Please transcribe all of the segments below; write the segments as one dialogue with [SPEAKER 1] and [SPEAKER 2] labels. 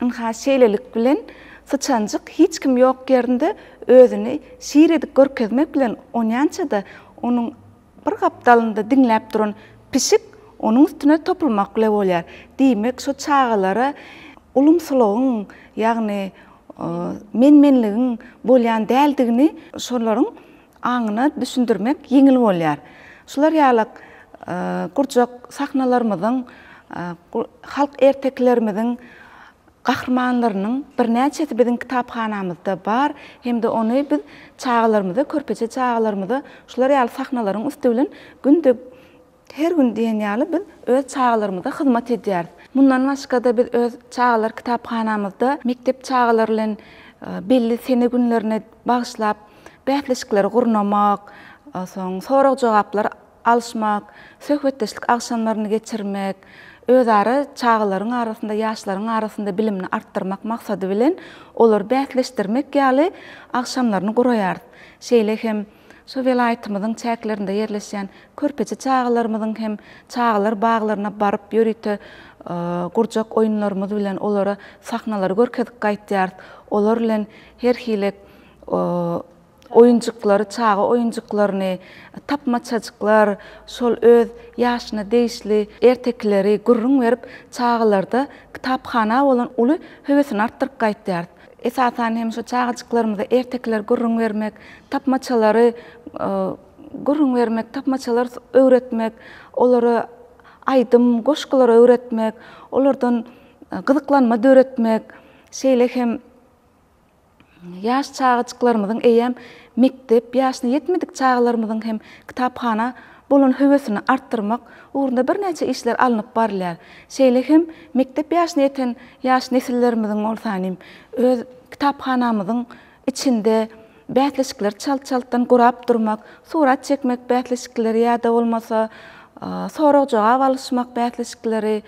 [SPEAKER 1] Ynha, şeýlelik bilen, syçanjyk hiç kim ýok ýerinde özüni şir edip görkezmek bilen onýança-da onuň bir gapdalynda diňläp duran pişik onuň üstüne topulmak bile bolýar. Diýmek, şu çagalara ulumsylygyň, ýagny men-menligiň bolýan däldigini şolaryň aňyna düşündirmek ýeňil bolýar. Şular ýaly gurjak sahnalarymyzyň, halk ertekilerimiziň gahrymanlarynyň birnäçesi biziň kitaphanamyzda bar hem-de ony biz çagalarymyza, körpeje çagalarymyza şular ýaly sahnalaryň üsti bilen günde Her gün diýen ýaly biz öz çagalarymyza hyzmat edýäris. Mundan başga-da biz öz çagalar kitaphanamyzda mekdep çagalary bilen belli sene günlerine bagyşlap bäsleşikleri gurnamak, soň sorag-jogaplar alyşmak, söhbetdeşlik agşamlaryny geçirmek, özara çagalaryň arasynda, ýaşlaryň arasynda bilimini artdyrmak maksady bilen olary bäsleşdirmek ýaly agşamlaryny guraýarys. Şeýle hem Şu welaýatymyzyň çäklerinde ýerleşýän körpeje çagalarymyzyň hem çagalar baglaryna baryp ýörite gurjak oýunlarymyz bilen olara sahnalary görkezip gaýtýarys. Olar bilen her hili oýunjyklary, çaga oýunjyklaryny, tapmaçajyklar, şol öz ýaşyna degişli ertekileri gürrüň berip, çagalarda kitaphana bolan uly höwesini artdyryp gaýtýarys. Esasan hem şu çagajyklarymyza ertekiler gürrüň bermek, tapmaçalary gürrüň bermek, tapmaçalar öwretmek, olara aýdym, goşgular öwretmek, olardan gyzyklanma döretmek, şeýle hem ýaş çagajyklarymyzyň eýýäm mekdep ýaşyna ýetmedik çagalarymyzyň hem kitaphana bolan höwesini artdyrmak ugrunda birnäçe işler alnyp barylýar. Şeýle hem mekdep ýaşyna ýeten ýaş nesillerimiziň bolsa nim öz kitaphanamyzyň içinde bäsleşikleri çalt-çaltdan gurap durmak, surat çekmek bäsleşikleri ýa-da bolmasa sorag-jogap alyşmak bäsleşikleri,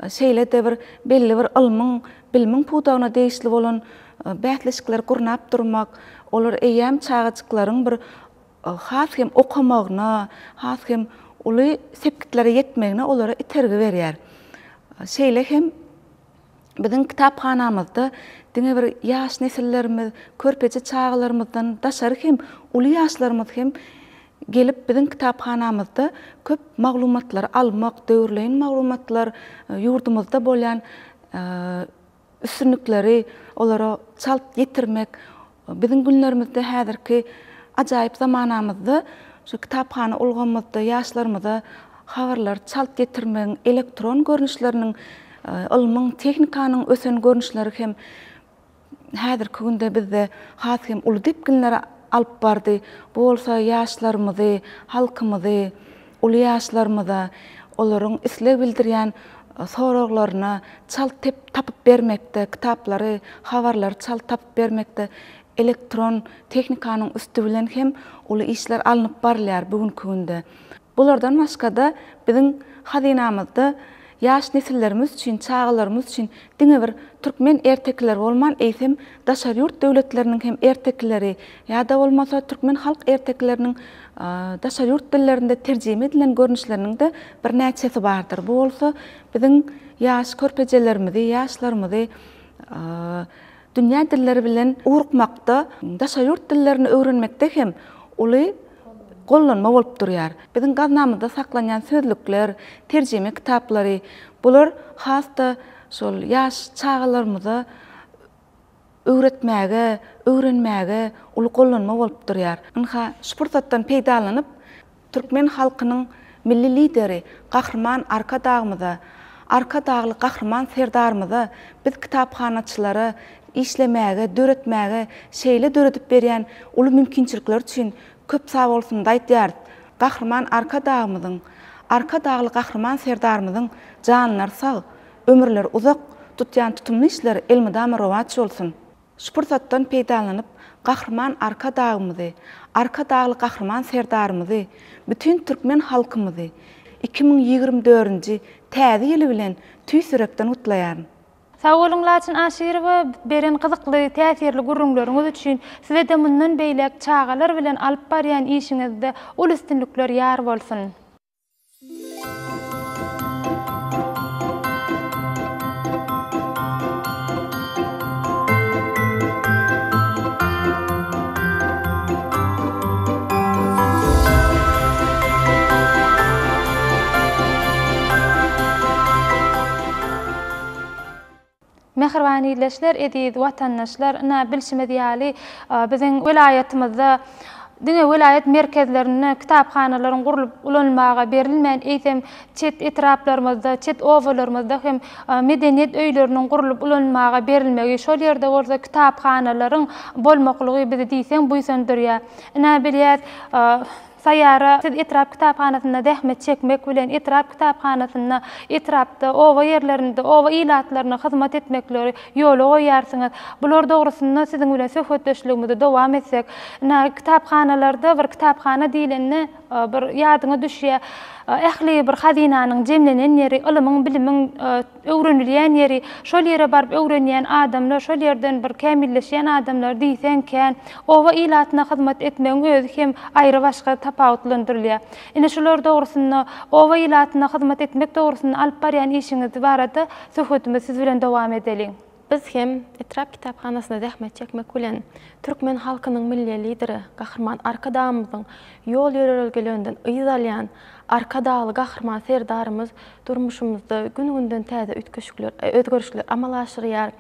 [SPEAKER 1] şeýle-de bir belli bir ylmyň, bilimiň pudagyna degişli bolan bäsleşikleri gurnap durmak, olar eýýäm çagajyklaryň bir has hem okamagyna, has hem uly sepgitlere ýetmegine olara itergi berýär. Şeýle hem biziň kitaphanamyzda diňe bir ýaş nesillerimiz, körpeje çagalarymyzdan daşary hem uly ýaşlarymyz hem gelip biziň kitaphanamyzda köp maglumatlary almak, döwürleýin maglumatlar, ýurdumyzda bolýan üstünlikleri olara çalt ýetirmek, biziň günlerimizde häzirki ajaýyp zamanamyzda şu kitaphana ulgamymyzda ýaşlarymyza habarlary çalt ýetirmegiň elektron görnüşleriniň, ylmyň, tehnikanyň ösen görnüşleri hem häzirki günde bizde has hem uly depginlere alyp bardy. Bu bolsa ýaşlarymyzy, halkymyzy, uly ýaşlarymyza olaryň isleg bildirýän soraglaryna çalt tapyp bermekde, kitaplary, habarlary çalt tapyp bermekde elektron tehnikanyň üsti bilen hem uly işler alnyp barylýar bu günki günde. Bulardan başga-da biziň hazynamyzda ýaş nesillerimiz üçin, çagalarymyz üçin diňe bir türkmen ertekileri bolman, eýsem, daşary ýurt döwletleriniň hem ertekileri ýa-da bolmasa türkmen halk ertekileriniň daşary ýurt dillerinde terjime edilen görnüşleriniň-de birnäçesi bardyr. Bu bolsa biziň ýaş körpejelerimizi, ýaşlarymyzy dünýä dilleri bilen ugrukmakda, daşary ýurt dillerini öwrenmekde hem uly gollanma bolup durýar. Biziň gaznamyzda saklanýan sözlükler, terjime kitaplary, bular has-da şol ýaş çagalarymyza öwretmäge, öwrenmäge uly gollanma bolup durýar. Ynha, şu pursatdan peýdalanyp, türkmen halkynyň Milli Lideri Gahryman Arkadagymyza, Arkadagly Gahryman Serdarymyza biz kitaphanaçylara işlemäge, döretmäge şeýle döredip berýän uly mümkinçilikleri üçin köp sagbolsunymyzy aýdýarys. Gahryman Arkadagymyzyň, Arkadagly Gahryman Serdarymyzyň janlary sag, ömürleri uzak, tutýan tutumly işleri elmydama rowaç bolsun! Şu pursatdan peýdalanyp, Gahryman Arkadagymyzy, Arkadagly Gahryman Serdarymyzy, bütin türkmen halkymyzy 2024-nji Täze ýyly bilen tüýs ýürekden gutlaýaryn.
[SPEAKER 2] Sag boluň Laçyn Aşyrowa beren gyzykly, täsirli gürrüňleriňiz üçin. Size-de mundan beýläk çagalar bilen alyp barýan işiňizde uly üstünlikler ýar bolsun! Mähriban ildeşler, eziz watandaşlar, ynha bilşimiz ýaly, biziň welaýatymyzda diňe welaýat merkezlerinde kitaphanalaryň gurlup ulanylmaga berilmän, eýsem, çet etraplarymyzda, çet obalarymyzda hem medeniýet öýleriniň gurlup ulanylmaga berilmegi, şol ýerde bolsa kitaphanalaryň bolmaklygy bizi diýseň buýsandyrýar. Ynha bilýäs, Saýýara, siz etrap kitaphanasynda zähmet çekmek bilen, etrap kitaphanasynda, etrapda, oba ýerlerinde, oba ilatlaryna hyzmat etmekleri ýola goýýarsyňyz. Bular dogrusynda siziň bilen söhbetdeşligimizi dowam etsek. Ynha, kitaphanalarda bir kitaphana diýlende, bir ýadyňa düşýär, ähli bir hazynanyň jemlenen ýeri, ylymyň, bilimiň öwrenilýän ýeri, şol ýere baryp öwrenýän adamlar, şol ýerden bir kämilleşýän adamlar diýseň kän. Oba ilatyna hyzmat etmegiň özi hem aýrybaşga tapawutlandyrylýar. Ine şular dogrusynda, oba ilatyna hyzmat etmek dogrusynda alyp barýan işiňiz barada söhbetimizi siz bilen dowam edeliň.
[SPEAKER 3] Biz hem etrap kitaphanasynda zähmet çekmek bilen, türkmen halkynyň Milli Lideri Gahryman Arkadagymyzyň ýol-ýörelgelerinden yz alýan Arkadagly Gahryman Serdarymyz durmuşymyzda gün-günden täze üýtgeşikler, özgerişler amala aşyrýar.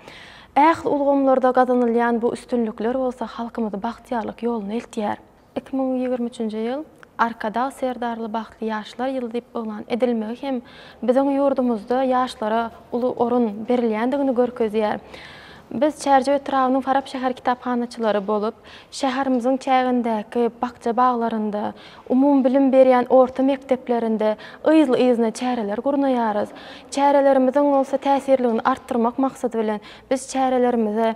[SPEAKER 3] Ähli ulgamlarda gazanylýan bu üstünlikler bolsa halkymyzy bagtyýarlyk ýoluna eltýär. 2023-nji ýyl Arkadag Serdarly bagtly ýaşlar ýyly diýip yglan edilmegi hem biziň ýurdumyzda ýaşlara uly orun berilýändigini görkezýär. Biz Çärjew etrabynyň Farap şäher kitaphanaçylary bolup, şäherimiziň çägindäki bakja-baglarynda, umumybilim berýän orta mekdeplerinde yzly-yzyna çäreler gurnaýarys. Çärelerimiziň bolsa täsirligini artdyrmak maksady bilen, biz çärelerimize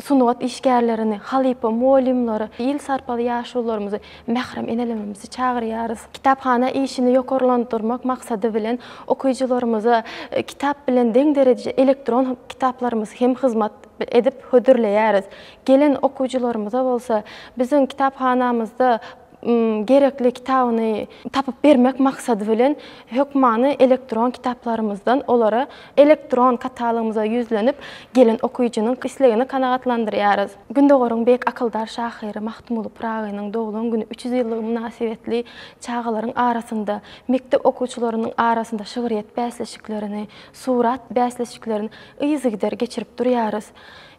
[SPEAKER 3] sungat işgärlerini, halypa mugallymlary, il sarpaly ýaşulularymyzy, mährem enelerimizi çagyrýarys. Kitaphana işini ýokarlandyrmak maksady bilen okyjylarymyza kitap bilen deň derejede elektron kitaplarymyzy hem hyzmat edip hödürleýäris. Gelen okyjylarymyza bolsa biziň kitaphanamyzda gerekli kitabyny tapyp bermek maksady bilen hökmany elektron kitaplarymyzdan olara elektron katalogymyza ýüzlenip gelen okyjynyň islegini kanagatlandyrýarys. Gündogaryň beýik akyldar şahyry Magtymguly Pyragynyň doglan güni 300 ýyllygy mynasybetli çagalaryň arasynda, mekdep okuwçylarynyň arasynda şygryýet bäsleşiklerini, surat bäsleşiklerini yzygider geçirip durýarys.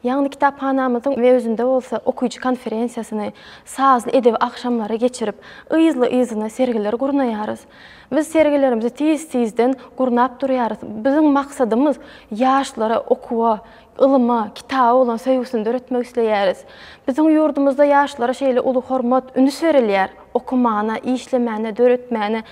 [SPEAKER 3] Ýagny kitaphanamyzyň özünde bolsa okyjy konferensiýasyny, sazly edebi agşamlary geçirip, yzly-yzyna sergiler gurnaýarys. Biz sergilerimizi tiz-tizden gurnap durýarys. Biziň maksadymyz ýaşlara okuwa, ylyma, kitaba bolan söýgüsini döretmek isleýäris. Biziň ýurdumyzda ýaşlara şeýle uly hormat, üns berilýär. Okamana, işlemäne, döretmäne,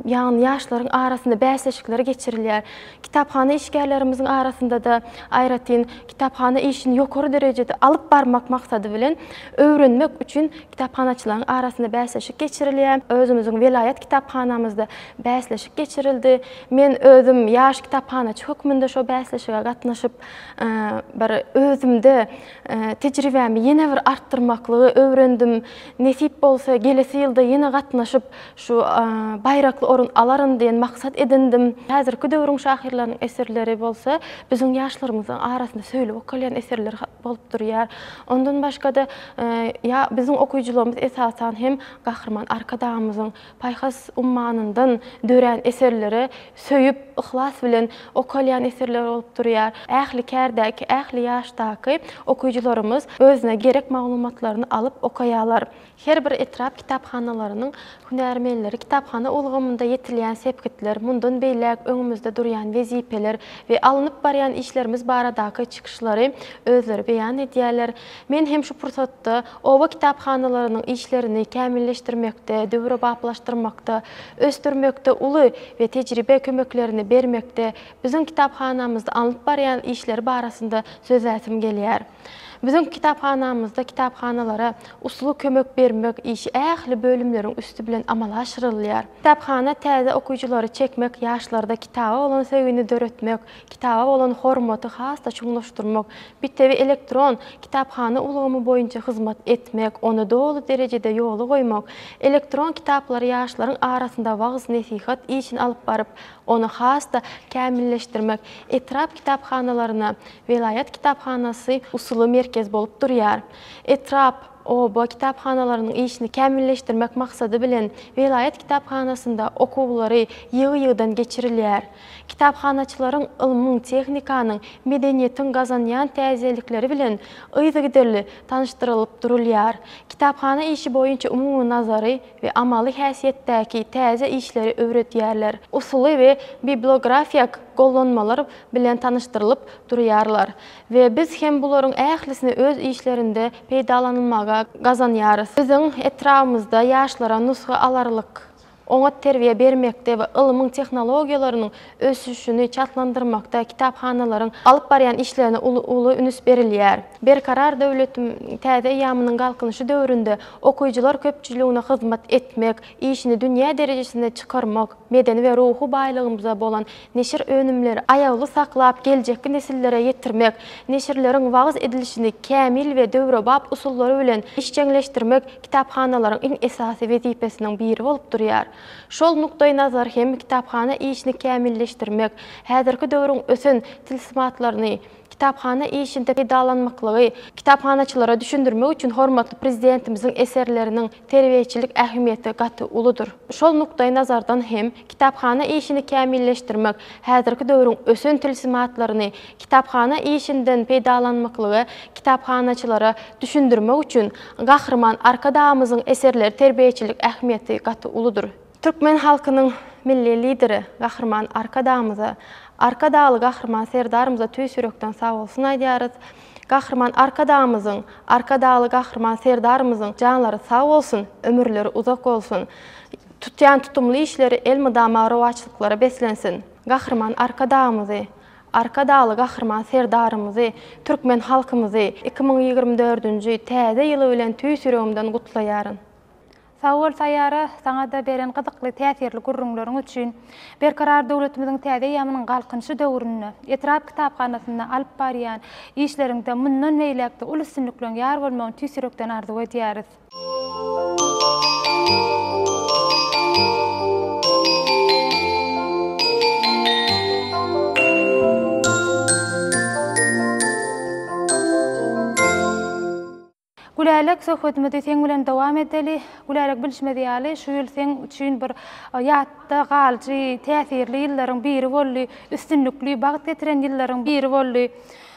[SPEAKER 3] ýagny ýaşlaryň arasynda bäsleşikler geçirilýär. Kitaphana işgärlerimiziň arasynda-da aýratyn kitaphana işini ýokary derejede alyp barmak maksady bilen öwrenmek üçin kitaphanaçylaryň arasynda bäsleşik geçirilýär. Özümiziň welaýat kitaphanamyzda bäsleşik geçirildi. Men özüm ýaş kitaphanaçy hökmünde şo bäsleşige gatnaşyp, bir özümde tejribämi ýene bir artdyrmaklygy öwrendim. Nesip bolsa, gelesi ýylda ýene gatnaşyp, şu baýrakly orun alaryn diýen maksat edindim. Häzirki döwrüň şahyrlarynyň eserleri bolsa, biziň ýaşlarymyzyň arasynda söýlüp okalýan eserler bolup durýar. Ondan başga-da, ýa biziň okyjylarymyz esasan hem Gahryman Arkadagymyzyň paýhas ummanyndan dörän eserleri söýüp, yhlas bilen okalýan eserler bolup durýar. Ähli kärdäki, ähli ýaşdaky okyjylarymyz özüne gerek maglumatlaryny alyp okaýarlar. Her bir etrap kitaphanalarynyň hünärmenleri kitaphana ulgamynda ýetilýän sepgitler, mundan beýläk öňümizde durýan wezipeler we alnyp barýan işlerimiz baradaky çykyşlary özleri beýan edýärler. Men hem şu pursatda oba kitaphanalarynyň işlerini kämilleşdirmekde, döwrebaplaşdyrmakda, ösdürmekde uly we tejribe kömeklerini bermekde biziň kitaphanamyzda alnyp barýan işleri barasynda sözläsim gelýär. Biziň kitaphanamyzda kitaphanalara usuly kömek bermek işi ähli bölümleriň üsti bilen amala aşyrylýar. Kitaphana täze okyjylary çekmek, ýaşlarda kitaba bolan söýgini döretmek, kitaba bolan hormaty has-da çuňlaşdyrmak, bitewi elektron kitaphana ulgamy boýunça hyzmat etmek, ony doly derejede ýola goýmak, elektron kitaplary ýaşlaryň arasynda wagyz-nesihat işini alyp baryp, ony has-da kämilleşdirmek, etrap kitaphanalaryna welaýat kitaphanasy usuly merkez bolup durýar. Etrap. Oba kitaphanalarynyň işini kämilleşdirmek maksady bilen, welaýat kitaphanasynda okuwlary ýygy-ýygydan geçirilýär. Kitaphanaçylaryň ylmyň, tehnikanyň, medeniýetiň gazanýan täzelikleri bilen yzygiderli tanyşdyrylyp durulýar. Kitaphana işi boýunça umumy nazary we amaly häsiýetdäki täze işleri öwredýärler. Usuly we bibliografiýak gollanmalar bilen tanyşdyrylyp durýarlar we biz hem bularyň ählisini öz işlerinde peýdalanylmaga gazanýarys. Biziň etrabymyzda ýaşlara nusga alarlyk oňat terbiýe bermekde we ylmyň tehnologiýalarynyň ösüşini çaltlandyrmakda kitaphanalaryň alyp barýan işlerine uly uly üns berilýär. Berkarar döwletiň täze eýýamynyň Galkynyşy döwründe okyjylar köpçüligine hyzmat etmek işini dünýä derejesine çykarmak, medeni we ruhy baýlygymyza bolan neşir önümleri aýawly saklap geljekki nesillere ýetirmek, neşirleriň wagyz edilişini kämil we döwrebap usullary bilen işjeňleşdirmek kitaphanalaryň iň esasy wezipesiniň biri bolup durýar. Şol nukdaýnazar hem kitaphana işini kämilleşdirmek, häzirki döwrüň ösen tilsimatlaryny kitaphana işinde peýdalanmaklygy kitaphanaçylara düşündirmek üçin hormatly Prezidentimiziň eserleriniň terbiýeçilik ähmiýeti gaty uludyr. Şol nukdaýnazardan hem kitaphana işini kämilleşdirmek, häzirki döwrüň ösen tilsimatlaryny kitaphana işinden peýdalanmaklygy kitaphanaçylara düşündirmek üçin Gahryman Arkadagymyzyň eserleri terbiýeçilik ähmiýeti gaty uludyr. Türkmen halkynyň Milli Lideri Gahryman Arkadagymyza, Arkadagly Gahryman Serdarymyza tüýs ýürekden sagbolsun aýdýarys. Gahryman Arkadagymyzyň, Arkadagly Gahryman Serdarymyzyň janlary sag bolsun, ömürleri uzak bolsun! Tutýan tutumly işleri elmydama rowaçlyklara beslensin! Gahryman Arkadagymyzy, Arkadagly Gahryman Serdarymyzy, türkmen halkymyzy 2024-nji Täze ýyly bilen tüýs ýüregimden gutlaýaryn.
[SPEAKER 2] Sag bol Saýara, saňa-da beren gyzykly, täsirli gürrüňleriň üçin. Berkarar döwletimiziň täze eýýamynyň Galkynyşy döwründe etrap kitaphanasynda alyp barýan işleriňde mundan beýläk-de uly üstünlikleriň ýar bolmagyny tüýs ýürekden arzuw edýäris. Gülälek, söhbetimizi seň bilen dowam edeli. Gülälek, bilşimiz ýaly, şu ýyl seň üçin bir ýatda galyjy, täsirli ýyllaryň biri boldy. Üstünlikli, bagt getiren ýyllaryň biri boldy.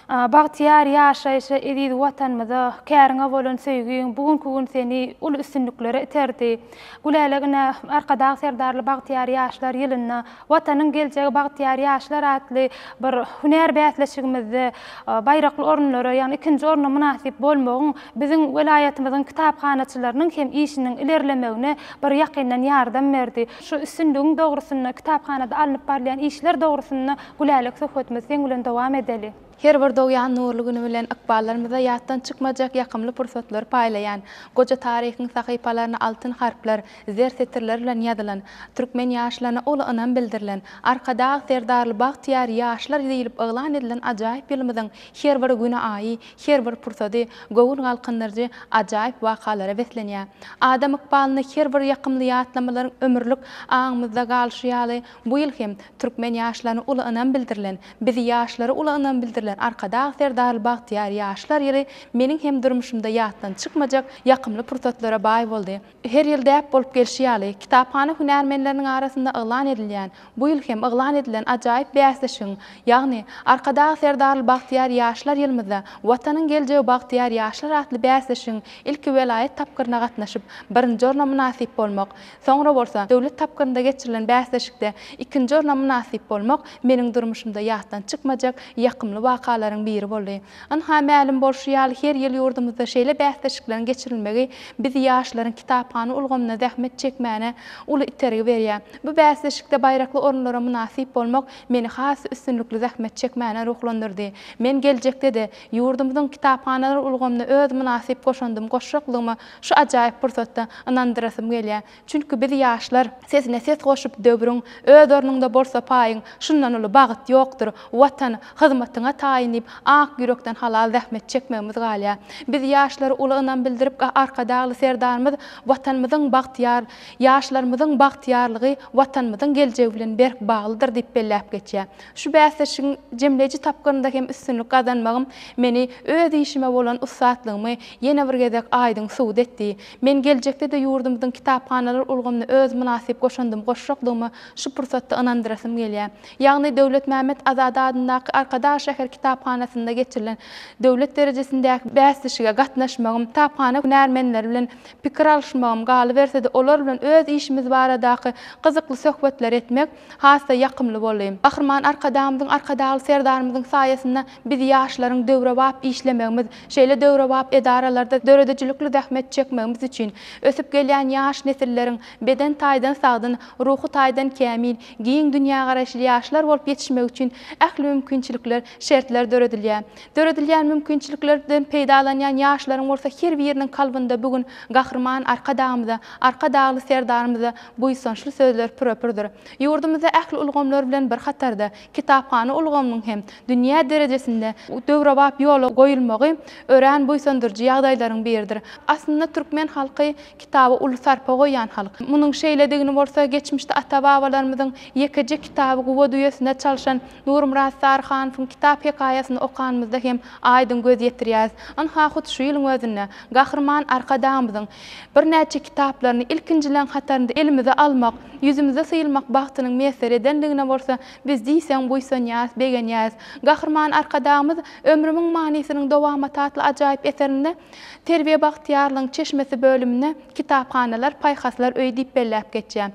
[SPEAKER 2] Bagtyýar ýaşaýşa, eziz Watanymyza, käriňe bolan söýgiň bu günki gün seni uly üstünliklere iterdi. Gülälek, ine, Arkadag Serdarly bagtyýar ýaşlar ýylynda Watanyň geljegi bagtyýar ýaşlar atly bir hünär bäsleşigimizde baýrakly orunlara, ýagny ikinji orna mynasyp bolmagyň biziň welaýatymyzyň kitaphanaçylarynyň hem işiniň ilerlemegine bir ýakyndan ýardam berdi. Şu üstünligiň dogrusynda, kitaphanada alnyp barylýan işler dogrusynda Gülälek söhbetimizi seň bilen dowam edeli.
[SPEAKER 1] Her bir dogýan nurly güni bilen ykballarymyza ýatdan çykmajak ýakymly pursatlary paýlaýan, goja taryhyň sahypalaryna altyn harplar, zer setirler bilen ýazylan, türkmen ýaşlaryna uly ynam bildirilen, Arkadag Serdarly bagtyýar ýaşlar diýlip yglan edilen ajaýyp ýylymyzyň her bir güni-aýy, her bir pursady göwün galkyndyryjy ajaýyp wakalara beslenýär. Adam ykbalynda her bir ýakymly ýatlamalaryň ömürlik aňymyzda galyşy ýaly, bu ýyl hem türkmen ýaşlaryna uly ynam bildirilen, Bizi ýaşlara uly ynam bildirilen Arkadag Serdarly bagtyýar ýaşlar ýyly meniň hem durmuşymda ýatdan çykmajak ýakymly pursatlara baý boldy. Her ýyl däp bolup gelşi ýaly, kitaphana hünärmenleriniň arasynda yglan edilýän, bu ýyl hem yglan edilen ajaýyp bäsleşigiň, ýagny Arkadag Serdarly bagtyýar ýaşlar ýylymyzda Watanyň geljegi bagtyýar ýaşlar atly bäsleşigiň ilki welaýat tapgyryna gatnaşyp, birinji orna mynasyp bolmak, Soňra bolsa, döwlet tapgyrynda geçirilen bäsleşikde ikinji orna mynasyp bolmak meniň durmuşymda ýatdan çykmajak ýakymly wakalaryň biri boldy. Ynha, mälim bolşy ýaly, her ýyl ýurdumyzda şeýle bäsleşikleriň geçirilmegi bizi ýaşlaryň kitaphana ulgamynda zähmet çekmäne uly itergi berýär. Bu bäsleşikde baýrakly orunlara mynasyp bolmak meni has üstünlikli zähmet çekmäne ruhlandyrdy. Men geljekde-de ýurdumyzyň kitaphanalar ulgamyna öz mynasyp goşandymy goşjaklygyma Şu ajaýyp pursatda ynandyrasym gelýär. Çünki biz ýaşlar, sesine ses goşup döwrüň, öz ornuňda bolsa paýyň, şundan uly bagt ýokdur. Watan, hyzmatyňa taýyn.
[SPEAKER 2] taýyn diýip, ak ýürekden halal zähmet çekmegimiz galýar. Biz ýaşlara uly ynam bildirip, Arkadagly Serdarymyz Watanymyzyň bagtyýar ýaşlarymyzyň bagtyýarlygy Watanymyzyň geljegi bilen berk baglydyr diýip belläp geçýär. Şu bäsleşigiň jemleýji tapgyrynda hem üstünlik gazanmagym meni öz işime bolan ussatlygymy ýene bir gezek aýdyň subut etdi. Men geljekde-de ýurdumyzyň kitaphanalar ulgamyna öz mynasyp goşandymy goşjakdygyma şu pursatda ynandyrasym gelýär. Ýagny Döwletmämmet Azady adyndaky Arkadag şäher kitaphanasynda geçirilen döwlet derejesindäki bäsleşige gatnaşmagym, kitaphana hünärmenleri bilen pikir alyşmagym, galyberse-de olar bilen öz işimiz baradaky gyzykly söhbetleri etmek has-da ýakymly boldy. Gahryman Arkadagymyzyň, Arkadagly Serdarymyzyň saýasynda biz ýaşlaryň döwrebap işlemegimiz, şeýle döwrebap edaralarda döredijilikli zähmet çekmegimiz üçin, ösüp gelýän ýaş nesilleriň beden taýdan sagdyn, ruhy taýdan kämil, giň dünýägaraýyşly ýaşlar bolup ýetişmegi üçin ähli mümkinçilikler, şertler döredilýär. Döredilýän mümkinçiliklerden peýdalanýan ýaşlaryň bolsa her biriniň kalbynda bu gün Gahryman Arkadagymyza, Arkadagly Serdarymyza buýsançly sözler pürepürdir. Ýurdumyzda ähli ulgamlar bilen bir hatarda, kitaphana ulgamynyň hem dünýä derejesinde döwrebap ýola goýulmagy örän buýsandyryjy ýagdaýlaryň biridir. Aslynda türkmen halky kitaba uly sarpa goýýan halk. Munuň şeýledigini bolsa geçmişde ata-babalarymyzyň ýekeje kitaby guba düýesine çalşan Nurmyrat Saryhanowyň kitap hekaýasyny okanymyzda hem aýdyň göz ýetirýäris. Ynha, hut şu ýylyň özünde Gahryman Arkadagymyzyň birnäçe kitaplaryny ilkinjileň hatarynda elimize almak, ýüzümize sylmak bagtynyň miýesser edenligine bolsa biz diýseň buýsanýarys, begenýäris. Gahryman Arkadagymyz Ömrümiň manysynyň dowamaty atly ajaýyp eserinde Terbiýe bagtyýarlygyň çeşmesi bölüminde Kitaphanalar, paýhaslar öýi diýip belläp geçýär.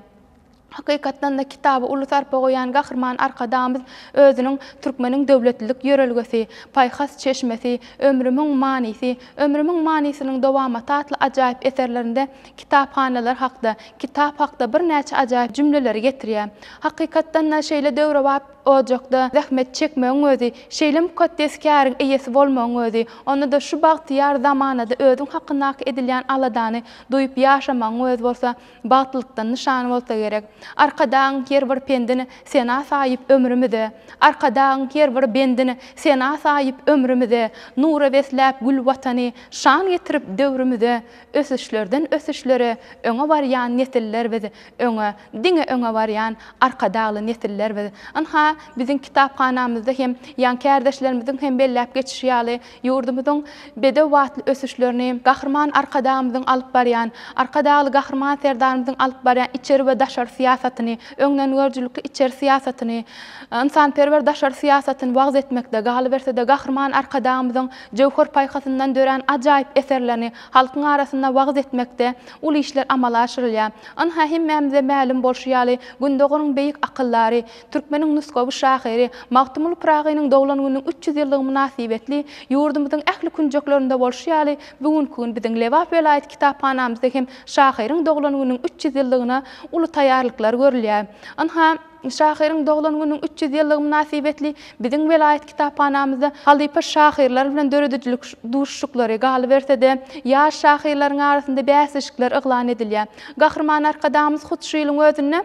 [SPEAKER 2] Hakykatdan-da, kitaba uly sarpa goýýan Gahryman Arkadagymyz özüniň Türkmeniň döwletlilik ýörelgesi, Paýhas çeşmesi, Ömrümiň manysy, Ömrümiň manysynyň dowamaty atly ajaýyp eserlerinde kitaphanalar hakda, kitap hakda birnäçe ajaýyp jümleleri getirýär. Hakykatdan-da, şeýle döwrebap ojakda zähmet çekmegiň özi, şeýle mukaddes käriň eýesi bolmagyň özi, onda-da şu bagtyýar zamanada özüň hakyndaky edilýän aladany duýup ýaşamagyň özi bolsa bagtlykdan nyşan bolsa gerek. Arkadagyň her bir pendini sena saýyp ömrümize, Arkadagyň her bir bendini sena saýyp ömrümize, Nura besläp gül Watany, şan getirip döwrümize, Ösüşlerden ösüşlere öňe barýan nesiller biz, Öňe, diňe öňe barýan Arkadagly nesiller biz. Ynha, biziň kitaphanamyzda hem ýan kärdeşlerimiziň hem belläp geçişi ýaly, Ýurdumyzyň bedew batly ösüşlerini Gahryman Arkadagymyzyň alyp barýan, Arkadagly Gahryman Serdarymyzyň alyp barýan içeri we daşary syýasatyny, öňdengörüjilikli içeri syýasatyny, ynsanperwer daşary syýasatyny wagyz etmekde, galyberse-de, Gahryman Arkadagymyzyň jöwher paýhasyndan dörän ajaýyp eserlerini halkyň arasynda wagyz etmekde uly işler amala aşyrylýar. Ynha, hemmämize mälim bolşy ýaly, Gündogaryň beýik akyldary, Türkmeniň nusgawy şahyry Magtymguly Pyragynyň doglan gününiň 300 ýyllygy mynasybetli ýurdumyzyň ähli künjeklerinde bolşy ýaly, bu günki gün biziň Lebap welaýat kitaphanamyzda hem şahyryň doglan gününiň 300 ýyllygyna uly taýýarlyklar görülýär. Ynha, şahyryň doglan gününiň 300 ýyllygy mynasybetli biziň welaýat kitaphanamyzda halypa şahyrlar bilen döredijilik duşuşyklary, galyberse-de, ýaş şahyrlaryň arasynda bäsleşikler yglan edilýär. Gahryman Arkadagymyz hut şu ýylyň özünde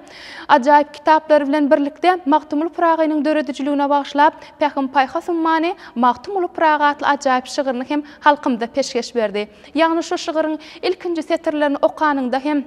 [SPEAKER 2] Ajaýyp kitaplary bilen birlikde Magtymguly Pyragynyň döredijiligine bagyşlap, Pähim-paýhas ummany Magtymguly Pyragy atly ajaýyp şygryny hem halkymyza peşgeş berdi. Ýagny şu şygryň ilkinji setirlerini okanyňda hem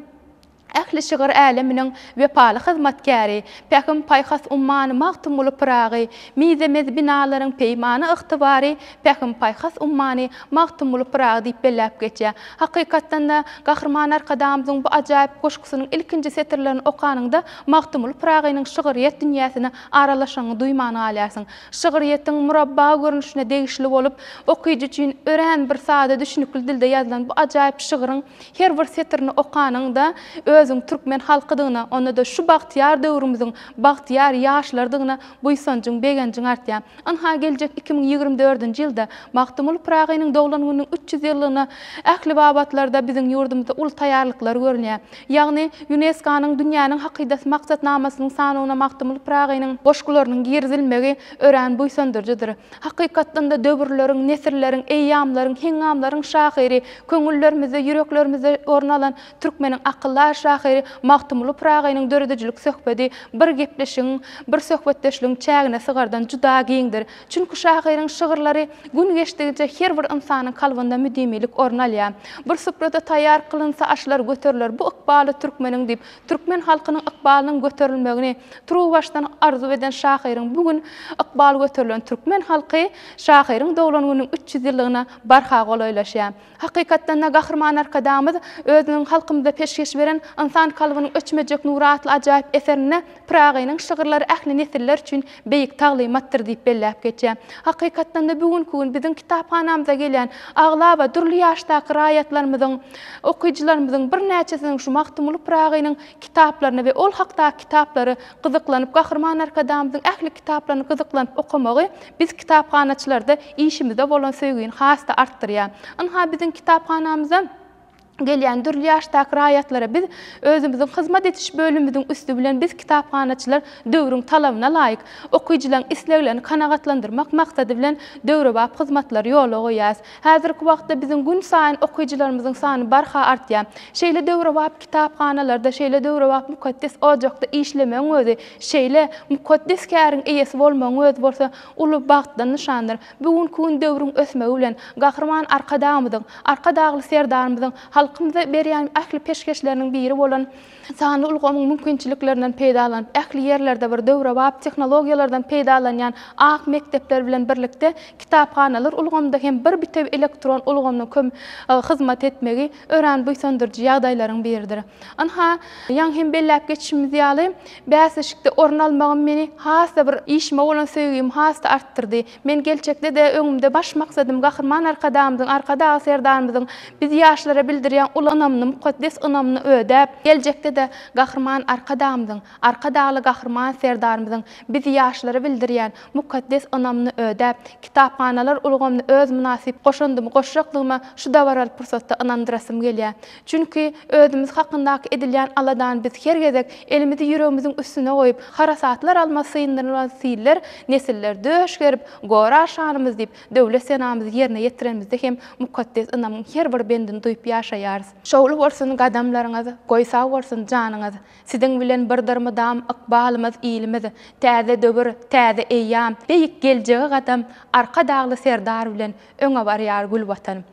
[SPEAKER 2] ähli şygyr äleminiň wepaly hyzmatkäri, Pähim-paýhas ummany Magtymguly Pyragy, mizemez binalaryň peýmany-ygtybary, Pähim-paýhas ummany Magtymguly Pyragy diýip belläp geçýär. Hakykatdan-da, Gahryman Arkadagymyzyň bu ajaýyp goşgusynyň ilkinji setirlerini okanyňda, Magtymguly Pyragynyň şygryýet dünýäsine aralaşanyňy duýman galýarsyň. Şygryýetiň murabba görnüşine degişli bolup, okyjy üçin örän bir sada, düşnükli dilde ýazylan bu ajaýyp şygryň her bir setirini okanyňda, özüň türkmen halkydygyna, onda-da şu bagtyýar döwrümiziň bagtyýar ýaşlarydygyna buýsanjyň, begenjiň artýar. Ynha, geljek 2024-nji ýylda Magtymguly Pyragynyň doglan gününiň 300 ýyllygyna ähli babatlarda biziň ýurdumyzda uly taýýarlyklar görülýär. Ýagny, ÝUNESKO-nyň Dünýäniň hakydasy maksatnamasynyň sanawyna Magtymguly Pyragynyň goşgularynyň girizilmegi örän buýsandyryjydyr. Hakykatdan-da, döwürleriň, nesilleriň, eýýamlaryň, heňňamlaryň şahyry, köňüllerimizde, ýüreklerimizde orun alan türkmeniň akyldar şahyry. şahyry Magtymguly Pyragynyň döredijilik söhbedi bir gepleşigiň, bir söhbetdeşligiň çägine sygardan juda giňdir. Çünki şahyryň şygyrlary gün geçdigiçe her bir ynsanyň kalbynda müdimilik orun alýar. Bir suprada taýýar kylynsa aşlar göteriler bu ykbaly türkmeniň diýip, türkmen halkynyň ykbalynyň göterilmegini turuwbaşdan arzuw eden şahyryň bu gün ykbaly göterilen türkmen halky şahyryň doglan gününiň 300 ýyllygyna barha golaýlaşýar. Hakykatdan-da, Gahryman Arkadagymyz özüniň halkymyza peşgeş beren Ynsan kalbynyň öçmejek nury atly ajaýyp eserinde Pyragynyň şygyrlary ähli nesiller üçin beýik taglymatdyr diýip belläp geçýär. Hakykatdan-da, bu günki gün biziň kitaphanamyza gelýän aglaba dürli ýaşdaky raýatlarymyzyň, okyjylarymyzyň birnäçesiniň şu Magtymguly Pyragynyň kitaplaryny we ol hakdaky kitaplary gyzyklanyp, Gahryman Arkadagymyzyň ähli kitaplaryny gyzyklanyp okamagy Biz kitaphanaçylarda işimize bolan söýgini has-da artdyrýar. Ynha, biziň kitaphanamyza gelýän dürli ýaşdaky raýatlara biz özümiziň hyzmat ediş bölümimiziň üsti bilen biz kitaphanaçylar döwrüň talabyna laýyk, okyjylaryň isleglerini kanagatlandyrmak maksady bilen döwrebap hyzmatlary ýola goýýarys. Häzirki wagtda biziň günsaýyn okyjylarymyzyň sany barha artýar. Şeýle döwrebap kitaphanalarda, şeýle döwrebap mukaddes ojakda işlemegiň özi, şeýle mukaddes käriň eýesi bolmagyň özi bolsa uly bagtdan nyşandyr. Bu günki gün döwrüň ösmegi bilen, Gahryman Arkadagymyzyň, Arkadagly Serdarymyzyň halkymyza berýän ähli peşgeşleriniň biri bolan Sanly ulgamyň mümkinçiliklerinden peýdalanyp, ähli ýerlerde bir döwrebap tehnologiýalardan peýdalanýan ak mekdepler bilen birlikde kitaphanalar ulgamynda hem bir bitewi elektron ulgamynyň köm hyzmat etmegi örän buýsandyryjy ýagdaýlaryň biridir. Ynha, ýaňy hem belläp geçişimiz ýaly, bäsleşikde orun almagym meni has-da bir işime bolan söýgimi has-da artdyrdy. Men geljekde-de öňümde baş maksadym Gahryman Arkadagymyzyň, Arkadag Serdarymyzyň biz ýaşlara bildirýän uly ynamyny, mukaddes ynamyny ödäp, geljekde-de Gahryman Arkadagymyzyň, Arkadagly Gahryman Serdarymyzyň biz ýaşlara bildirýän mukaddes ynamyny ödäp, kitaphanalar ulgamyna öz mynasyp goşandymy goşjakdygyma şu dabaraly pursatda ynandyrasym gelýär. Çünki özümiz hakyndaky edilýän aladany biz her gezek elimizi ýüregimiziň üstüne goýup, harasatlar alma syndyrylan siller, nesiller döş gerip, Gora şanymyz diýip, döwlet senamyzy ýerine ýetirenimizde hem mukaddes ynamyň her bir bendini duýup ýaşaýarys. Şowly bolsun gadamlaryňyz, goý sag bolsun janyňyz! Siziň bilen birdir mydam ykbalymyz, ilimiz. Täze döwür, täze eýýam, beýik geljege gadam Arkadagly Serdar bilen öňe barýar gül Watan.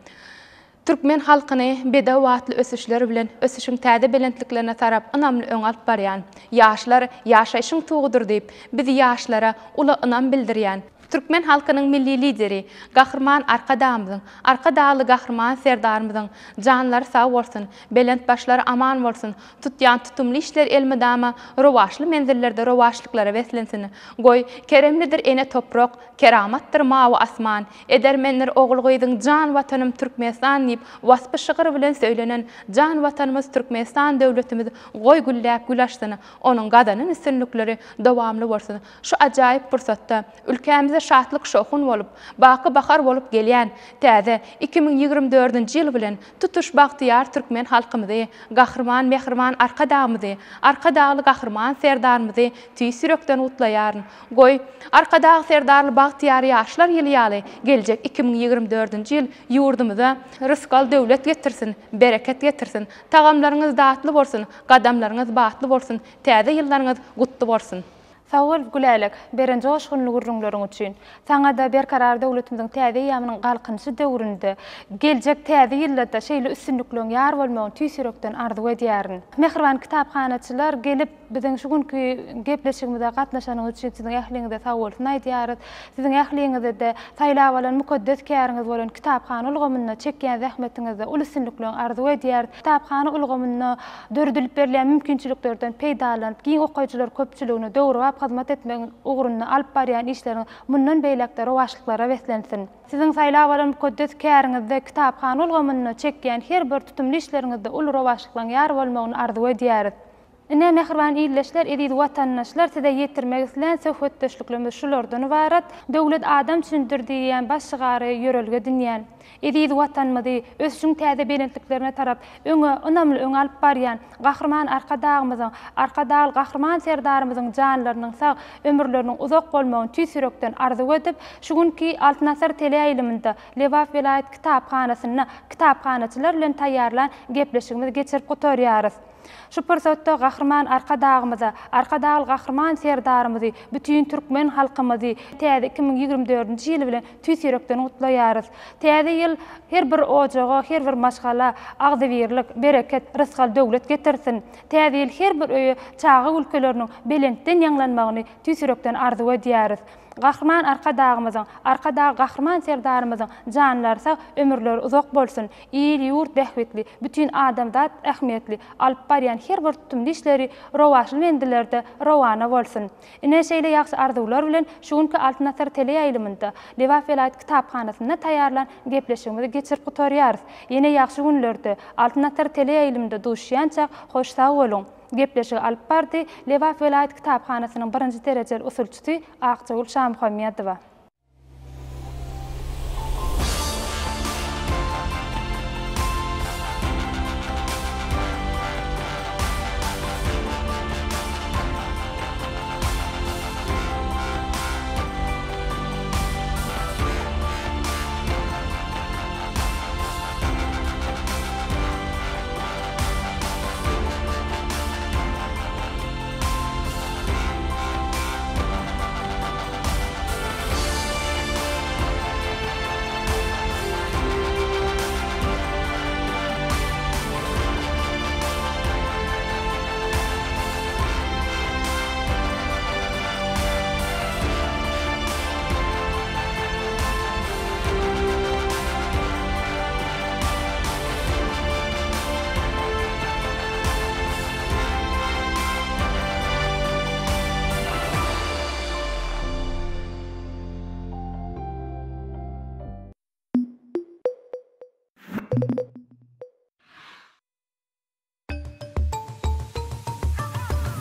[SPEAKER 2] Türkmen halkyny bedew atly ösüşler bilen ösüşiň täze belentliklerine tarap ynamly öňe alyp barýan, Ýaşlar, ýaşaýşyň tugudyr diýip, biz ýaşlara uly ynam bildirýän, türkmen halkynyň Milli Lideri Gahryman Arkadagymyzyň, Arkadagly Gahryman Serdarymyzyň janlary sag bolsun, belent başlary aman bolsun, tutýan tutumly işleri elmydama rowaçly menzillerde rowaçlyklara beslensin! Goý, keremlidir ene toprak, keramatdyr mawy asman, Edermendir ogul-gyzyň Jan Watanym Türkmenistan diýip, waspy şygyr bilen söýlenen Jan Watanymyz Türkmenistan döwletimiz goý gülläp gül açsyn, onuň gazanan üstünlikleri dowamly bolsun. Şu ajaýyp pursatda ülkämize şatlyk-şowhun bolup, baky bahar bolup gelýän täze 2024-nji ýyl bilen tutuş bagtyýar türkmen halkymyzy, Gahryman Mähriban Arkadagymyzy, Arkadagly Gahryman Serdarymyzy tüýs ýürekden gutlaýaryn. Goý, Arkadag Serdarly bagtyýar ýaşlar ýyly ýaly geljek 2024-nji ýyl ýurdumyza rysgal-döwlet getirsin, bereket getirsin! Tagamlaryňyz datly bolsun, gadamlaryňyz batly bolsun, täze ýyllaryňyz gutly bolsun!
[SPEAKER 4] Sag bol, Gülälek, beren joşgunly gürrüňleriň üçin. Saňa-da Berkarar döwletimiziň täze eýýamynyň Galkynyşy döwründe, geljek täze ýylda-da şeýle üstünlikleriň ýar bolmagyny tüýs ýürekden arzuw edýärin. Mähriban kitaphanaçylar, gelip, Biziň şu günki gepleşigimize gatnaşanyňyz üçin siziň ähliňize sagbolsun aýdýarys. Siziň ähliňize-de saýlap alan mukaddes käriňiz bolan kitaphana ulgamynda çekýän zähmetiňizde uly üstünlikleň arzuw edýäris. Kitaphana ulgamynda döredilip berilýän mümkinçiliklerden peýdalanyp, giň okaýjylar köpçüligine döwrebap hyzmat etmegiň ugrunda alyp barýan işleriňiz mundan beýläk-de rowaçlyklara beslensin! Siziň saýlap alan mukaddes käriňizde, kitaphana ulgamynda çekýän her bir tutumly işleriňizde uly rowaçlyklaryň ýar bolmagyny arzuw edýäris. Ine, mähriban ildeşler, eziz watandaşlar, size ýetirmek islän söhbetdeşliklerimiz şulardan ybarat. Döwlet adam üçindir diýýän baş şygary ýörelge edinýän, eziz Watanymyzy ösüşiň täze belentliklerine tarap öňe, ynamly öňe alyp barýan Gahryman Arkadagymyzyň, Arkadagly Gahryman Serdarymyzyň janlarynyň sag, ömürleriniň uzak bolmagyny tüýs ýürekden arzuw edip, şu günki Altyn asyr teleýaýlymynda Lebap welaýat kitaphanasynda kitaphanaçylar bilen taýýarlan gepleşigimizi geçirip gutarýarys.
[SPEAKER 2] Şu pursatda Gahryman Arkadagymyza, Arkadagly Gahryman Serdarymyzy, bütin türkmen halkymyzy täze 2024-nji ýyly bilen tüýs ýürekden gutlaýarys. Täze ýyl her bir ojaga, her bir maşgala agzybirlik, bereket, rysgal-döwlet getirsin! Täze ýyl her bir öýe çaga gülküleriniň belentden ýaňlanmagyny tüýs ýürekden arzuw edýäris. Gahryman Arkadagymyzyň, Arkadag Gahryman Serdarymyzyň janlary sag, ömürleri uzak bolsun! Il-ýurt bähbitli, bütin adamzat ähmiýetli alyp barýan her bir tutumly işleri rowaçly menzillerde rowana bolsun! Ine, şeýle ýagşy arzuwlar bilen şu günki Altyn asyr teleýaýlymynda Lebap welaýat kitaphanasynda taýýarlan gepleşigimizi geçirip gutarýarys. Ýene ýagşy günlerde Altyn asyr teleýaýlymynda duşýançak hoş sag boluň! Gepleşigi alyp bardy Lebap welaýat kitaphanasynyň birinji derejeli usulçysy Akjagül Şamuhammedowa.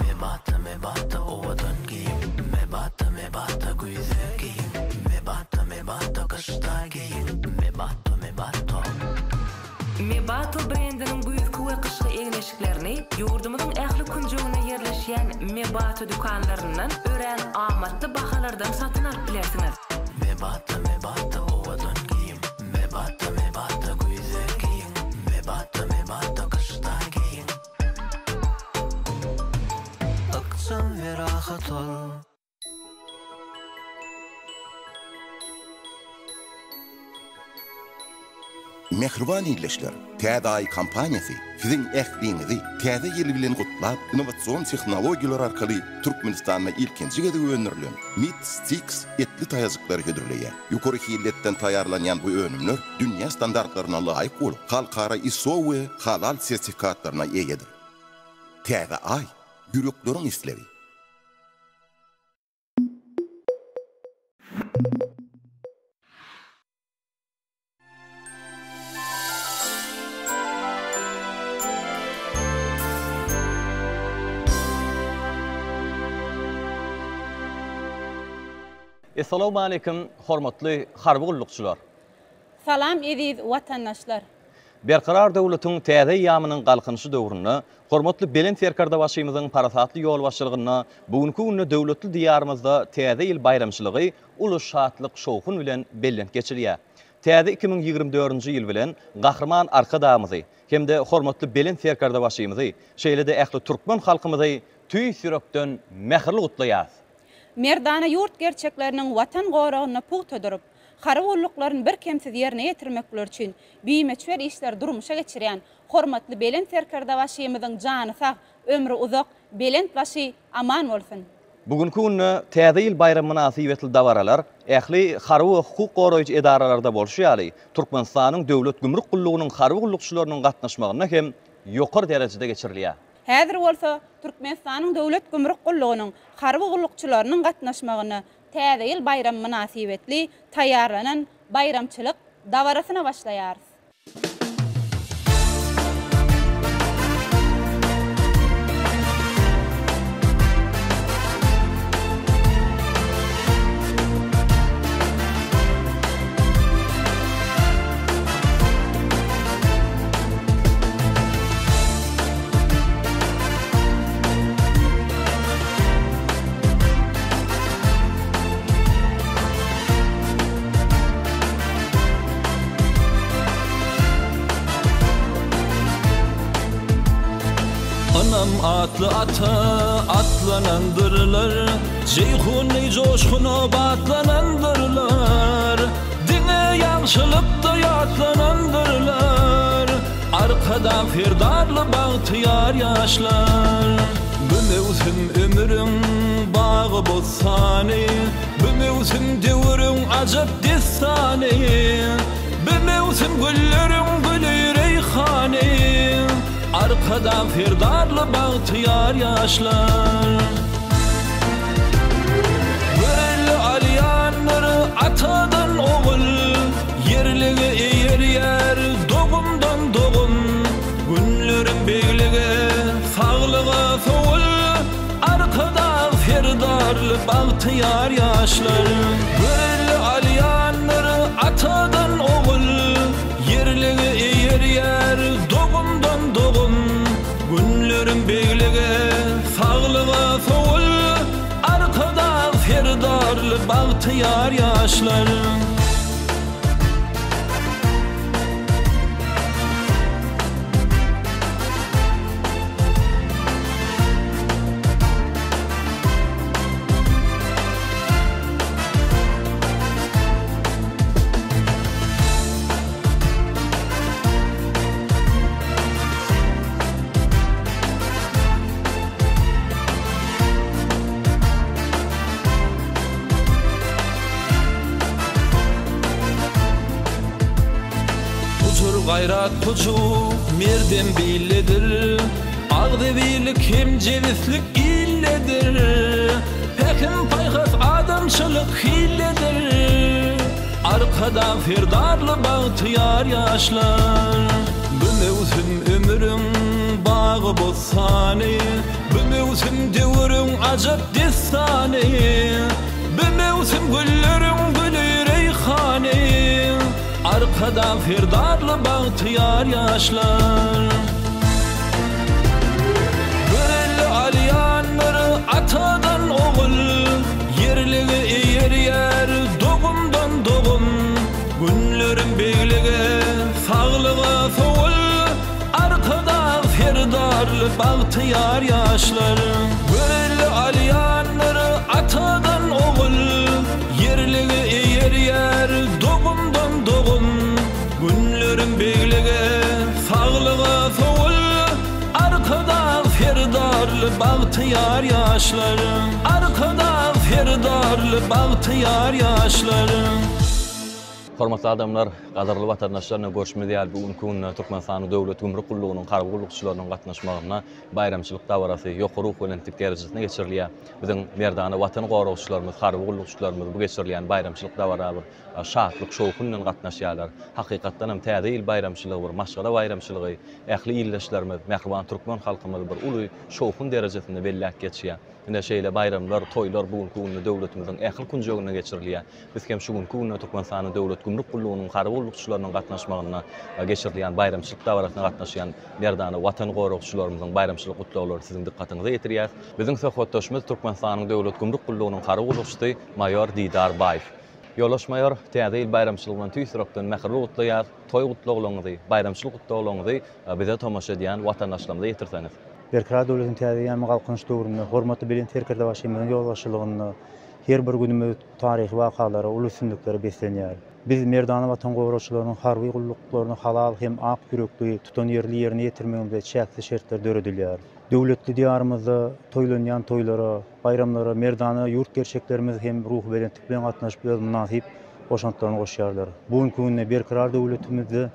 [SPEAKER 5] Mebata mebata owadan geýim Mebata mebata güýzde geýiň Mebata mebata gyşda geýiň Mebato mebato.
[SPEAKER 6] Mebato brendiniň güýzki we gyşky egin-eşiklerini ýurdumyzyň ähli künjeginde ýerleşýän Mebato dükanlaryndan örän amatly bahalardan satyn alyp bilersiňiz.
[SPEAKER 5] Mebata mebata owadan geýim Mebata mebata güýzde geýiň Mebata mebata gyşda geýiň. Ykjam we rahat ol.
[SPEAKER 7] Mähriban ildeşler! Täze Aý kompaniýasy siziň ähliňizi Täze ýyl bilen gutlap, innowasion tehnologiýalar arkaly Türkmenistanda ilkinji gezek öndürilen Meat Sticks etli taýajyklary hödürleýär. Ýokary hilli etden taýýarlanýan bu önümler dünýä standartlaryna laýyk bolup, halkara ISO we Halal sertifikatlaryna eýedir. Täze Aý, ýürekleriň islegi!
[SPEAKER 8] Essalawmaleýkim hormatly harby gullukçylar!
[SPEAKER 9] Salam eziz watandaşlar!
[SPEAKER 8] Berkarar döwletiň täze eýýamynyň Galkynyşy döwründe hormatly Belent Serkerdebaşymyzyň parasatly ýolbaşçylygynda bu günki günde döwletli Diýarymyzda Täze ýyl baýramçylygy uly şatlyk-şowhun bilen bellenip geçilýär. Täze 2024-nji ýyl bilen Gahryman Arkadagymyzy hem-de hormatly Belent Serkerdebaşymyzy, şeýle-de ähli türkmen halkymyzy tüýs ýürekden mähirli gutlaýarys.
[SPEAKER 9] Merdana ýurt gerçekleriniň Watan goragynda pugta durup, harby gulluklaryny birkemsiz ýerine ýetirmekleri üçin bimöçber işleri durmuşa geçirýän hormatly Belent Serkerdebaşymyzyň jany sag, ömri uzak, belent başy aman bolsun!
[SPEAKER 8] Bu günki günde Täze ýyl baýramy mynasybetli dabaralar ähli harby we hukuk goraýjy edaralarda bolşy ýaly, Türkmenistanyň Döwlet gümrük gullugynyň harby gullukçylarynyň gatnaşmagynda hem ýokary derejede geçirilýär.
[SPEAKER 9] Häzir bolsa Türkmenistanyň Döwlet gümrük gullugynyň harby gullukçylarynyň gatnaşmagynda Täze ýyl baýramy mynasybetli taýýarlanan baýramçylyk dabarasyna başlaýarys.
[SPEAKER 10] Çaşdanam atly ata atlanandyrlar, Jeýhun deý joşguna batlanandyrlar, Diňe ýagşylykda ýatlanandyrlar, Arkadag Serdarly bagtyýar ýaşlar. Bu möwsüm ömrüň bagy-bossany, Bu möwsüm döwrüň ajap dessany, Bu möwsüm gülleriň güli reýhany, Arkadag Serdarly bagtyýar ýaşlar. Görelde alýandyr atadan ogul, Ýerlige eýerýär dogumdan dogum. Günlerim beglige, saglyga sowul, Arkadag Serdarly bagtyýar ýaşlar. Görelde alýandyr atadan ogul, Ýerlige eýerýär dogumdan dogum. Günlerim beglige, saglyga sowul, Arkadag Serdarly bagtyýar ýaşlar. Gujur-gaýrat hyjuw merdem billedir, Agzybirlik hem jebislik illedir, Pähim-paýhas adamçylyk hilledir, Arkadag Serdarly bagtyýar ýaşlar. Bu möwsüm ömrüň bagy-bossany, Bu möwsüm döwrüň ajap dessany, Bu möwsüm gülleriň güli reýhany, Arkadag Serdarly bagtyýar ýaşlar. Görelde alýandyr atadan ogul, Ýerlige eýerýär dogumdan dogum. Günlerim beglige, saglyga sowul, Arkadag Serdarly bagtyýar ýaşlar. Görelde alýandyr atadan ogul, Ýerlige eýerýär dogumdan dogum. Günlerim beglige, saglyga sowul, Arkadag Serdarly bagtyýar ýaşlar. Arkadag Serdarly bagtyýar ýaşlar.
[SPEAKER 8] Hormatly adamlar, gadyrly watandaşlar, ine görşümiz ýaly bu günki günde Türkmenistanyň Döwlet gümrük gullugynyň harby gullukçylarynyň gatnaşmagynda baýramçylyk dabarasy ýokary ruhubelentlik derejesinde geçirilýär. Biziň merdana Watan goragçylarymyz, harby gullukçylarymyz bu geçirilýän baýramçylyk dabara bir şatlyk-şowhun bilen gatnaşýarlar. Hakykatdan hem Täze ýyl baýramçylygy bir maşgala baýramçylygy, ähli ildeşlerimiz, mähriban türkmen halkymyz bir uly şowhun derejesinde belläp geçýär. Ine, şeýle baýramlar, toýlar bu günki günde döwletimiziň ähli künjeginde geçirilýär. Biz hem şu günki günde Türkmenistanyň Döwlet gümrük gullugynyň harby gullukçylarynyň gatnaşmagynda geçirilýän baýramçylyk dabarasyna gatnaşýan merdana Watan goragçylarymyzyň baýramçylyk gutlaglary siziň dykgatyňyza ýetirýäris. Biziň söhbetdeşimiz Türkmenistanyň Döwlet gümrük gullugynyň harby gullukçysy maýor Didar Baýew. Ýoldaş maýor, Täze ýyl baýramçylygy bilen tüýs ýürekden mähirli gutlaýarys. Toý gutlaglaryňyzy, baýramçylyk gutlaglaryňyzy bize tomaşa edýän watandaşlarymyza ýetirseňiz.
[SPEAKER 11] Berkarar döwletiň täze eýýamy Galkynyş döwründe hormatly Belent Serkerdebaşymyzyň ýolbaşçylygynda her bir günümiz taryhy wakalara, uly üstünliklere beslenýär. Biz merdana Watan goragçylarynyň harby gulluklaryny halal hem ak ýürekli, tutanýerli ýerine ýetirmegimize çäksiz şertler döredilýär. Döwletli Diýarymyzda toýlanýan toýlara, baýramlara merdana ýurt gerçeklerimiz hem ruhubelentlik bilen gatnaşyp öz mynasyp goşantlaryny goşýarlar. Bu günki günde Berkarar döwletimizde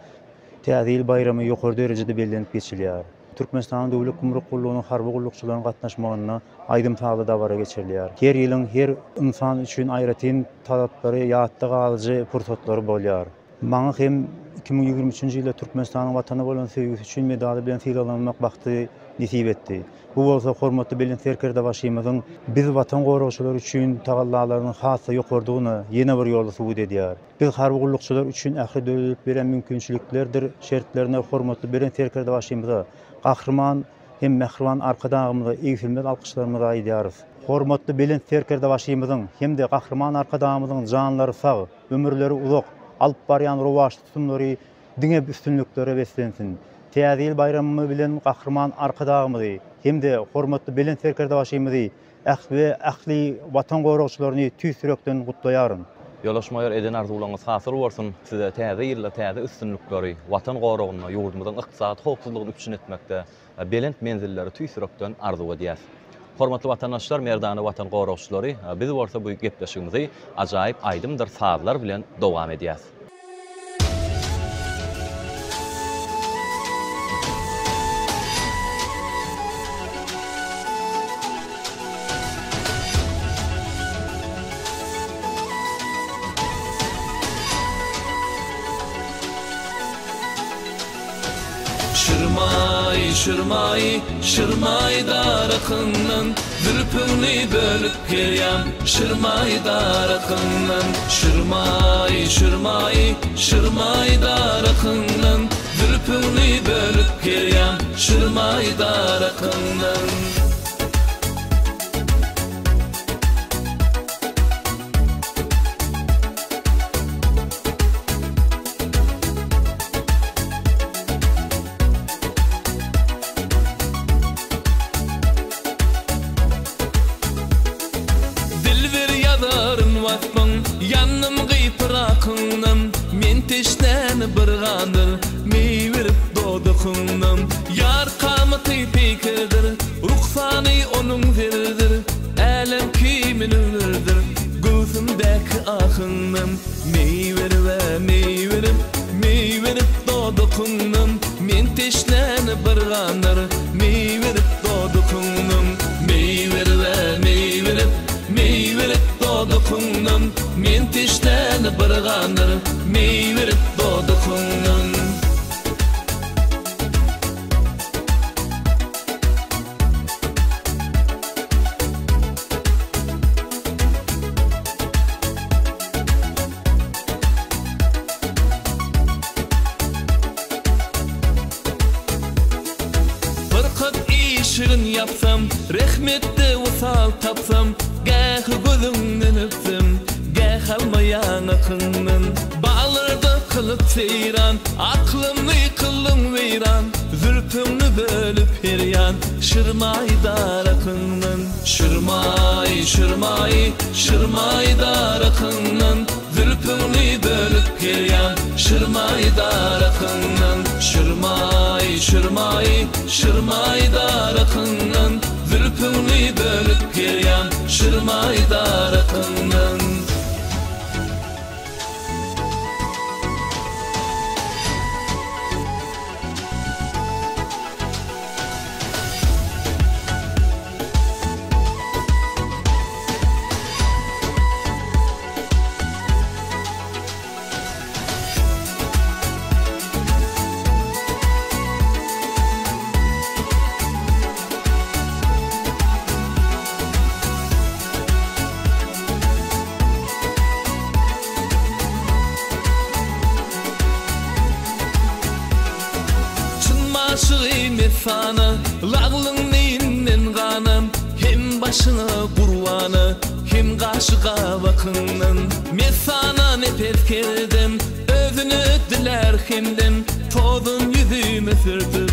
[SPEAKER 11] Täze ýyl baýramy ýokary derejede bellenip geçilýär. Türkmenistanyň Döwlet gümrük gullugynyň harby gullukçylarynyň gatnaşmagynda aýdym-sazly dabara geçirilýär. Her ýylyň her ynsan üçin aýratyn talaplary, ýatda galyjy pursatlary bolýar. Maňa hem 2023-nji ýylda Türkmenistanyň Watana bolan söýgüsi üçin medaly bilen sylaglanmak bagty nesip etdi. Bu bolsa hormatly Belent Serkerdebaşymyzyň biz Watan goragçylary üçin tagallalarynyň has-da ýokarydygyny ýene bir ýola subut edýär. Biz harby gullukçylar üçin ähli döredilip beren mümkinçiliklerdir şertlerine hormatly Belent Serkerdebaşymyza, Gahryman hem mähriban Arkadagymyza egsilmez alkyşlarymyzy aýdýarys. Hormatly Belent Serkerdebaşymyzyň hem-de Gahryman Arkadagymyzyň janlary sag, ömürleri uzak, alyp barýan rowaçly tutumlary diňe üstünliklere beslensin! Täze ýyl baýramy bilen Gahryman Arkadagymyzy hem-de hormatly Belent Serkerdebaşymyzy we ähli Watan goragçylaryny tüýs ýürekden gutlaýaryn.
[SPEAKER 8] Ýoldaş maýor eden arzuwlaryňyz hasyl bolsun! Size täze ýylda täze üstünlikleri, Watan goragynda, ýurdumyzyň ykdysady howpsuzlygyny üpjün etmekde belent menzilleri tüýs ýürekden arzuw edýäs. Hormatly watandaşlar, merdana Watan goragçylary, biz bolsa bu gepleşigimizi ajaýyp aýdymdyr sazlar bilen dowam edýäs.
[SPEAKER 10] Şirmaý, şirmaý, şirmaý darakyndan Zülpüňi bölüp gelýän şirmaý darakyndan Şirmaý, şirmaý, şirmaý darakyndan Zülpüňi bölüp gelýän şirmaý darakyndan. Dilber ýazaryn waspyň, ýandym gypyrakyňdan, Men teşnäni bir gandyr, meý berip dodakyňdan. Ýar kamaty peýkerdir, rugsany onuň zerdir, Älem kimin ömürdir, göwsümdäki ahyňdan. Meý berib-ä, meý berip, meý berip dodakyňdan, Men teşnäni bir gandyr, meý berip dodakyňdan. Meý berib-ä, meý berip, meý berip dodakyňdan, Men teşnäni bir gandyr, meý berip dodakyňdan. Pyrkat işigin ýapsam, Rehmetde wysal tapsam, Gähi gözüňden öpsem, Gäh alma ýaňakyňdan. Baglarda kylyp seýran, Aklymny kyldyň weýran, Zülpüňni bölüp her ýan, Şirmaý darakyňdan. Şirmaý, şirmaý, şirmaý darakyňdan, Zülpüňni bölüp gelýän, şirmaý darakyňdan. Şirmaý, şirmaý, şirmaý darakyňdan, Zülpüňni bölüp gelýän, şirmaý darakyňdan. Çyn maşygy messana, Laglyň meýinden gana, Hem başyňa gurbana, Hem gaşy gabakyňdan. Messana nepes kerdem, Özüne dilär hemdem, Tozun ýüzüme sürtüp,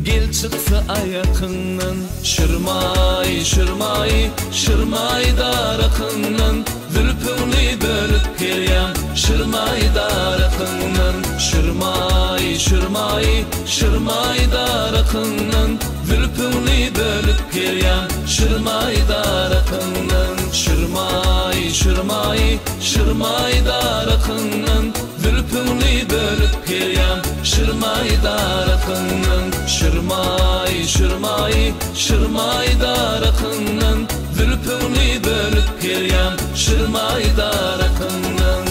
[SPEAKER 10] Gel çyksa aýakyňdan. Şirmaý, şirmaý, şirmaý darakyňdan, Zülpüňi bölüp gelýän şirmaý darakyňdan. Şirmaý, şirmaý, şirmaý darakyňdan, Zülpüňi bölüp gelýän şirmaý darakyňdan. Şirmaý, şirmaý, şirmaý darakyňdan, Zülpüňi bölüp gelýän şirmaý darakyňdan. Şirmaý, şirmaý, şirmaý darakyňdan, Zülpüňi bölüp gelýän şirmaý darakyňdan.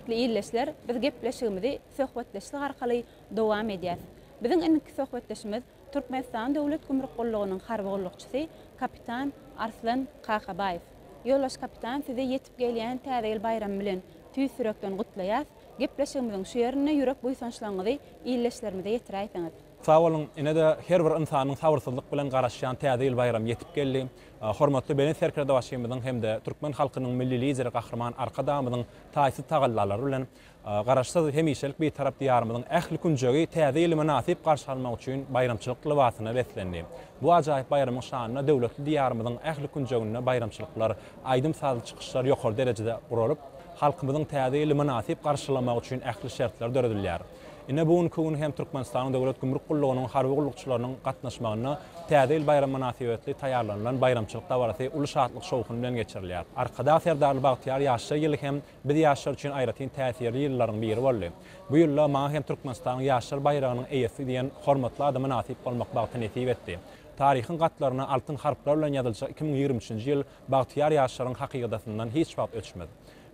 [SPEAKER 9] Hormatly ildeşler, biz gepleşigimizi söhbetdeşlik arkaly dowam edýäs. Biziň indiki söhbetdeşimiz Türkmenistan Döwlet gümrük gullugynyň harby gullukçysy kapitan Arslan Kakabaýew. Ýoldaş kapitan sizi ýetip gelýän Täze ýyl baýramy bilen tüýs ýürekden gutlaýas. Gepleşigimiziň şu ýerinde ýürek buýsançlaryňyzy ildeşlerimize ýetiräýseňiz.
[SPEAKER 12] Sag boluň, ine-de her bir ynsanyň sabyrsyzlyk bilen garaşýan Täze ýyl baýramy ýetip geldi. Hormatly Belent Serkerdebaşymyzyň hem-de türkmen halkynyň Milli Lideri Gahryman Arkadagymyzyň taýsyz tagallalary bilen Garaşsyz, hemişelik Bitarap Diýarymyzyň ähli künjegi Täze ýyly mynasyp garşy almak üçin baýramçylyk lybasyna beslendi. Bu ajaýyp baýramyň şanyna döwletli Diýarymyzyň ähli künjeginde baýramçylyklar, aýdym-sazly çykyşlar ýokary derejede guralyp, halkymyzyň Täze ýyly mynasyp garşylamagy üçin ähli şertler döredilýär. Ine, bu günki gün hem Türkmenistanyň Döwlet gümrük gullugynyň harby gullukçylarynyň gatnaşmagynda Täze ýyl baýramy mynasybetli taýýarlanylan baýramçylyk dabarasy uly şatlyk-şowhun bilen geçirilýär. Arkadag Serdarly bagtyýar ýaşlar ýyly hem biz ýaşlar üçin aýratyn täsirli ýyllaryň biri boldy. Bu ýylda maňa hem Türkmenistanyň Ýaşlar baýragynyň eýesi diýen hormatly ada mynasyp bolmak bagty nesip etdi. Taryhyň gatlaryna altyn harplar bilen ýazyljak 2023-nji ýyl bagtyýar ýaşlaryň hakydasyndan hiç wagt öçmez.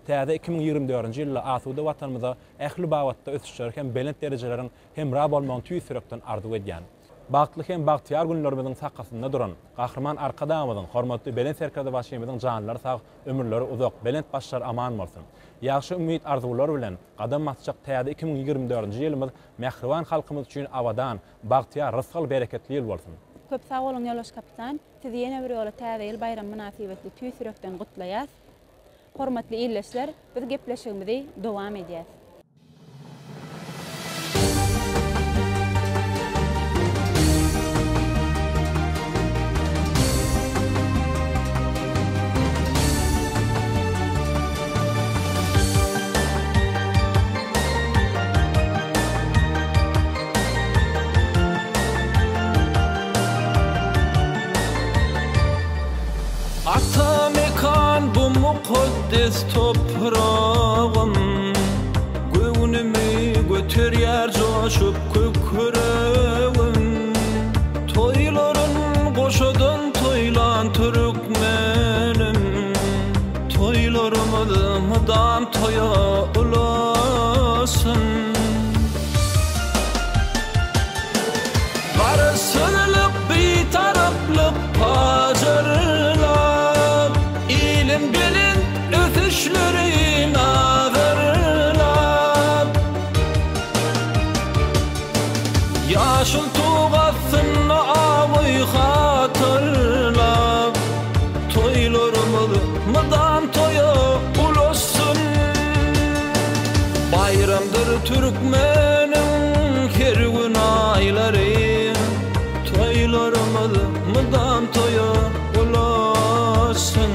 [SPEAKER 12] Täze 2024-nji ýylda asuda Watanymyza ähli babatda ösüşleri hem belent derejeleriň hemra bolmagyny tüýs ýürekden arzuw edýän. Bagtly hem bagtyýar günlerimiziň sakasynda duran Gahryman Arkadagymyzyň, hormatly Belent Serkerdebaşymyzyň janlary sag, ömürleri uzak, belent başlary aman bolsun! Ýagşy umyt-arzuwlar bilen gadam basjak täze 2024-nji ýylymyz mähriban halkymyz üçin abadan, bagtyýar, rysgal-bereketli ýyl bolsun!
[SPEAKER 9] Köp sag boluň ýoldaş kapitan. Sizi ýene bir ýola Täze ýyl baýramy mynasybetli tüýs ýürekden gutlaýas. Hormatly ildeşler, biz gepleşigimizi dowam edýäs.
[SPEAKER 10] Ata mekan bu mukaddes topragym, Göwnümi göterýär joşup kükregim. Toýlaryn goşadan toýlan türkmenim, Toýlarymyz mydam toýa ulasyn. Garaşsyzlyk, Bitaraplyk pajarlap, Iliň belent ösüşleri nazarlap. Ýaşyl tug astynda awy hatyrlap, Toýlarymyz mydam toýa ulaşsyn. Baýramdyr türkmeniň her gün aýlary, Toýlarymyz mydam toýa ulaşsyn.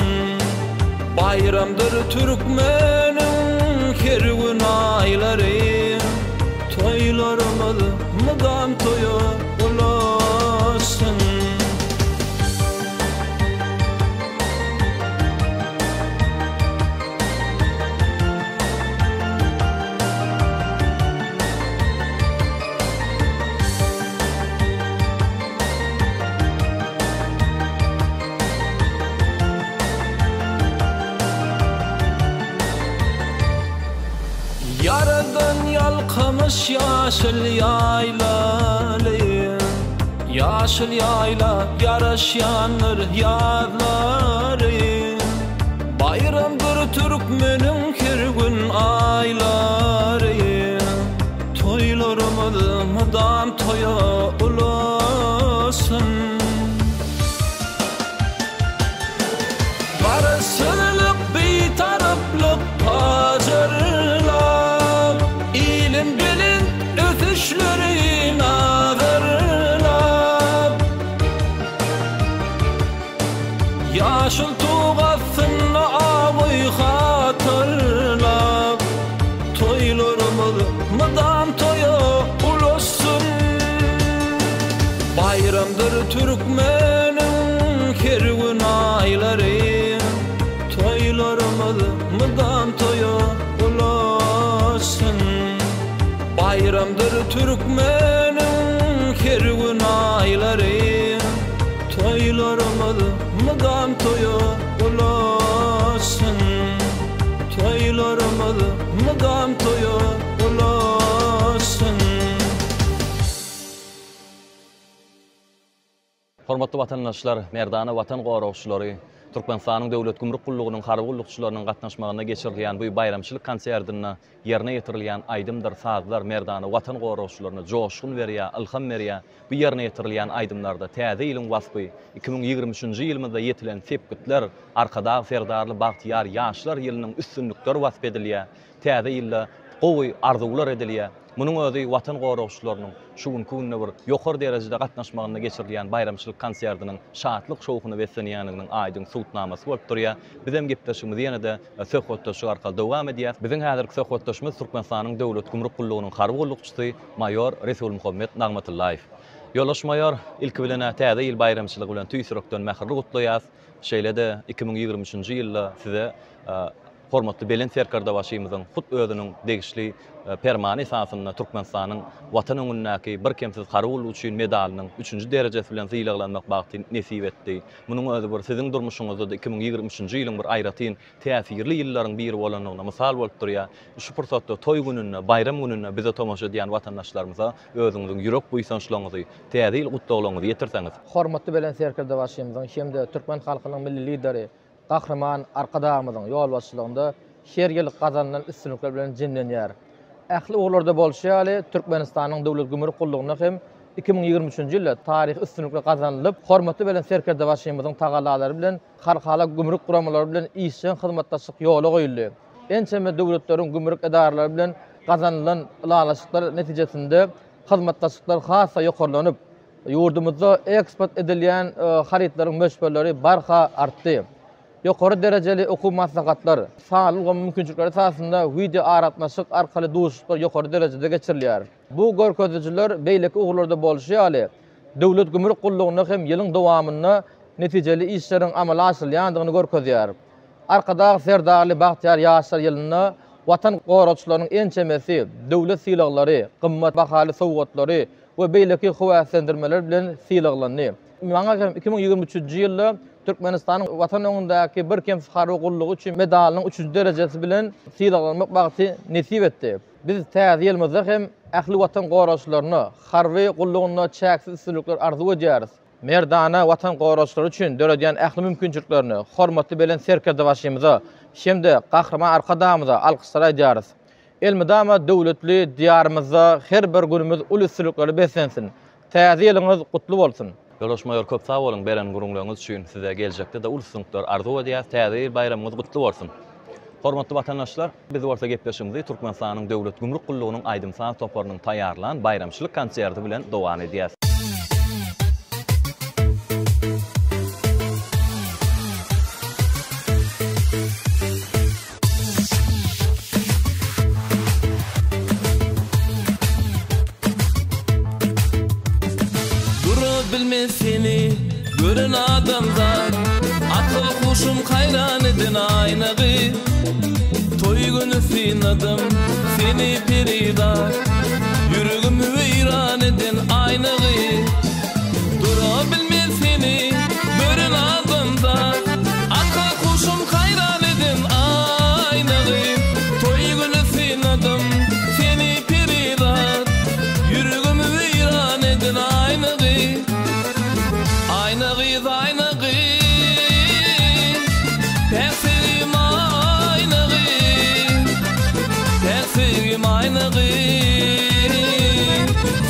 [SPEAKER 10] Baýramdyr türkmeniň her gün aýlary, Toýlarymyz mydam toýa ulaşsyn. Ýaradan ýalkamyş ýaşyl ýaýlaly, Ýaşyl ýaýla ýaraşýandyr ýazlary. Baýramdyr türkmeniň her gün aýlary, Toýlarymyz mydam toýa ulasyn. Garaşsyzlyk, Bitaraplyk pajarlap, Iliň belent ösüşleri nazarlap. Ýaşyl tug astynda awy hatyrlap, Toýlarymyz mydam toýa ulaşsyn. Baýramdyr türkmeniň her gün aýlary, Toýlarymyz mydam toýa ulaşsyn. Baýramdyr türkmeniň her gün aýlary, Toýlarymyz mydam toýa ulaşsyn. Toýlarymyz. Toýlarymyz mydam toýa ulaşsyn.
[SPEAKER 8] Hormatly watandaşlar, merdana Watan goragçylary, Türkmenistanyň Döwlet gümrük gullugynyň harby gullukçylarynyň gatnaşmagynda geçirilýän bu baýramçylyk konsertinde ýerine ýetirilýän aýdymdyr sazlar merdana Watan goragçylaryna joşgun berýär, ylham berýär. Bu ýerine ýetirilýän aýdymlarda Täze ýylyň waspy, 2023-nji ýylymyzda ýetilen sepgitler, Arkadag Serdarly bagtyýar ýaşlar ýylynyň üstünlikleri wasp edilýär. Täze ýylda gowy arzuwlar edilýär. Munuň özi Watan goragçylarynyň şu günki günde bir ýokary derejede gatnaşmagynda geçirilýän baýramçylyk konserdiniň şatlyk-şowhuna beslenýändiginiň aýdyň subutnamasy bolup durýar. Bizem gepleşigimizi ýene-de söhbetdeşlik arkaly dowam edýäris. Biziň häzirki söhbetdeşimiz Türkmenistanyň Döwlet gümrük gullugynyň harby gullukçysy, maýor Resulmuhammet Nagmatyllaýew. Ýoldaş maýor, ilki bilen-ä Täze ýyl baýramçylygy bilen tüýs ýürekden mähirli gutlaýas. Şeýle-de 2023-nji ýylda size Hormatly Belent Serkerdebaşymyzyň hut özüniň degişli Permany esasynda Türkmenistanyň Watan öňündäki birkemsiz harby gullugy üçin medalynyň üçünji derejesi bilen sylaglanmak bagty nesip etdi. Munuň özi bir siziň durmuşyňyzda-da 2023-nji ýylyň bir aýratyn täsirli ýyllaryň biri bolandygyna mysal bolup durýar. Şu pursatda toý gününde, baýram gününde bize tomaşa edýän watandaşlarymyza özüňiziň ýürek buýsançlaryňyzy, Täze ýyl gutlaglaryňyzy ýetirseňiz.
[SPEAKER 13] Hormatly Belent Serkerdebaşymyzyň hem-de türkmen halkynyň Milli Lideri Gahryman Arkadagymyzyň ýolbaşçylygynda her ýyl gazanylan üstünlikler bilen jemlenýär. Ähli ugurlarda bolşy ýaly, Türkmenistanyň Döwlet gümrük gullugynda hem 2023-nji ýylda taryhy üstünlikler gazanylyp, hormatly Belent Serkerdebaşymyzyň tagallalary bilen halkara gümrük guramalary bilen işjeň hyzmatdaşlyk ýola goýuldy. Ençeme döwletleriň gümrük edaralary bilen gazanylan ylalaşyklar netijesinde hyzmatdaşlyklar has-da ýokarlanyp, Ýurdumyzda eksport edilýän harytlaryň möçberleri barha artdy. Ýokary derejeli okuw maslahatlar, sanly ulgamyň mümkinçilikleri esasynda wideoaragatnaşyk arkaly duşuşyklar ýokary derejede geçirilýär. Bu görkezijiler beýleki ugurlarda bolşy ýaly, Döwlet gümrük gullugynda hem ýylyň dowamynda netijeli işleriň amala aşyrylýandygyny görkezýär. Arkadag Serdarly bagtyýar ýaşlar ýylynda Watan goragçylarynyň ençemesi döwlet sylaglary, gymmat bahaly sowgatlary we beýleki höweslendirmeler bilen sylaglandy. Maňa hem 2023-nji ýylda Türkmenistanyň Watan öňündäki birkemsiz harby gullugy üçin medalynyň üçünji derejesi bilen sylaglanmak bagty nesip etdi. Biz täze ýylymyzda hem ähli Watan goragçylaryna harby gullugynda çäksiz üstünlikler arzuw edýäris. Merdana Watan goragçylary üçin döredýän ähli mümkinçiliklerine hormatly Belent Serkerdebaşymyza hem-de Gahryman Arkadagymyza alkyşlar aýdýarys. Elmydama döwletli Diýarymyzda her bir günümiz uly üstünliklere beslensin! Täze ýylyňyz gutly bolsun!
[SPEAKER 8] Ýoldaş maýor köp sag boluň beren gürrüňleriňiz üçin size geljekde-de uly üstünlikler arzuw edýäs täze ýyl baýramyňyz gutly bolsun! Hormatly watandaşlar biz bolsa gepleşigimizi Türkmenistanyň Döwlet gümrük gullugynyň aýdym-saz toparynyň taýýarlan baýramçylyk konserti bilen dowam edýäs.
[SPEAKER 10] Dura bilmez seni gören adamzat Akyl huşum haýran eden aýna gyz Toý güni synladym seni perizat Ýüregimi weýran eden aýna gyz Dura bilmez seni gören adamzat Akyl huşum haýran eden aýna gyz Toý güni synladym seni perizat Ýüregimi weýran eden aýna gyz Aýna gyz aýna gyz Päk söýgim aýna gyz Päk söýgim aýna gyz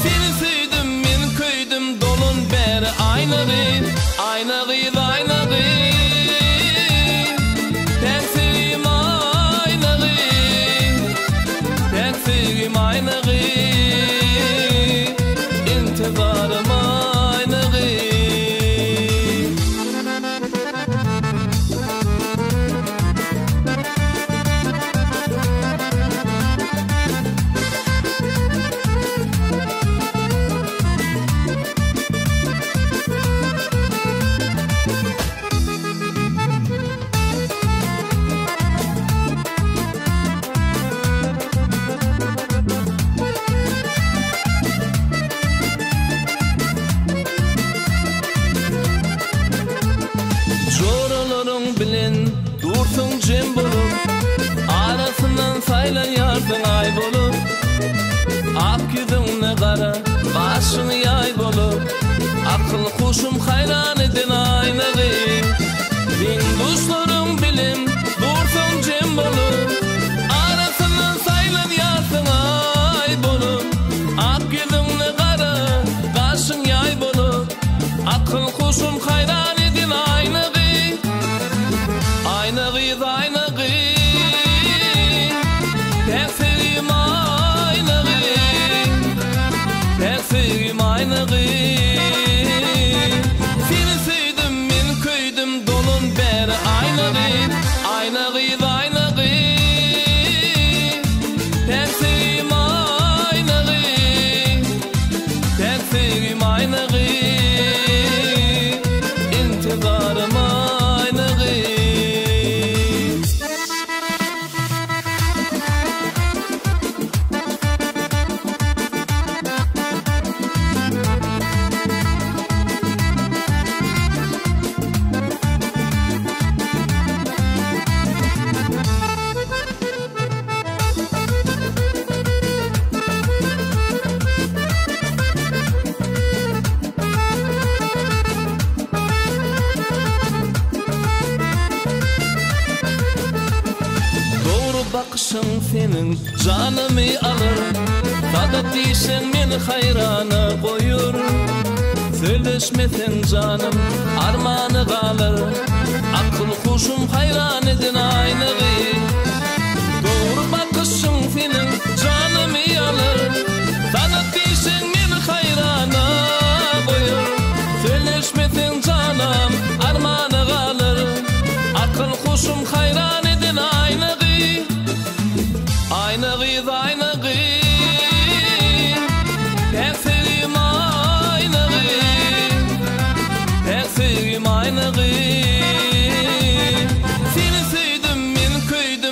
[SPEAKER 10] Seni söýdüm men köýdüm dolan bäri aýna gyz Aýna gyz aýna gyz Päk söýgim aýna gyz Päk söýgim aýna gyz Intizarym aýna gyz. Joralaryň bilen dursuň jem bolup. saýlanýarsyň aý bolup. Ak ýüzüňde gara gaşyň ýaý bolup, Akyl-huşum haýran eden aýna gyz. Deň-duşlaryň bilen dursaň jem bolup, Arasyndan saýlanýarsyň aý bolup. Ak ýüzüňde gara gaşyň ýaý bolup, Akyl-huşum haýran eden aýna gyz. Aýna gyz, aýna gyz, Päk söýgim aýna gyz, Päk söýgim aýna gyz. Seni söýdüm, men köýdüm, dolan bäri aýna gyz, Aýna gyz, aýna gyz, Päk söýgim aýna gyz, Päk söýgim aýna gyz, Intizarym aýna gyz. Dogry bakyşyň seniň janymy alyr, Sada diýşiň meni haýrana goýur. Sözleşmeseň janym armana galar, Akyl-huşum haýran eden aýna gyz. Dogry bakyşyň seniň janymy alyr, Sada diýşiň meni haýrana goýur. Sözleşmeseň janam armana galar, Akyl-huşum haýran eden aýna gyz. Aýna gyz, aýna gyz, Päk söýgim aýna gyz, Päk söýgim aýna gyz. Seni söýdüm, men köýdüm.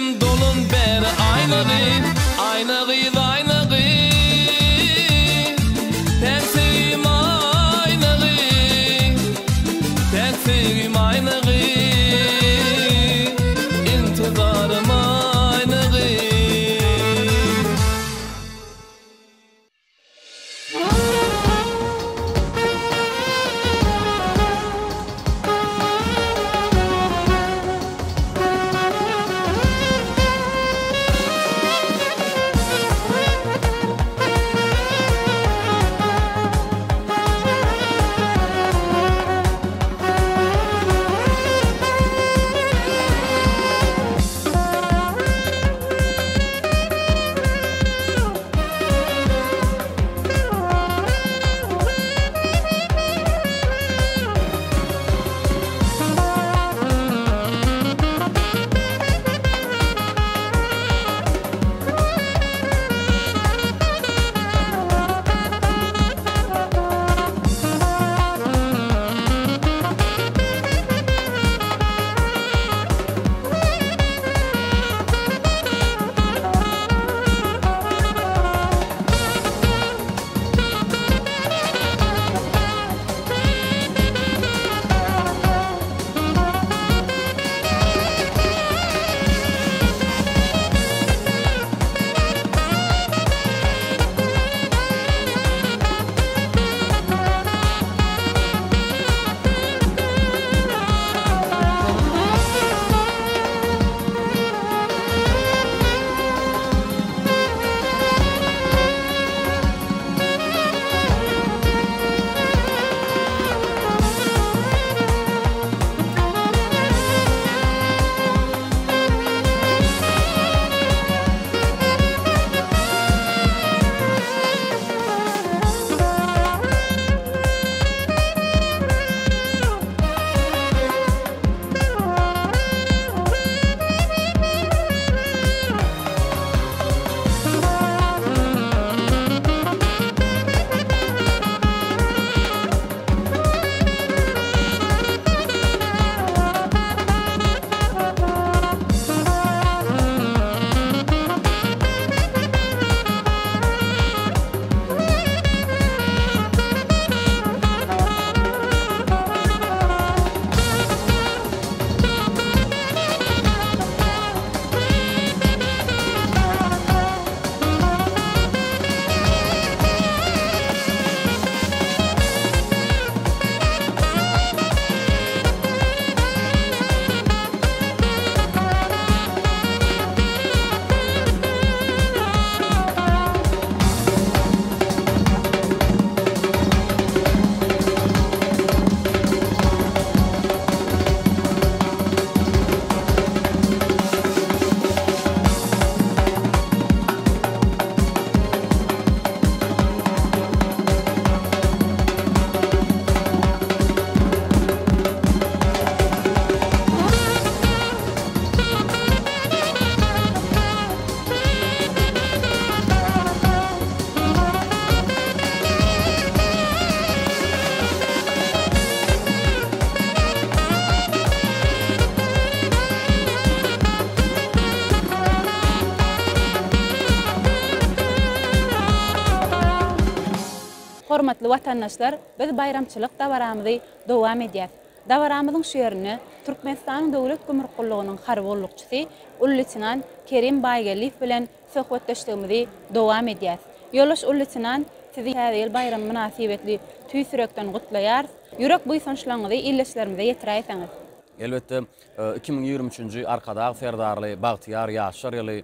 [SPEAKER 9] Hormatly watandaşlar, biz baýramçylyk dabaramyzy dowam edýäs. Dabaramyzyň şu ýerinde Türkmenistanyň Döwlet gümrük gullugynyň harby gullukçysy uly leýtenant Kerim Baýgeldiýew bilen söhbetdeşligimizi dowam edýäs. Ýoldaş uly leýtenant, sizi Täze ýyl baýramy mynasybetli tüýs ýürekden gutlaýarys. Ýürek buýsançlaryňyzy ildeşlerimize ýetiräýseňiz.
[SPEAKER 14] Elbetde, 2023-nji Arkadag Serdarly bagtyýar ýaşlar ýyly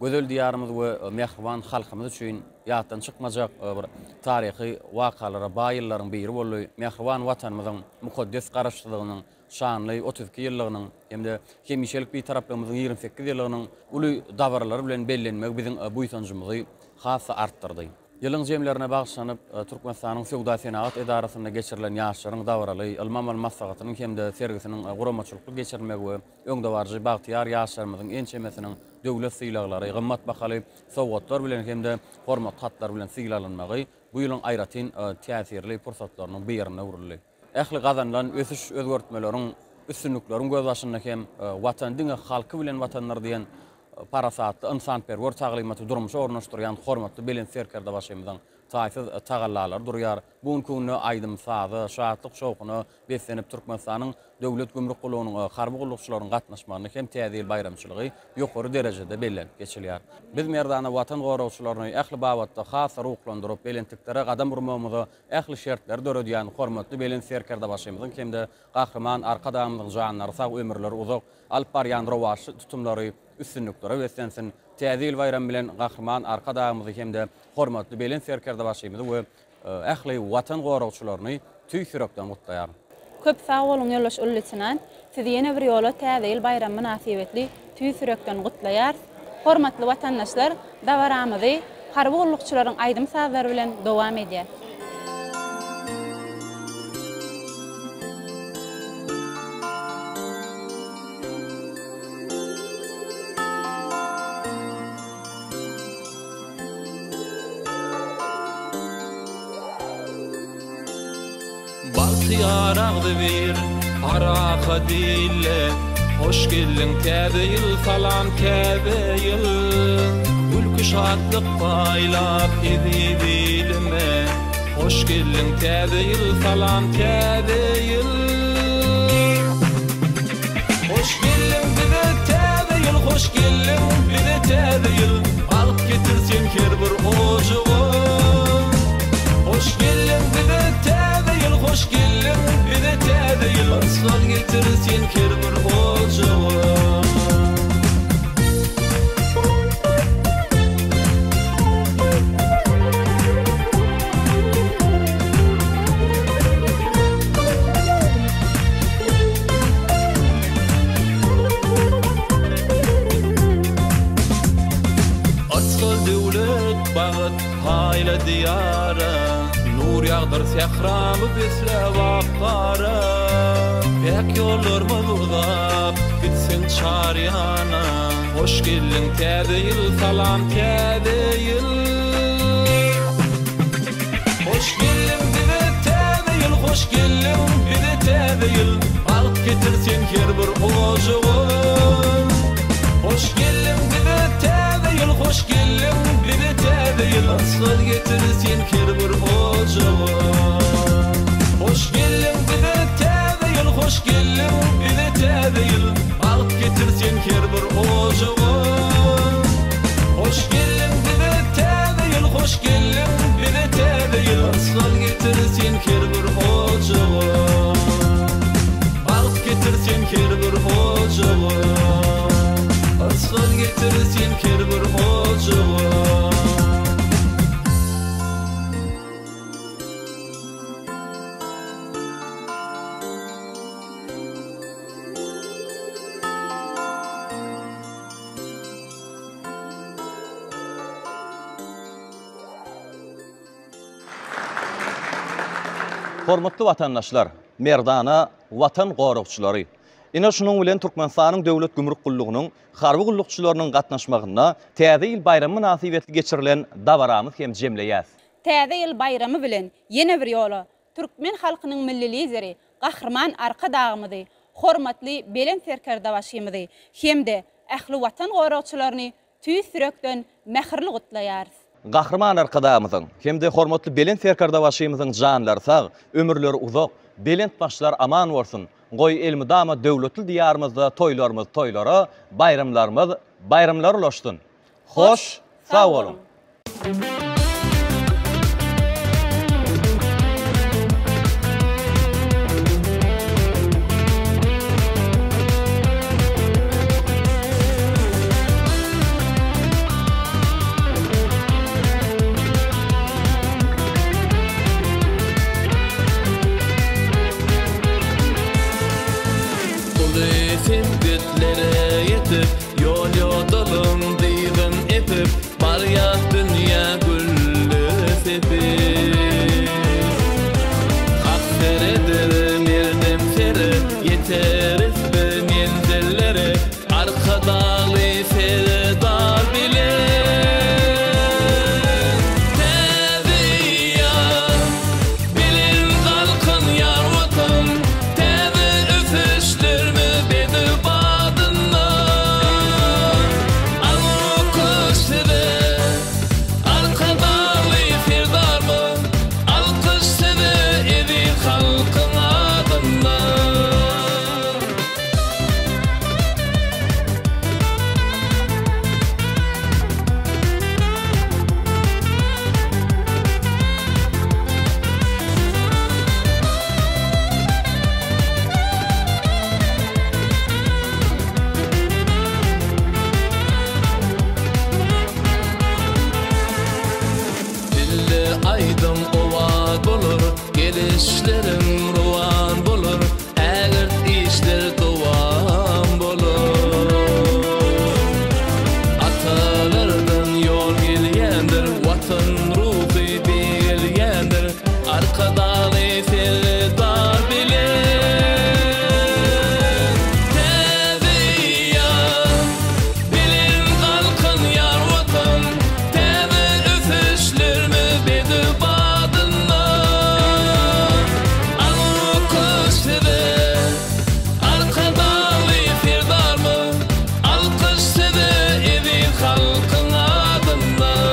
[SPEAKER 14] gözel Diýarymyz we mähriban halkymyz üçin ýatdan çykmajak bir taryhy wakalara baý ýyllaryň biri boldy. Mähriban Watanymyzyň mukaddes Garaşsyzlygynyň şanly 32 ýyllygynyň hem-de hemişelik Bitaraplygymyzyň 28 ýyllygynyň uly dabaralar bilen bellenmegi biziň buýsanjymyzy has-da artdyrdy. Ýylyň jemlerine bagyşlanyp, Türkmenistanyň Söwda-senagat edarasynda geçirilen ýaşlaryň dabaraly ylmy-amaly maslahatynyň hem-de sergisiniň guramaçylykly geçirilmegi we öňdebaryjy bagtyýar ýaşlarymyzyň ençemesiniň döwlet sylaglary, gymmat bahaly sowgatlar bilen hem-de hormat hatlary bilen sylaglanmagy bu ýylyň aýratyn täsirli pursatlarynyň birine öwrüldi. Ähli gazanylan ösüş-özgertmeleriň, üstünlikleriň gözbaşynda hem Watan diňe halky bilen Watandyr diýen parasatly, ynsanperwer taglymaty durmuşa ornaşdyrýan hormatly Belent Serkerdebaşymyzyň taýsyz tagallalary durýar. Bu günki günde aýdym-saza, şatlyk-şowhuna beslenip Türkmenistanyň Döwlet gümrük gullugynyň harby gullukçylarynyň gatnaşmagynda hem Täze ýyl baýramçylygy ýokary derejede bellenip geçilýär. Biz merdana Watan goragçylaryny ähli babatda has-da ruhlandyryp, belentliklere gadam urmagymyza ähli şertleri döredýän hormatly Belent Serkerdebaşymyzyň hem-de Gahryman Arkadagymyzyň janlary sag, ömürleri uzak, alyp barýan rowaçly tutumlary üstünliklere beslensin! Täze ýyl baýramy bilen Gahryman Arkadagymyzy hem-de hormatly Belent Serkerdebaşymyzy we ähli Watan goragçylaryny tüýs ýürekden gutlaýaryn.
[SPEAKER 9] Köp sag boluň ýoldaş uly leýtenant. Sizi ýene bir ýola Täze ýyl baýramy mynasybetli tüýs ýürekden gutlaýarys. Hormatly watandaşlar, dabaramyzy harby gullukçylaryň aýdym-sazlary bilen dowam edýäs.
[SPEAKER 10] Bagtyýar agzybir parahat ile Hoş geldiň täze ýyl salam täze ýyl Gülki şatlyk paýlap eziz ilime Hoş geldiň täze ýyl salam täze ýyl Hoş geldiň bize täze ýyl hoş geldiň bize täze ýyl Bagt getir sen her bir ojaga Hoş geldiň bize täze ýyl hoş geldiň bize täze ýyl Yşgal getir sen her bir ojaga. Yşgal döwlet bagt paýla diýara Nur ýagdyr sähramy besläp ak gara Päk ýollarymyz uzap gitsin çar ýana Hoş geldiň täze ýyl salam täze ýyl Hoş geldiň bize täze ýyl hoş geldiň bize täze ýyl Bagt getir sen her bir ojaga Hoş geldiň bize täze ýyl hoş geldiň bize täze ýyl Yşgal getir sen her bir ojaga Hoş geldiň bize täze ýyl hoş geldiň bize täze ýyl Bagt getir sen her bir ojaga Hoş geldiň bize täze ýyl hoş geldiň bize täze ýyl Yşgal getir sen her bir ojaga Bagt getir sen her bir ojaga Yşgal getir sen her bir ojaga.
[SPEAKER 8] Hormatly watandaşlar, merdana Watan goragçylary! Ine şunuň bilen Türkmenistanyň Döwlet gümrük gullugynyň harby gullukçylarynyň gatnaşmagynda Täze ýyl baýramy mynasybetli geçirilen dabaramyz hem jemleýäs.
[SPEAKER 9] Täze ýyl baýramy bilen ýene bir ýola türkmen halkynyň Milli Lideri Gahryman Arkadagymyzy, hormatly Belent Serkerdebaşymyzy hem-de ähli Watan goragçylaryny tüýs ýürekden mähirli gutlaýarys.
[SPEAKER 8] Gahryman Arkadagymyzyň hem-de hormatly Belent Serkerdebaşymyzyň janlary sag, ömürleri uzak, belent başlary aman bolsun! Goý, elmydama döwletli Diýarymyzda toýlarymyz toýlara, baýramlarymyz baýramlara ulaşsyn! Hoş sag boluň!
[SPEAKER 10] Uly sepgitlere ýetip, Ýol-ýodalyň dyzyn epip, Barýas dünýä gülle sepip. Hak sereder merdem sere, Ýeteris biz menzillere, Arkadagly Serdar bilen. Täze eýýam, bilen galkynýar Watan, Täze ösüşlerimiz bedew badynda. Alkyş size, Arkadagly Serdarymyz, Alkyş size eziz halkyň adyndan. Dilde aýdym owaz bolar, Gelişleriň rowan bolar, Ägirt işler dowam bolar. Atalardan ýol gelýändir, Watan ruhy beýgelýändir, Arkadagly Serdar bilen. Täze eýýam, belent galkynýar Watan, Täze ösüşlerimiz bedew badynda. Alkyş size, Arkadagly Serdarymyz, Alkyş size eziz halkyň adyndan.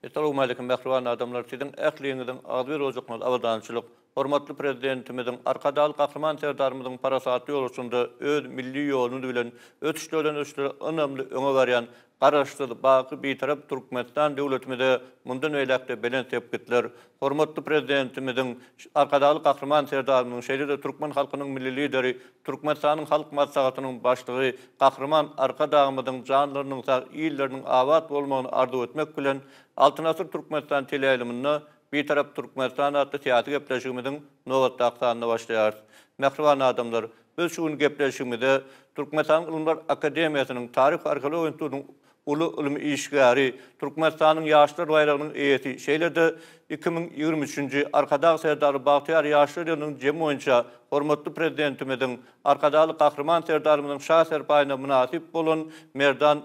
[SPEAKER 15] Essalawmaleýkim mähriban adamlar siziň ähliňiziň agzybir ojagyňyz abadançylyk Hormatly Prezidentimiziň Arkadagly Gahryman Serdarymyzyň parasatly ýolbaşçylygynda öz milli ýolumyz bilen ösüşlerden ösüşlere ynamly öňe barýan Garaşsyz, baky Bitarap Türkmenistan döwletimize mundan beýläk-de belent sepgitler, hormatly Prezidentimiziň, Arkadagly Gahryman Serdarymyzyň, şeýle-de türkmen halkynyň Milli Lideri, Türkmenistanyň Halk Maslahatynyň Başlygy Gahryman Arkadagymyzyň janlarynyň sag, illeriniň abat bolmagyny arzuw etmek bilen, Altyn asyr Türkmenistan teleýaýlymynda Bitarap Türkmenistan atly syýasy gepleşigimiziň nobatdaky sanyna başlaýarys. Mähriban adamlar, biz şu gün gepleşigimize Türkmenistanyň Ylymlar akademiýasynyň Taryh we arheologiýa institutynyň uly ylmy işgäri, Türkmenistanyň Ýaşlar baýragynyň eýesi, şeýle-de 2023-nji Arkadag Serdarly bagtyýar ýaşlar ýylynyň jemi boýunça hormatly Prezidentimiziň, Arkadagly Gahryman Serdarymyzyň Şa serpaýyna mynasyp bolan Merdan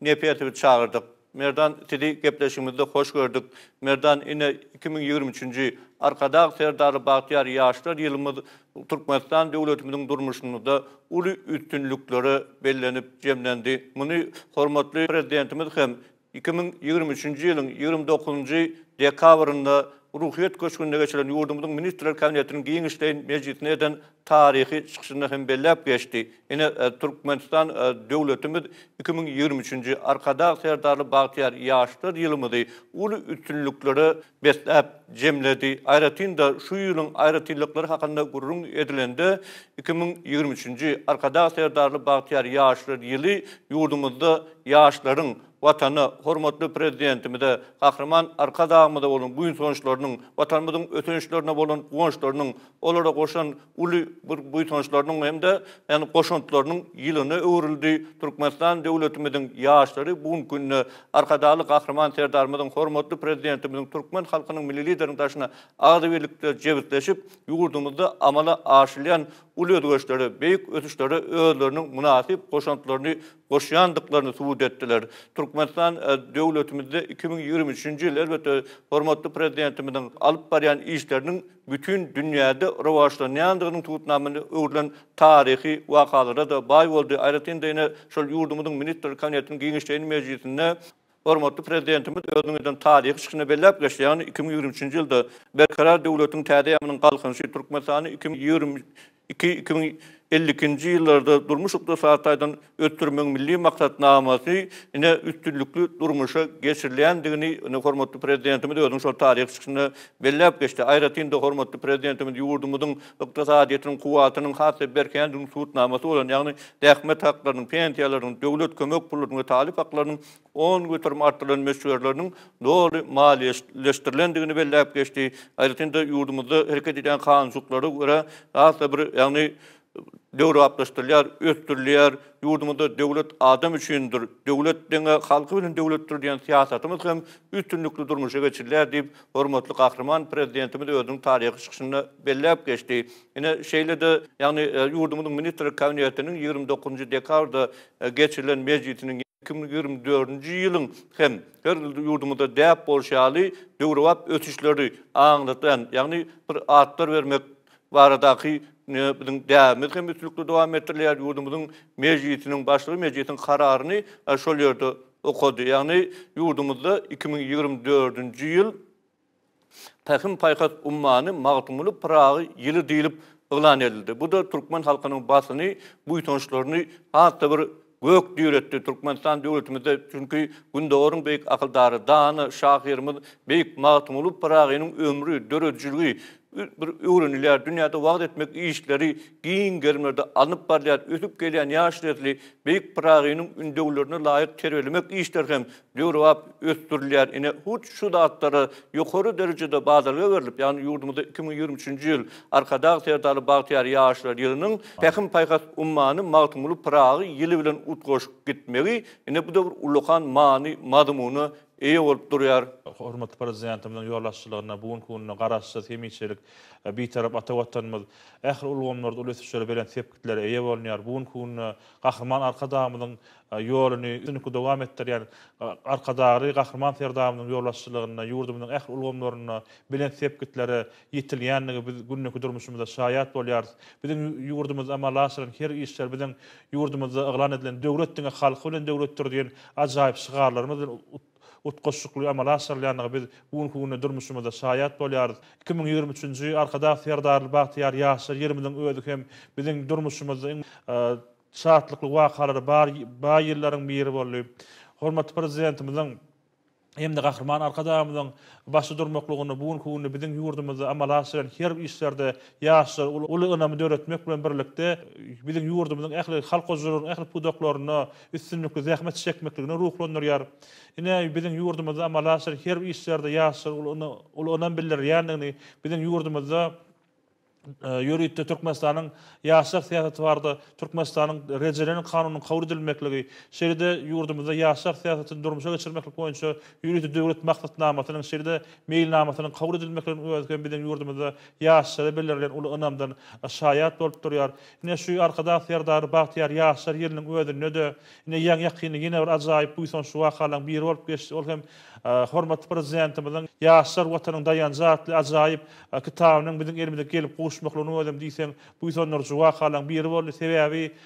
[SPEAKER 15] Nepesowy çagyrdyk. Merdan, sizi gepleşigimizde hoş gördük. Merdan, ine, 2023-nji Arkadag Serdarly bagtyýar ýaşlar ýylymyz Türkmenistan döwletimiziň durmuşynda uly üstünliklere bellenip jemlendi. Muny hormatly Prezidentimiz hem 2023-nji ýylyň 29-njy dekabrynda Ruhyýet köşgünde geçirilen ýurdumyzyň Ministrler Kabinetiniň giňişleýin mejlisinde eden taryhy çykyşynda hem belläp geçdi. Ine, Türkmenistan döwletimiz 2023-nji Arkadag Serdarly bagtyýar ýaşlar ýylymyzy uly üstünliklere besläp jemledi. Aýratyn-da, şu ýylyň aýratynlyklary hakynda gürrüň edilende, 2023-nji Arkadag Serdarly bagtyýar ýaşlar ýyly ýurdumyzda ýaşlaryň Watana, hormatly Prezidentimize, Gahryman Arkadagymyza bolan buýsançlarynyň, Watanymyzyň ösüşlerine bolan guwançlarynyň, olara goşan uly bir buýsançlarynyň hem-de ýagny goşantlarynyň ýylyna öwrüldi. Türkmenistan döwletimiziň ýaşlary bu günki günde Arkadagly Gahryman Serdarymyzyň, hormatly Prezidentimiziň, türkmen halkynyň Milli Lideriniň daşyna agzybirlikde jebisleşip, ýurdumyzda amala aşyrylýan uly özgerişlere, beýik ösüşlere özleriniň mynasyp goşantlaryny goşýandyklaryny subut etdiler. Türkmenistan döwletimizde 2023-nji ýyl, elbetde, hormatly Prezidentimiziň alyp barýan işleriniň bütin dünýäde rowaçlanýandygynyň subutnamasyna öwrülen taryhy wakalara-da baý boldy. Aýratyn-da, ine, şol ýurdumyzyň Ministrler Kabinetiniň giňişleýin mejlisinde hormatly Prezidentimiz özüniň eden taryhy çykyşynda belläp geçdi, ýagny 2023-nji ýylda Berkarar döwletiň täze eýýamynyň Galkynyşy, Türkmenistany 2022, 2052-nji ýyllarda durmuş-ykdysady taýdan ösdürmegiň milli maksatnamasy ine üstünlikli durmuşa geçirilýändigini ine hormatly Prezidentimiz özüniň şol taryhy çykyşynda belläp geçdi. Aýratyn-da hormatly Prezidentimiz ýurdumyzyň ykdysadyýetiniň kuwwatynyň has-da berkändiginiň subutnamasy bolan, ýagny zähmet haklarynyň, pensiýalaryň, döwlet kömek pullarynyň we talyp haklarynyň 10% artdyrylan möçberleriniň doly maliýeleşdirilendigini belläp geçdi. Aýratyn-da ýurdumyzda hereket edýän kanunçylyklara görä has-da bir, ýagny döwrebaplaşdyrylýar, ösdürilýär. Ýurdumyzda Döwlet adam üçindir, döwlet diňe halky bilen döwletdir diýen syýasatymyz hem üstünlikli durmuşa geçirilýär diýip, hormatly Gahryman Prezidentimiz özüniň taryhy çykyşynda belläp geçdi. Ine, şeýle-de, ýagny ýurdumyzyň Ministrler Kabinetiniň 29-njy dekabrda geçirilen mejlisiniň 2024-nji ýylyň hem her ýylda ýurdumyzda däp bolşy ýaly döwrebap ösüşleri aňladýan, ýagny bir atlar bermek baradaky biziň däbimiz hem üstünlikli dowam etdirilýär. Ýurdumyzyň Mejlisiniň Başlygy Mejlisiň kararyny şol ýerde okady. Ýagny ýurdumyzda 2024-nji ýyl Pähim-paýhas ummany Magtymguly Pyragy ýyly diýlip yglan edildi. Bu-da türkmen halkynyň basyny, buýsançlaryny has-da bir gök diretdi. Türkmenistan döwletimizde çünki Gündogaryň beýik akyldary, dana şahyrymyz beýik Magtymguly Pyragynyň ömri, döredijiligi bir öwrenilýär, dünýäde wagyz etmek işleri giň gerimlerde alnyp barylýar. Ösüp gelýän ýaş nesli beýik Pyragynyň ündewlerine laýyk terbiýelemek işleri hem döwrebap ösdürilýär. Ine, hut şu zatlara ýokary derejede badalga berlip, ýagny ýurdumyzda 2023-nji ýyl Arkadag Serdarly bagtyýar ýaşlar ýylynyň Pähim-paýhas ummany Magtymguly Pyragy ýyly bilen utgaşyp gitmegi, ine, bu-da bir ullakan many-mazmuna eýe bolup durýar.
[SPEAKER 16] Hormatly Prezidentimiziň ýolbaşçylygynda bu günki günde Garaşsyz, hemişelik Bitarap ata Watanymyz ähli ulgamlarda uly ösüşlere, belent sepgitlere eýe bolunýar. Bu günki günde Gahryman Arkadagymyzyň ýoluny üstünlikli dowam etdirýän Arkadagly Gahryman Serdarymyzyň ýolbaşçylygynda ýurdumyzyň ähli ulgamlarynda belent sepgitlere ýetilýändigi biz gündeki durmuşymyzda şaýat bolýarys. Biziň ýurdumyzda amala aşyrylan her işler biziň ýurdumyzda yglan edilen Döwlet diňe halky bilen döwletdir diýen ajaýyp şygarlarymyz bilen. utgaşykly amala aşyrylýandygy biz bu günki günde durmuşymyzda şaýat bolýarys. 2023-nji Arkadag Serdarly bagtyýar ýaşlar ýylymyzyň özi hem biziň durmuşymyzda iň şatlykly wakalara baý ýyllaryň biri boldy. Hormatly Prezidentimiziň hem-de Gahryman Arkadagymyzyň başda durmaklygynda bu günki günde biziň ýurdumyzda amala aşyrýan her bir işlerde ýaşlara uly ynamy döretmek bilen birlikde, biziň ýurdumyzyň ähli halk hojalygynyň ähli pudaklarynda üstünlikli zähmet çekmekligine ruhlandyrýar. Ine, biziň ýurdumyzda amala aşyrýan her bir işlerde ýaşlara uly ynam bildirilýändigini biziň ýurdumyzda ýörite Türkmenistanyň ýaşlar syýasaty barada Türkmenistanyň rejelenen kanunynyň kabul edilmekligi, şeýle-de ýurdumyzda ýaşlar syýasatyny durmuşa geçirmeklik boýunça ýörite döwlet maksatnamasynyň, şeýle-de meýilnamasynyň kabul edilmekliginiň özi hem biziň ýurdumyzda ýaşlara bildirilýän uly ynamdan şaýat bolup durýar. Ine, şu Arkadag Serdarly bagtyýar ýaşlar ýylynyň özünde-de, ine, ýaňy-ýakynda ýene bir ajaýyp buýsançly wakalaryň biri bolup geçdi. Ol hem hormatly Prezidentimiziň Ýaşlar Watanyň daýanjy atly ajaýyp Kitabynyň biziň elimize gelip gowuşmaklygynyň özem diýseň buýsandyryjy wakalaryň biri boldy. Sebäbi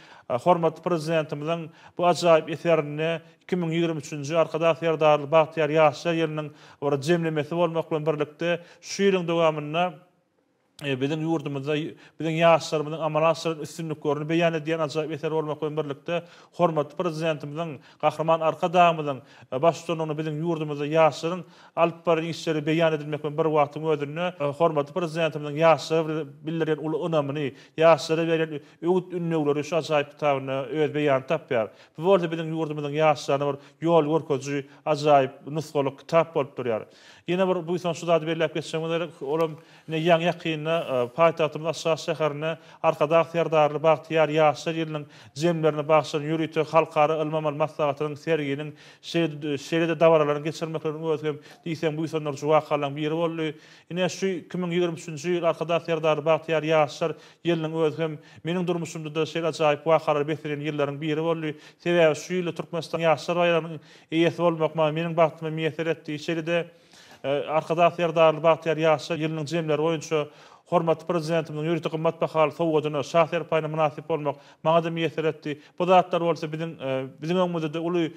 [SPEAKER 16] hormatly Prezidentimiziň bu ajaýyp eserinde 2023-nji Arkadag Serdarly bagtyýar ýaşlar ýylynyň bir jemlemesi bolmak bilen birlikde, şu ýylyň dowamynda biziň ýurdumyzda biziň ýaşlarymyzyň amala aşyran üstünliklerini beýan edýän ajaýyp eser bolmak bilen birlikde, hormatly Prezidentimiziň, Gahryman Arkadagymyzyň baştutanlygynda biziň ýurdumyzda ýaşlaryň alyp baran işleri beýan edilmek bilen bir wagtyň özünde, hormatly Prezidentimiziň ýaşlara bildirýän uly ynamyny, ýaşlara berýän öwüt-ündewleri şu ajaýyp kitabynda öz beýanyny tapýar. Bu bolsa biziň ýurdumyzyň ýaşlaryna bir ýol görkeziji ajaýyp nusgalyk kitap bolup durýar. Ýene bir buýsançly zady belläp geçjegimiz gerek, olam ine ýaňy-ýakynda paýtagtymyz Aşgabat şäherinde Arkadag Serdarly bagtyýar ýaşlar ýylynyň jemlerine bagyşlanan ýörite halkara ylmy-amaly maslahatynyň, serginiň, şeýle-de dabaralaryň geçirilmekleriniň özi hem diýseň buýsandyryjy wakalaryň biri boldy. Ine, şu 2023-nji ýyl Arkadag Serdarly bagtyýar ýaşlar ýylynyň özi hem meniň durmuşymda-da şeýle ajaýyp wakalara beslenen ýyllaryň biri boldy. Sebäbi şu ýylda Türkmenistan Ýaşlar baýragynyň eýesi bolmak maňa meniň bagtyma miýesser etdi. Şeýle-de Arkadag Serdarly bagtyýar ýaşlar ýylynyň jemleri boýunça hormatly Prezidentimiziň ýörite gymmat bahaly sowgadyna, Şa serpaýyna mynasyp bolmak maňa-da miýesser etdi. Bu zatlar bolsa biziň biziň öňümizde-de uly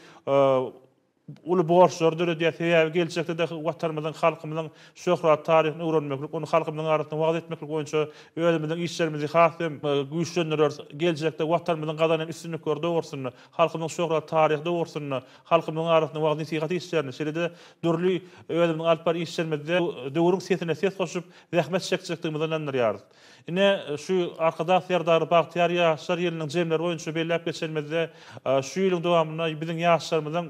[SPEAKER 16] uly borçlary döredýär. Sebäbi geljekde-de Watanymyzyň, halkymyzyň şöhratly taryhyny öwrenmeklik, ony halkymyzyň arasynda wagyz etmeklik boýunça özümiziň işlerimizi has hem güýçlendireris. Geljekde Watanymyzyň gazanan üstünlikleri dogrusynda, halkymyzyň şöhratly taryhy dogrusynda halkymyzyň arasynda wagyz-nesihat işlerini, şeýle-de dürli özümiziň alyp barýan işlerimizde döwrüň sesine ses goşup zähmet çekjekdigimize ynandyrýarys. Ine, şu Arkadag Serdarly bagtyýar ýaşlar ýylynyň jemleri boýunça belläp geçenimizde, şu ýylyň dowamynda biziň ýaşlarymyzyň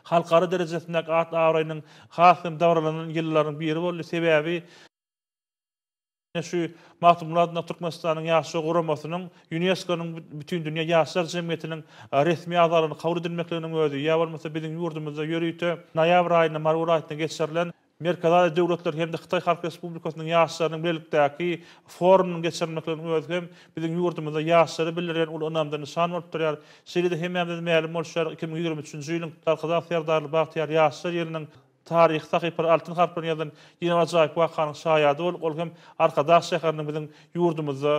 [SPEAKER 16] halkara derejesindäki at-abraýynyň has hem dabaralanan ýyllarynyň biri boldy. Sebäbi, Şu Magtymguly adyndaky Türkmenistanyň Ýaşlar guramasynyň Ýunesko-nyň Bütindünýä ýaşlar jemgyýetiniň resmi agzalygyna kabul edilmekliginiň özi, ýa bolmasa biziň ýurdumyzda ýörite noýabr aýynda Mary welaýatynda geçirilen Merkezi Aziýa döwletleri hem-de Hytaý Halk Respublikasynyň ýaşlarynyň bilelikdäki forumynyň geçirilmekliginiň özi hem biziň ýurdumyzda ýaşlara bildirilýän uly ynamdan nyşan bolup durýar. Şeýle-de hemmämize mälim bolşy ýaly, 2023-nji ýylyň Arkadag Serdarly bagtyýar ýaşlar ýylynyň Taryhy sahypalar altyn harp bilen ýazylan ýene bir ajaýyp wakanyň şaýady bolup, ol hem Arkadag şäheriniň biziň ýurdumyzda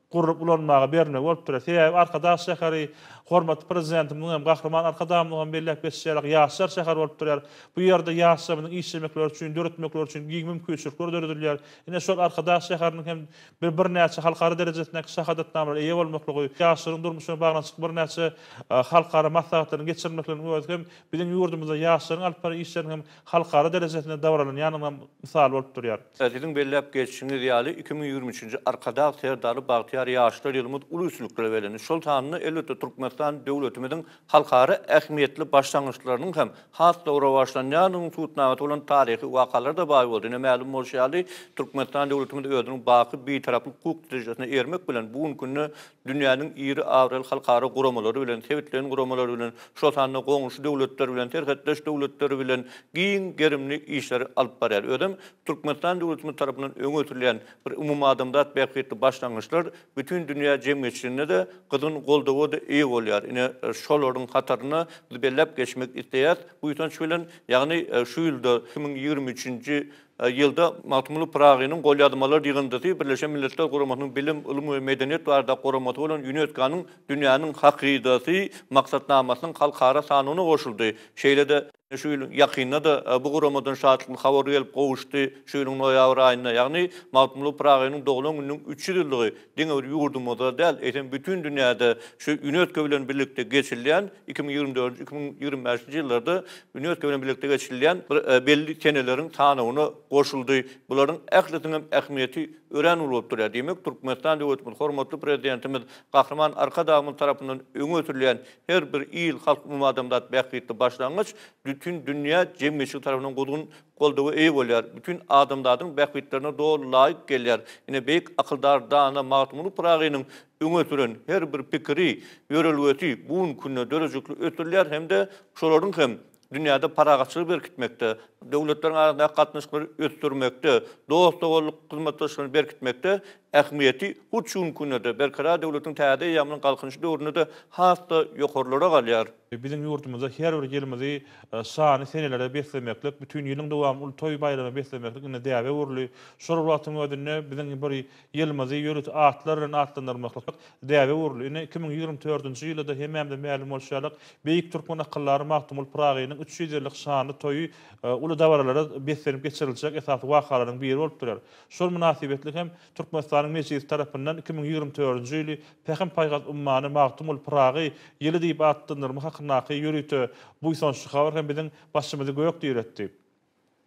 [SPEAKER 16] gurlup ulanmaga berilmegi bolup durýar. Sebäbi Arkadag şäheri hormatly Prezidentimiziň hem, Gahryman Arkadagymyzyň hem belläp geçişi ýaly, ýaşlar şäheri bolup durýar. Bu ýerde ýaşlarymyzyň işlemekleri üçin, döretmekleri üçin giň mümkinçilikler döredilýär. Ine, şol Arkadag şäheriniň hem bir birnäçe halkara derejesindäki şahadatnamalara eýe bolmaklygy, ýaşlaryň durmuşy bilen baglanyşykly birnäçe halkara maslahatlaryň geçirilmekleriniň özi hem Biziň ýurdumyzda ýaşlaryň alyp barýan işleriniň hem halkara derejesinde dabaralanýandygyna mysal bolup durýar.
[SPEAKER 15] Siziň belläp geçişiňiz ýaly, 2023-nji Arkadag Serdarly bagtyýar ýaşlar ýylymyz uly üstünliklere belendi. Şol sanda, elbetde, Türkmenistan döwletimiziň halkara ähmiýetli başlangyçlarynyň hem has-da rowaçlanýandygynyň subutnamasy bolan taryhy wakalara-da baý boldy. Ine, mälim bolşy ýaly, Türkmenistan döwletimiz özüniň baky Bitaraplyk hukuk derejesine ermek bilen, bu günki günde dünýäniň iri abraýly halkara guramalary bilen, sebitleýin guramalary bilen, şol sanda goňşy döwletler bilen, serhetdeş döwletler bilen giň gerimli işleri alyp barýar. Özem Türkmenistan döwletimiz tarapyndan öňe sürülýän bir umumadamzat bähbitli başlangyçlar bütin dünýä jemgyýetçiliginde-de gyzgyn goldawa-da eýe bolýar. Ine, şolaryň hatarynda biz belläp geçmek isleýäris buýsanç bilen, ýagny şu ýylda 2023-nji. ýylda Magtymguly Pyragynyň golýazmalar ýygyndysy Birleşen Milletler Guramasynyň Bilim, ylym we medeniýet baradaky guramasy bolan Ýunesko-nyň Dünýäniň hakydasy maksatnamasynyň halkara sanawyna goşuldy. Şeýle-de, şu ýylyň ýakynda-da bu guramadan şatlykly habar gelip gowuşdy, şu ýylyň noýabr aýynda, ýagny Magtymguly Pyragynyň doglan gününiň 300 ýyllygy diňe bir ýurdumyzda däl, eýsem bütin dünýäde şu Ýunesko bilen birlikde geçirilýän 2024-nji, 2025-nji ýyllarda Ýunesko bilen birlikde geçirilýän bir belli seneleriň sanawyna goşuldy. Bularyň ählisiniň hem ähmiýeti örän uly bolup durýar. Diýmek, Türkmenistan döwletimiz, hormatly Prezidentimiz Gahryman Arkadagymyz tarapyndan öňe sürülýän her bir il-halk umumadamzat bähbitli başlangyç bütin dünýä jemgyýetçiligi tarapyndan guzgyn goldawa eýe bolýar, bütin adamzadyň bähbitlerine doly laýyk gelýär. Ine, beýik akyldar dana Magtymguly Pyragynyň öňe süren her bir pikiri, ýörelgesi bu günki günde döredijilikli ösdürilýär hem-de şolaryň hem dünýäde parahatçylygy berkitmekde, döwletleriň arasyndaky gatnaşyklary ösdürmekde, dost-doganlyk hyzmatdaşlygyny berkitmekde ähmiýeti hut şu günki günde-de, Berkarar döwletiň täze eýýamynyň Galkynyşy döwründe-de has-da ýokarlara galýar.
[SPEAKER 16] Biziň ýurdumyzda her bir ýylymyzy şanly senelere beslemeklik, bütin ýylyň dowamyny uly toý-baýrama beslemeklik indi däbe öwrüldi. Şol bir wagtyň özünde biziň bir ýylymyzy ýörite atlar bilen atlandyrmaklyk däbe öwrüldi. Ine, 2024-nji ýylda-da hemmämize mälim bolşy ýaly, beýik türkmen akyldary Magtymguly Pyragynyň 300 ýyllyk şanly toýy uly dabaralara beslenip geçiriljek esasy wakalaryň biri bolup durýar. Şol mynasybetli hem Türkmenistanyň Mejlisi tarapyndan 2024-nji ýyly Pähim-paýhas ummany Magtymguly Pyragy ýyly diýip atlandyrmak hakyndaky ýörite buýsançly habar hem biziň başymyzy gök diretdi.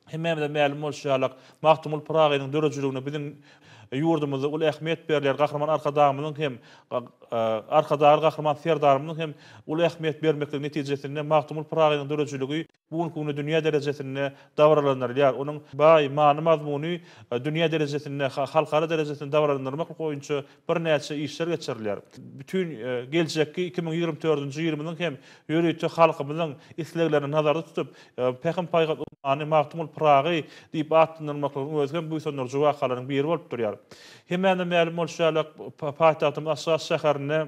[SPEAKER 16] Hemmämize mälim bolşy ýaly, Magtymguly Pyragynyň döredijiligine biziň ýurdumyzda uly ähmiýet berilýär. Gahryman Arkadagymyzyň hem, Arkadagly Gahryman Serdarymyzyň hem uly ähmiýet bermekligi netijesinde Magtymguly Pyragynyň döredijiligi bu günki günde dünýä derejesinde dabaralandyrylýar. Onuň baý many-mazmuny dünýä derejesinde, halkara derejesinde dabaralandyrmak boýunça birnäçe işler geçirilýär. Bütin geljekki 2024-nji ýylymyzyň hem ýörite halkymyzyň isleglerini nazarda tutup, Pähim-paýhas ummany Magtymguly Pyragy diýip atlandyrmaklygyň özi hem buýsandyryjy wakalaryň biri bolup durýar. Hemmämize mälim bolşy ýaly, paýtagtymyz Aşgabat şäherinde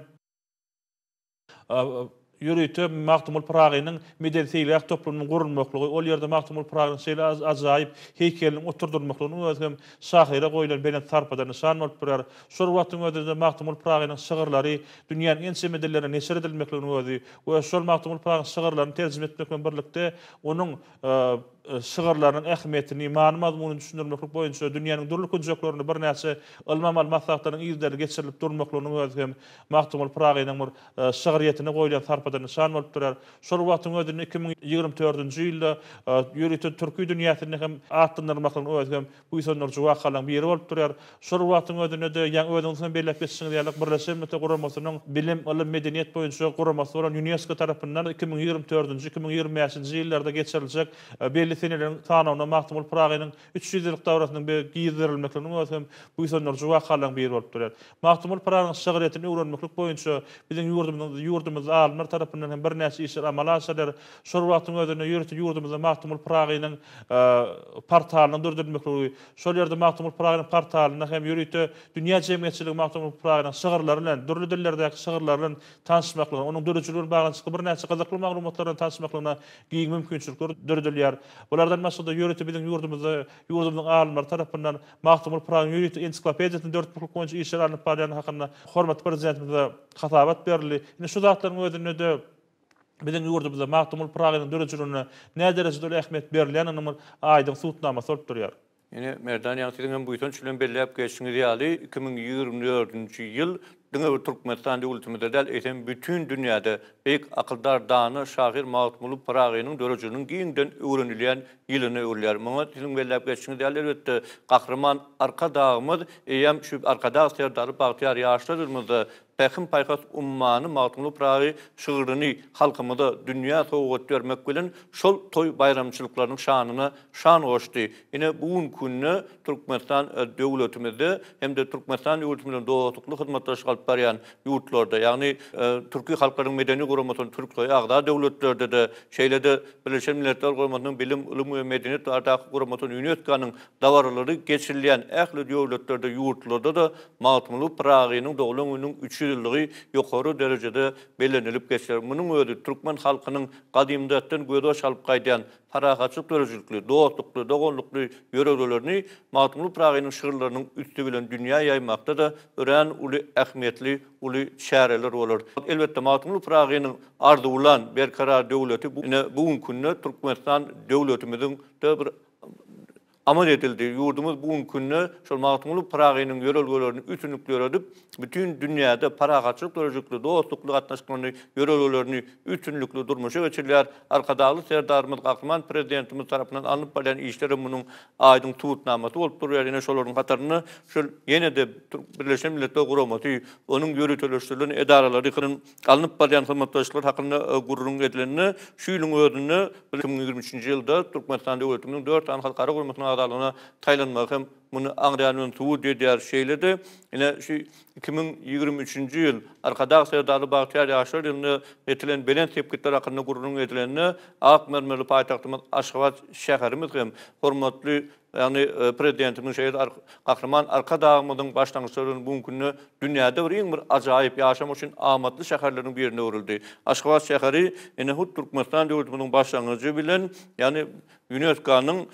[SPEAKER 16] ýörite Magtymguly Pyragynyň medeni-seýilgäh toplumynyň gurulmaklygy, ol ýerde Magtymguly Pyragynyň şeýle ajaýyp heýkeliniň oturdylmaklygynyň özi hem şahyra goýlan belent sarpadan nyşan bolup durýar. Şol wagtyň özünde Magtymguly Pyragynyň şygyrlary dünýäniň ençeme dillerine neşir edilmekliginiň özi we şol Magtymguly Pyragynyň şygyrlaryny terjime etmek bilen birlikde onuň şygyrlarynyň ähmiýetini, many-mazmunyny düşündirmeklik boýunça dünýäniň dürli künjeklerinde birnäçe ylmy-amaly maslahatlaryň yzygiderli geçirilip durmaklygynyň özi hem Magtymguly Pyragynyň bir şygryýetine goýlan sarpadan nyşan bolup durýar. Şol wagtyň özünde 2024-nji ýylda ýörite türki dünýäsinde hem atlandyrmaklygyň özi hem buýsandyryjy wakalaryň biri bolup durýar. Şol bir wagtyň özünde-de, ýaňy özüňiz hem belläp geçişiňiz ýaly, Birleşen Milletler Guramasynyň Bilim, ylym, medeniýet boýunça guramasy bolan Ýunesko tarapyndan 2024-nji, 2025-nji ýyllarda geçiriljek belli seneleriň sanawyna Magtymguly Pyragynyň 300 ýyllyk dabarasynyň girizilmekliginiň özi hem buýsandyryjy wakalaryň biri bolup durýar. Magtymguly Pyragynyň şygryýetini öwrenmeklik boýunça biziň ýurdumyzyň ýurdumyzda alymlar tarapyndan hem birnäçe işler amala aşyrylýar. Şol wagtyň özünde ýörite ýurdumyzda Magtymguly Pyragynyň portalynyň döredilmekligi, şol ýerde Magtymguly Pyragynyň portalynda hem ýörite dünýä jemgyýetçiligi Magtymguly Pyragynyň şygyrlary bilen, dürli dillerdäki şygyrlary bilen tanyşmaklygyna, onuň döredijilik bilen baglanyşykly birnäçe gyzykly maglumatlar bilen tanyşmaklygyna giň mümkinçilikler döredilýär. Bulardan başga-da ýörite biziň ýurdumyzda ýurdumyzyň alymlary tarapyndan Magtymguly Pyragynyň ýörite ensiklopediýasyny döretmeklik boýunça işler alnyp barylýany hakynda hormatly Prezidentimize hasabat berildi. Ine şu zatlaryň özünde-de biziň ýurdumyzda Magtymguly Pyragynyň döredijiligine näderejede uly ähmiýet berilýändiginiň bir aýdyň subutnamasy bolup durýar.
[SPEAKER 15] Ine, Merdan ýaňy siziň hem buýsanç bilen belläp geçişiňiz ýaly, 2024-nji ýyl diňe bir Türkmenistan döwletimizde däl, eýsem, bütin dünýäde beýik akyldar, dana şahyr Magtymguly Pyragynyň döredijiliginiň giňden öwrenilýän ýylyna öwrülýär. Muňa siziň belläp geçişiňiz ýaly, elbetde, Gahryman Arkadagymyz eýýäm şu Arkadag Serdarly bagtyýar ýaşlar ýylymyzda Pähim-paýhas ummany Magtymguly Pyragy şygryny halkymyza, dünýä sowgat bermek bilen, şol toý baýramçylyklarynyň şanyna şan goşdy. Ine, bu günki günde Türkmenistan döwletimizde hem-de Türkmenistan döwleti bilen dostlukly hyzmatdaşlyk alyp barýan ýurtlarda, ýagny Türki halklaryň medeni guramasyna, Türksoý agza döwletlerde-de, şeýle-de Birleşen Milletler Guramasynyň Bilim, ylym we medeniýet baradaky guramasy Ýunesko-nyň dabaralary geçirilýän ähli döwletlerde, ýurtlarda-da Magtymguly Pyragynyň doglan gününiň 300. 300 ýyllygy ýokary derejede bellenilip geçiler. Munuň özi türkmen halkynyň gadymdatdan gözbaş alyp gaýdýan parahatçylyk döredijilikli, dostlukly, doganlykly ýörelgelerini Magtymguly Pyragynyň şygyrlarynyň üsti bilen dünýä ýaýmakda-da örän uly ähmiýetli uly çäreler bolar. Elbetde, Magtymguly Pyragynyň arzuwlan berkarar döwleti ine bu günki günde Türkmenistan döwletimiziň-de bir amal edildi. Ýurdumyz bu günki günde şol Magtymguly Pyragynyň ýörelgelerini üstünlikli ýöredip, bütin dünýäde parahatçylyk döredijilikli, dostlukly gatnaşyklaryny, ýörelgelerini üstünlikli durmuşa geçirilýär. Arkadagly Serdarymyz Gahryman Prezidentimiz tarapyndan alnyp barylýan işler hem munuň aýdyň subutnamasy bolup durýar. Ine, şolaryň hatarynda şol ýene-de Birleşen Milletler Guramasy, onuň ýöriteleşdirilen edaralary bilen alnyp barylýan hyzmatdaşlyklar hakynda gürrüň edilende, şu ýylyň özünde, 2023-nji ýylda Türkmenistan döwletimiziň dört sany halkara guramasynyň agzalygyna saýlanmagy hem muny aňryýany bilen subut edýär. Şeýle-de, ine, şu 2023-nji ýyl Arkadag Serdarly bagtyýar ýaşlar ýylynda ýetilen belent sepgitler hakynda gürrüň edilende, ak mermerli paýtagtymyz Aşgabat şäherimiz hem hormatly, ýagny Prezidentimiziň şeýle Gahryman Arkadagymyzyň başlangyçlary bilen bu günki günde dünýäde bir iň bir ajaýyp, ýaşamak üçin amatly şäherleriň birine öwrüldi. Aşgabat şäheri ine hut Türkmenistan döwletimiziň başlangyjy bilen, ýagny Ýunesko-nyň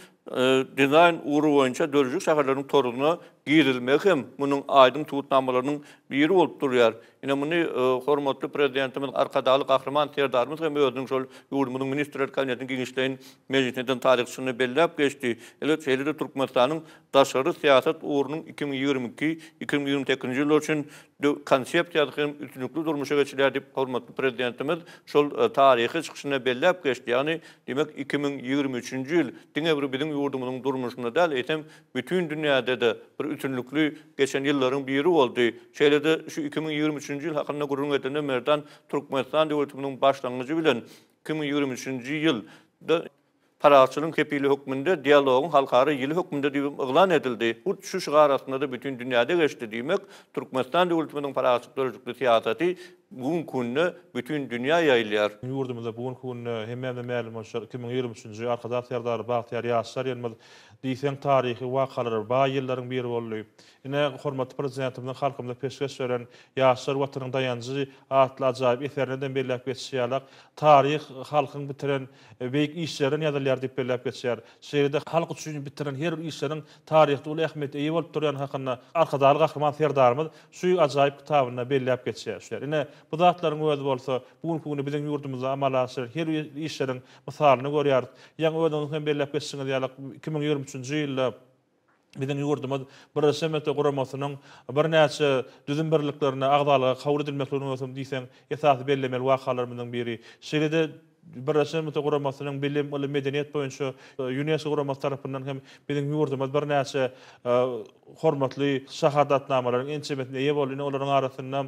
[SPEAKER 15] dizaýn ugry boýunça döredijilik şäherleriniň toruna girizilmegi hem munuň aýdyň subutnamalarynyň biri bolup durýar. Ine, muny hormatly Prezidentimiz Arkadagly Gahryman Serdarymyz hem özüniň şol ýurdumyzyň Ministrler Kabinetiniň giňişleýin mejlisinde eden taryhy çykyşynda belläp geçdi. Elbetde, şeýle-de Türkmenistanyň daşary syýasat ugrunyň 2022, 2028-nji ýyllar üçin Konsepsiýasy hem üstünlikli durmuşa geçirilýär diýip, hormatly Prezidentimiz şol taryhy çykyşynda belläp geçdi. Ýagny, diýmek, 2023-nji ýyl diňe bir biziň ýurdumyzyň durmuşynda däl, eýsem, bütin dünýäde-de bir üstünlikli geçen ýyllaryň biri boldy. Şeýle-de şu 2023-nji ýyl hakynda gürrüň edende Merdan Türkmenistan döwletimiziň başlangyjy bilen 2023-nji ýylda Parahatçylygyň kepili hökmünde dialogyň halkara ýyly hökmünde diýibem yglan edildi. Hut şu şygar astynda-da bütin dünýäde geçdi. Diýmek, Türkmenistan döwletimiziň parahatçylyk döredijilikli syýasaty bu günki günde bütin dünýä ýaýylýar.
[SPEAKER 16] Ýurdumyzda bu günki günde hemmämize mälim bolşy ýaly, 2023-nji Arkadag Serdarly bagtyýar ýaşlar ýylymyz diýseň taryhy wakalara baý ýyllaryň biri boldy. Ine, hormatly Prezidentimiziň halkymyza peşgeş beren Ýaşlar Watanyň daýanjy atly ajaýyp eserinde-de belläp geçişi ýalak, taryh halkyň bitiren beýik işlerinden ýazylýar diýip belläp geçýär. Şeýle-de halk üçin bitiren her bir işleriň taryhda uly ähmiýete eýe bolup durýany hakynda Arkadagly Gahryman Serdarymyz şu ajaýyp kitabynda belläp geçýär. Ine, bu zatlaryň özi bolsa bu günki günde biziň ýurdumyzda amala aşyrylýan her bir işleriň mysalyny görýäris. Ýaňy özüňiziň hem belläp geçişiňiz ýaly, 2023-nji ýylda Biziň ýurdumyz Birleşen Milletler Guramasynyň birnäçe düzüm birliklerine agzalyga kabul edilmekliginiň özem diýseň esasy bellemeli wakalarymyzyň biri. Şeýle-de Birleşen Milletler Guramasynyň bilim, ylym, medeniýet boýunça Ýunesko guramasy tarapyndan hem biziň ýurdumyz birnäçe hormatly şahadatnamalaryň ençemesine eýe boldy. Ine, olaryň arasynda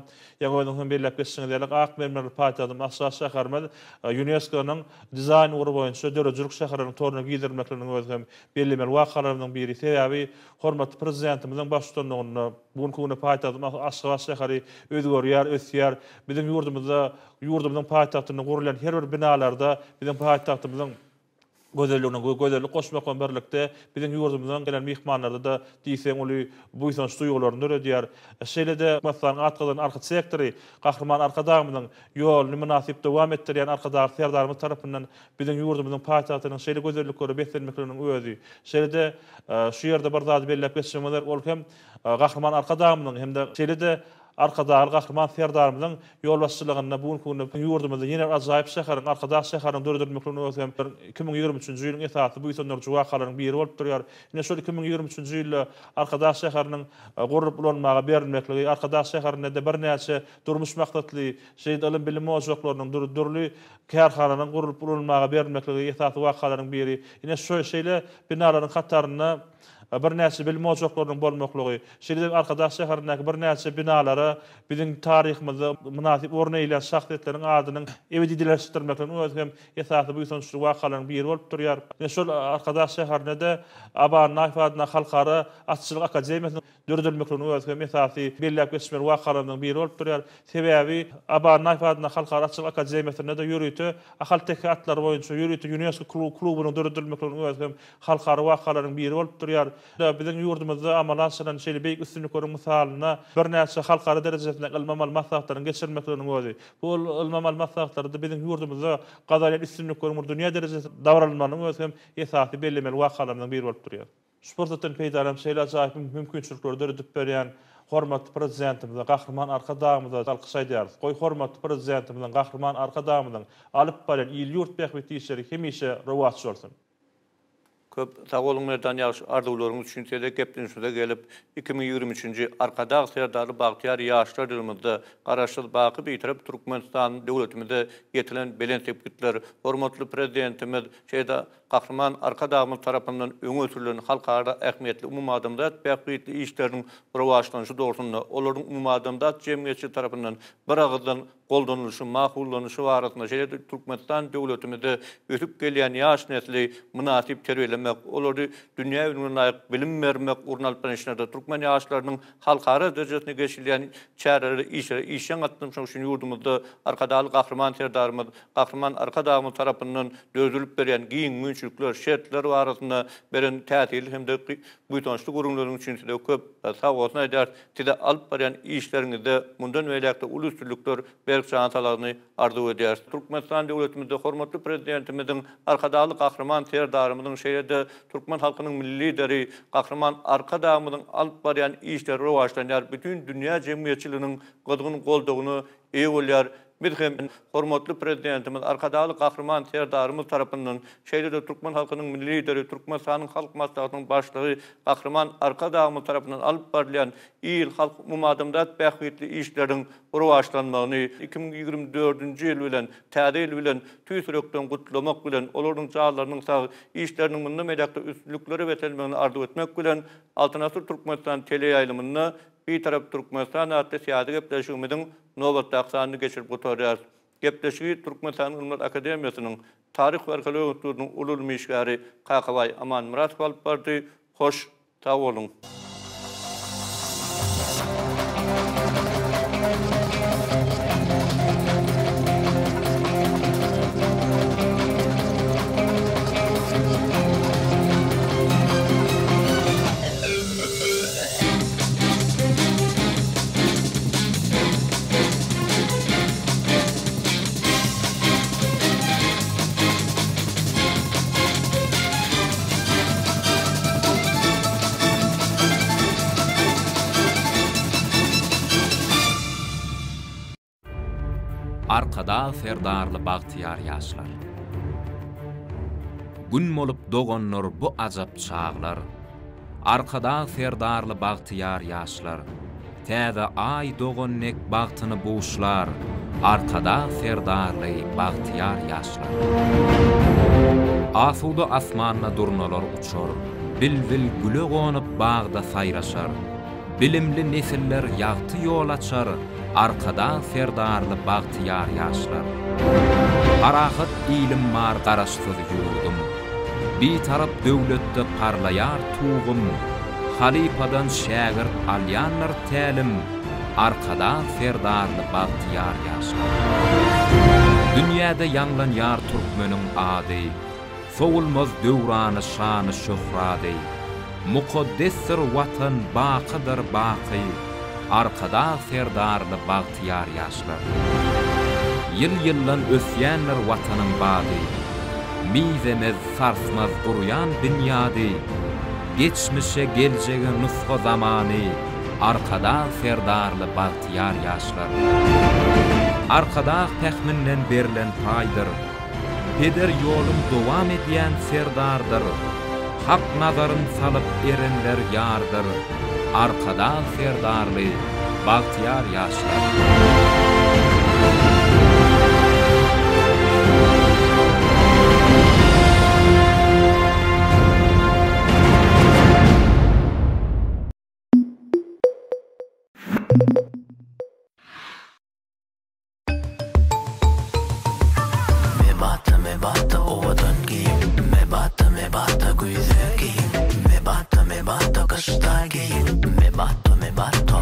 [SPEAKER 16] ýaňy özüňiz hem belläp geçişiňiz ýaly, ak mermerli paýtagtymyz Aşgabat şäherimiz Ýunesko-nyň dizaýn ugry boýunça döredijilik şäherleriniň toruna girizilmekliginiň özi hem Bellemeli wakalarymyzyň biri, sebäbi hormatly Prezidentimiziň baştutanlygynda bu günki günde paýtagtymyz Aşgabat şäheri özgerýär, ösýär. Biziň ýurdumyzda, ýurdumyzyň paýtagtynda gurulýan her bir binalarda biziň paýtagtymyzyň gözelligine gözellik goşmak bilen birlikde, biziň ýurdumyzdan gelen myhmanlarda-da diýseň uly buýsanç duýgularyny döredýär. Şeýle-de Türkmenistanyň at gazanan arhitektory Gahryman Arkadagymyzyň ýoluny mynasyp dowam etdirýän Arkadagly Serdarymyz tarapyndan Biziň ýurdumyzyň paýtagtynyň şeýle gözelliklere beslenmekliginiň özi, şeýle-de şu ýerde bir zady belläp geçjegimiz gerek, ol hem Gahryman Arkadagymyzyň hem-de şeýle-de Arkadagly Gahryman Serdarymyzyň ýolbaşçylygynda bu günki günde ýurdumyzda ýene bir ajaýyp şäheriň, Arkadag şäheriniň döredilmekliginiň özi hem 2023-nji ýylyň esasy buýsandyryjy wakalaryň biri bolup durýar. Ine, şol 2023-nji ýylda Arkadag şäheriniň gurlup ulanmaga berilmekligi, Arkadag şäherinde-de birnäçe durmuş maksatly, şeýle-de ylym-bilim ojaklarynyň, dürli Kärhananyň gurlup ulanylmaga berilmekligi esasy wakalaryň biri. Ine şu şeýle binalaryň hatarynda birnäçe bilim ojaklarynyň bolmaklygy, şeýle-de Arkadag şäherindäki birnäçe binalara biziň taryhymyzda mynasyp orun eýelän şahsyýetleriň adynyň ebedileşdirilmekliginiň özi hem esasy buýsançly wakalaryň biri bolup durýar. Ine şol Arkadag şäherinde-de Aba Annaýew adyndaky Halkara atçylyk akademiýasynyň döredilmekliginiň özi hem esasy belläp geçmeli wakalarymyzyň biri bolup durýar. Sebäbi Aba Annaýew adyndaky Halkara atçylyk akademiýasynda-da ýörite ahalteke atlary boýunça ýörite Ýunesko klubunyň döredilmekliginiň özi hem halkara wakalaryň biri bolup durýar. Biziň ýurdumyzda amala aşyrylan şeýle beýik üstünlikleriň mysalynda birnäçe halkara derejesinde ylmy-amaly maslahatlaryň geçirilmekliginiň özi, bu ylmy-amaly maslahatlarda biziň ýurdumyzda gazanýan üstünlikleriň bir dünýä derejesinde dabaralanmagynyň özi hem esasy bellemeli wakalarymyzyň biri bolup durýar. Şu pursatdan peýdalanyp, şeýle ajaýyp mümkinçilikleri döredip berýän hormatly Prezidentimize, Gahryman Arkadagymyza alkyş aýdýarys. Goý, hormatly Prezidentimiziň, Gahryman Arkadagymyzyň alyp barýan il-ýurt bähbitli işleri hemişe rowaç bolsun!
[SPEAKER 15] Köp sag boluň Merdan ýagşy arzuwlaryňyz üçin size geplenişimize gelip 2023-nji Arkadag Serdarly bagtyýar ýaşlar ýylymyzda Garaşsyz baky Bitarap Türkmenistan döwletimize ýetilen belent sepgitler hormatly Prezidentimiz şeýle Gahryman Arkadagymyz tarapyndan öňe sürlen halkara ähmiýetli umumadamzat bähbitli işleriniň rowaçlanyşy dogrusynda olaryň umumadamzat jemgyýetçiligi tarapyndan biragyzdan goldanylyşy, makullanyşy barasynda, şeýle-de Türkmenistan döwletimizde ösüp gelýän ýaş nesli mynasyp terbiýelemek, olary dünýä ülňüne laýyk bilim bermek ugrunda alyp barýan işlerde türkmen ýaşlarynyň halkara derejesinde geçirilýän çärelere, işlere işjeň gatnaşmak üçin ýurdumyzda Arkadagly Gahryman Serdarymyz Gahryman Arkadagymyz tarapyndan döredilip berýän giň mümkinçilikler, şertler barasynda beren täsirli hem-de buýsançly gürrüňleriňiz üçin size köp sagbolsun aýdýarys. Size alyp barýan işleriňizde mundan beýläk-de uly üstünlikler, berk jan saglygyny arzuw edýäris. Türkmenistan döwletimizde hormatly Prezidentimiziň, Arkadagly Gahryman Serdarymyzyň, şeýle-de türkmen halkynyň Milli Lideri Gahryman Arkadagymyzyň alyp barýan işleri rowaçlanýar, bütin dünýä jemgyýetçiliginiň gyzgyn goldawyna eýe bolýar. Biz hem hormatly Prezidentimiz Arkadagly Gahryman Serdarymyz tarapyndan, şeýle-de türkmen halkynyň Milli Lideri, Türkmenistanyň Halk Maslahatynyň Başlygy Gahryman Arkadagymyz tarapyndan alyp barylýan il-halk, umumadamzat bähbitli işleriň rowaçlanmagyny 2024-nji ýyl bilen, Täze ýyl bilen tüýs ýürekden gutlamak bilen, olaryň janlarynyň sag, işleriniň mundan beýläk-de üstünliklere beslenmegini arzuw etmek bilen, Altyn asyr Türkmenistan teleýaýlymynda Bitarap Türkmenistan atly syýasy gepleşigimiziň nobatdaky sanyny geçirip gutarýarys. Gepleşigi Türkmenistanyň Ylymlar akademiýasynyň Taryh we arheologiýa institutynyň uly ylmy işgäri Kakabaý Amanmyradow alyp bardy. Hoş, sag boluň!
[SPEAKER 17] Arkadag Serdarly bagtyýar ýaşlar. Gün bolup doganlar bu ajap çaglar. Arkadag Serdarly bagtyýar ýaşlar, Täze Aý dogan dek bagtyny buşlar, Arkadag Serdarly bagtyýar ýaşlar. Asuda asmanda durnalar uçar, Bilbil güle gonup bagda saýraşar, Bilimli nesiller ýagty ýol açar, Arkadag Serdarly bagtyýar ýaşlar. Parahat ilim bar Garaşsyz ýurdum. Bitarap döwletde parlaýar Tugum, Halypadan şägirt alýandyr tälim, Arkadag Serdarly bagtyýar ýaşlar. Dünýäde ýaňlanýar türkmeniň ady, Sowulmaz döwrany şany-şöhrady. Mukaddesdir Watan bakydyr baky, Arkadag Serdarly bagtyýar ýaşlar. Ýyl-ýyldan ösýändir Watanyň bady, Mizemez, sarsmaz gurýan binýady. Geçmişe, geljege nusga zamany, Arkadag Serdarly bagtyýar ýaşlar. Arkadag pähminden berlen paýdyr. Peder ýolun dowam edýän Serdardyr, Hak nazaryn salyp erenler ýardyr, Arkadag Serdarly bagtyýar ýaşlar.
[SPEAKER 5] Mebata mebata owadan geýim Mebata mebata güýzde geýiň Mebata mebata gyşda geýiň Mebato mebato.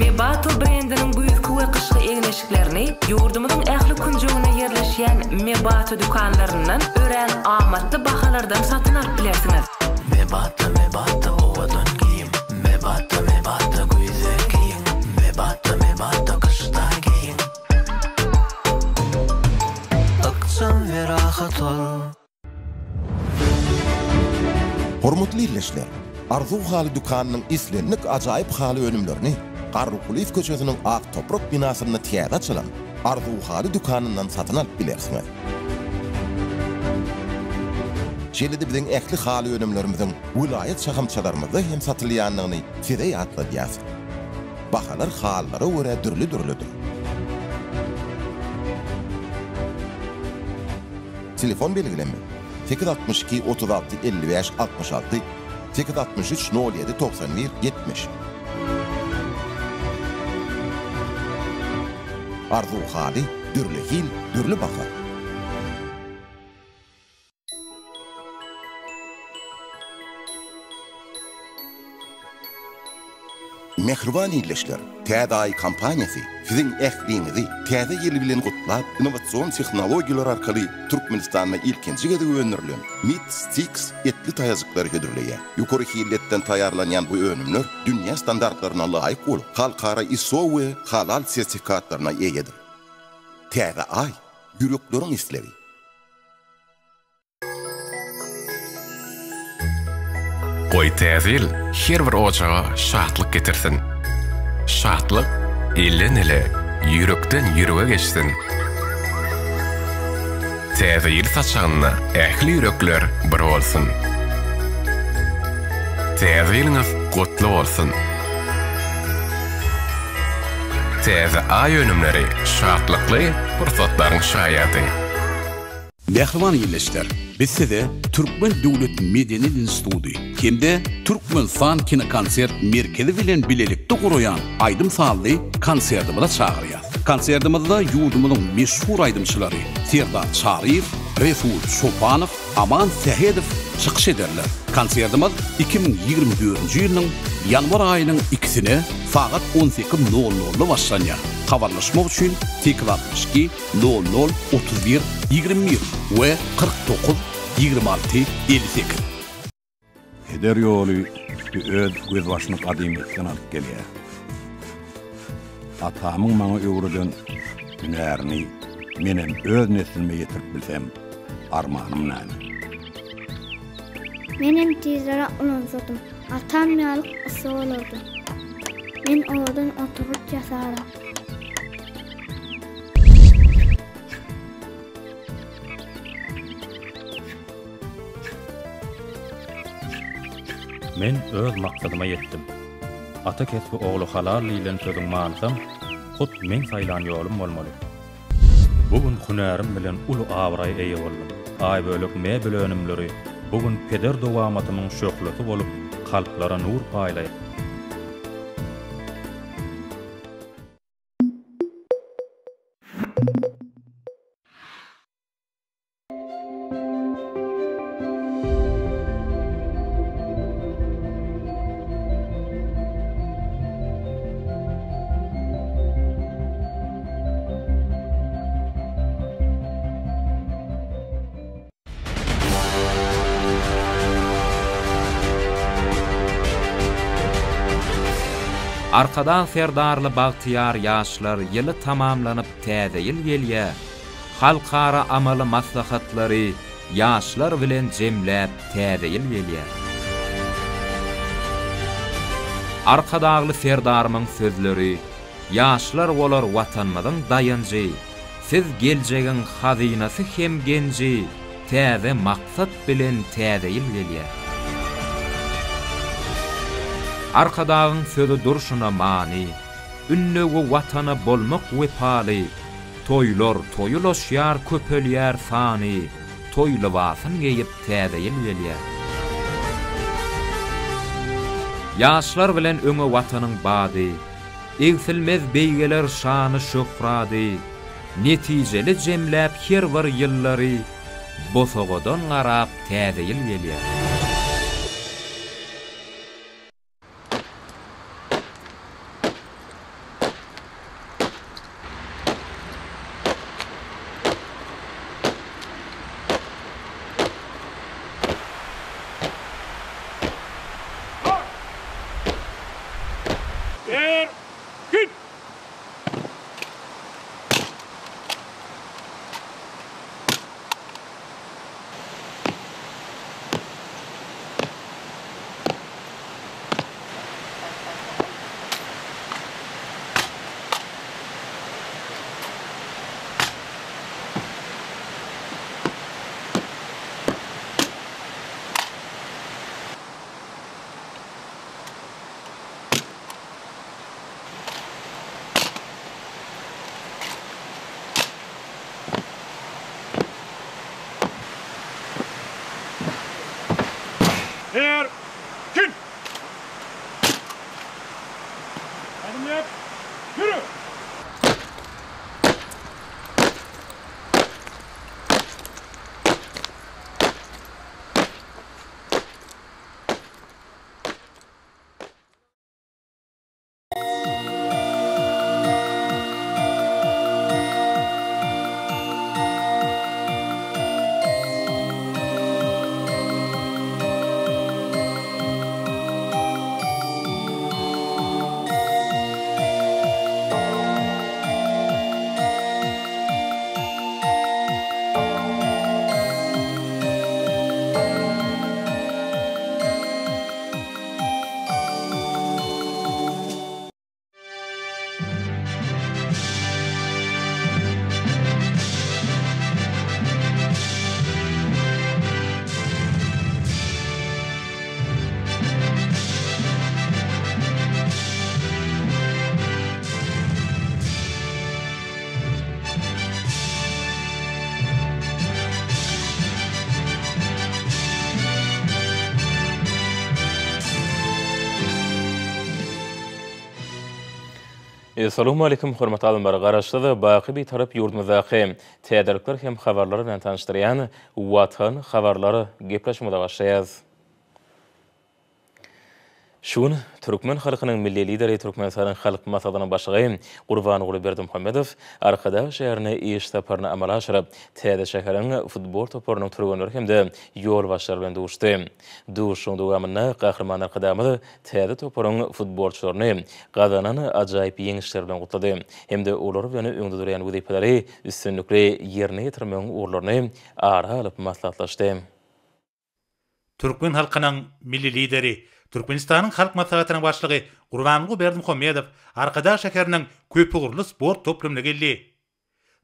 [SPEAKER 6] Mebato brendiniň güýzki we gyşky egin-eşiklerini ýurdumyzyň ähli künjeginde ýerleşýän Mebato dükanlaryndan örän amatly bahalardan satyn alyp bilersiňiz.
[SPEAKER 5] Mebatda mebatda owadan geýim Mebatda mebatda güýzde geýiň Mebatda mebatda gyşda geýiň Ykjam we rahat ol.
[SPEAKER 7] Hormatly ildeşler! Arzuw haly dükanynyň islendik ajaýyp haly önümlerini Garry Kulyýew köçesiniň Ak toprak binasynda täze açylan Arzuw haly dükanyndan satyn alyp bilersiňiz. Şeýle-de biziň ähli haly önümlerimiziň welaýat şahamçalarymyzda hem satylýandygyny size ýatladýas. Bahalar halylara görä dürli-dürlüdir. Telefon belgilenme, 862 36 55 66, 863 07 91 70. Arzuw haly, dürli hil, dürli baha. Mähriban ildeşler! Täze Aý kompaniýasy siziň ähliňizi Täze ýyl bilen gutlap, innowasion tehnologiýalar arkaly Türkmenistanda ilkinji gezek öndürilen Meat Sticks etli taýajyklary hödürleýär. Ýokary hilli etden taýýarlanýan bu önümler dünýä standartlaryna laýyk bolup, halkara ISO we Halal sertifikatlaryna eýedir. Täze Aý, ýürekleriň islegi!
[SPEAKER 18] Goý Täze ýyl her bir ojaga şatlyk getirsin. Şatlyk elden-ele, ýürekden ýürege geçsin. Täze ýyl saçagynda ähli ýürekler bir bolsun. Täze ýylyňyz gutly bolsun! Täze Aý önümleri şatlykly pursatlaryň şaýady.
[SPEAKER 19] Mähriban ildeşler! Biz size Türkmen döwlet medeniýet instituty hem-de Türkmenistan kinokonsert merkezi bilen bilelikde guraýan aýdym-sazly konsertimize çagyrýas. Konsertimizde ýurdumyzyň meşhur aýdymçylary Serdar Çaryýew, Resul Çopanow, Aman Sähedow çykyş ederler. Konsertimiz 2024-nji ýylyň ýanwar aýynyň ikisine sagat on sekiz nol nolda başlanýar. Habarlaşmak üçin 862 nol nol 31 21 we 49 26 58.
[SPEAKER 20] Peder ýoly öz gözbaşyny gadymyýetden alyp gelýär. Atamyň maňa öwreden hünärini menem öz neslime ýetirip bilsem, armanym näme?
[SPEAKER 21] Menem tizräk ulansadym, atam ýaly ussa bolardym. Men owadan oturgyç ýasaryn.
[SPEAKER 22] Men öz maksadyma ýetdim. Ata kesbi ogla halal diýlen sözüň manysam hut meň saýlan ýolum bolmaly. Bu gün hünärim bilen uly abraýa eýe boldum. Aýbölek mebel önümleri bu gün peder dowamatymyň şöhlesi bolup kalplara nur paýlaýar.
[SPEAKER 17] Arkadag Serdarly bagtyýar ýaşlar ýyly tamamlanyp täze ýyl gelýär. Halkara amaly maslahatlary ýaşlar bilen jemläp täze ýyl gelýär. Arkadagly Serdarymyň sözleri Ýaşlar bolar Watanymyzyň daýanjy, Siz geljegiň hazynasy hem genji, Täze maksat bilen Täze ýyl gelýär. Arkadagyň sözi durşuna many, Ündewi Watana bolmak wepaly, Toýlar toýulaşýar köpelýär sany, Toý lybasyn geýip Täze ýyl gelýär. Ýaşlar bilen öňe Watanyň bady, Egsilmez beýgeler şany-şöhrady, Netijeli jemläp her bir ýyllary, Bosagadan garap Täze ýyl gelýär.
[SPEAKER 1] Erkin! Ädimläp, ýürü!
[SPEAKER 3] Salowmaleýkim hormatly alymlar! Garaşsyz, baky Bitarap ýurdumyzdaky täzelikler hem habarlar bilen tanyşdyrýan Watan habarlar gepleşigimize başlaýarys. Şu gün türkmen halkynyň Milli Lideri, Türkmenistanyň Halk Maslahatynyň Başlygy Gurbanguly Berdimuhamedow Arkadag şäherine iş saparyny amala aşyryp, täze şäheriň futbol toparynyň türgenleri hem-de ýolbaşçylary bilen duşdy. Duşuşygyň dowamynda Gahryman Arkadagymyz täze toparyň futbolçylaryny gazanan ajaýyp ýeňişleri bilen gutlady hem-de olar bilen öňde durýan wezipeleri üstünlikli ýerine ýetirmegiň ugurlaryny ara alyp maslahatlaşdy.
[SPEAKER 23] Türkmen halkynyň Milli Lideri, Türkmenistanyň Halk Maslahatynyň Başlygy Gurbanguly Berdimuhamedow Arkadag şäheriniň köpugurly sport toplumyna geldi.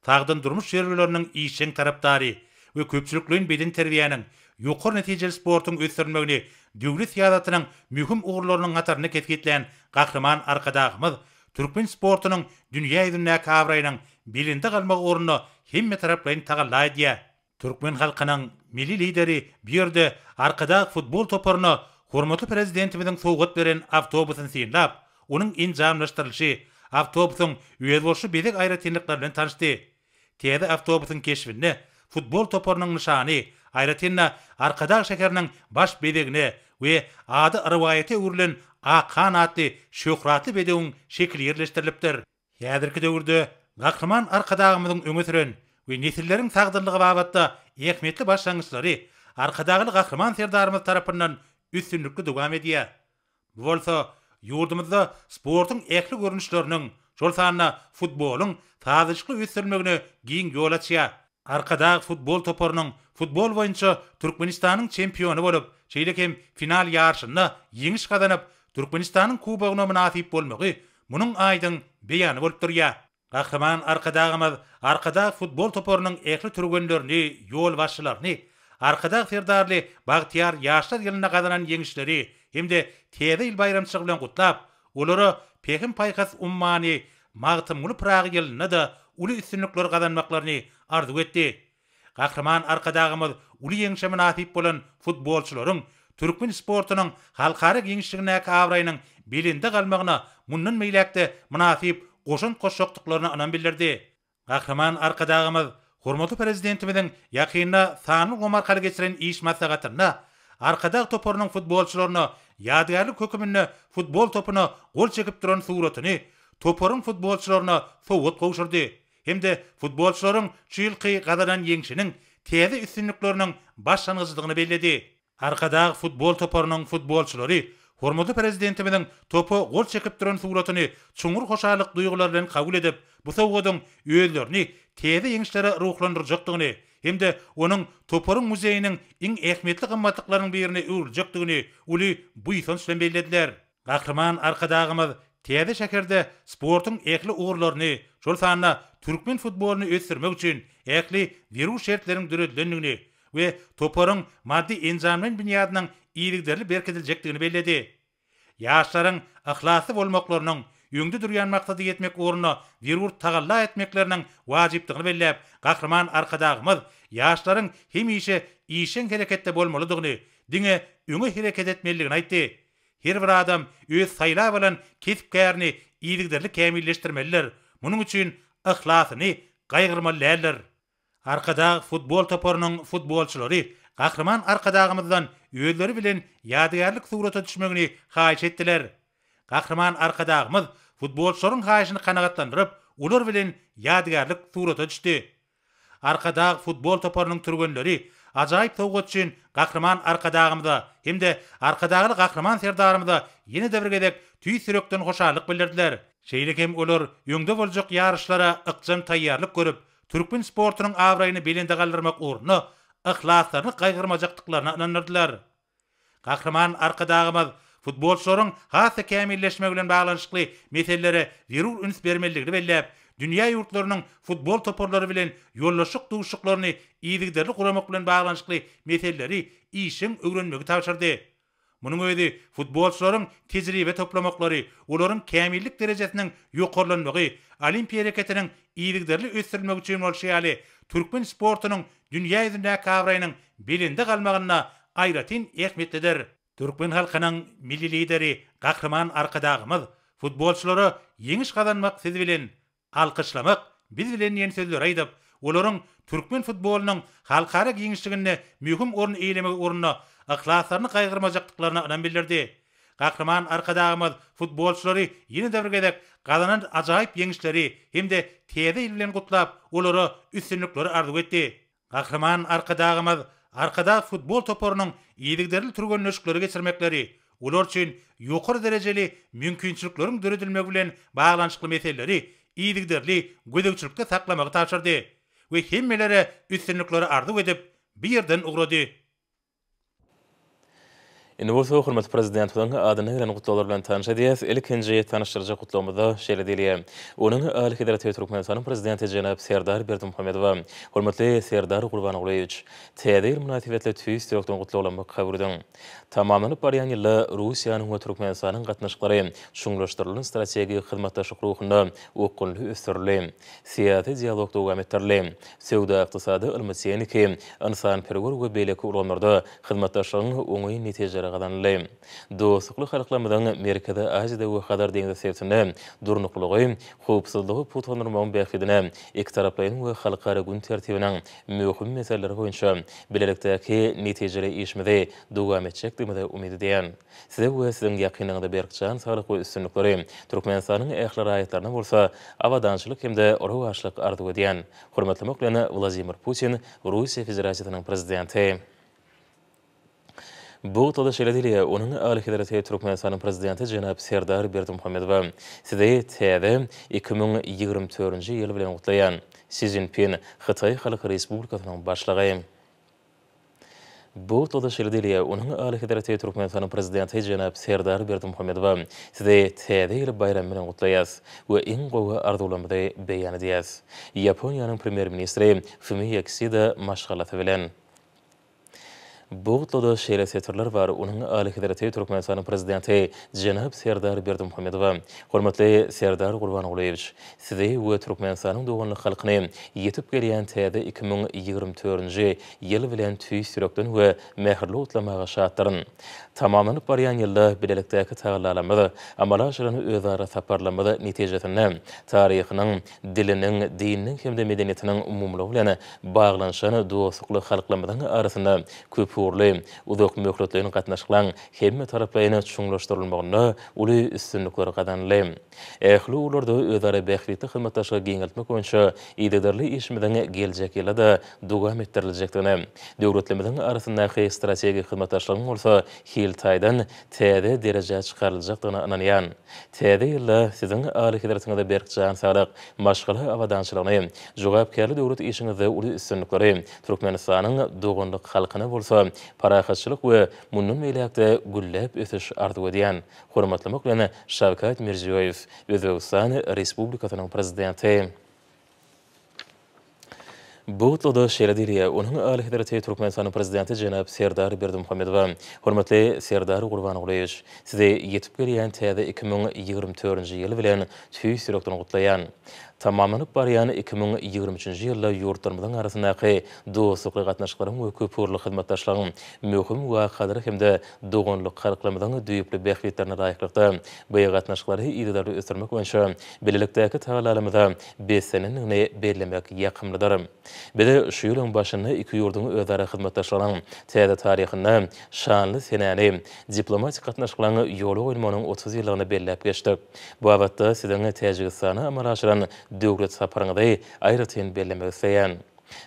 [SPEAKER 23] Sagdyn durmuş ýörelgeleriniň işjeň tarapdary we köpçülikleýin bedenterbiýäniň, ýokary netijeli sportuň ösdürilmegini döwlet syýasatynyň möhüm ugurlarynyň hatarynda kesgitlän Gahryman Arkadagymyz türkmen sportunyň dünýä ýüzündäki abraýynyň belende galmagy ugrunda hemmetaraplaýyn tagalla edýär. Türkmen halkynyň Milli Lideri bu ýerde Arkadag futbol toparyna hormatly Prezidentimiziň sowgat beren awtobusyny synlap, onuň enjamlaşdyrylyşy, awtobusyň özboluşly bezeg aýratynlyklary bilen tanyşdy. Täze awtobusyň keşbinde futbol toparynyň nyşany, aýratyn-da, Arkadag şäheriniň baş bezegine we ady rowaýata öwrülen Akhan atly şöhratly bedewiň şekili ýerleşdirilipdir. Häzirki döwürde Gahryman Arkadagymyzyň öňe süren we nesilleriň sagdynlygy babatda ähmiýetli başlangyçlary Arkadagly Gahryman Serdarymyz tarapyndan üstünlikli dowam edýär. Bu bolsa ýurdumyzda sportuň ähli görnüşleriniň, şol sanda futbolyň sazlaşykly ösdürilmegine giň ýol açýar. Arkadag futbol toparynyň futbol boýunça Türkmenistanyň çempiony bolup, şeýle hem final ýaryşynda ýeňiş gazanyp, Türkmenistanyň Kubogyna mynasyp bolmagy munuň aýdyň beýany bolup durýar. Gahryman Arkadagymyz Arkadag futbol toparynyň ähli türgenlerini, ýolbaşçylaryny Arkadag Serdarly bagtyýar ýaşlar ýylynda gazanan ýeňişleri hem-de Täze ýyl baýramçylygy bilen gutlap, olara Pähim-paýhas ummany Magtymguly Pyragy ýylynda-da uly üstünlikleri gazanmaklaryny arzuw etdi. Gahryman Arkadagymyz uly ýeňşe mynasyp bolan futbolçylaryň türkmen sportunyň halkara giňişligindäki abraýynyň belende galmagyna mundan beýläk-de mynasyp goşant goşjakdyklaryna ynam bildirdi. Gahryman Arkadagymyz hormatly Prezidentimiziň ýakynda sanly ulgam arkaly geçiren iş maslahatynda Arkadag toparynyň futbolçylaryna ýadygärlik höküminde futbol topuna gol çekip duran suratyny toparyň futbolçylaryna sowgat gowşurdy hem-de futbolçylaryň şu ýylky gazanan ýeňşiniň täze üstünlikleriniň başlangyjydygyny belledi. Arkadag futbol toparynyň futbolçylary hormatly Prezidentimiziň topa gol çekip duran suratyny çuňňur hoşallyk duýgulary bilen kabul edip, bu sowgadyň özlerini täze ýeňişlere ruhlandyrjakdygyny hem-de onuň toparyň muzeýiniň iň ähmiýetli gymmatlyklarynyň birine öwrüljekdigini uly buýsanç bilen bellediler. Gahryman Arkadagymyz täze şäherde sportuň ähli ugurlaryny, şol sanda türkmen futbolyny ösdürmek üçin ähli zerur şertleriň döredilendigini we toparyň maddy-enjamlaýyn binýadynyň yzygiderli berkidiljekdigini belledi. Ýaşlaryň yhlasly bolmaklarynyň, öňde durýan maksada ýetmek ugrunda zerur tagalla etmekleriniň wajypdygyny belläp, Gahryman Arkadagymyz ýaşlaryň hemişe işjeň hereketde bolmalydygyny, diňe öňe hereket etmelidigini aýtdy. Her bir adam öz saýlap alan kesp-kärini yzygiderli kämilleşdirmelidir, munuň üçin yhlasyny gaýgyrmaly däldir. Arkadag futbol toparynyň futbolçylary Gahryman Arkadagymyzdan özleri bilen ýadygärlik surata düşmegini haýyş etdiler. Gahryman Arkadagymyz futbolçylaryň haýyşyny kanagatlandyryp, olar bilen ýadygärlik surata düşdi. Arkadag futbol toparynyň türgenleri ajaýyp sowgat üçin Gahryman Arkadagymyza hem-de Arkadagly Gahryman Serdarymyza ýene-de bir gezek tüýs ýürekden hoşallyk bildirdiler. Şeýle hem olar öňde boljak ýaryşlara ykjam taýýarlyk görüp, türkmen sportunyň abraýyny belende galdyrmak ugrunda yhlaslaryny gaýgyrmajakdyklaryna ynandyrdylar. Gahryman Arkadagymyz futbolçylaryň has-da kämilleşmegi bilen baglanyşykly meselelere zerur üns bermelidigini belläp, dünýä ýurtlarynyň futbol toparlary bilen ýoldaşlyk duşuşyklaryny yzygiderli guramak bilen baglanyşykly meseleleri işjeň öwrenmegi tabşyrdy. Munuň özi futbolçylaryň tejribe toplamaklary, olaryň kämillik derejesiniň ýokarlanmagy, olimpiýa hereketiniň yzygiderli ösdürilmegi üçin bolşy ýaly, türkmen sportunyň dünýä ýüzündäki abraýynyň belende galmagynda aýratyn ähmiýetlidir. Türkmen halkynyň Milli Lideri Gahryman Arkadagymyz futbolçylara Ýeňiş gazanmak siz bilen, alkyşlamak biz bilen diýen sözleri aýdyp, olaryň türkmen futbolynyň halkara giňişliginde möhüm orun eýelemegi ugrunda yhlaslaryny gaýgyrmajakdyklaryna ynam bildirdi. Gahryman Arkadagymyz futbolçylary ýene-de bir gezek gazanan ajaýyp ýeňişleri hem-de Täze ýyl bilen gutlap, olara üstünlikleri arzuw etdi. Gahryman Arkadagymyz Arkadag futbol toparynyň yzygiderli türgenleşikleri geçirmekleri, olar üçin ýokary derejeli mümkinçilikleriň döredilmegi bilen baglanyşykly meseleleri yzygiderli gözegçilikde saklamagy tabşyrdy we hemmelere üstünlikleri arzuw edip, bu ýerden ugrady.
[SPEAKER 3] Indi bolsa hormatly Prezidentimiziň adyna gelen gutlaglar bilen tanyş edýäs. Ilkinji tanyşdyryjy gutlagymyzda şeýle diýilýär, Onuň Alyhezreti Türkmenistanyň Prezidenti jenap Serdar Berdimuhamedowa, Hormatly Serdar Gurbangulyýewiç! Täze ýyl mynasybetli tüýs ýürekden gutlaglarymy kabul ediň. Tamamlanyp barýan ýylda Russiýanyň we Türkmenistanyň gatnaşyklary çuňlaşdyrylan strategik hyzmatdaşlyk ruhunda okgunly ösdürildi. Syýasy dialog dowam etdirildi. Söwda-ykdysady, ylmy-tehniki, ynsanperwer we beýleki ulgamlarda hyzmatdaşlygyň oňyn netijeleri gazanyldy. Dostlukly halklarymyzyň Merkezi Aziýada we Hazar deňzi sebitinde durnuklylygy, howpsuzlygy pugtalandyrmagyň bähbidine ikitaraplaýyn we halkara gün tertibiniň möhüm meseleleri boýunça bilelikdäki netijeli işimizi dowam etjekdigimize umyt edýän. Size we siziň ýakynlaryňyza berk jan saglyk we üstünlikleri, Türkmenistanyň ähli raýatlaryna bolsa abadançylyk hem-de rowaçlyk arzuw edýän. Hormatlamak bilen, Wladimir Putin, Russiýa Federasiýasynyň Prezidenti. Bu gutlagda şeýle diýilýär, Onuň Alyhezreti Türkmenistanyň Prezidenti jenap Serdar Berdimuhamedowa, Sizi täze 2024-nji ýyl bilen gutlaýan. Si Szinpin, Hytaý Halk Respublikasynyň Başlygy. Bu gutlagda şeýle diýilýär, Onuň Alyhezreti Türkmenistanyň Prezidenti jenap Serdar Berdimuhamedowa, Sizi Täze ýyl baýramy bilen gutlaýarys we iň gowy arzuwlarymyzy beýan edýäris. Ýaponiýanyň Premýer-ministri Fumio Kisida maşgalasy bilen. Bu gutlagda şeýle setirler bar, Onuň Alyhezreti Türkmenistanyň Prezidenti jenap Serdar Berdimuhamedowa, Hormatly Serdar Gurbangulyýewiç! Sizi we Türkmenistanyň doganlyk halkyny ýetip gelýän täze 2024-nji ýyl bilen tüýs ýürekden we mähirli gutlamaga şatdyryn. Tamamlanyp barýan ýylda bilelikdäki tagallalarymyz, amala aşyran özara saparlarymyz netijesinde taryhynyň, diliniň, dininiň hem-de medeniýetiniň umumylygy bilen baglanyşan dostlukly halklarymyzyň arasynda köpugurly, uzakmöhletleýin gatnaşyklaryň hemmetaraplaýyn çuňlaşdyrylmagynda uly üstünlikler gazanyldy. Ähli ugurlarda özara bähbitli hyzmatdaşlygy giňeltmek boýunça yzygiderli işimiziň geljek ýylda-da dowam etdiriljekdigine, döwletlerimiziň arasyndaky strategik hyzmatdaşlygyň bolsa hil taýdan täze derejä çykaryljakdygyna ynanýan. Täze ýylda Siziň Alyhezretiňize berk jan saglyk, maşgala abadançylygyny, jogapkärli döwlet işiňizde uly üstünlikleri, Türkmenistanyň doganlyk halkyna bolsa parahatçylyk we mundan beýläk-de gülläp ösüş arzuw edýän. Hormatlamak bilen, Şawkat Mirziýoýew, Özbegistan Respublikasynyň Prezidenti. Bu gutlagda şeýle diýilýär, Onuň Alyhezreti Türkmenistanyň Prezidenti jenap Serdar Berdimuhamedowa, Hormatly Serdar Gurbangulyýewiç, Sizi ýetip gelýän täze 2024-nji ýyl bilen tüýs ýürekden gutlaýan. Tamamlanyp barýan 2023-nji ýylda ýurtlarymyzyň arasyndaky dostlukly gatnaşyklaryň we köpugurly hyzmatdaşlygyň möhüm wakalary hem-de doganlyk halklarymyzyň düýpli bähbitlerine laýyklykda bu gatnaşyklary yzygiderli ösdürmek boýunça bilelikdäki tagallalarymyza beslenendigini bellemek ýakymlydyr. Biz şu ýylyň başynda iki ýurduň özara hyzmatdaşlygynyň täze taryhynda şanly senäni, diplomatik gatnaşyklaryň ýola goýulmagynyň 30 ýyllygyny belläp geçdik. Bu babatda Siziň Täjigistana amala aşyran döwlet saparyňyzy aýratyn bellemek isleýän.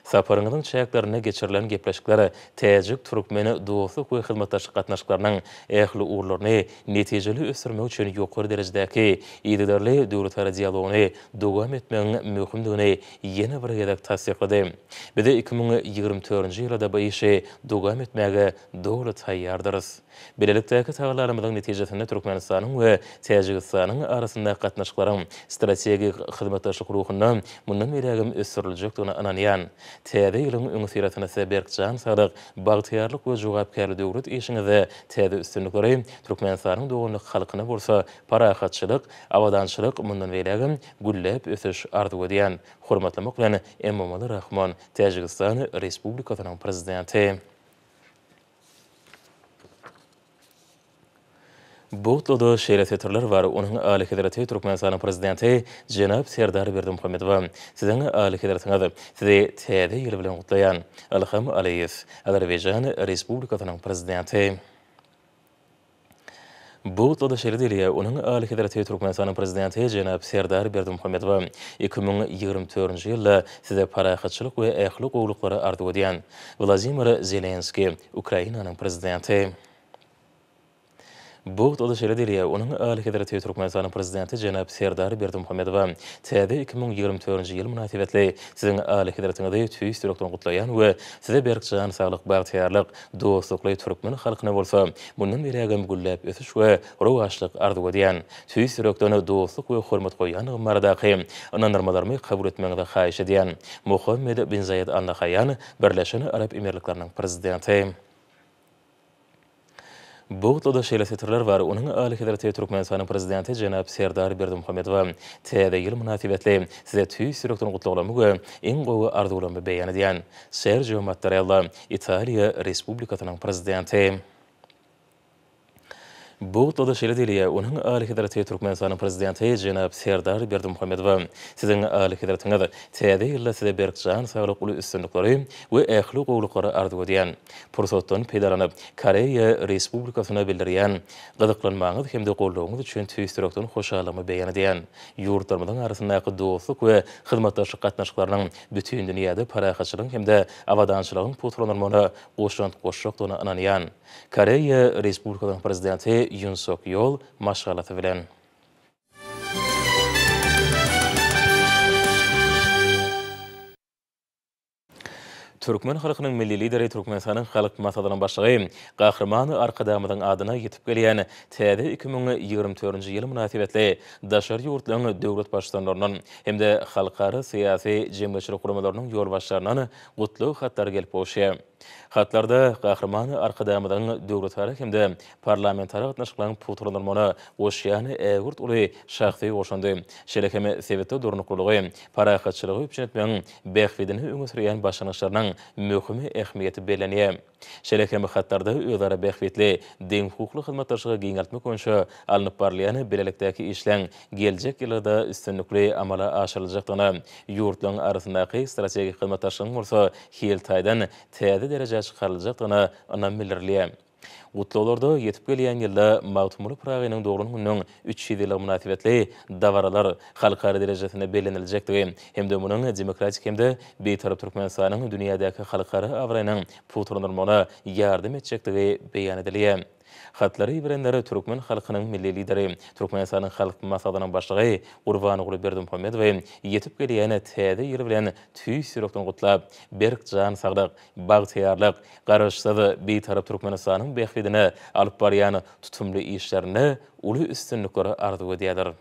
[SPEAKER 3] Saparyňyzyň çäklerinde geçirilen gepleşikler täjik-türkmen dostluk we hyzmatdaşlyk gatnaşyklarynyň ähli ugurlaryny netijeli ösdürmek üçin ýokary derejedäki yzygiderli döwletara dialogyny dowam etmegiň möhümdigini ýene bir gezek tassyklady. Biz 2024-nji ýylda-da bu işi dowam etmäge doly taýýardyrys. Bilelikdäki tagallalarymyzyň netijesinde Türkmenistanyň we Täjigistanyň arasyndaky gatnaşyklaryň strategik hyzmatdaşlyk ruhunda mundan beýlägem ösdüriljekdigine ynanýan. Täze ýylyň öňüsyrasynda size berk jan saglyk, bagtyýarlyk we jogapkärli döwlet işiňizde täze üstünlikleri, Türkmenistanyň doganlyk halkyna bolsa parahatçylyk, abadançylyk, mundan beýlägem gülläp ösüş arzuw edýän. Hormatlamak bilen, Emomali Rahmon, Täjigistan Respublikasynyň Prezidenti. Bu gutlagda şeýle setirler bar, Onuň Alyhezreti Türkmenistanyň Prezidenti jenap Serdar Berdimuhamedowa, Siziň Alyhezretiňiz, Sizi Täze ýyl bilen gutlaýan. Ilham Aliýew, Azerbaýjan Respublikasynyň Prezidenti. Bu gutlagda şeýle diýilýär, Onuň Alyhezreti Türkmenistanyň Prezidenti jenap Serdar Berdimuhamedowa 2024-nji ýylda Size parahatçylyk we ähli gowulyklary arzuw edýän. Wladimir Zelenskiý, Ukrainanyň Prezidenti. Bu gutlagda şeýle diýilýär, Onuň Alyhezreti Türkmenistanyň Prezidenti jenap Serdar Berdimuhamedowa täze 2024-nji ýyl mynasybetli Siziň Alyhezretiňizi tüýs ýürekden gutlaýan we Size berk jan saglyk, bagtyýarlyk, dostlukly türkmen halkyna bolsa mundan beýlägem gülläp ösüş we rowaçlyk arzuw edýän. Tüýs ýürekden dostluk we hormat goýýandygym baradaky ynandyrmalarymy kabul etmegiňizi haýyş edýän. Muhammed bin Zaýed Al Nahaýan, Birleşen Arap Emirlikleriniň Prezidenti. Bu gutlagda şeýle setirler bar, Onuň Alyhezreti Türkmenistanyň Prezidenti jenap Serdar Berdimuhamedowa Täze ýyl mynasybetli Size tüýs ýürekden gutlaglarymy we iň gowy arzuwlarymy beýan edýän. Serjio Mattarella, Italiýa Respublikasynyň Prezidenti. Bu gutlagda şeýle diýilýär, Onuň Alyhezreti Türkmenistanyň Prezidenti jenap Serdar Berdimuhamedowa Siziň Alyhezretiňiz Täze ýylda Size berk jan saglyk, uly üstünlikleri we ähli gowulyklary arzuw edýän. Pursatdan peýdalanyp, Koreýa Respublikasyna bildirýän gyzyklanmaňyz hem-de goldawyňyz üçin tüýs ýürekden hoşallygymy beýan edýän. Ýurtlarymyzyň arasyndaky dostluk we hyzmatdaşlyk gatnaşyklarynyň bütin dünýäde parahatçylygyň hem-de abadançylygyň pugtalandyrylmagyna goşant goşjakdygyna ynanýan. Koreýa Respublikasynyň Prezidenti Ýun Sok Ýol maşgalasy bilen. Türkmen halkynyň Milli Lideri, Türkmenistanyň Halk Maslahatynyň Başlygy Gahryman Arkadagymyzyň adyna ýetip gelýän täze 2024-nji ýyl mynasybetli daşary ýurtlaryň döwlet Baştutanlaryndan hem-de halkara syýasy-jemgyýetçilik guramalarynyň ýolbaşçylaryndan gutlag hatlary gelip gowuşýar. Hatlarda Gahryman Arkadagymyzyň döwletara hem-de parlamentara gatnaşyklaryň pugtalandyrylmagyna goşýan ägirt uly şahsy goşandy, şeýle hem sebitde durnuklylygy, parahatçylygy üpjün etmegiň bähbidini öňe sürýän başlangyçlarynyň möhüm ähmiýeti bellenýär. Şeýle hem hatlarda özara bähbitli, deňhukukly hyzmatdaşlygy giňeltmek boýunça alnyp barylýan bilelikdäki işleň geljek ýyllarda üstünlikli amala aşyryljakdygyna, ýurtlaryň arasyndaky strategik hyzmatdaşlygyň bolsa hil taýdan täze derejä çykaryljakdygyna ynam bildirilýär. Gutlaglarda ýetip gelýän ýylda Magtymguly Pyragynyň doglan gününiň 300 ýyllygy mynasybetli dabaralar halkara derejesinde belleniljekdigi hem-de munuň demokratik hem-de Bitarap Türkmenistanyň dünýädäki halkara abraýynyň pugtalandyrylmagyna ýardam etjekdigi beýan edilýär. Hatlary iberenler türkmen halkynyň Milli Lideri, Türkmenistanyň Halk Maslahatynyň Başlygy Gurbanguly Berdimuhamedowy ýetip gelýän Täze ýyl bilen tüýs ýürekden gutlap, berk jan saglyk, bagtyýarlyk, Garaşsyz, Bitarap Türkmenistanyň bähbidine alyp barýan tutumly işlerinde uly üstünlikleri arzuw edýärler.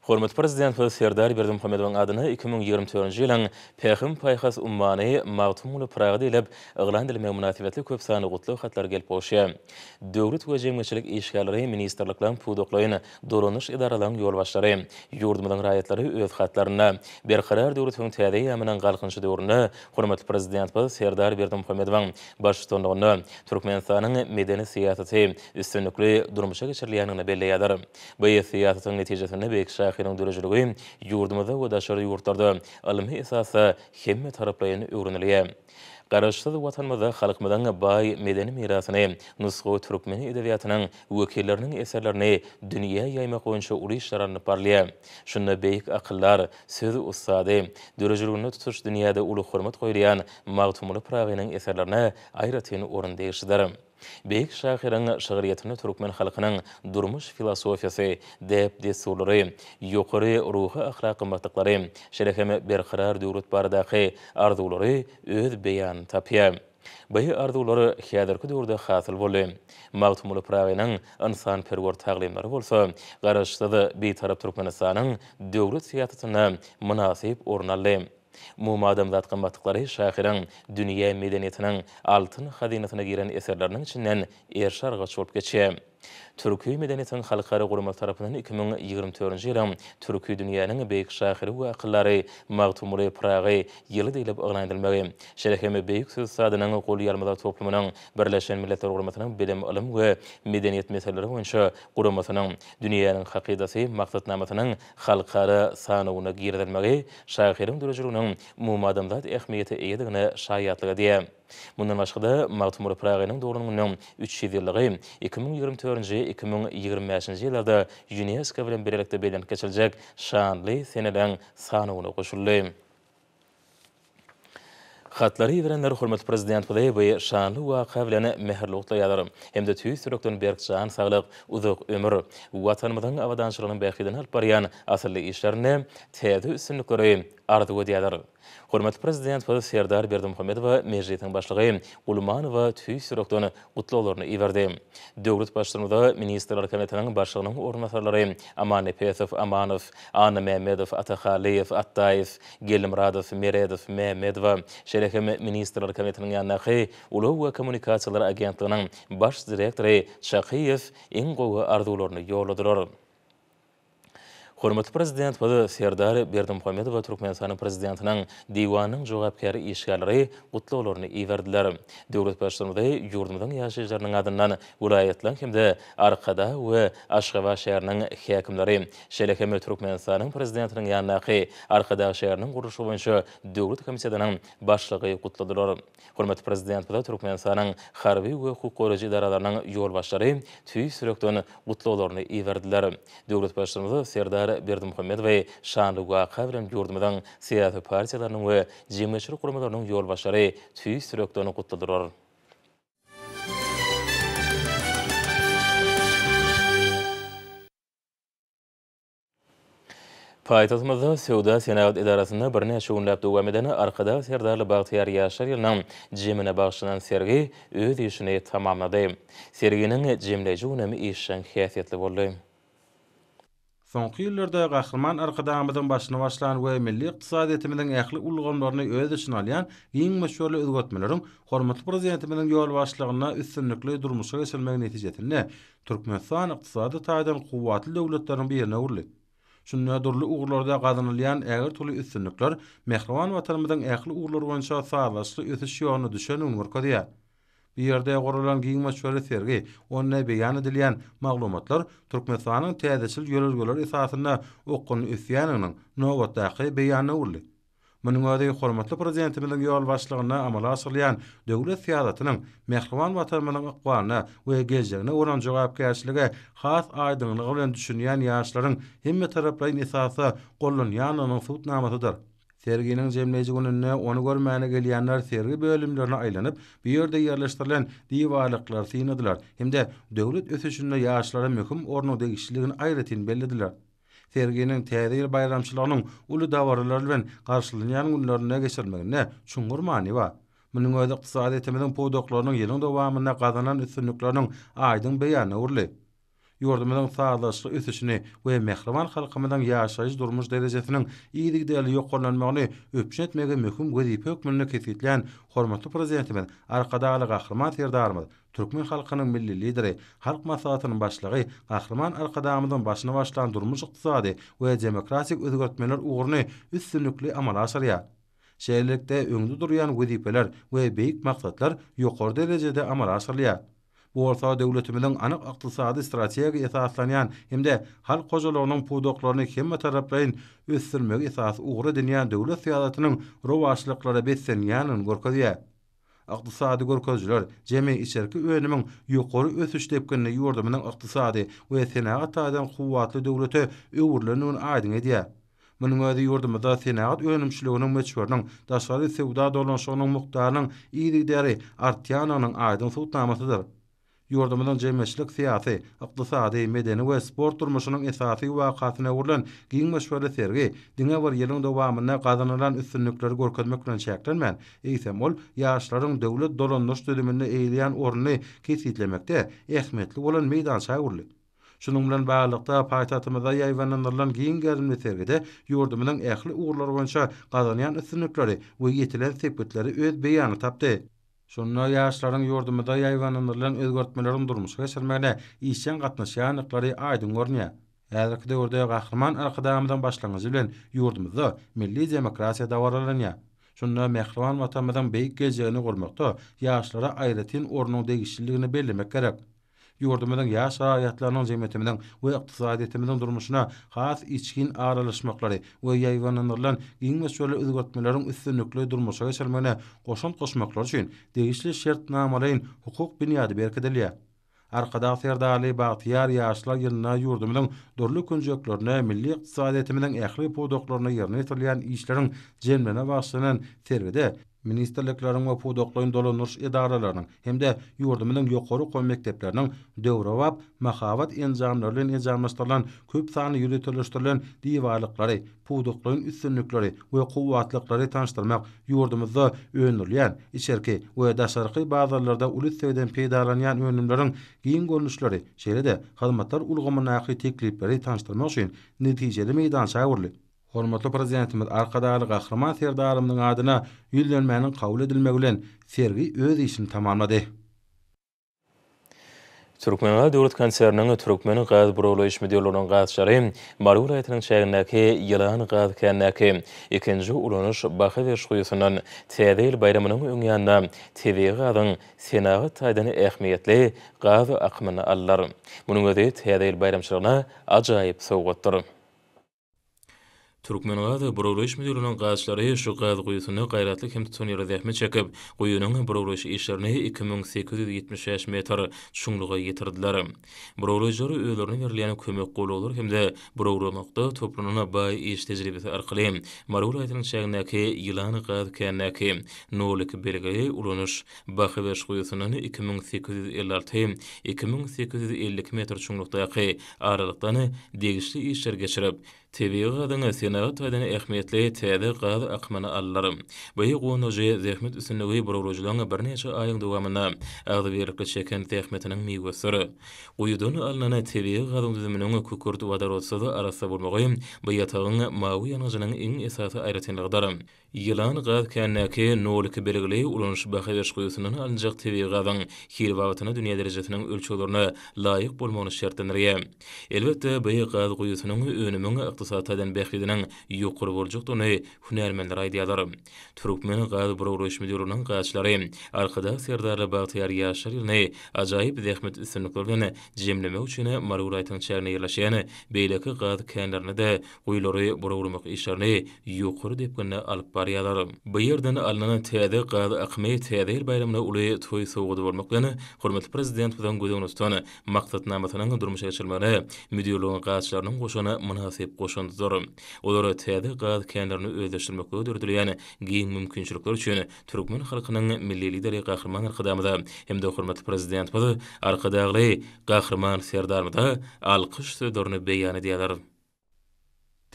[SPEAKER 3] Hormatly Prezidentimiz Serdar Berdimuhamedowyň adyna 2024-nji ýylyň Pähim-paýhas ummany Magtymguly Pyragy diýlip yglan edilmegi mynasybetli köp sanly gutlag hatlary gelip gowuşýar. Döwlet we jemgyýetçilik işgärleri, ministrlikleriň, pudaklaýyn dolanyş edaralaryň ýolbaşçylary, ýurdumyzyň raýatlary öz hatlarynda Berkarar döwletiň täze eýýamynyň Galkynyşy döwründe hormatly Prezidentimiz Serdar Berdimuhamedowyň baştutanlygynda Türkmenistanyň medeni syýasaty üstünlikli durmuşa geçirilýändigini belleýärler. Bu syýasatyň netijesinde beýik şahyryň döredijiligi ýurdumyzda we daşary ýurtlarda ylmy esasda hemmetaraplaýyn öwrenilýär. Garaşsyz Watanymyzda halkymyzyň baý medeni mirasyny, nusgawy türkmen edebiýatynyň wekilleriniň eserlerini dünýä ýaýmak boýunça uly işler alnyp barylýar. Şunda beýik akyldar, söz ussady, döredijiliginde tutuş dünýäde uly hormat goýulýan Magtymguly Pyragynyň eserlerine aýratyn orun degişlidir. Beýik şahyryň şygryýetinde türkmen halkynyň durmuş filosofiýasy, däp-dessurlary, ýokary ruhy-ahlak gymmatlyklary, şeýle hem berkarar döwlet baradaky arzuwlary öz beýanyny tapýar. Bu arzuwlar häzirki döwürde hasyl boldy. Magtymguly Pyragynyň ynsanperwer taglymlary bolsa Garaşsyz, Bitarap Türkmenistanyň döwlet syýasatynda mynasyp orun aldy. Umumadamzat gymmatlyklary şahyryň dünýä medeniýetiniň altyn hazynasyna giren eserleriniň içinden eriş-argaç bolup geçýär. Türki medeniýetiň halkara guramasy tarapyndan 2024-nji ýylyň Türki dünýäniň beýik şahyry we akyldary Magtymguly Pyragy ýyly diýlip yglan edilmegi, şeýle hem beýik söz ussadynyň golýazmalar toplumynyň Birleşen Milletler Guramasynyň Bilim, ylym we medeniýet meseleleri boýunça guramasynyň Dünýäniň hakydasy maksatnamasynyň halkara sanawyna girizilmegi şahyryň döredijiliginiň umumadamzat ähmiýete eýedigine şaýatlyk edýär. Mundan başga-da, Magtymguly Pyragynyň doglan gününiň 300 ýyllygy 2024-nji, 2025-nji ýyllarda Ýunesko bilen bilelikde bellenip geçiljek şanly seneleriň sanawyna goşuldy. Hatlary iberenler hormatly Prezidentimizi bu şanly waka bilen mähirli gutlaýarlar hem-de tüýs ýürekden berk jan saglyk, uzak ömür, Watanymyzyň abadançylygynyň bähbidine alyp barýan asylly işlerinde täze üstünlikleri arzuw edýärler. Hormatly Prezidentimiz Serdar Berdimuhamedowa Mejlisiň Başlygy Gulmanowa tüýs ýürekden gutlaglaryny iberdi. Döwlet Baştutanymyza Ministrler Kabinetiniň Başlygynyň orunbasarlary Amannepesow, Amanow, Annamämmedow, Atahallyýew, Atdaýew, Geldimyradow, Meredow, Mämmedowa, şeýle hem Ministrler Kabinetiniň ýanyndaky Ulag we kommunikasiýalar agentliginiň baş direktory Çakyýew iň gowy arzuwlaryny ýolladylar. Hormatly Prezidentimiz Serdar Berdimuhamedowa Türkmenistanyň Prezidentiniň Diwanynyň jogapkär işgärleri gutlaglaryny iberdiler. Döwlet Baştutanymyzy ýurdumyzyň ýaşaýjylarynyň adyndan welaýatlaryň hem-de Arkadag we Aşgabat şäheriniň häkimleri, şeýle hem Türkmenistanyň Prezidentiniň ýanyndaky Arkadag şäheriniň gurluşygy boýunça döwlet komitetiniň başlygy gutladylar. Hormatly Prezidentimize Türkmenistanyň harby we hukuk goraýjy edaralarynyň ýolbaşçylary tüýs ýürekden gutlaglaryny iberdiler. Döwlet Baştutanymyz Serdar Berdimuhamedowy şanly waka bilen ýurdumyzyň syýasy partiýalarynyň we jemgyýetçilik guramalarynyň ýolbaşçylary tüýs ýürekden gutladylar. Paýtagtymyzda Söwda-senagat edarasynda birnäçe günläp dowam eden Arkadag Serdarly bagtyýar ýaşlar ýylynyň jemine bagyşlanan sergi öz işini tamamlady. Serginiň jemleýji günem işjeň häsiýetli boldy.
[SPEAKER 2] Soňky ýyllarda Gahryman Arkadagymyzyň başyny başlan we milli ykdysadyýetimiziň ähli ulgamlaryny öz içine alýan giň möçberli özgertmeleriň hormatly Prezidentimiziň ýolbaşçylygynda üstünlikli durmuşa geçirilmegi netijesinde Türkmenistan ykdysady taýdan kuwwatly döwletleriň birine öwrüldi. Şunda dürli ugurlarda gazanylýan ägirt uly üstünlikler mähriban Watanymyzyň ähli ugurlar boýunça sazlaşykly ösüş ýoluna düşendigini görkezýär. Bu ýerde guralan giň möçberli sergi, onda beýan edilýän maglumatlar Türkmenistanyň täzeçil ýörelgeler esasynda okgunly ösýändiginiň nobatdaky beýanyna öwrüldi. Munuň özi hormatly Prezidentimiziň ýolbaşçylygynda amala aşyrylýan döwlet syýasatynyň mähriban Watanymyzyň ykbalyna we geljegine bolan jogapkärçilige has aýdyňlygy bilen düşünýän ýaşlaryň hemmetaraplaýyn esasda gollanýandygynyň subutnamasydyr. Serginiň jemleýji gününde ony görmäne gelýänler sergi bölümlerine aýlanyp, bu ýerde ýerleşdirilen diwarlyklary synladylar hem-de döwlet ösüşinde ýaşlara möhüm ornuň degişlidigini aýratyn bellediler. Serginiň Täze ýyl baýramçylygynyň uly dabaralar bilen garşylanýan günlerinde geçirilmeginde çuňňur many bar. Munuň özi ykdysadyýetimiziň pudaklarynyň ýylyň dowamynda gazanan üstünlikleriniň aýdyň beýanyna öwrüldi. Ýurdumyzyň sazlaşykly ösüşini we mähriban halkymyzyň ýaşaýyş-durmuş derejesiniň yzygiderli ýokarlanmagyny üpjün etmegi möhüm wezipe hökmünde kesgitlän hormatly Prezidentimiz Arkadagly Gahryman Serdarymyz, türkmen halkynyň Milli Lideri, Halk Maslahatynyň Başlygy Gahryman Arkadagymyzyň başyny başlan durmuş-ykdysady we demokratik özgertmeler ugruny üstünlikli amala aşyrýar. Şeýlelikde, öňde durýan wezipeler we beýik maksatlar ýokary derejede amala aşyrylýar. Bu bolsa döwletimiziň anyk ykdysady strategiýa esaslanýan hem-de halk hojalygynyň pudaklaryny hemmetaraplaýyn ösdürmegi esasy ugur edinýän döwlet syýasatynyň rowaçlyklara beslenýändigini görkezýär. Ykdysady görkezijiler jemi içerki önümiň ýokary ösüş depginini ýurdumyzyň ykdysady we senagat taýdan kuwwatly döwlete öwrülendigini aýdyň edýär. Munuň özi ýurdumyzda senagat önümçiliginiň möçberiniň, daşary söwda dolanyşygynyň mukdarynyň yzygiderli artýandygynyň aýdyň subutnamasydyr. Ýurdumyzyň jemgyýetçilik-syýasy, ykdysady, medeni we sport durmuşynyň esasy wakasyna öwrülen giň möçberli sergi diňe bir ýylyň dowamynda gazanylan üstünlikleri görkezmek bilen çäklenmän, eýsem, ol ýaşlaryň döwlet dolandyryş düzüminde eýeleýän ornuny kesgitlemekde ähmiýetli bolan meýdança öwrüldi. Şunuň bilen baglylykda, paýtagtymyzda ýaýbaňlandyrylan giň gerimli sergide ýurdumyzyň ähli ugurlar boýunça gazanýan üstünlikleri we ýetilen sepgitleri öz beýanyny tapdy. Şunda ýaşlaryň ýurdumyzda ýaýbaňlandyrylan özgertmeleriň durmuşa geçirilmegine işjeň gatnaşýandyklary aýdyň görünýär. Häzirki döwürde Gahryman Arkadagymyzyň başlangyjy bilen ýurdumyzda milli demokratiýa dabaralanýar. Şunda mähriban Watanymyzyň beýik geljegini gurmakda ýaşlara aýratyn ornuň degişliligini bellemek gerek. Ýurdumyzyň ýaş raýatlarynyň jemgyýetimiziň we ykdysadyýetimiziň durmuşyna has içgin aralaşmaklary we ýaýbaňlandyrylan giň möçberli özgertmeleriň üstünlikli durmuşa geçirilmegine goşant goşmaklary üçin degişli şertnamalaýyn hukuk binýady berkidilýär. Arkadag Serdarly bagtyýar ýaşlar ýylynda ýurdumyzyň dürli künjeklerinde milli ykdysadyýetimiziň ähli pudaklarynda ýerine ýetirilýän işleriň jemlerine bagyşlanan sergide Ministrlikleriň we pudaklaýyn dolandyryş edaralarynyň hem-de ýurdumyzyň ýokary okuw mekdepleriniň döwrebap mahabat enjamlary bilen enjamlaşdyrylan köp sanly ýöriteleşdirilen diwarlyklary, pudaklaýyn üstünlikleri we kuwwatlyklary tanyşdyrmak, ýurdumyzda öndürilýän, içerki we daşarky bazarlarda uly islegden peýdalanýan önümleriň giň görnüşleri, şeýle-de hyzmatlar ulgamyndaky teklipleri tanyşdyrmak üçin netijeli meýdança öwrüldi. Hormatly Prezidentimiz Arkadagly Gahryman Serdarymyzyň adyna Ýüzlenmäniň kabul edilmegi bilen sergi öz işini tamamlady.
[SPEAKER 3] Türkmengaz döwlet konserniniň Türkmen gaz burawlaýyş müdirliginiň gazçylary Mary welaýatynyň çägindäki Ýylan gaz känindäki ikinji ulanyş baha beriş guýusyndan Täze ýyl baýramynyň öň ýanynda tebigy gazyň senagat taýdan ähmiýetli gaz akymyny aldylar. Munuň özi Täze ýyl baýramçylygyna ajaýyp sowgatdyr. Türkmengaz burawlaýyş müdirliginiň gazçylary şu gaz guýusynda gaýratly hem tutanýerli zähmet çekip, guýynyň burawlaýyş işlerini 2875 metr çuňluga ýetirdiler. Burawlaýjylar özlerine berilýän kömek golawlar hem-de burawlamakda toplanan baý iş tejribesi arkaly Mary welaýatynyň çägindäki Ýylan gaz känindäki nol iki belgili ulanyş baha beriş guýusyndan 2856, 2852 metr çuňlukdaky aralykdan degişli işleri geçirip, tebigy gazyň senagat taýdan ähmiýetli täze gaz akymyny aldylar. Bu guwandyryjy zähmet üstünligi burawlajylaryň birnäçe aýyň dowamynda agzybirlikli çeken zähmetiniň miwesidir. Guýudan alnan tebigy gazyň düzüminiň kükürt wodorodsyz arassa bolmagy bu ýatagyň mawy ýangyjynyň iň esasy aýratynlygydyr. Ýylan gaz känindäki nol iki belgili ulanyş baha beriş guýusyndan alynjak tebigy gazyň hil babatynda dünýä derejesiniň ölçeglerine laýyk bolmagyny şertlendirýär. Elbetde, bu gaz guýusynyň önümiň ykdysady taýdan bähbidiniň ýokary boljakdygyny hünärmenler aýdýarlar. Türkmen gaz burawlaýyş müdirliginiň gazçylary Arkadag Serdarly bagtyýar ýaşlar ýylyny ajaýyp zähmet üstünlikleri bilen jemlemek üçin Mary welaýatynyň çäginde ýerleşýän beýleki gaz känlerinde-de guýulary burawlamak işlerini ýokary depginde alyp barýarlar. Bu ýerden alnan täze gaz akymy Täze ýyl baýramyna uly toý sowgady bolmak bilen, hormatly Prezidentimiziň göz öňünde tutan maksatnamasynyň durmuşa geçirilmegine müdirligiň gazçylarynyň goşan mynasyp goşandydyr. Olar täze gaz känlerini özleşdirmeklige döredilýän giň mümkinçilikler üçin türkmen halkynyň Milli Lideri Gahryman Arkadagymyza hem-de hormatly Prezidentimiz Arkadagly Gahryman Serdarymyza alkyş sözlerini beýan edýärler.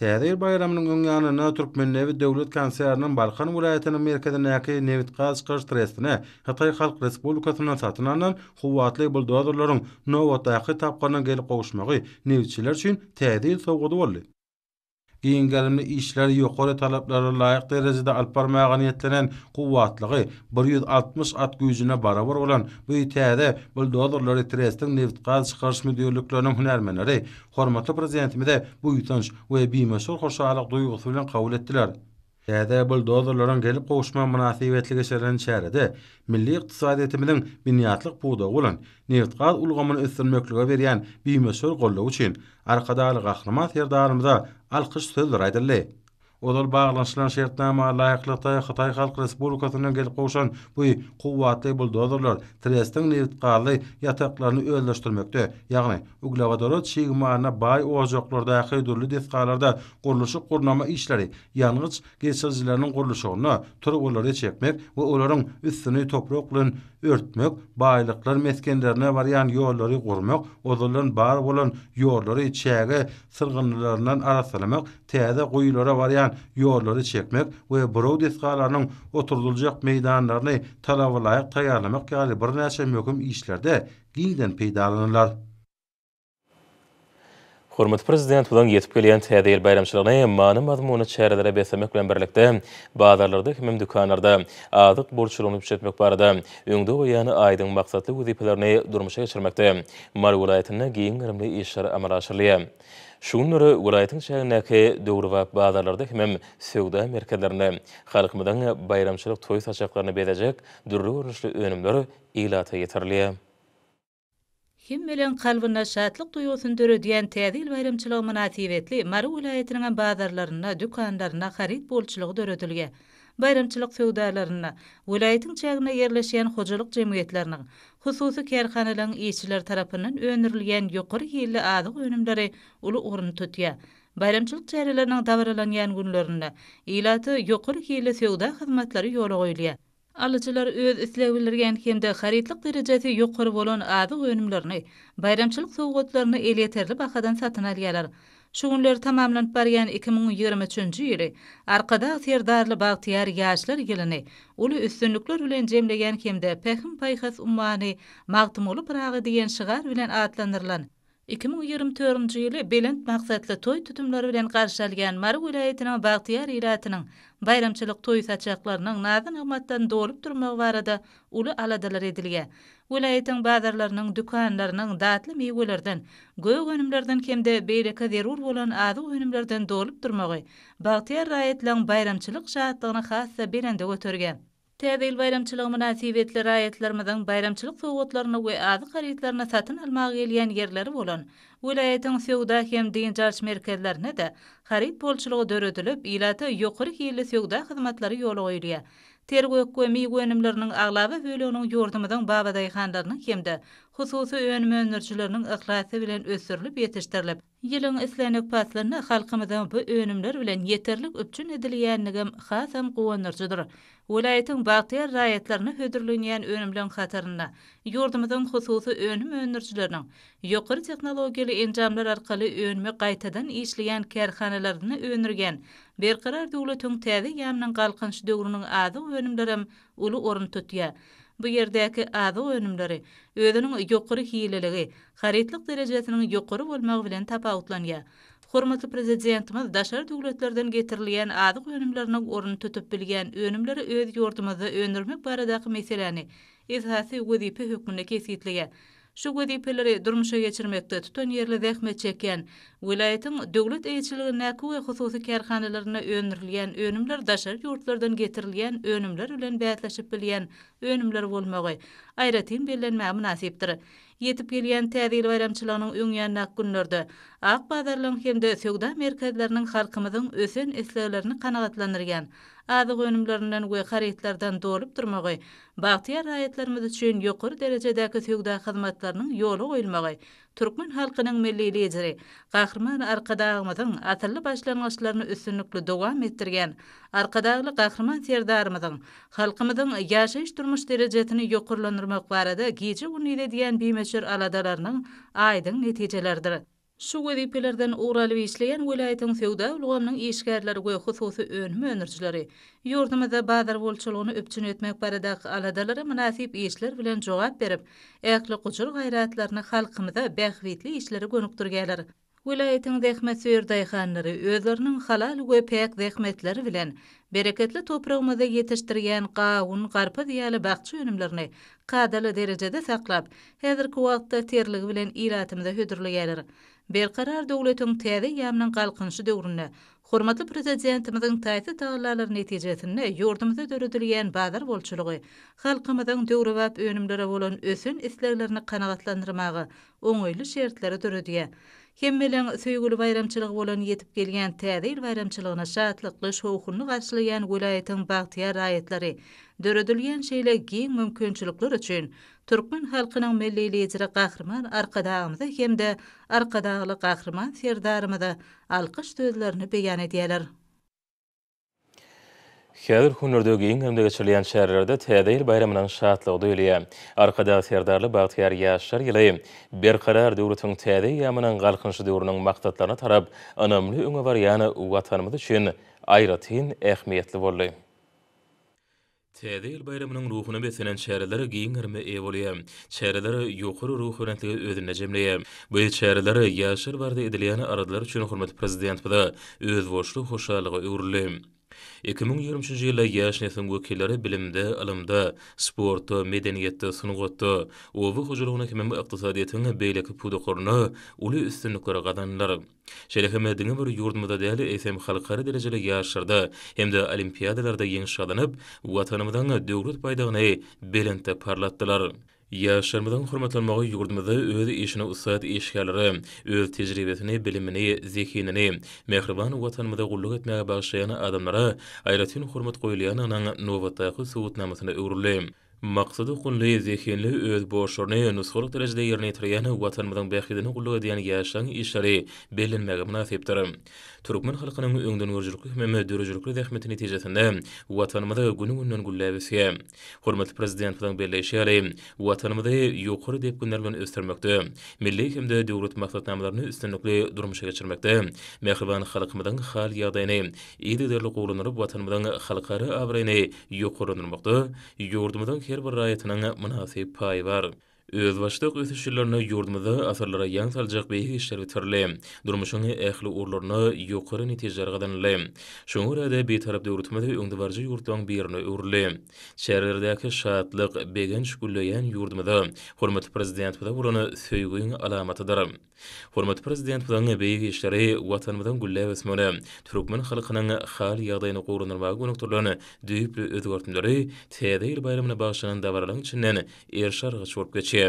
[SPEAKER 2] Täze ýyl baýramynyň öň ýanynda Türkmennebit döwlet konserniniň Balkan welaýatynyň merkezindäki nebitgaz çykaryş trestine Hytaý Halk Respublikasyndan satyn alnan kuwwatly buldozerleriň nobatdaky tapgyrynyň gelip gowuşmagy nebitçiler üçin Täze ýyl sowgady boldy. Giň gerimli işleri ýokary talaplara laýyk derejede alyp barmaga niýetlenen kuwwatlygy 160 at güýjüne barabar bolan bu täze buldozerleri trestiň nebitgaz çykaryş müdirlikleriniň hünärmenleri hormatly Prezidentimize buýsanç we bimöçber hoşallyk duýgusy bilen kabul etdiler. Täze buldozerleriň gelip gowuşmagy mynasybetli geçirilen çärede milli ykdysadyýetimiziň binýatlyk pudagy bolan nebitgaz ulgamyny ösdürmeklige berýän bimöçber goldawy üçin Arkadagly Gahryman Serdarymyza alkyş sözleri aýdyldy. Ozal baglanyşylan şertnama laýyklykda Hytaý Halk Respublikasyndan gelip gowşan bu kuwwatly buldozerler trestiň nebitgazly ýataklaryny özleşdirmekde, ýagny uglewodorod çig malyna baý ojaklardaky dürli desgalarda gurluşyk-gurnama işleri, ýangyç geçirijileriniň gurluşygynda turbalary çekmek we olaryň üstüni toprak bilen örtmek, baýlyklar mesgenlerine barýan ýollary gurmak, ozaldan bar bolan ýollary çäge syrgyndylaryndan arassalamak, täze guýulara barýan ýollary çekmek we buraw desgalarynyň oturdyljak meýdanlaryny talabalaýyk taýýarlamak ýaly birnäçe möhüm işlerde giňden peýdalanylar.
[SPEAKER 3] Hormatly Prezidentimiziň ýetip gelýän Täze ýyl baýramçylygyny many-mazmunly çärelere beslemek bilen birlikde, bazarlarda hemem dükanlarda azyk bolçulygyny üpjün etmek barada öňde goýýan aýdyň maksatly wezipelerini durmuşa geçirmekde Mary welaýatynda giň gerimli işler amala aşyrylýar. Şu günler welaýatyň çägindäki döwrebap bazarlarda hemem söwda merkezlerinde halkymyzyň baýramçylyk toý saçaklaryny bezejek dürli görnüşli önümler ilata ýetirilýär.
[SPEAKER 4] Hemmeleň kalbynda şatlyk duýgusyny döredýän Täze ýyl baýramçylygy mynasybetli Mary welaýatynyňam bazarlarynda, dükanlarynda haryt bolçulygy döredilýär. Baýramçylyk söwdalarynda welaýatyň çäginde ýerleşýän hojalyk jemgyýetleriniň, hususy kärhanalaryň işçileri tarapyndan öndürilýän ýokary hilli azyk önümleri uly orun tutýar. Baýramçylyk çäreleriniň dabaralanýan günlerinde ilata ýokary hilli söwda hyzmatlary ýola goýulýar. Alyjylar öz isleg bildirýän hem-de harytlyk derejesi ýokary bolan azyk önümlerini, baýramçylyk sowgatlaryny elýeterli bahadan satyn alýarlar. Şu günler tamamlanyp barýan 2023-nji ýyly Arkadag Serdarly bagtyýar ýaşlar ýylyny uly üstünlikler bilen jemleýän hem-de Pähim-paýhas ummany Magtymguly Pyragy diýen şygar bilen atlandyrylan 2024-nji ýyly belent maksatly toý tutumlary bilen garşy alýan Mary welaýatynyň bagtyýar ilatynyň baýramçylyk toý saçaklarynyň nazy-nygmatdan dolup durmagy barada uly aladalar edilýär. Welaýatyň bazarlarynyň, dükanlarynyň datly miwelerden, gök önümlerden hem-de beýleki zerur bolan azyk önümlerden dolup durmagy bagtyýar raýatlaryň baýramçylyk şatlygyny has-da belende göterýär. Täze ýyl baýramçylygy mynasybetli raýatlarymyzyň baýramçylyk sowgatlaryny we azyk harytlaryny satyn almaga gelýän ýerleri bolan welaýatyň söwda hem dynç alyş merkezlerinde-de haryt bolçulygy döredilip, ilata ýokary hilli söwda hyzmatlary ýola goýulýar. Ter gök we miwe önümleriniň aglaba böleginiň ýurdumyzyň babadaýhanlarynyň hem-de hususy önüm öndürijileriniň yhlasy bilen ösdürilip ýetişdirilip, Ýylyň islendik paslynda halkymyzyň bu önümler bilen ýeterlik üpjün edilýänligem hasam guwandyryjydyr. Welaýatyň bagtyýar raýatlaryna hödürlenýän önümleň hatarynda ýurdumyzyň hususy önüm öndürijileriniň ýokary tehnologiýaly enjamlar arkaly önümi gaýtadan işleýän kärhanalarynda öndürýän Berkarar döwletiň täze eýýamynyň Galkynyş döwrüniň azyk önümlerem uly orun tutýar. Bu ýerdäki azyk önümleri özüniň ýokary hililigi, harytlyk derejesiniň ýokary bolmagy bilen tapawutlanýar. Hormatly Prezidentimiz daşary döwletlerden getirilýän azyk önümleriniň ornuny tutup bilýän önümleri öz ýurdumyzda öndürmek baradaky meseläni esasy wezipe hökmünde kesgitleýär. Şu wezipeleri durmuşa geçirmekde tutanýerli zähmet çekýän welaýatyň döwlet eýeçiligindäki we hususy kärhanalarynda öndürilýän önümler daşary ýurtlardan getirilýän önümler bilen bäsleşip bilýän önümler bolmagy aýratyn bellenmäge mynasypdyr. Ýetip gelýän Täze ýyl baýramçylygynyň öň ýanyndaky günlerde ak bazarlaryň hem-de söwda merkezleriniň halkymyzyň ösen isleglerini kanagatlandyrýan azyk önümlerinden we harytlardan dolup durmagy bagtyýar raýatlarymyz üçin ýokary derejedäki söwda hyzmatlarynyň ýola goýulmagy türkmen halkynyň Milli Lideri Gahryman Arkadagymyzyň asylly başlangyçlaryny üstünlikli dowam etdirýän Arkadagly Gahryman Serdarymyzyň halkymyzyň ýaşaýyş-durmuş derejesini ýokarlandyrmak barada gije-gündiz edýän bimöçber aladalarynyň aýdyň netijeleridir. Şu wezipelerden ugur alyp işleýän welaýatyň söwda ulgamynyň işgärleri we hususy önüm öndürijileri ýurdumyzda bazar bolçulygyny üpjün etmek baradaky aladalara mynasyp işler bilen jogap berip, ähli gujur-gaýratlaryny halkymyza bähbitli işlere gönükdirýärler. Welaýatyň zähmetsöýer daýhanlary özleriniň halal we päk zähmetleri bilen bereketli topragymyzda ýetişdirýän gawun, garpyz ýaly bakja önümlerini kadaly derejede saklap, häzirki wagtda terligi bilen ilatymyza hödürleýärler. Berkarar döwletiň täze eýýamynyň Galkynyşy döwründe hormatly Prezidentimiziň taýsyz tagallalary netijesinde ýurdumyzda döredilýän bazar bolçulygy halkymyzyň döwrebap önümlere bolan ösen isleglerini kanagatlandyrmaga oňaýly şertleri döredýär. Hemmeleň söýgüli baýramçylygy bolan ýetip gelýän Täze ýyl baýramçylygyny şatlykly, şowhunly garşylaýan welaýatyň bagtyýar raýatlary döredilýän şeýle giň mümkinçilikler üçin türkmen halkynyň Milli Lideri Gahryman Arkadagymyza hem-de Arkadagly Gahryman Serdarymyza alkyş sözlerini beýan edýärler.
[SPEAKER 3] Häzirki günlerde giň gerimde geçirilýän çärelerde Täze ýyl baýramynyň şatlygy duýulýar. Arkadag Serdarly bagtyýar ýaşlar ýyly Berkarar döwletiň täze eýýamynyň Galkynyşy döwrüniň maksatlaryna tarap ynamly öňe barýan Watanymyz üçin aýratyn ähmiýetli boldy. Täze ýyl baýramynyň ruhuna beslenen çäreler giň gerime eýe bolýar. Çäreler ýokary ruhubelentligi özünde jemleýär. Bu çäreler ýaşlar barada edilýän aladalar üçin hormatly Prezidentimize özboluşly hoşallyga öwrüldi. 2023-nji ýylda ýaş nesliň wekilleri bilimde, ylymda, sportda, medeniýetde, sungatda, oba hojalygynda hemem ykdysadyýetiň beýleki pudaklarynda uly üstünlikleri gazandylar. Şeýle hem diňe bir ýurdumyzda däl, eýsem, halkara derejeli ýaryşlarda hem-de olimpiadalarda ýeňiş gazanyp, Watanymyzyň Döwlet baýdagyny belentde parlatdylar. Ýaşlarymyzyň hormatlanmagy ýurdumyzda öz işine ussat işgärlere, öz tejribesini, bilimini, zehinini mähriban Watanymyza gulluk etmäge bagyşlaýan adamlara aýratyn hormat goýulýandygynyň nobatdaky subutnamasyna öwrüldi. Maksady okunly, zehinli, öz borçlaryny nusgalyk derejede ýerine ýetirýän, Watanymyzyň bähbidine gulluk edýän ýaşlaryň işleri bellenmäge mynasypdyr. Türkmen halkynyň öňdengörüjilikli hemem döredijilikli zähmeti netijesinde Watanymyz gün-günden gülläp ösýär. Hormatly Prezidentimiziň belleýşi ýaly, Watanymyzy ýokary depginler bilen ösdürmekde, milli hem-de döwlet maksatnamalaryny üstünlikli durmuşa geçirmekde mähriban halkymyzyň hal-ýagdaýyny yzygiderli gowulandyryp, Watanymyzyň halkara abraýyny ýokarlandyrmakda ýurdumyzyň her bir raýatynyň mynasyp paýy bar. Özbaşdak ösüş ýyllarynda ýurdumyzda asyrlara ýaň saljak beýik işler bitirildi. Durmuşyň ähli ugurlarynda ýokary netijeler gazanyldy. Şoňa görä-de, Bitarap döwletimiz öňdebaryjy ýurtlaryň birine öwrüldi. Çärelerdäki şatlyk, begenç gülleýän ýurdumyza, hormatly Prezidentimize bolan söýgiň alamatydyr. Hormatly Prezidentimiziň beýik işleri Watanymyzyň gülläp ösmegine, türkmen halkynyň hal-ýagdaýyny gowulandyrmaga gönükdirilen düýpli özgertmeleri Täze ýyl baýramyna bagyşlanan dabaralaryň içinden eriş-argaç bolup geçýär.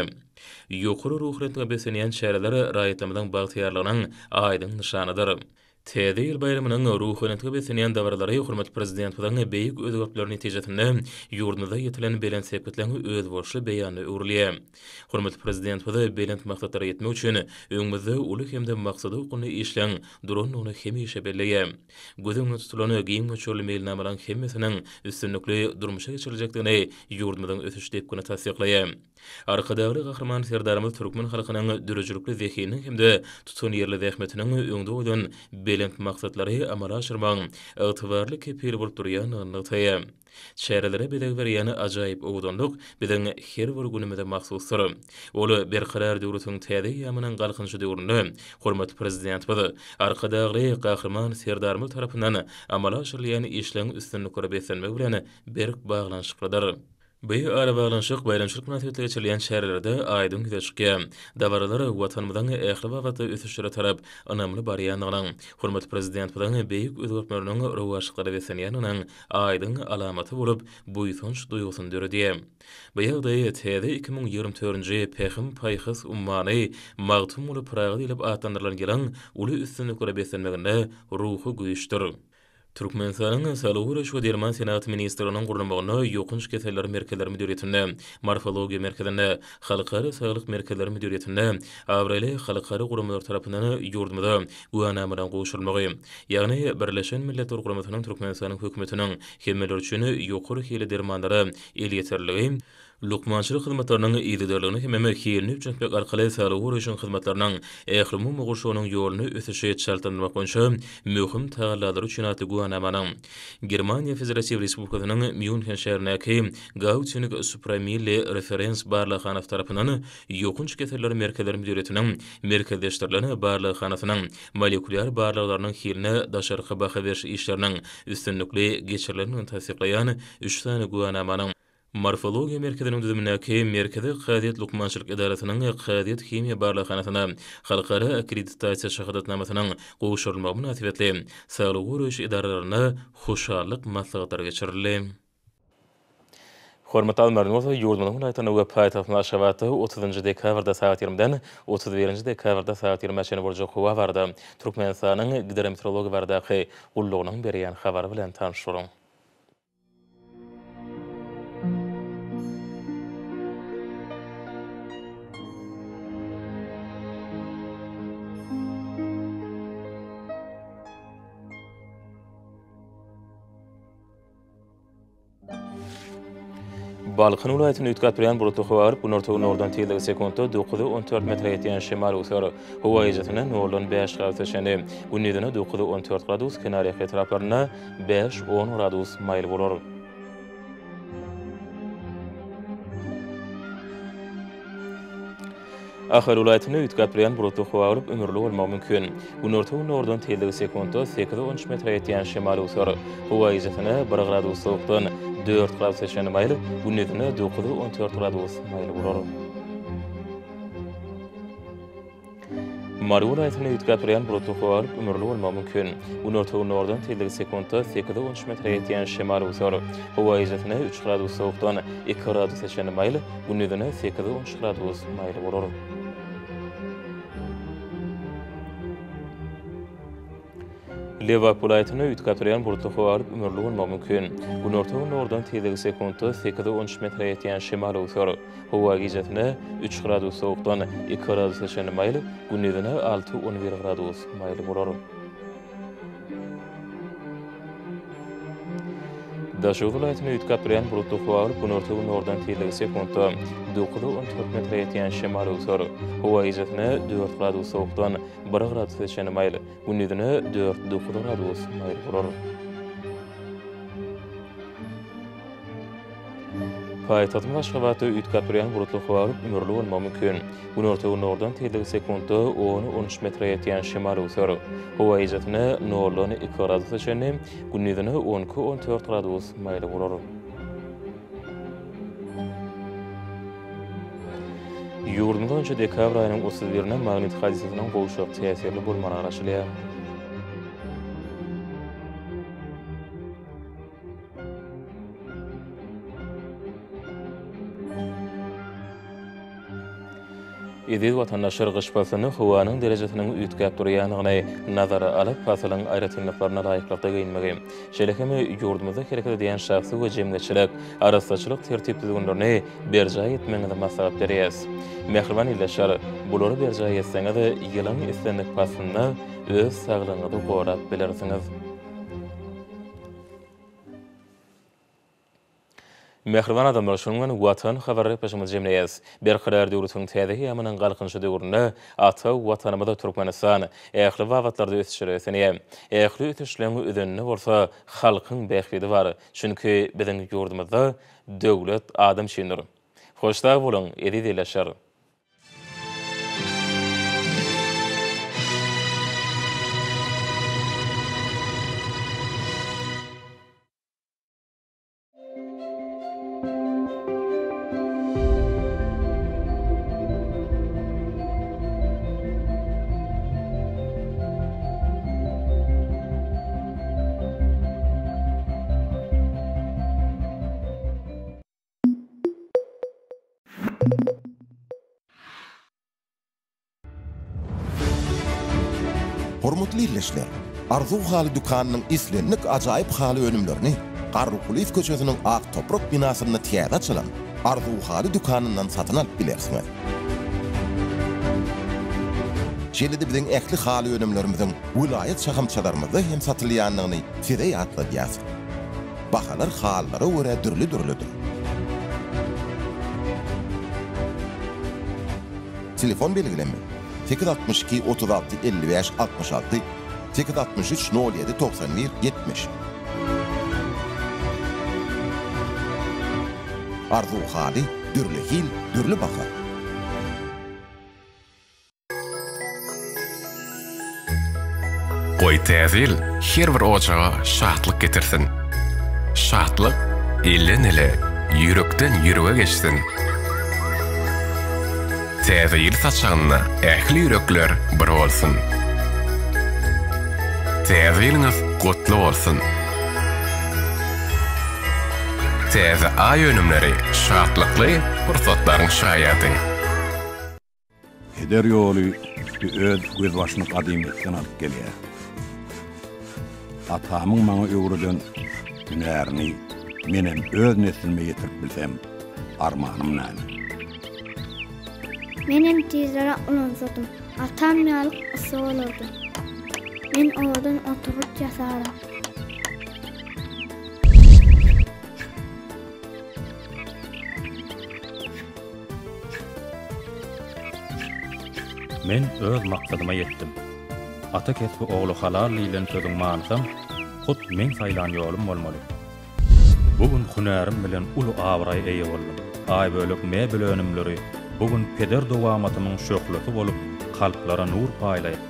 [SPEAKER 3] Ýokary ruhubelentlige beslenýän çäreler raýatlarymyzyň bagtyýarlygynyň aýdyň nyşanydyr. Täze ýyl baýramynyň ruhubelentlige beslenýän dabaralary hormatly Prezidentimiziň beýik özgertmeleri netijesinde ýurdumyzda ýetilen belent sepgitleriň özboluşly beýanyna öwrülýär. Hormatly Prezidentimiz belent maksatlara ýetmek üçin öňümizde uly hem-de maksada okgunly işleň durandygyny hemişe belleýär. Göz öňünde tutulan giň möçberli meýilnamalaryň hemmesiniň üstünlikli durmuşa geçiriljekdigini ýurdumyzyň ösüş depgini tassyklaýar. Arkadagly Gahryman Serdarymyz türkmen halkynyň döredijilikli zehininiň hem-de tutanýerli zähmetiniň öňde goýlan belent maksatlary amala aşyrmagyň ygtybarly kepili bolup durýandygyny nygtaýar. Çärelere bezeg berýän ajaýyp owadanlyk biziň her bir günümize mahsusdyr. Ol Berkarar döwletiň täze eýýamynyň Galkynyşy döwründe hormatly Prezidentimiz Arkadagly Gahryman Serdarymyz tarapyndan amala aşyrylýan işleň üstünliklere beslenmegi bilen berk baglanyşyklydyr. Bu arabaglanyşyk baýramçylyk mynasybetli geçirilýän çärelerde aýdyň ýüze çykýar. Dabaralar Watanymyzyň ähli babatda ösüşlere tarap ynamly barýandygynyň, hormatly Prezidentimiziň beýik özgertmeleriniň rowaçlyklara beslenýändiginiň aýdyň alamaty bolup, buýsanç duýgusyny döredýär. Bu ýagdaý täze 2024-nji Pähim-paýhas ummany Magtymguly Pyragy diýlip atlandyrylan ýylyň uly üstünliklere beslenmeginde ruhy güýçdür. Türkmenistanyň Saglygy goraýyş we derman senagaty ministrliginiň gurnamagynda Ýokanç keseller merkezleri müdiriýetinde, Morfologiýa merkezinde, Halkara saglyk merkezleri müdiriýetinde abraýly halkara guramalar tarapyndan ýurdumyza güwänamalaryň gowşurylmagy, ýagny Birleşen Milletler Guramasynyň Türkmenistanyň Hökümetiniň hemmeler üçin ýokary hilli dermanlara elýeterliligi. Lukmançylyk hyzmatlarynyň yzygiderligini hemem hilini üpjün etmek arkaly saglygy goraýşyň hyzmatlarynyň ählumumy gurşawynyň ýoluny ösüşi çaltlandyrmak boýunça möhüm tagallalary üçin atly güwänamanyň Germaniýa Federatiw Respublikasynyň Mýunhen şäherindäki Gauting Supramilli referens barlaghanasy tarapyndan Ýokanç keseller merkezleri müdiriýetiniň Merkezleşdirilen barlaghanasynyň molekulýar barlaglarynyň hiline daşarky baha beriş işleriniň üstünlikli geçirilendigini tassyklaýan üç sany güwänamanyň Morfologiýa merkeziniň düzümindäki Merkezi kazyýet lukmançylyk edarasynyň kazyýet-himiýa barlaghanasyna halkara akkreditasiýa şahadatnamasynyň gowşurylmagy mynasybetli saglygy goraýyş edaralarynda hoşallyk maslahatlary geçirildi. Hormatly alymlarymyz bolsa ýurdumyzyň welaýatlarynda we paýtagtymyz Aşgabatda otuzynjy dekabrda sagat ýigrimiden 31 birinji dekabrda sagat ýigrimä çenli boljak howa barada Türkmenistanyň Gidrometeorologiýa baradaky gullugynyň berýän habary bilen tanyş boluň. Balkan welaýatynda üýtgäp durýan bulutly howa bolup, günorta-günordan tizligi sekuntda dokuza 14 metre ýetýän şemal öwser. Howa gijesine noldan bäş gradusa çenli, gündizine dokuza 14 gradus, kenarýaka etraplarynda bäş-on gradus maýyl bolar. Ahal welaýatynda üýtgäp durýan bulutly howa bolup, ümürli bolmagy mümkin. Günorta-gündogardan tizligi sekuntda sekiz-on üç metre ýetýän şemal öwser. Howa gijesine bir gradus sowukdan dört gradusa çenli maýyl, gündizine dokuz-on dört gradus maýyl bolar. Mary welaýatynda üýtgäp durýan bulutly howa bolup, ümürli bolmagy mümkin. Günorta-gündogardan tizligi sekuntda sekiz-on üç metre ýetýän şemal öwser. Howa gijesine üç gradus sowukdan iki gradusa çenli maýyl, gündizine sekiz-on üç gradus maýyl bolar. Lebap welaýatynda üýtgäp durýan bulutly howa bolup, ümürli bolmagy mümkin. Günorta-gündogardan tizligi sekuntda sekiz-on üç metre ýetýän şemal öwser. Howa gijesine üç gradus sowukdan iki gradusa çenli maýyl, gündizine alty-on bir gradus maýyl bolar. Daşoguz welaýatynda üýtgäp durýan bulutly howa bolup, günorta-gündogardan tizligi sekuntda dokuz-on dört metre ýetýän şemal öwser. Howa gijesine dört gradus sowukdan bir gradusa çenli maýyl, gündizine dört-dokuz gradus maýyl bolar. Paýtagtymyz Aşgabatda üýtgäp durýan bulutly howa bolup, ümürli bolmagy mümkin. Günorta-gündogardan tizligi sekuntda on-on üç metre ýetýän şemal öwser. Howa gijesine noldan iki gradusa çenli, gündizine on iki-on dört gradus maýyl bolar. Ýurdumyz boýunça dekabr aýynyň 31 birinde magnit hadysasynyň gowşak täsirli bolmagyna garaşylýar. Eziz watandaşlar, gyş paslynda howanyň derejesiniň üýtgäp durýandygyny nazara alyp, pasylyň aýratynlyklaryna laýyklykda geýinmegi, şeýle hem ýurdumyzda hereket edýän şahsy we jemgyýetçilik arassaçylyk tertip-düzgünlerini berjaý etmegiňizi maslahat berýäris. Mähriban ildeşler, bulary berjaý etseňiz, ýylyň islendik paslynda öz saglygyňyzy gorap bilersiňiz. Mähriban adamlar, şunuň bilen Watan habar gepleşigimizi jemleýäris. Berkarar döwletiň täze eýýamynyň Galkynyşy döwründe ata Watanymyz Türkmenistan ähli babatlarda ösüşlere beslenýär. Ähli ösüşleň özeninde bolsa halkyň bähbidi bar. Çünki biziň ýurdumyzda Döwlet adam üçindir. Hoş sag boluň, eziz ildeşler!
[SPEAKER 7] Hormatly ildeşler! Arzuw haly dükanynyň islendik ajaýyp haly önümlerini Garrykulyýew köçesiniň Ak toprak binasynda täze açylan Arzuw haly dükanyndan satyn alyp bilersiňiz. Şeýle-de biziň ähli haly önümlerimiziň welaýat şahamçalarymyzda hem satylýandygyny size ýatladýas. Bahalar halylara görä dürli-dürlüdir. Telefon belgilenme, 862 36 55 66, 863 07 91 70. Arzuw haly, dürli hil, dürli baha.
[SPEAKER 18] Goý Täze ýyl her bir ojaga şatlyk getirsin. Şatlyk elden-ele, ýürekden ýürege geçsin. Täze ýyl saçagynda ähli ýürekler bir bolsun. Täze ýylyňyz gutly bolsun! Täze Aý önümleri şatlykly pursatlaryň şaýady.
[SPEAKER 20] Peder ýoly öz gözbaşyny gadymyýetden alyp gelýär. Atamyň maňa öwreden hünärini menem öz neslime ýetirip bilsem, armanym näme?
[SPEAKER 21] Menem tizräk ulansadym, atam ýaly ussa bolardym. Men owadan oturgyç ýasaryn.
[SPEAKER 22] Men öz maksadyma ýetdim. Ata kesbi ogla halal diýlen sözüň manysam hut meň saýlan ýolum bolmaly. Bu gün hünärim bilen uly abraýa eýe boldum. Aýbölek mebel önümleri bu gün peder dowamatymyň şöhlesi bolup, kalplara nur paýlaýar.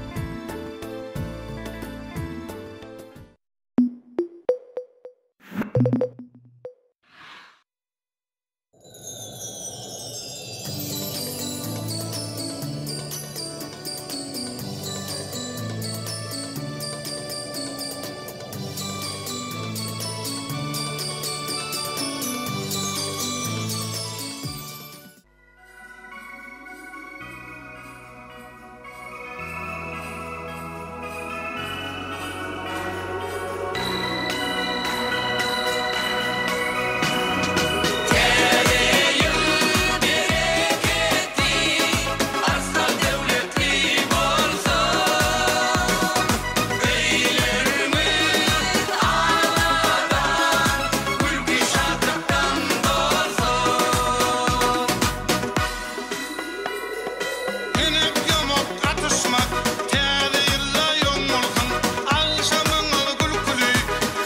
[SPEAKER 11] Henek ýamak atyşmak Täze ýylda ýoň bolsun Agşamyňyz gülküli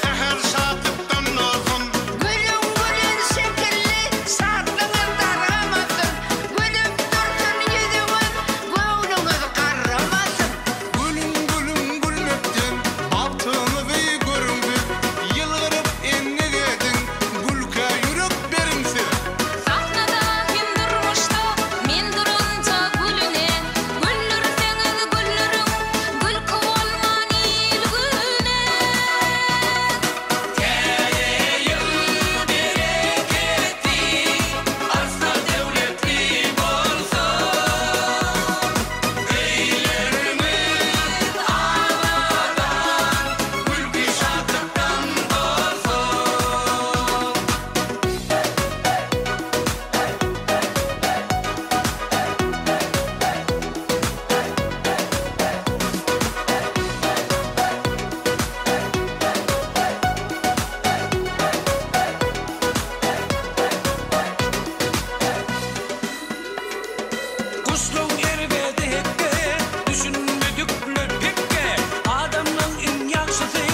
[SPEAKER 11] Säher şatlykdan dolsun.
[SPEAKER 12] Gülüň gülen şekilli Şatlygyňyz dargamasyn Gülüp dursun ýüzüňiz Göwnüňiz garramasyn.
[SPEAKER 11] Gülüň gülüň gülmekden Bagtyňyzy görüň siz Ýylgyryp endik ediň Gülkä ýürek beriň siz.
[SPEAKER 13] Sahnada hem durmuşda men durunca gülüne, Güldürseňiz güldüriň, gülki bolman il-güne.
[SPEAKER 10] Täze ýyl bereketli, arslan döwletli bolsun. Öýlerimiz abadan, gülki şatlykdan dolsun.
[SPEAKER 24] Guşlaň erbedi hekge, Düşünmedikler pekge, Adamlaň iň ýagşysy,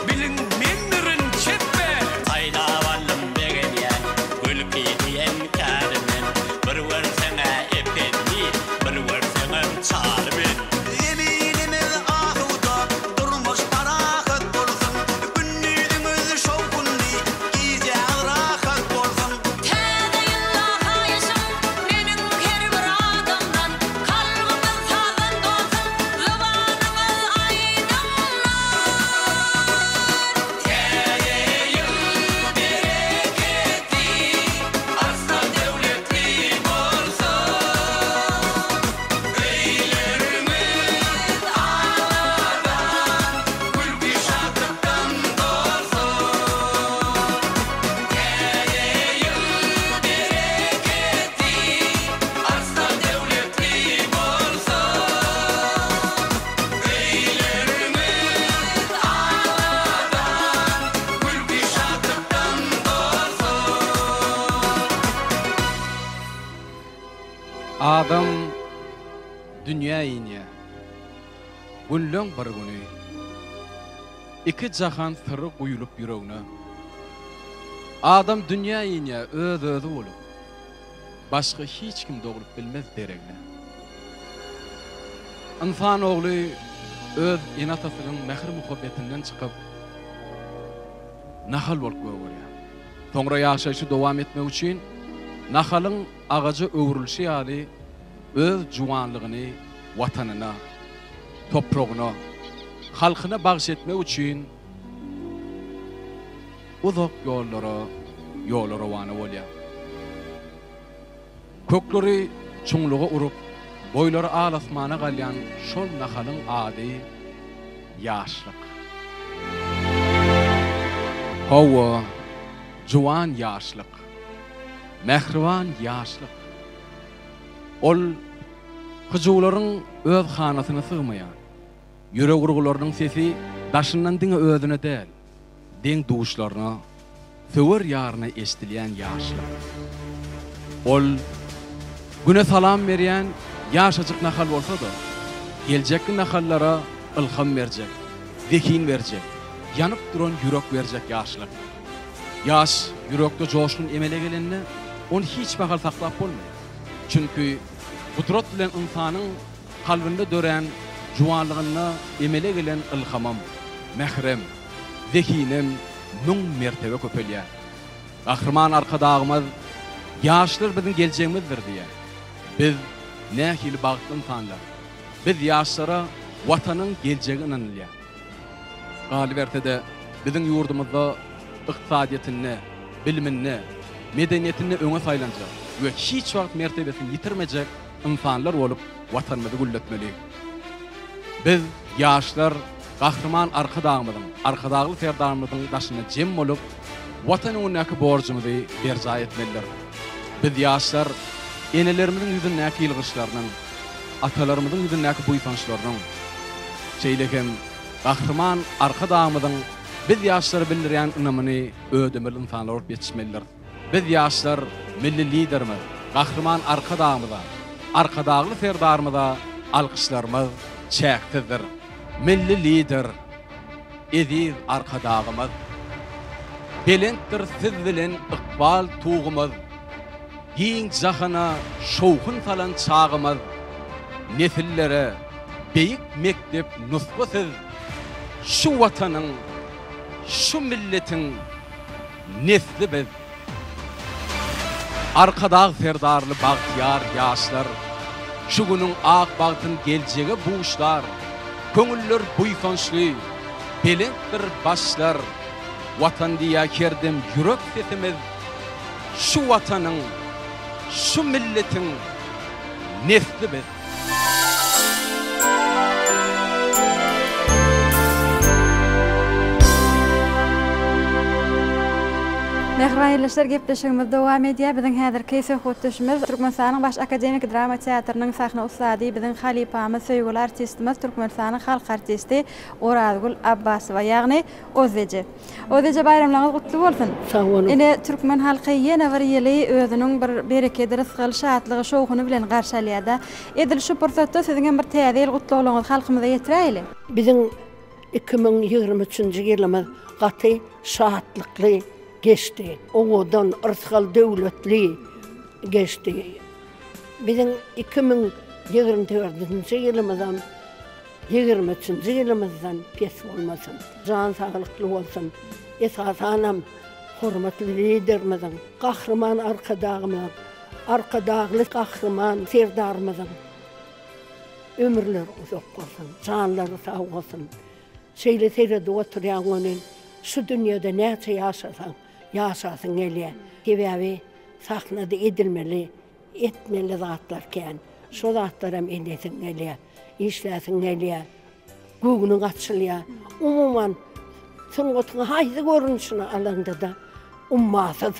[SPEAKER 24] Biliň mendirin çepbe.
[SPEAKER 25] Saýlap aldym begenýän, Gülki diýen käri men. Bir görseň-ä Ependi, bir görseňem Çary men.
[SPEAKER 26] Zeminimiz asuda, durmuş parahat bolsun, Gündiziňiz şowhunly, gijäňiz rahat bolsun.
[SPEAKER 13] Täze ýylda haýyşym meniň her bir adamdan, Kalbyňyz sazdan dolsun, zybanyňyz aýdymdan.
[SPEAKER 10] Täze ýyl bereketli, arslan döwletli bolsun. Öýlerimiz abadan, gülki şatlykdan dolsun. Täze ýyl bereketli, arslan döwletli bolsun. Öýlerimiz abadan, gülki şatlykdan dolsun.
[SPEAKER 27] Adam.
[SPEAKER 6] dünýä inýär. Günleň bir güni. Iki jahan syry guýlup ýüregne. Adam dünýä inýär öz-özi bolup. Başga hiç kim doglup bilmez deregne. Ynsan ogly öz ene-atasynyň mähir-muhabbetinden çykyp, nahal bolup gögerýär. Soňra ýaşaýşy dowam etmek üçin nahalyň agaja öwrülişi ýaly öz juwanlygyny Watanyna, topragyna, halkyna bagyş etmek üçin uzak ýollara ýola rowana bolýar. Kökleri çuňluga urup, boýlary al-asmana galýan şol nahalyň ady ýaşlyk. Hawa, juwan ýaşlyk. Mähriban ýaşlyk. Ol hyjuwlaryň öz hanasyna sygmaýan, ýürek urgularynyň sesi daşyndan diňe özüne däl, deň-duşlaryna, söwer ýaryna eşdilýän ýaşlyk. Ol Güne salam berýän ýaşajyk nahal bolsa-da, geljekki nahallara ylham berjek, zehin berjek, ýanyp duran ýürek berjek ýaşlyk. Ýaş ýürekde joşgun emele gelende, ony hiç mahal saklap bolmaýar. Çünki gudrat bilen ynsanyň kalbynda dörän juwanlygynda emele gelen ylhamam, mähirem, zehinem müň mertebe köpelýär. Gahryman Arkadagymyz Ýaşlar biziň geljegimizdir diýýär. Biz nähili bagtly ynsanlar. Biz ýaşlara Watanyň geljegi ynanylýar. Galyberse-de, biziň ýurdumyzda ykdysadyýetinde, biliminde, medeniýetinde öňe saýlanjak we hiç wagt mertebesini ýitirmejek ynsanlar bolup Watanymyzy gülletmeli. Biz, ýaşlar Gahryman Arkadagymyzyň, Arkadagly Serdarymyzyň daşynda jem bolup, Watan öňündäki borjumyzy berjaý etmelidir. Biz, ýaşlar enelerimiziň ýüzündäki ýylgyryşlarynyň, atalarymyzyň ýüzündäki buýsançlarynyň, şeýle hem Gahryman Arkadagymyzyň biz ýaşlara bildirýän ynamyny ödemeli ynsanlar bolup ýetişmelidiris. Biz ýaşlar Milli Liderimiz Gahryman Arkadagymyza, Arkadagly Serdarymyza alkyşlarymyz çäksizdir. Milli Lider, eziz Arkadagymyz! Belentdir siz bilen ykbal tugumyz, Giň jahana şowhun salan çagymyz, Nesillere beýik mekdep nusga siz, Şu Watanyň, şu milletiň nesli biz. Arkadag Serdarly bagtyýar ýaşlar, Şu günüň ak bagtyn geljege buşlar, Köňüller buýsançly, belentdir başlar, Watan diýýär her dem ýürek sesimiz, Şu Watanyň, şu milletiň nesli biz.
[SPEAKER 8] Mähriban ildeşler gepleşigimiz dowam edýär. Biziň häzirki söhbetdeşimiz Türkmenistanyň Baş akademiki drama teatrynyň sahna ussady, biziň halypamyz, söýgüli artistimiz, Türkmenistanyň halk artisti Orazgül Abbasowa, ýagny Ozzeje. Ozeje baýramlaryňyz gutly bolsun.
[SPEAKER 9] Sag boluň.
[SPEAKER 8] Ine türkmen halky ýene bir ýyly özüniň bir berekedi, rysgal, şatlygy, şowhuny bilen garşy alýada. Edil şu pursatda siziň hem bir täze ýyl gutlaglaryňyzy halkymyza ýetiräýeli.
[SPEAKER 9] Biziň 2023-nji ýylymyz gaty şatlykly geçdi. Owadan, yrsgal-döwletli geçdi. Biziň 2024-nji ýylymyzam Ýigirmi üçünji ýylymyzdan pes bolmasyn. Jan saglykly bolsun. Esasanam hormatly Liderimiziň, Gahryman Arkadagymyzyň, Arkadagly Gahryman Serdarymyzyň ömürleri uzak bolsun, janlary sag bolsun. Şeýle seredip oturýaň welin, şu dünýede näçe ýaşasaň, ýaşasyň gelýär. Sebäbi sahnada edilmeli Etmeli zatlar kän. Şo zatlaram edesiň gelýär. Işläsiň gelýär. Göwnüň açylýar. Umuman, sungatyň haýsy görnüşini alaňda-da ummasyz.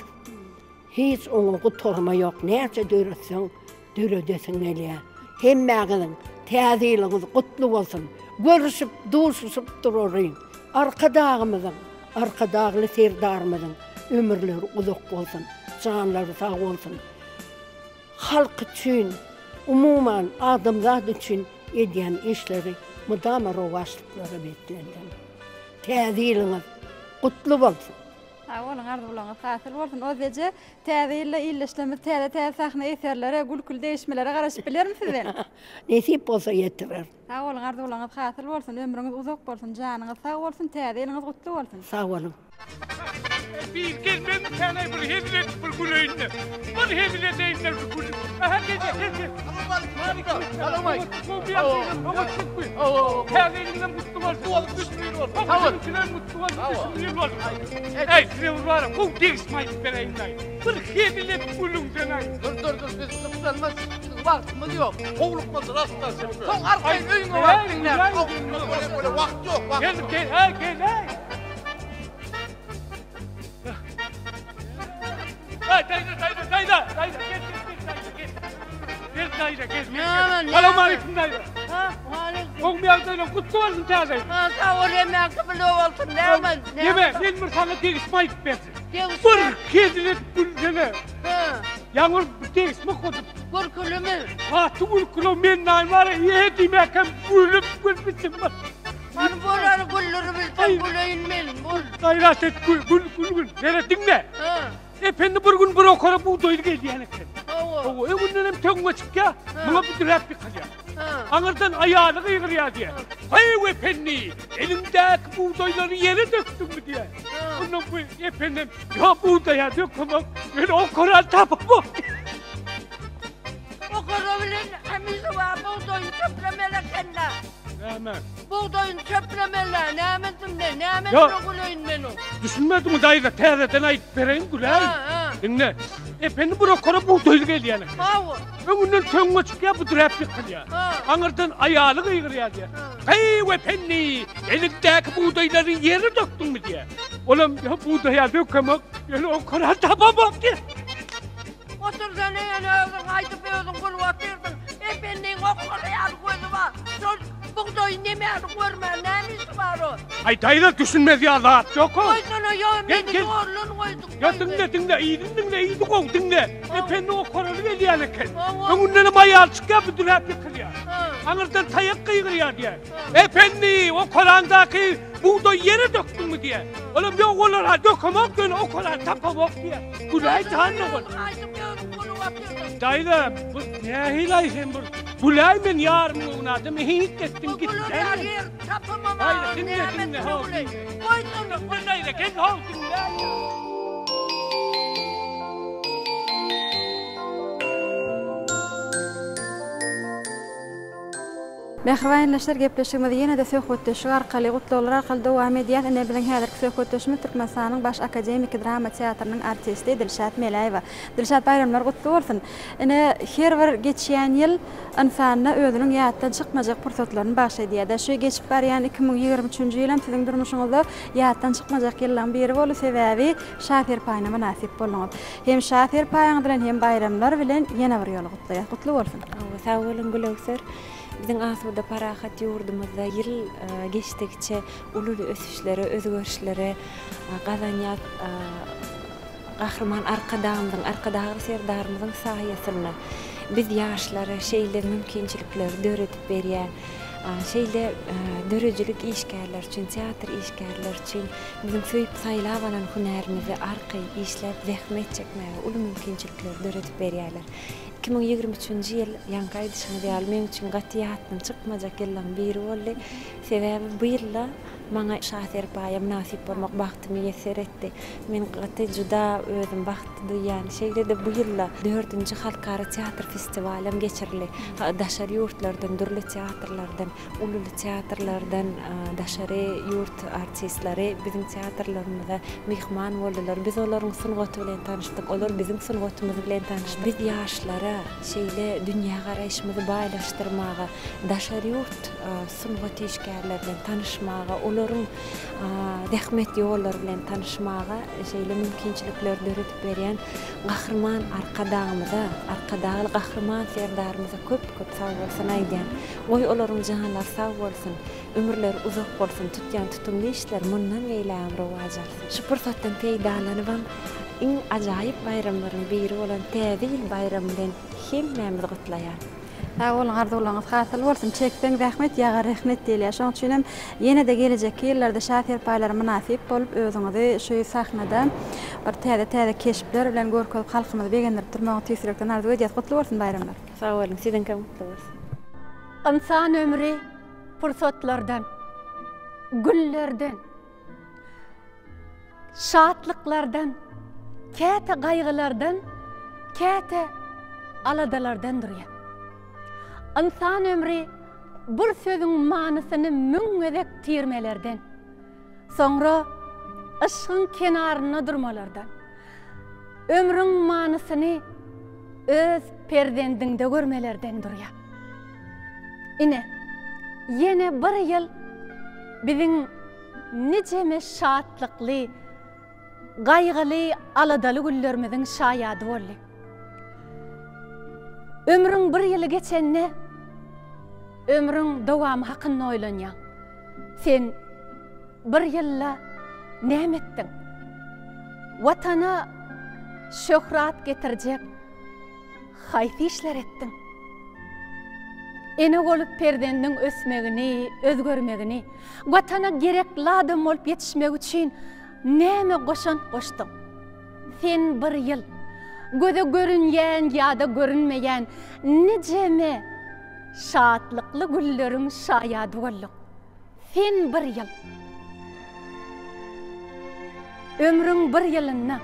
[SPEAKER 9] Hiç oňa gutarma ýok. Näçe döretseň, döredesiň gelýär. Hemmäňiziň Täze ýylyňyz gutly bolsun! Görüşip, duşuşyp duralyň. Arkadagymyzyň, Arkadagly Serdarymyzyň ömürleri uzak bolsun, janlary sag bolsun! Halk üçin. Umuman, adamzat üçin edýän işleri mydama rowaçlyklara beslensin. Täze ýylyňyz gutly bolsun!
[SPEAKER 8] Sag boluň, arzuwlaryňyz hasyl bolsun! Ozeje, täze ýylda ildeşlerimiz täze-täze sahna eserlere, gülküli degişmelere garaşyp bilermi sizden?
[SPEAKER 9] Nesip bolsa ýetirerin.
[SPEAKER 8] Sag boluň, arzuwlaryňyz hasyl bolsun, ömrüňiz uzak bolsun, janyňyz sag bolsun, täze ýylyňyz gutly bolsun!
[SPEAKER 9] Sag boluň!
[SPEAKER 1] Bir gelmezmikäň-aý bir hezil edip bir güleýin-de. Bir hezil edeýin-de bir gülüp. Aha gel gel gel. Täze ýylyňam gutly bolsun. Siziňkileriň gutly bolsun, düşümli ýyl bolsun. Eý, size bir bar, gowy degişme aýdyp bereýin-aý. Bir hezil edip gülüň sen-aý.
[SPEAKER 5] Dur, dur, dur, biz gyssanyp, biziň wagtymyz ýok. Howlukmadyr asla sen. Soň arkaýyn öýüňe baryp diňläp. Wagt ýok, wagt.
[SPEAKER 1] Gel, gel, eý, gel, eý. Hey, daýza, daýza, daýza, daýza, gel, gel, gel, daýza, gel. Gel, daýza, gel, gel, gel. Salam aleyküm, daýza.
[SPEAKER 5] Ha, aleyküm.
[SPEAKER 1] Gowy ýagdaýlar, gutly bolsun täze ýyl.
[SPEAKER 5] Ha, sag bol, hemmäňki bile bolsun, näme, näme?
[SPEAKER 1] Neme, men bir saňa degişme aýdyp berjek.
[SPEAKER 5] Degişme?
[SPEAKER 1] Bir hezil edip gülsene.
[SPEAKER 5] Ha.
[SPEAKER 1] Ýaňy bir degişme okadyp.
[SPEAKER 5] Gülkülimi?
[SPEAKER 1] Gaty gülküli, men naýym bar, e diýmäkäm gülüp gülüp içim.
[SPEAKER 5] Hany bolany güldürip bilseň güleýin men, bol.
[SPEAKER 1] Gaýrat et gül, gül, gül, gül. Seret diňle.
[SPEAKER 5] Ha.
[SPEAKER 1] Ependi bir gün bir okara bugdaýly gelýän eken.
[SPEAKER 5] Hawa.
[SPEAKER 1] Hawa, öňünden hem töňňe çykýar, muňa büdüräp ýykylýar.
[SPEAKER 5] Ha.
[SPEAKER 1] Aňyrdan aýaly gygyrýar diýýär. Heý, Ependi, eliňdäki bugdaýlary ýere dökdüňmi diýýär. Ondan bu Ependem, ýok bugdaýa dökemok, men okarany tapamok diýýär.
[SPEAKER 5] Okara bilen hemişe bar bugdaýyny çöplemeli eken-dä.
[SPEAKER 1] Näme?
[SPEAKER 5] Bugdaýyny çöplemeli, nämesinde, nämesine güleýin men o?
[SPEAKER 1] Düşünmediňmi daýza, täzeden aýdyp bereýin, güläý.
[SPEAKER 5] Ha, ha.
[SPEAKER 1] Diňle. Ependi bir okara bugdaýly gelýän eken.
[SPEAKER 5] Hawa.
[SPEAKER 1] Öňünden töňňe çykýar, büdräp ýykylýar.
[SPEAKER 5] Ha.
[SPEAKER 1] Aňyrdan aýaly gygyrýar diýýär. Heý, Ependi, eliňdäki bugdaýlary ýere dökdüňmi diýýär. Olam, ýok, bugdaýa dökemok, ýöne okara tapamok diýýär.
[SPEAKER 5] Otursana ýöne özüň aýdyp özüň gülüp otyrdyň. Ependiň okara ýaly gözi bar. Şol bugdaýy nemäni görmän näme işi bar o?
[SPEAKER 1] Aý daýza düşünmez ýaly zat ýok-ow.
[SPEAKER 5] Goýsana ýo meni zorlan goýduň.
[SPEAKER 1] Ýa diňle diňle yzyny diňle yzy gowy diňle. Ependi okaraly gelýän eken. Öňündenem aýal çykýar büdüräp ýykylýar. Aňyrdan taýak gygyrýar diýýär. Ependi okaraňdaky bugdaýy ýere dökdüňmi diýýär. Olam ýok olar-ha dökemok ýöne okarany tapamok diýýär. Güläý jan ogul. Daýza, bu nähili-aý sen bir Güläý men ýarym göwün adam hiňk etdiň gitdä. Daýza diňle diňle how diňle. Diňle daýza gel how diňle.
[SPEAKER 8] Mähriban ildeşler, gepleşigimizi ýene-de söhbetdeşlik arkaly, gutlaglar arkaly dowam edýäs. Ine, biziň häzirki söhbetdeşimiz Türkmenistanyň Baş akademiki drama teatrynyň artisti Dilşat Meläýewa. Dilşat, baýramlar gutly bolsun! Ine, her bir geçýän ýyl ynsanda özüniň ýatdan çykmajak pursatlaryny bagyş edýär-de. Şu geçip barýan 2023-nji ýylam siziň durmuşyňyzda ýatdan çykmajak ýyllaryň biri boldy, sebäbi Şa serpaýyna mynasyp bolduňyz. Hem Şa serpaýyňyz bilen, hem baýramlar bilen ýene bir ýola gutlaýas. Gutly bolsun!
[SPEAKER 14] Hawa, sag boluň, Gülöwser. Biziň asuda, parahat ýurdumyzda ýyl geçdigiçe uly-uly ösüşlere, özgerişlere gazanýas. Gahryman Arkadagymyzyň, Arkadagly Serdarymyzyň saýasynda biz ýaşlara şeýle mümkinçilikleri döredip berýär. Şeýle döredijilik işgärleri üçin, teatr işgärleri üçin biziň söýüp saýlap alan hünärimizde arkaýyn işläp, zähmet çekmäge uly mümkinçilikleri döredip berýärler. 2023-nji ýyl, ýaňky aýdyşyňyz ýaly, meň üçin gaty ýatdan çykmajak ýyllaryň biri boldy. Sebäbi bu ýylda maňa Şa serpaýa mynasyp bolmak bagty miýesser etdi. Men gaty juda özüm bagtly duýýan. Şeýle-de bu ýylda dördünji halkara teatr festiwalam geçirildi. Daşary ýurtlardan, dürli teatrlardan, uly-uly teatrlardan daşary ýurt artistleri biziň teatrlarymyza myhman boldular. Biz olaryň sungaty bilen tanyşdyk, olar biziň sungatymyz bilen tanyşdy. Biz ýaşlara şeýle dünýägaraýşymyzy baýlaşdyrmaga, daşary ýurt sungat işgärleri bilen tanyşmaga, olaryň zähmet ýollary bilen tanyşmaga şeýle mümkinçilikleri döredip berýän Gahryman Arkadagymyza, Arkadagly Gahryman Serdarymyza köp-köp sagbolsun aýdýan. Goý, olaryň janlary sag bolsun, ömürleri uzak bolsun, tutýan tutumly işleri mundan beýlägem rowaç alsyn. Şu pursatdan peýdalanybam, iň ajaýyp baýramlaryň biri bolan Täze ýyl baýramy bilen hemmämizi gutlaýan.
[SPEAKER 8] Sag boluň, arzuwlaryňyz hasyl bolsun! Çekseň zähmet, ýagar rehnet diýilýär. Şonuň üçin hem ýene-de gelejekki ýyllarda şa serpaýlara mynasyp bolup, özüňizi şu sahnada bir täze-täze keşpler bilen görkezip, halkymyzy begendirip durmagyňyzy tüýs ýürekden arzuw edýäs. Gutly bolsun baýramlar!
[SPEAKER 14] Sag boluň, siziňkem gutly bolsun!
[SPEAKER 2] Ynsan ömri pursatlardan, güllerden, Şatlyklardan, käte gaýgylardan, käte aladalardan durýar. Ynsan ömri bir sözüň manysyny müň gezek tirmelerden, soňra yşgyň kenarynda durmalardan, ömrüň manysyny öz perzendiňde görmelerden durýar. Ine, ýene bir ýyl biziň Nijeme şatlykly, gaýgyly, aladaly günlerimiziň şaýady boldy. Ömrüň bir ýyly geçende, ömrüň dowamy hakynda oýlanýaň. Sen bir ýylda näme etdiň? Watana şöhrat getirjek Haýsy işler etdiň? Ene bolup perzendiň ösmegini, özgermegini, Watana gerekli adam bolup ýetişmegi üçin näme goşant goşduň? Sen bir ýyl, göze görünýän ýa-da görünmeýän nijeme şatlykly günleriň şaýady bolduň. Sen bir ýyl. Ömrüň bir ýylynda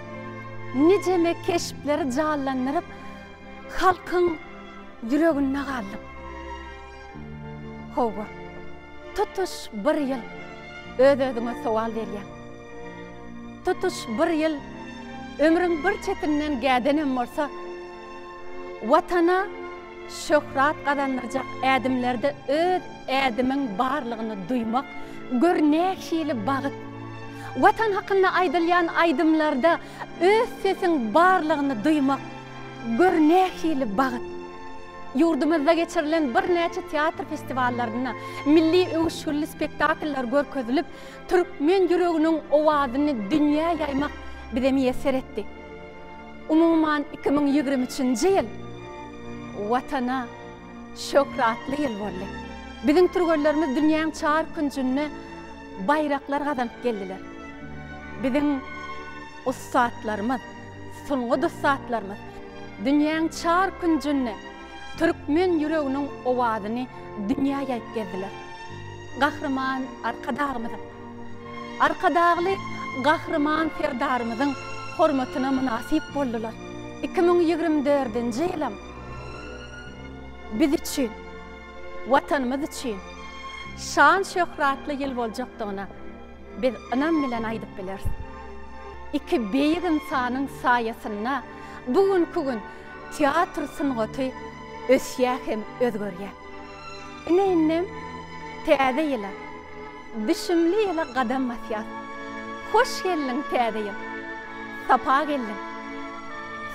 [SPEAKER 2] nijeme keşpleri janlandyryp, halkyň ýüreginde galdyň. Hawa, tutuş bir ýyl öz-özüňe sowal berýäň. Tutuş bir ýyl ömrüň bir çetinden gädenem bolsa, Watana şöhrat gazandyrjak ädimlerde öz ädimiň barlygyny duýmak, gör nähili bagt! Watan hakynda aýdylýan aýdymlarda öz sesiň barlygyny duýmak, gör nähili bagt! Ýurdumyzda geçirilen birnäçe teatr festiwallarynda milli öwüşginli spektakllar görkezilip, türkmen ýüreginiň owazyny dünýä ýaýmak bize miýesser etdi. Umuman, 2023-nji ýyl Watana şöhratly ýyl boldy. Biziň türgenlerimiz dünýäň çar künjünde baýraklar gazanyp geldiler. Biziň ussatlarymyz, sungat ussatlarymyz dünýäň çar künjünde türkmen ýüreginiň owazyny dünýä ýaýyp gezdiler. Gahryman Arkadagymyzyň Arkadagly Gahryman Serdarymyzyň hormatyna mynasyp boldular. 2024-nji ýylam biz üçin, Watanymyz üçin şan-şöhratly ýyl boljakdygyna biz ynam bilen aýdyp bileris. Iki beýik ynsanyň saýasynda bu günki gün teatr sungaty ösýär hem özgerýär. Ine indem täze ýyla, düşümli ýyla gadam basýas. Hoş geldiň täze ýyl! Sapa geldiň!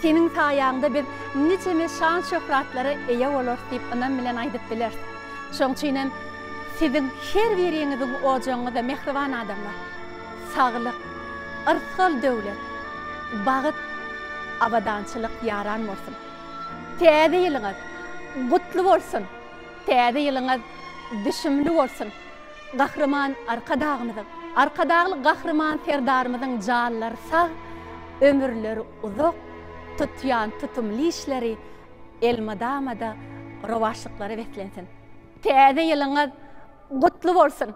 [SPEAKER 2] Seniň saýaňda biz nijeme şan-şöhratlara eýe bolarys diýip ynam bilen aýdyp bileris. Şoň üçin hem siziň her biriňiziň ojagyňyzda mähriban adamlar, saglyk, yrsgal-döwlet, bagt, abadançylyk ýaran bolsun! Täze ýylyňyz gutly bolsun! Täze ýylyňyz düşümli bolsun! Gahryman Arkadagymyzyň, Arkadagly Gahryman Serdarymyzyň janlary sag, ömürleri uzak, tutýan tutumly işleri elmydama-da rowaçlyklara beslensin! Täze ýylyňyz gutly bolsun!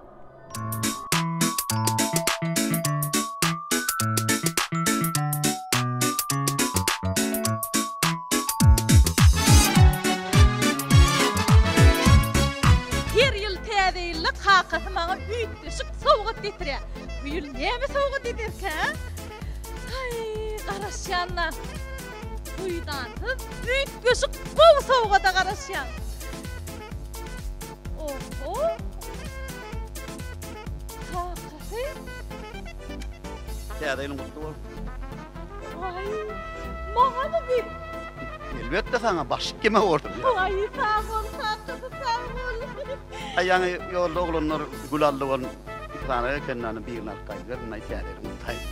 [SPEAKER 15] Her ýyl Täze ýylda kakasy maňa üýtgeşik sowgat getirýär. Bu ýyl näme sowgat ederkä? Aý, garaşýan-da. Duýdansyz üýtgeşik gowy sowgada garaşýan. Oho! Kakasy?
[SPEAKER 16] Täze ýylyň gutly bolsun.
[SPEAKER 15] Aý, maňamy bi?
[SPEAKER 16] Elbetde saňa başyk kime bolsun.
[SPEAKER 15] Aý, sag bol, kakasy, sag bol.
[SPEAKER 16] Aý, ýaňy ýolda oglanlar gül aldy bolun. Iki sany eken, ony birini alyp gaýdyberdim, aý, täze ýylyň gutlaýyn.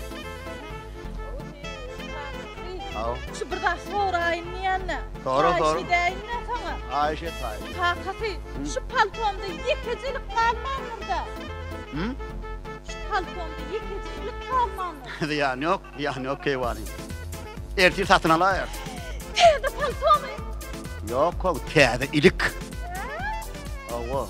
[SPEAKER 15] Şu bir zat soraýyn diýende.
[SPEAKER 16] Sora, sora.
[SPEAKER 15] Haýyş edäýin-dä saňa.
[SPEAKER 16] Haýyş et, haýyş et.
[SPEAKER 15] Kakasy, şu paltomda ýekejelik galmandyr-da.
[SPEAKER 16] Hü?
[SPEAKER 15] Şu paltomda ýekejelik galmandyr.
[SPEAKER 16] Zyýany ýok, zyýany ýok keýwany. Ertir satyn alaýarys.
[SPEAKER 15] Täze paltomy?
[SPEAKER 16] Ýok-ow, täze ilik. Hawa.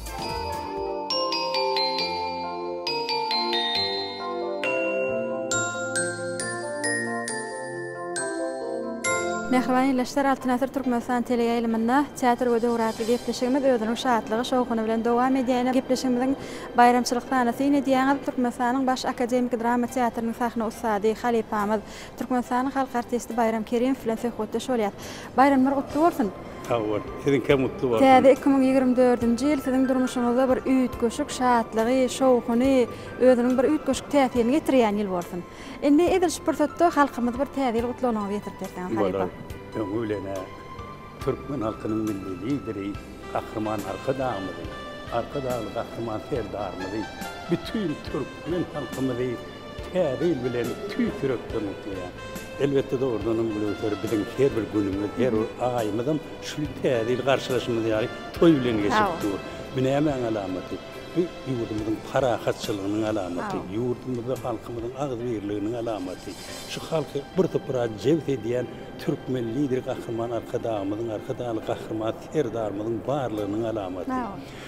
[SPEAKER 8] Mähriban ildeşler, Altyn asyr Türkmenistan teleýaýlymynda Teatr we döwür atly gepleşigimiz özüniň şatlygy, şowhuny bilen dowam edýär. Ine, gepleşigimiziň baýramçylyk sanyna syn edýäňiz. Türkmenistanyň Baş akademiki drama teatrynyň sahna ussady, halypamyz, Türkmenistanyň halk artisti Baýram Kerimow bilen söhbetdeş bolýas. Baýramlar gutly bolsun!
[SPEAKER 3] Sag bol. Siziňkem gutly bolsun.
[SPEAKER 8] Täze 2024-nji ýyl siziň durmuşyňyzda bir üýtgeşik şatlygy, şowhuny, özüniň bir üýtgeşik täsirini getirýän ýyl bolsun. Indi edil şu pursatda halkymyzy bir Täze ýyl gutlaglaryňyzy ýetirip berseňiz, halypa.
[SPEAKER 3] Bolar. Öňi bilen-ä türkmen halkynyň Milli Lideri Gahryman Arkadagymyzy, Arkadagly Gahryman Serdarymyzy, bütin türkmen halkymyzy Täze ýyl bilen tüýs ýürekden gutlaýan. Elbetde dogrudanam Gülöwser biziň her bir günümiz, her bir aýymyzam şu Täze ýyl garşylaşymyz ýaly toý bilen geçip dur. Bu nämäň alamaty? Bu ýurdumyzyň parahatçylygynyň alamaty, ýurdumyzda halkymyzyň agzybirliginiň alamaty. Şu halky bir supra jebis edýän türkmen Lideri Gahryman Arkadagymyzyň, Arkadagly Gahryman Serdarymyzyň barlygynyň alamaty.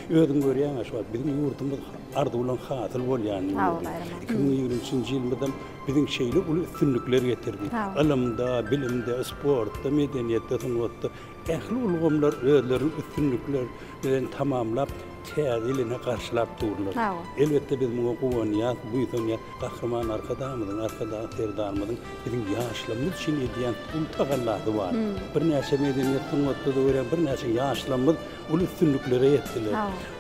[SPEAKER 3] Özüň görýäň-ä şu wagt biziň ýurdumyz arzuwlaň hasyl bolýan ýurdy. 2023-nji ýylymyzam biziň şeýle uly üstünlikler getirdi. Ylymda, bilimde, sportda, medeniýetde, sungatda ähli ulgamlar özleriniň üstünlikler bilen tamamlap, Täze ýyly ine garşylap durlar. Elbetde biz muňa guwanýas, buýsanýas. Gahryman Arkadagymyzyň, Arkadag Serdarymyzyň biziň ýaşlarymyz üçin edýän uly tagallasy bar. Birnäçe medeniýet sungatda-da görýän birnäçe ýaşlarymyz uly üstünliklere ýetdiler.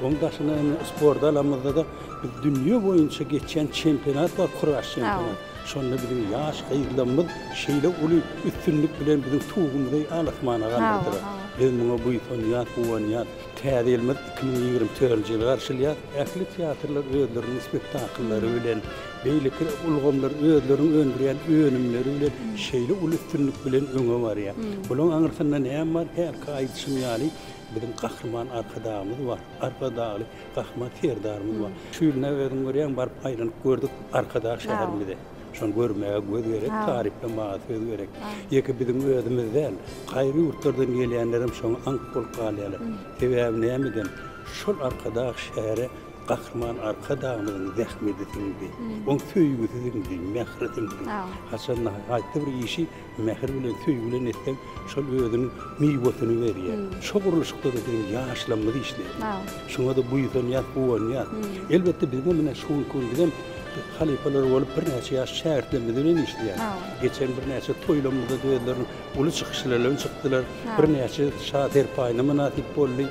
[SPEAKER 3] Onuň daşynda indi sporty alamyzda-da biz dünýe boýunça geçýän çempionat bar, kuraş çempionat. Şonda biziň ýaş gyzlarymyz şeýle uly üstünlik bilen biziň tugumyzy al-asmana galdyrdylar. Biz muňa buýsanýas, guwanýas. Täze ýylymyz 2024-nji ýyly garşylaýar. Ähli teatrlar özleriniň spektakllary bilen, beýleki ulgamlar özleriniň öndürýän önümleri bilen şeýle uly üstünlik bilen öňe barýar. Bularyň aňyrsynda näme bar? Hälki aýdyşym ýaly, biziň Gahryman Arkadagymyz bar, Arkadagly Gahryman Serdarymyz bar. Şu ýyl näme özüň görýäň, baryp aýlanyp gördük Arkadag şäherimizi. Şony görmäge göz gerek, taryplamaga söz gerek. Ýeke biziň özümiz däl, gaýry ýurtlardan gelýänlerem şoňa aňk bolup galýarlar. Sebäbi nämeden? Şol Arkadag şähere Gahryman Arkadagymyzyň zähmeti siňdi, oň söýgüsi siňdi, mähri siňdi. Haçanda haýsy bir işi mähir bilen, söýgi bilen etseň, şol özüniň miwesini berýär. Şo gurluşykda-da biziň ýaşlarymyz işleýär. Şoňa-da buýsanýas, guwanýas. Elbetde, biziňem ine şu günki gün bizem halypalar bolup birnäçe ýaş şägirtlerimiz bilen işleýäris. Geçen birnäçe toýlarymyzda-da özleriniň uly çykyşlary bilen çykdylar. Birnäçe şa serpaýyna mynasyp boldy.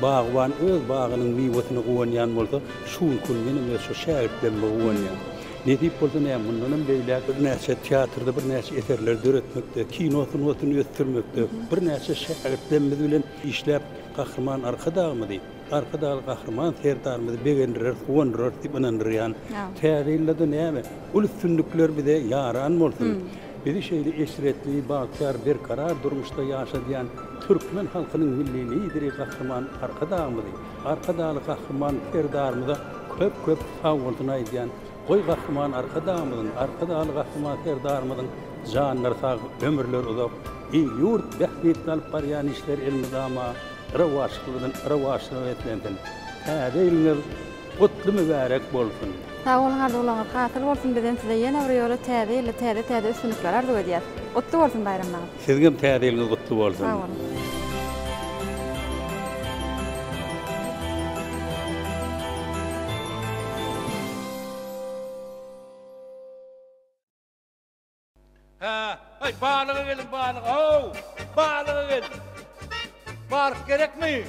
[SPEAKER 3] Bagban öz bagynyň miwesine guwanýan bolsa, şu günki gün menem öz şo şägirtlerime guwanýan. Nesip bolsa näme, mundanam beýläk birnäçe teatrda birnäçe eserleri döretmekde, kino sungatyny ösdürmekde birnäçe şägirtlerimiz bilen işläp, Gahryman Arkadagymyzy, Arkadagly Gahryman Serdarymyzy begendireris, guwandyrarys diýip ynandyrýan. Täze ýylda-da näme, uly üstünlikler bize ýaran bolsun! Bizi şeýle eşretli, bagtyýar, berkarar durmuşda ýaşadýan türkmen halkynyň Milli Lideri Gahryman Arkadagymyzy, Arkadagly Gahryman Serdarymyza köp-köp sagbolsun aýdýan. Goý Gahryman Arkadagymyzyň, Arkadagly Gahryman Serdarymyzyň janlary sag, ömürleri uzak, il-ýurt bähbitli alyp barýan işleri elmydama rowaçlykdan rowaçlyga beslensin. Täze ýylyňyz gutly mübärek bolsun!
[SPEAKER 8] Sag boluň arzuwlaryňyz hasyl bolsun bizem size ýene bir ýola täze ýylda täze täze üstünlikler arzuw edýäs. Gutly bolsun baýramlaryňyz.
[SPEAKER 3] Siziňem täze ýylyňyz gutly bolsun.
[SPEAKER 8] Sag boluň.
[SPEAKER 1] Hä, aý balyga geliň balyga, how, balyga gel. Balyk gerekmi?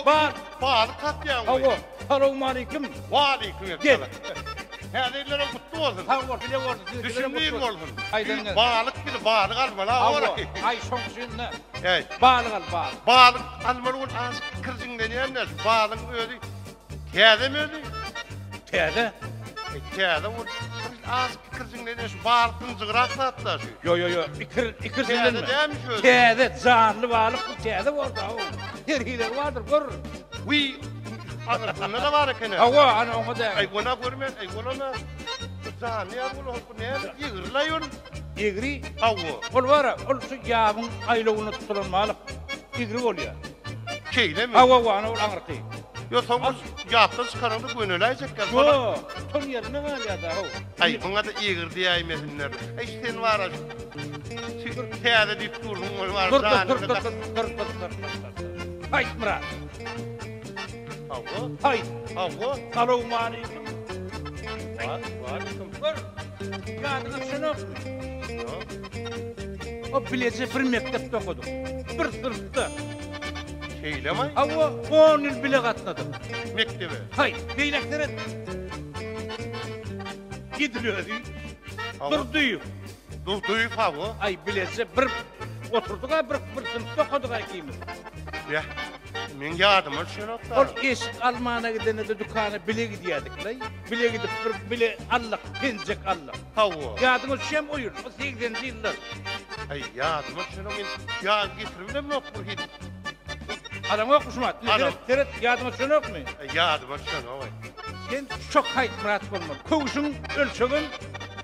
[SPEAKER 1] Bal.
[SPEAKER 4] Balyk satýaňmy?
[SPEAKER 1] Hawa, salowmaleýkim.
[SPEAKER 4] Waleýkim essalam.
[SPEAKER 1] Gel.
[SPEAKER 4] Täze ýyllaryň gutly bolsun.
[SPEAKER 1] Sag bol, bile bolsun.
[SPEAKER 4] Düşümli ýyl bolsun.
[SPEAKER 1] Aýdan gel.
[SPEAKER 4] Balyk bile balyk almaly ha
[SPEAKER 1] Hawa, aý şoň üçin-de.
[SPEAKER 4] Heý.
[SPEAKER 1] Balyk al, balyk.
[SPEAKER 4] Balyk almaly bolup azajyk ikirjiňlenýän-dä şu balygyň özi täzemi özi?
[SPEAKER 1] Täze.
[SPEAKER 4] Eý, täze bolup bir azajyk ikirjiňlenýän şu balyk ynjygrak zat-da şu.
[SPEAKER 1] Ýo, ýo, ýo, ikir, ikirjiňlenme.
[SPEAKER 4] Täze dälmi şu özi?
[SPEAKER 1] Täze, janly balyk bu täze boldy-ow. Her hilegi bardyr, gör.
[SPEAKER 4] Wiý, aňyrsynda-da bar eken-ä.
[SPEAKER 1] Hawa, ana oňa däl.
[SPEAKER 4] Aý, gon-a görmen, aý, olam-a bu janly ýaly bolan, bu näme, egri-laý ol.
[SPEAKER 1] Egri?
[SPEAKER 4] Hawa.
[SPEAKER 1] Ol bar-a, ol şu ýabyň aýlawynda tutulan balyk. Egri bolýar.
[SPEAKER 4] Şeýlemi?
[SPEAKER 1] Hawa, hawa, ana ol aňyrky.
[SPEAKER 4] Ýok, soň ol ýapdan çykaranda göneläýjek ýaly.
[SPEAKER 1] Ýok, tutan ýerinde galýar-da, how.
[SPEAKER 4] Aý, muňa-da egri diýäýmesinler. Aý, sen bar-a, şu täze diýip dursuň, ol bar,
[SPEAKER 1] Dur, dur,
[SPEAKER 4] janyňy
[SPEAKER 1] dur, dur,
[SPEAKER 4] dak-
[SPEAKER 1] dur, dur, dur, dur, dur, dur. Haýtmyrat.
[SPEAKER 4] Hawa.
[SPEAKER 1] Haýt.
[SPEAKER 4] Hawa.
[SPEAKER 1] Salowmaleýkim.
[SPEAKER 4] Waleýkim.
[SPEAKER 1] Gör, ýadyňa düşenokmy? O bileje bir mekdepde okadyk. Bir synpda.
[SPEAKER 4] Şeýlemi?
[SPEAKER 1] Hawa, on ýyl bile gatnadyk.
[SPEAKER 4] Mekdebe.
[SPEAKER 1] Haý, beýläk seret. Edil özi. Durdyýew.
[SPEAKER 4] Durdyýew hawa.
[SPEAKER 1] Aý, bileje bir oturdyk-a, bir bir synpda okadyk-a ikimiz.
[SPEAKER 4] Beh, meň ýadyma düşenok-da.
[SPEAKER 1] Ol eşik almana gidende-de dükana bile gidýärdik-le. Bile gidip bir bile aldyk, penjek aldyk.
[SPEAKER 4] Hawa.
[SPEAKER 1] Ýadyňa düşýärmi o ýyl? O segseninji ýyllar.
[SPEAKER 4] Aý, ýadyma düşenok, men ýadyma getiribilemok bir hili.
[SPEAKER 1] Alaňokmy şumat? Ine seret, seret, ýadyňa düşenokmy?
[SPEAKER 4] Aý, ýadyma düşenok-aý.
[SPEAKER 1] Sen şok Haýtmyrat bolmaly. Köwşüň ölçegem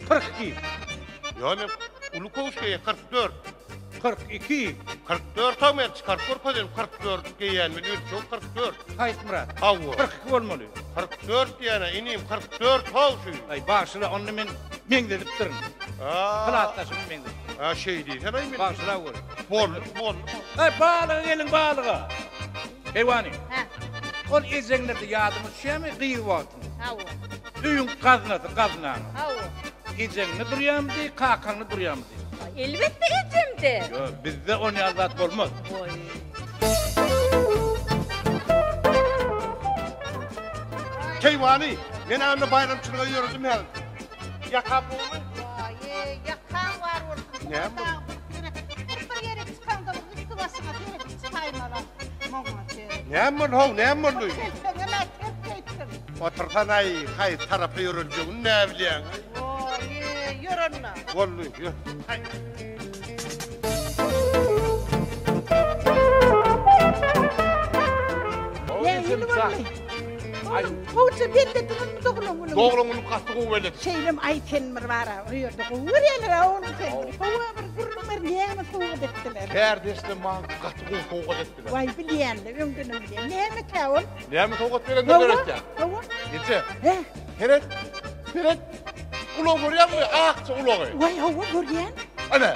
[SPEAKER 1] 42.
[SPEAKER 4] Ýok, men uly köwüş geýýän, 44.
[SPEAKER 1] 42.
[SPEAKER 4] 44-a men çykaryp görkezeýin, 44 geýýän men, ölçegi 44.
[SPEAKER 1] Haýtmyrat.
[SPEAKER 4] Hawa.
[SPEAKER 1] 42 bolmaly.
[SPEAKER 4] 44 diýýän-ä, inim, 44 how şu.
[SPEAKER 1] Aý, bagyşla, onda men meňzedipdirin. Klasdaşymy meňzedipdirin.
[SPEAKER 4] A, şeý diýsene, men.
[SPEAKER 1] Bagyşla gör.
[SPEAKER 4] Boldy, boldy.
[SPEAKER 1] Aý, balyga geliň, balyga. Keýwany.
[SPEAKER 15] Hä.
[SPEAKER 1] Ol ejeňlerde ýadyňa düşýärmi, gyz wagtyň?
[SPEAKER 15] Hawa.
[SPEAKER 1] Öýüň gaznasy, gaznaň.
[SPEAKER 15] Hawa.
[SPEAKER 1] Ejeňde durýarmydy, kakaňda durýarmydy?
[SPEAKER 15] Elbetde ejemde.
[SPEAKER 1] Ýok, bizde on ýaly zat bolmaz.
[SPEAKER 15] Goý.
[SPEAKER 4] Keýwany, men anda baýramçylyga ýöredim häzir. Ýakam gowumy?
[SPEAKER 7] Waý, ýakaň bar bolsun.
[SPEAKER 4] Näme boldy?
[SPEAKER 7] Bir bir ýere çykaňda bir üsti başyňa seredip çykaýmaly. Maňa seret.
[SPEAKER 4] Näme boldy, how, näme boldy?
[SPEAKER 7] Telpegiňem-ä ters geýipsiň.
[SPEAKER 4] Otursana-aý, haýsy tarapa ýöreljegini näbilýäň?
[SPEAKER 7] Waý, ýör onda.
[SPEAKER 4] Boldy, ýör. Haý.
[SPEAKER 7] Nähili boldy? Oglum, gowuja bellediňizmi doglan günüňi?
[SPEAKER 4] Doglan günüm gaty gowy belledim.
[SPEAKER 7] Şeýlem, aý, sen bir bar-a, o ýerde gowy görýärler-ä oglum seni. Hawa, bir gürrüň ber, näme sowgat etdiler?
[SPEAKER 17] Kärdeşlerim maňa gaty gowy sowgat etdiler.
[SPEAKER 7] Waý, bilýän-le, öňdenem bilýän. Nämekä ol?
[SPEAKER 17] Näme sowgat berendir öýtýäň?
[SPEAKER 7] Hawa.
[SPEAKER 17] Eje. Hä? Seret. Seret. Ulag görýäňmi? Akja ulagy.
[SPEAKER 7] Waý, hawa, görýän.
[SPEAKER 17] Ana.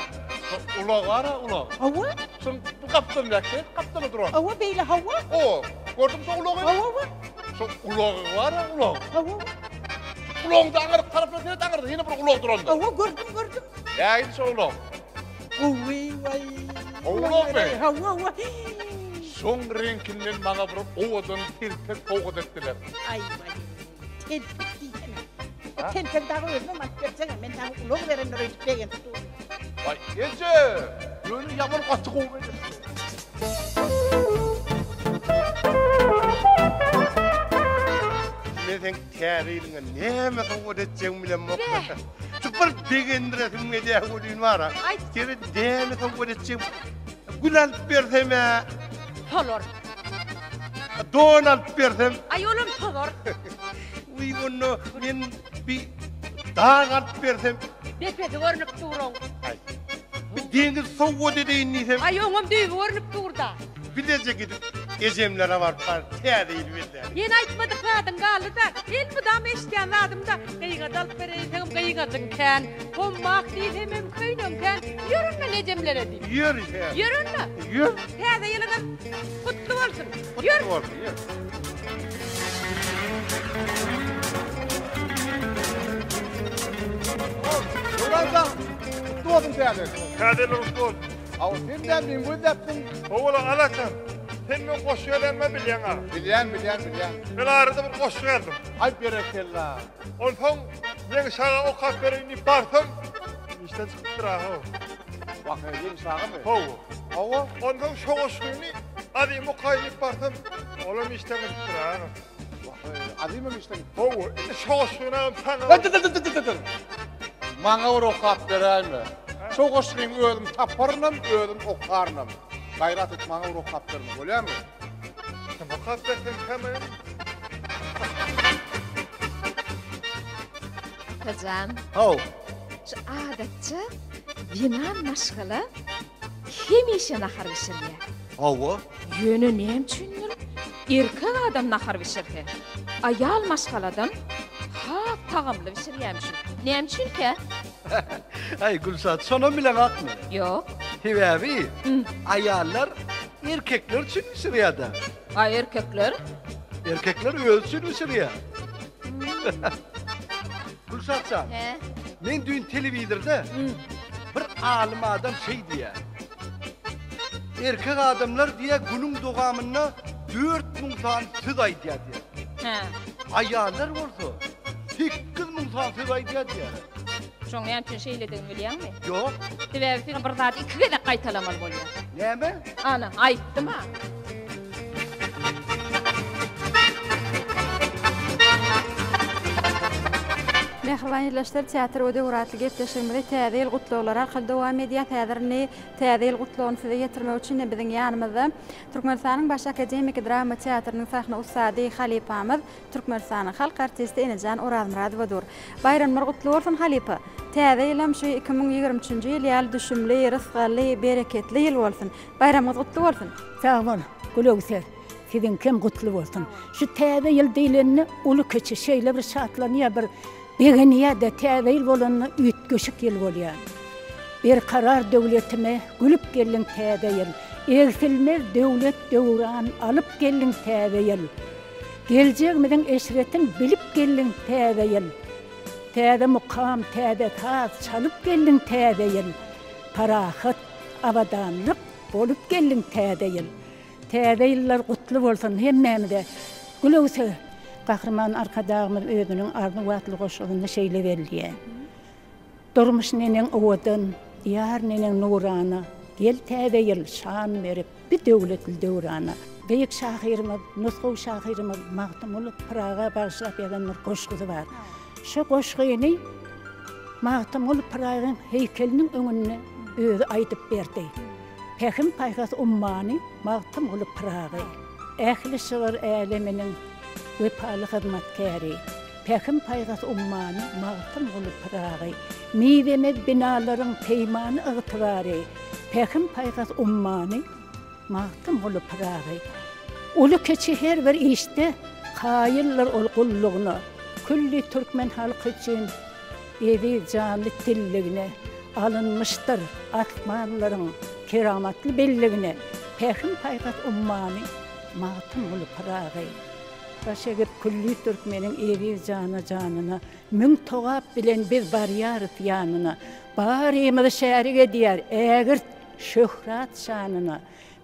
[SPEAKER 17] Ulag bar-a, ulag.
[SPEAKER 7] Hawa.
[SPEAKER 17] Şuň bu gapdalyndaky, seret, gapdalda duran.
[SPEAKER 7] Hawa, beýle hawa.
[SPEAKER 17] Hawa. Gördüňmi şo ulagy?
[SPEAKER 7] Hawa, hawa.
[SPEAKER 17] Şo ulagy bar-a, ulag.
[SPEAKER 7] Hawa.
[SPEAKER 17] Ulagyň-da aňyrky tarapyna seret, aňyrda ýene bir ulag durandyr.
[SPEAKER 7] Hawa, gördüm, gördüm.
[SPEAKER 17] Nähili şo ulag?
[SPEAKER 7] Gowy, waý.
[SPEAKER 17] Gowy ulagmy?
[SPEAKER 7] Hawa, hawa.
[SPEAKER 17] Şoň reňkinden maňa bir owadan telpek sowgat etdiler.
[SPEAKER 7] Aý, waý. Telpek diýsene. O telpegi dagy özümem alyp berjegem. Men saňa ulag berendir öýdüp begenip durun.
[SPEAKER 17] Waý, eje! Ýöne ýaman gaty gowy beripdir.
[SPEAKER 4] Men seň täze ýylyňa näme sowgat etjegimi bilemok. Şu bir begendiresim gelýär welin bar-a.
[SPEAKER 15] Aýt.
[SPEAKER 4] Seni näme sowgat etjegim? Gül alyp bersem-ä.
[SPEAKER 15] Solar.
[SPEAKER 4] Don alyp bersem.
[SPEAKER 15] Aý olam tozar.
[SPEAKER 4] Wiý onda men bir dag alyp bersem.
[SPEAKER 15] Depesi görnüp dur oň.
[SPEAKER 4] Aý. Bir deňiz sowgat edeýin diýsem.
[SPEAKER 15] Aý oňam düýbi görnüp dur-da.
[SPEAKER 4] Bileje gidip ejemlere baryp bar täze ýyl belläli.
[SPEAKER 15] Ýene aýtmadyk zadyň galdy-da. Elmydama eşidýän zadym-da. Gyňaç alyp bereýseňem gyňajyň kän. Hommak diýsemem köýnegiň kän. Ýör onda ejemlere diýip.
[SPEAKER 4] Ýör ýör.
[SPEAKER 15] Ýör onda.
[SPEAKER 4] Ýör.
[SPEAKER 15] Täze ýylyňyz gutly bolsun. Ýör.
[SPEAKER 4] Gutly bolsun, ýör.
[SPEAKER 17] Döwran gutly bolsun täze ýyl.
[SPEAKER 18] Täze ýylyň gutly bolsun.
[SPEAKER 17] Aw, sen näme meň gözläpdiň?
[SPEAKER 18] Howala Alaçan, sen meň goşgy ýazanymy bilýäň-a.
[SPEAKER 17] Bilýän, bilýän, bilýän.
[SPEAKER 18] Men arada bir goşgy ýazdym.
[SPEAKER 17] Aý berekella.
[SPEAKER 18] Onsoň Ýeňiş aga okap bereýin diýip barsam, işden çykypdyr-a, how.
[SPEAKER 17] Wah, Ýeňiş agamy?
[SPEAKER 18] Hawa.
[SPEAKER 17] Hawa.
[SPEAKER 18] Onsoň şo goşgyny Azim okaýyn diýip barsam, olam işden gidipdir, aga.
[SPEAKER 17] Wah, Azimem işden gidipdir.
[SPEAKER 18] Hawa, indi şo goşgynam saňa...
[SPEAKER 17] Dur, dur, dur, dur, dur. Maňa bir okap beräýme. Şo goşgyny özüm taparynam, özüm okarynam. Gaýrat et, maňa bir okap berme, bolýarmy?
[SPEAKER 18] okap berseň käme?
[SPEAKER 15] Atajan.
[SPEAKER 17] Haw.
[SPEAKER 15] Şu adatça zenan maşgala hemişe nahar bişirýär.
[SPEAKER 17] Hawa.
[SPEAKER 15] Ýöne näme üçindir erkek adam nahar bişirse, aýal maşgaladan has tagamly bişirýärmişin. Näme üçinkä?
[SPEAKER 17] Aý Gülşat, şonam bileňokmy?
[SPEAKER 15] Ýok.
[SPEAKER 17] Sebäbi aýallar erkekler üçin bişirýär-dä.
[SPEAKER 15] A erkekler?
[SPEAKER 17] Erkekler özi üçin bişirýär. Gülşat jan,
[SPEAKER 15] Hä?
[SPEAKER 17] men düýn telewizorda bir alym adam şeý diýýär. Erkek adamlar diýýär günüň dowamynda 4000 sany söz aýdýar diýýär.
[SPEAKER 15] Hä.
[SPEAKER 17] Aýallar bolsa 8000 sany söz aýdýar diýýär.
[SPEAKER 15] Şoň näme üçin şeýledigini bilýäňmi?
[SPEAKER 17] Ýok.
[SPEAKER 15] Sebäbi sen bir zady iki gezek gaýtalamaly bolýar.
[SPEAKER 17] Näme?
[SPEAKER 15] Ana, aýtdym-a.
[SPEAKER 8] Mähriban ildeşler, Teatr we döwür atly gepleşigimizi Täze ýyl gutlaglary arkaly dowam edýäs. Häzir indi Täze ýyl gutlagyny size ýetirmek üçin biziň ýanymyzda Türkmenistanyň Baş akademiki drama teatrynyň sahna ussady halypamyz, Türkmenistanyň halk artisti Enejan Orazmyradowa dur. Baýramlar gutly bolsun halypa! Täze ýylam şu 2023-nji ýyl ýaly düşümli, rysgally, bereketli ýyl bolsun! Baýramyňyz gutly bolsun!
[SPEAKER 9] Sag bol, Gülöwser! Siziňkem gutly bolsun! Şu täze ýyl diýlende uly-kiçi şeýle bir şatlanýar, bir begenýär-de, täze ýyl bolanda üýtgeşik ýyl bolýar. Berkarar döwletime gülüp geldiň täze ýyl, Egsilmez döwlet-döwran alyp geldiň täze ýyl. Geljegimiziň eşretin bilip geldiň täze ýyl. Täze mukam, täze saz çalyp geldiň täze ýyl. Parahat, abadanlyk bolup geldiň täze ýyl. Täze ýyllar gutly bolsun hemmämize. Gülöwse Gahryman Arkadagymyz özüniň Arzuw atly goşgusynda şeýle belleýär. Durmuş neneň owadan, Diýar neneň nurana, Gel täze ýyl şan berip, bi döwletli döwrana. Beýik şahyrymyz, nusgawy şahyrymyz Magtymguly Pyraga bagyşlap ýazan bir goşgusy bar. Şo goşgyny Magtymguly Pyragyň heýkeliniň öňünde özi aýdyp berdi. Pähim-paýhas ummany Magtymguly Pyragy. Ähli şygyr äleminiň wepaly hyzmatkäri. Pähim-paýhas ummany Magtymguly Pyragy. Mizemez binalaryň peýmany-ygtybary. Pähim-paýhas ummany Magtymguly Pyragy. Uly-kiçi her bir işde kaýyldyr ol gullugyna. Külli türkmen halky üçin eziz janly dilligine. Alynmyşdyr asmanlaryň keramatly belligine. Pähim-paýhas ummany Magtymguly Pyragy. Baş egip külli türkmeniň eziz jana-janyna, Müň togap bilen biz barýarys ýanyna. Barymyzy şärik edýär ägirt şöhrat-şanyna,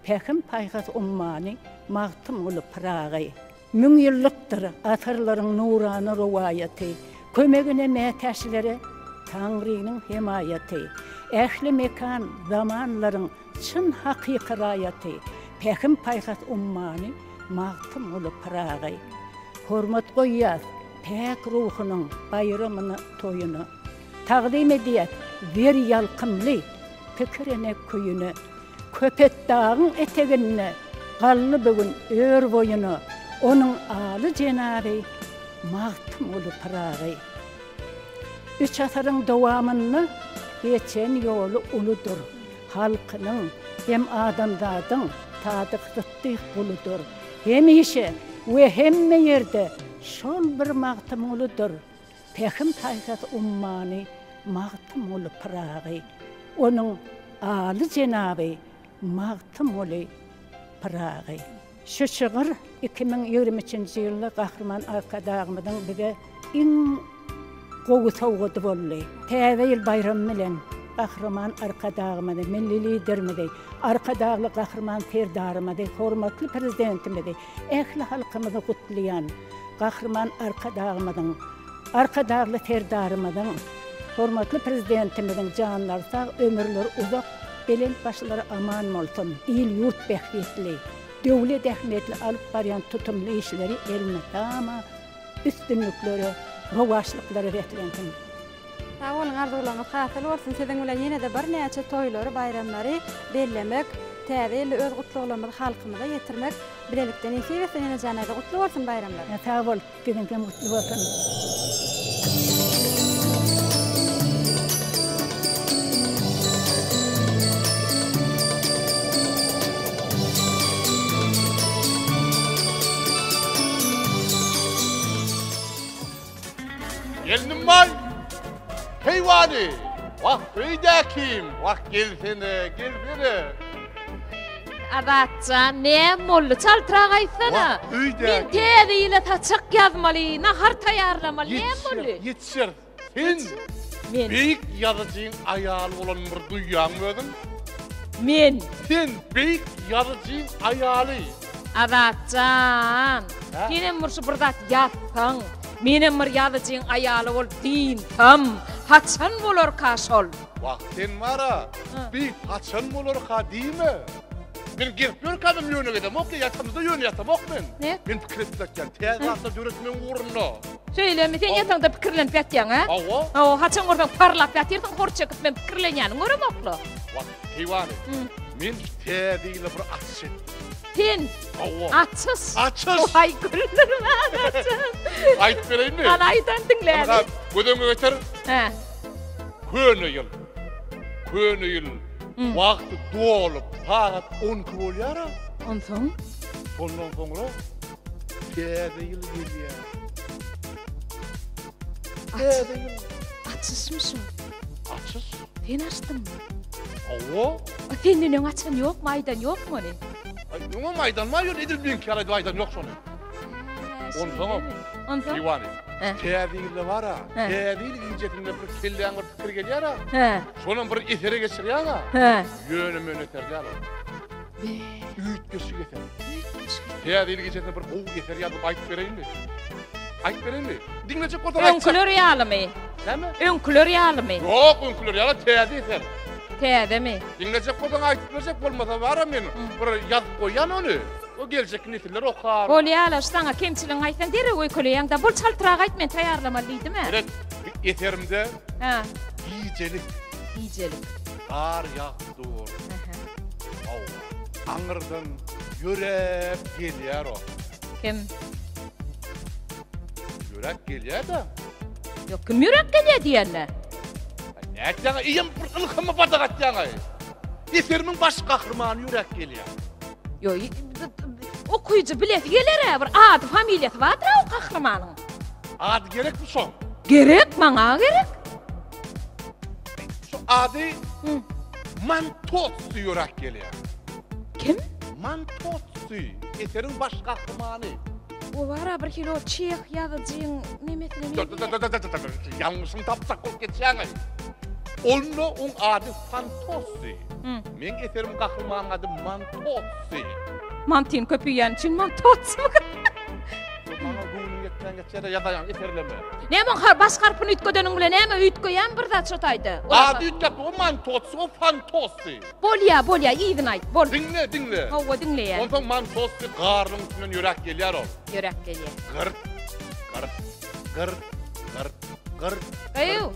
[SPEAKER 9] Pähim-paýhas ummany Magtymguly Pyragy. Müňýyllykdyr asyrlaryň nurana rowaýaty, Kömegine mätäçlere Taňrynyň hemaýaty. Ähli mekan, zamanlaryň çyn hakyky raýaty, Pähim-paýhas ummany Magtymguly Pyragy. Hormat goýýas päk ruhunyň baýramyna, toýuna. Tagzym edýäs zer ýalkymly pikirine, küýüne. Köpetdagyň eteginde galdy bu gün ör boýuna onuň aly jenaby Magtymguly Pyragy. Üç asyryň dowamynda geçen ýoly uludyr. Halkynyň hem adamzadyň sadyk sytdyk guludyr. Hemişe we hemme ýerde şol bir Magtymgulydyr. Pähim-paýhas ummany Magtymguly Pyragy. Onuň aly jenaby Magtymguly Pyragy. Şu şygyr 2023-nji ýylda Gahryman Arkadagymyzyň bize iň gowy sowgady boldy. Täze ýyl baýramy bilen Gahryman Arkadagymyzy, Milli Liderimizi, Arkadagly Gahryman Serdarymyzy, hormatly Prezidentimizi, ähli halkymyzy gutlaýan. Gahryman Arkadagymyzyň, Arkadagly Serdarymyzyň, hormatly Prezidentimiziň janlary sag, ömürleri uzak, belent başlary aman bolsun! Il-ýurt bähbitli, döwlet ähmiýetli alyp barýan tutumly işleri elmydama üstünliklere, rowaçlyklara beslensin!
[SPEAKER 8] Sag boluň arzuwlaryňyz hasyl bolsun siziň bilen ýenede birnäçe toýlary baýramlary bellemek. Täze ýylda öz gutlaglarymyzy halkymyza ýetirmek bilelikde nesip etsin Enejan daýza gutly bolsun baýramlar.
[SPEAKER 9] Sag bol, siziňkem gutly bolsun.
[SPEAKER 4] Gelnim baý! Keýwany! Wah, öýdäkim! Wah, gelsene, gelsene!
[SPEAKER 15] Azatjan, näme boldy? Çaltrak aýtsana.
[SPEAKER 4] Wah, öýdäki.
[SPEAKER 15] Men täze ýyla saçak ýazmaly, nahar taýýarlamaly. Näme boldy?
[SPEAKER 4] Ýetişeris. Sen
[SPEAKER 15] Men.
[SPEAKER 4] beýik ýazyjyň aýaly bolanyny bir duýýaňmy özüň?
[SPEAKER 15] Men.
[SPEAKER 4] Sen beýik ýazyjyň aýaly.
[SPEAKER 15] Azatjan, senem bir şu bir zat ýazsaň, menem bir ýazyjyň aýaly bolup dynsam, haçan bolarka şol?
[SPEAKER 4] Wah, sen bar-a, bi haçan bolarka diýme. Men gezip ýörkämem ýöne gezemok, ýatamda ýöne ýatamok men.
[SPEAKER 15] Ne?
[SPEAKER 4] Men pikir edip ýatýan, täze zatlar döretmegiň ugrunda.
[SPEAKER 15] Şeýlemi, sen ýataňda pikirlenip ýatýaň, a?
[SPEAKER 4] Hawa.
[SPEAKER 15] Hawa, haçan görseň parlap ýatyrsyň, hor çekip men pikirlenýäniňi göremok-la.
[SPEAKER 4] Wah, keýwany, men şu täze ýyla bir açyş etdim.
[SPEAKER 15] Sen?
[SPEAKER 4] Hawa.
[SPEAKER 15] Açyş?
[SPEAKER 4] Açyş!
[SPEAKER 15] Waý, güldürme, açyş.
[SPEAKER 4] Aýdyp bereýinmi?
[SPEAKER 15] Hany aýdan diňläli.
[SPEAKER 4] Ynha, göz öňüňe getir.
[SPEAKER 15] Hä.
[SPEAKER 4] Köne ýyl. Köne ýyl wagty dolup, sagat 12 bolýar-a.
[SPEAKER 15] Onsoň?
[SPEAKER 4] Şondan soňra täze ýyl gelýär. Täze ýyl.
[SPEAKER 15] Açyşmy şu?
[SPEAKER 4] Açyş.
[SPEAKER 15] Sen açdyňmy?
[SPEAKER 4] Hawa.
[SPEAKER 15] Senden öň açan ýokmy, aýdan ýokmy ony?
[SPEAKER 4] Aý, öňem aýdan bar, ýöne edil meňki ýaly aýdyp aýdan ýok şony. Onsoňam,
[SPEAKER 15] Onsoň?
[SPEAKER 4] Diwany, täze ýylda bar-a, täze ýyl gijesinde bir kelläňe bir pikir gelýär-a. Şonam bir esere geçirýäň-a. Ýöne-möne eser däl ol. Üýtgeşik eser.
[SPEAKER 15] Üýtgeşik.
[SPEAKER 4] Täze ýyl gijesinde bir gowy eser ýazyp aýdyp bereýinmi? Aýdyp bereýinmi? Diňlejek bolsaň aýtjak.
[SPEAKER 15] Öňküler ýalymy?
[SPEAKER 4] Näme?
[SPEAKER 15] Öňküler ýalymy?
[SPEAKER 4] Ýok, öňküler ýaly täze eser.
[SPEAKER 15] Täzemi?
[SPEAKER 4] Diňlejek bolsaň aýdyp berjek, bolmasa bar-a men bir ýazyp goýýan ony. O geljekki nesiller okar.
[SPEAKER 15] Bolýa-la, şu saňa kemçiligiňi aýtsaň derrew öýkeleýäň-dä. Bol çaltrak aýt, men taýýarlamaly diýdim-ä.
[SPEAKER 4] Seret, bu eserimde
[SPEAKER 15] Hä.
[SPEAKER 4] gijelik.
[SPEAKER 15] Gijelik.
[SPEAKER 4] Gar ýagyp dur. Hawa. Aňyrdan ýöräp gelýär o.
[SPEAKER 15] Kim?
[SPEAKER 4] Ýöräp gelýär-de.
[SPEAKER 15] Ýok, kim ýöräp gelýär diýende?
[SPEAKER 4] Nätýäň, eýýäm bir ylhama badak atýaň-aý. Eserimiň baş gahrymany ýöräp gelýär.
[SPEAKER 15] Ýok, okyjy bilesi geler-ä, bir ady, familiýasy bardyr-a o gahrymanyň.
[SPEAKER 4] Ady gerekmi şoň?
[SPEAKER 15] Gerek, maňa gerek.
[SPEAKER 4] Şu ady Mantotsi ýöräp gelýär.
[SPEAKER 15] Kim?
[SPEAKER 4] Mantotsi, eseriň baş gahrymany.
[SPEAKER 15] O bar-a bir hili o çeh ýazyjyň nemesine meňzeýär.
[SPEAKER 4] Ýalňyşyny tapjak bolup geçýäň-aý. Onda oň ady Fantossi. Meň eserim gahrymanyň ady Mantossi.
[SPEAKER 15] Mantyny köp iýýän üçin Mantossi.
[SPEAKER 4] Maňa göwnüň ýetmän geçýär-de ýazaýaň eserleme.
[SPEAKER 15] Näme oň baş harpyny üýtgedeniň bilen näme üýtgeýärmi bir zat şo taýda?
[SPEAKER 4] Ady üýtgäp o Mantossi, o Fantossi.
[SPEAKER 15] Bolýa, bolýa, yzyny aýt, bol.
[SPEAKER 4] Diňle, diňle.
[SPEAKER 15] Hawa, diňleýän.
[SPEAKER 4] Onsoň Mantossi garynyň üstünden ýöräp gelýär ol.
[SPEAKER 15] Ýöräp gelýär.
[SPEAKER 4] Gyrt, gyrt, gyrt, gyrt, gyrt.
[SPEAKER 15] Eýw,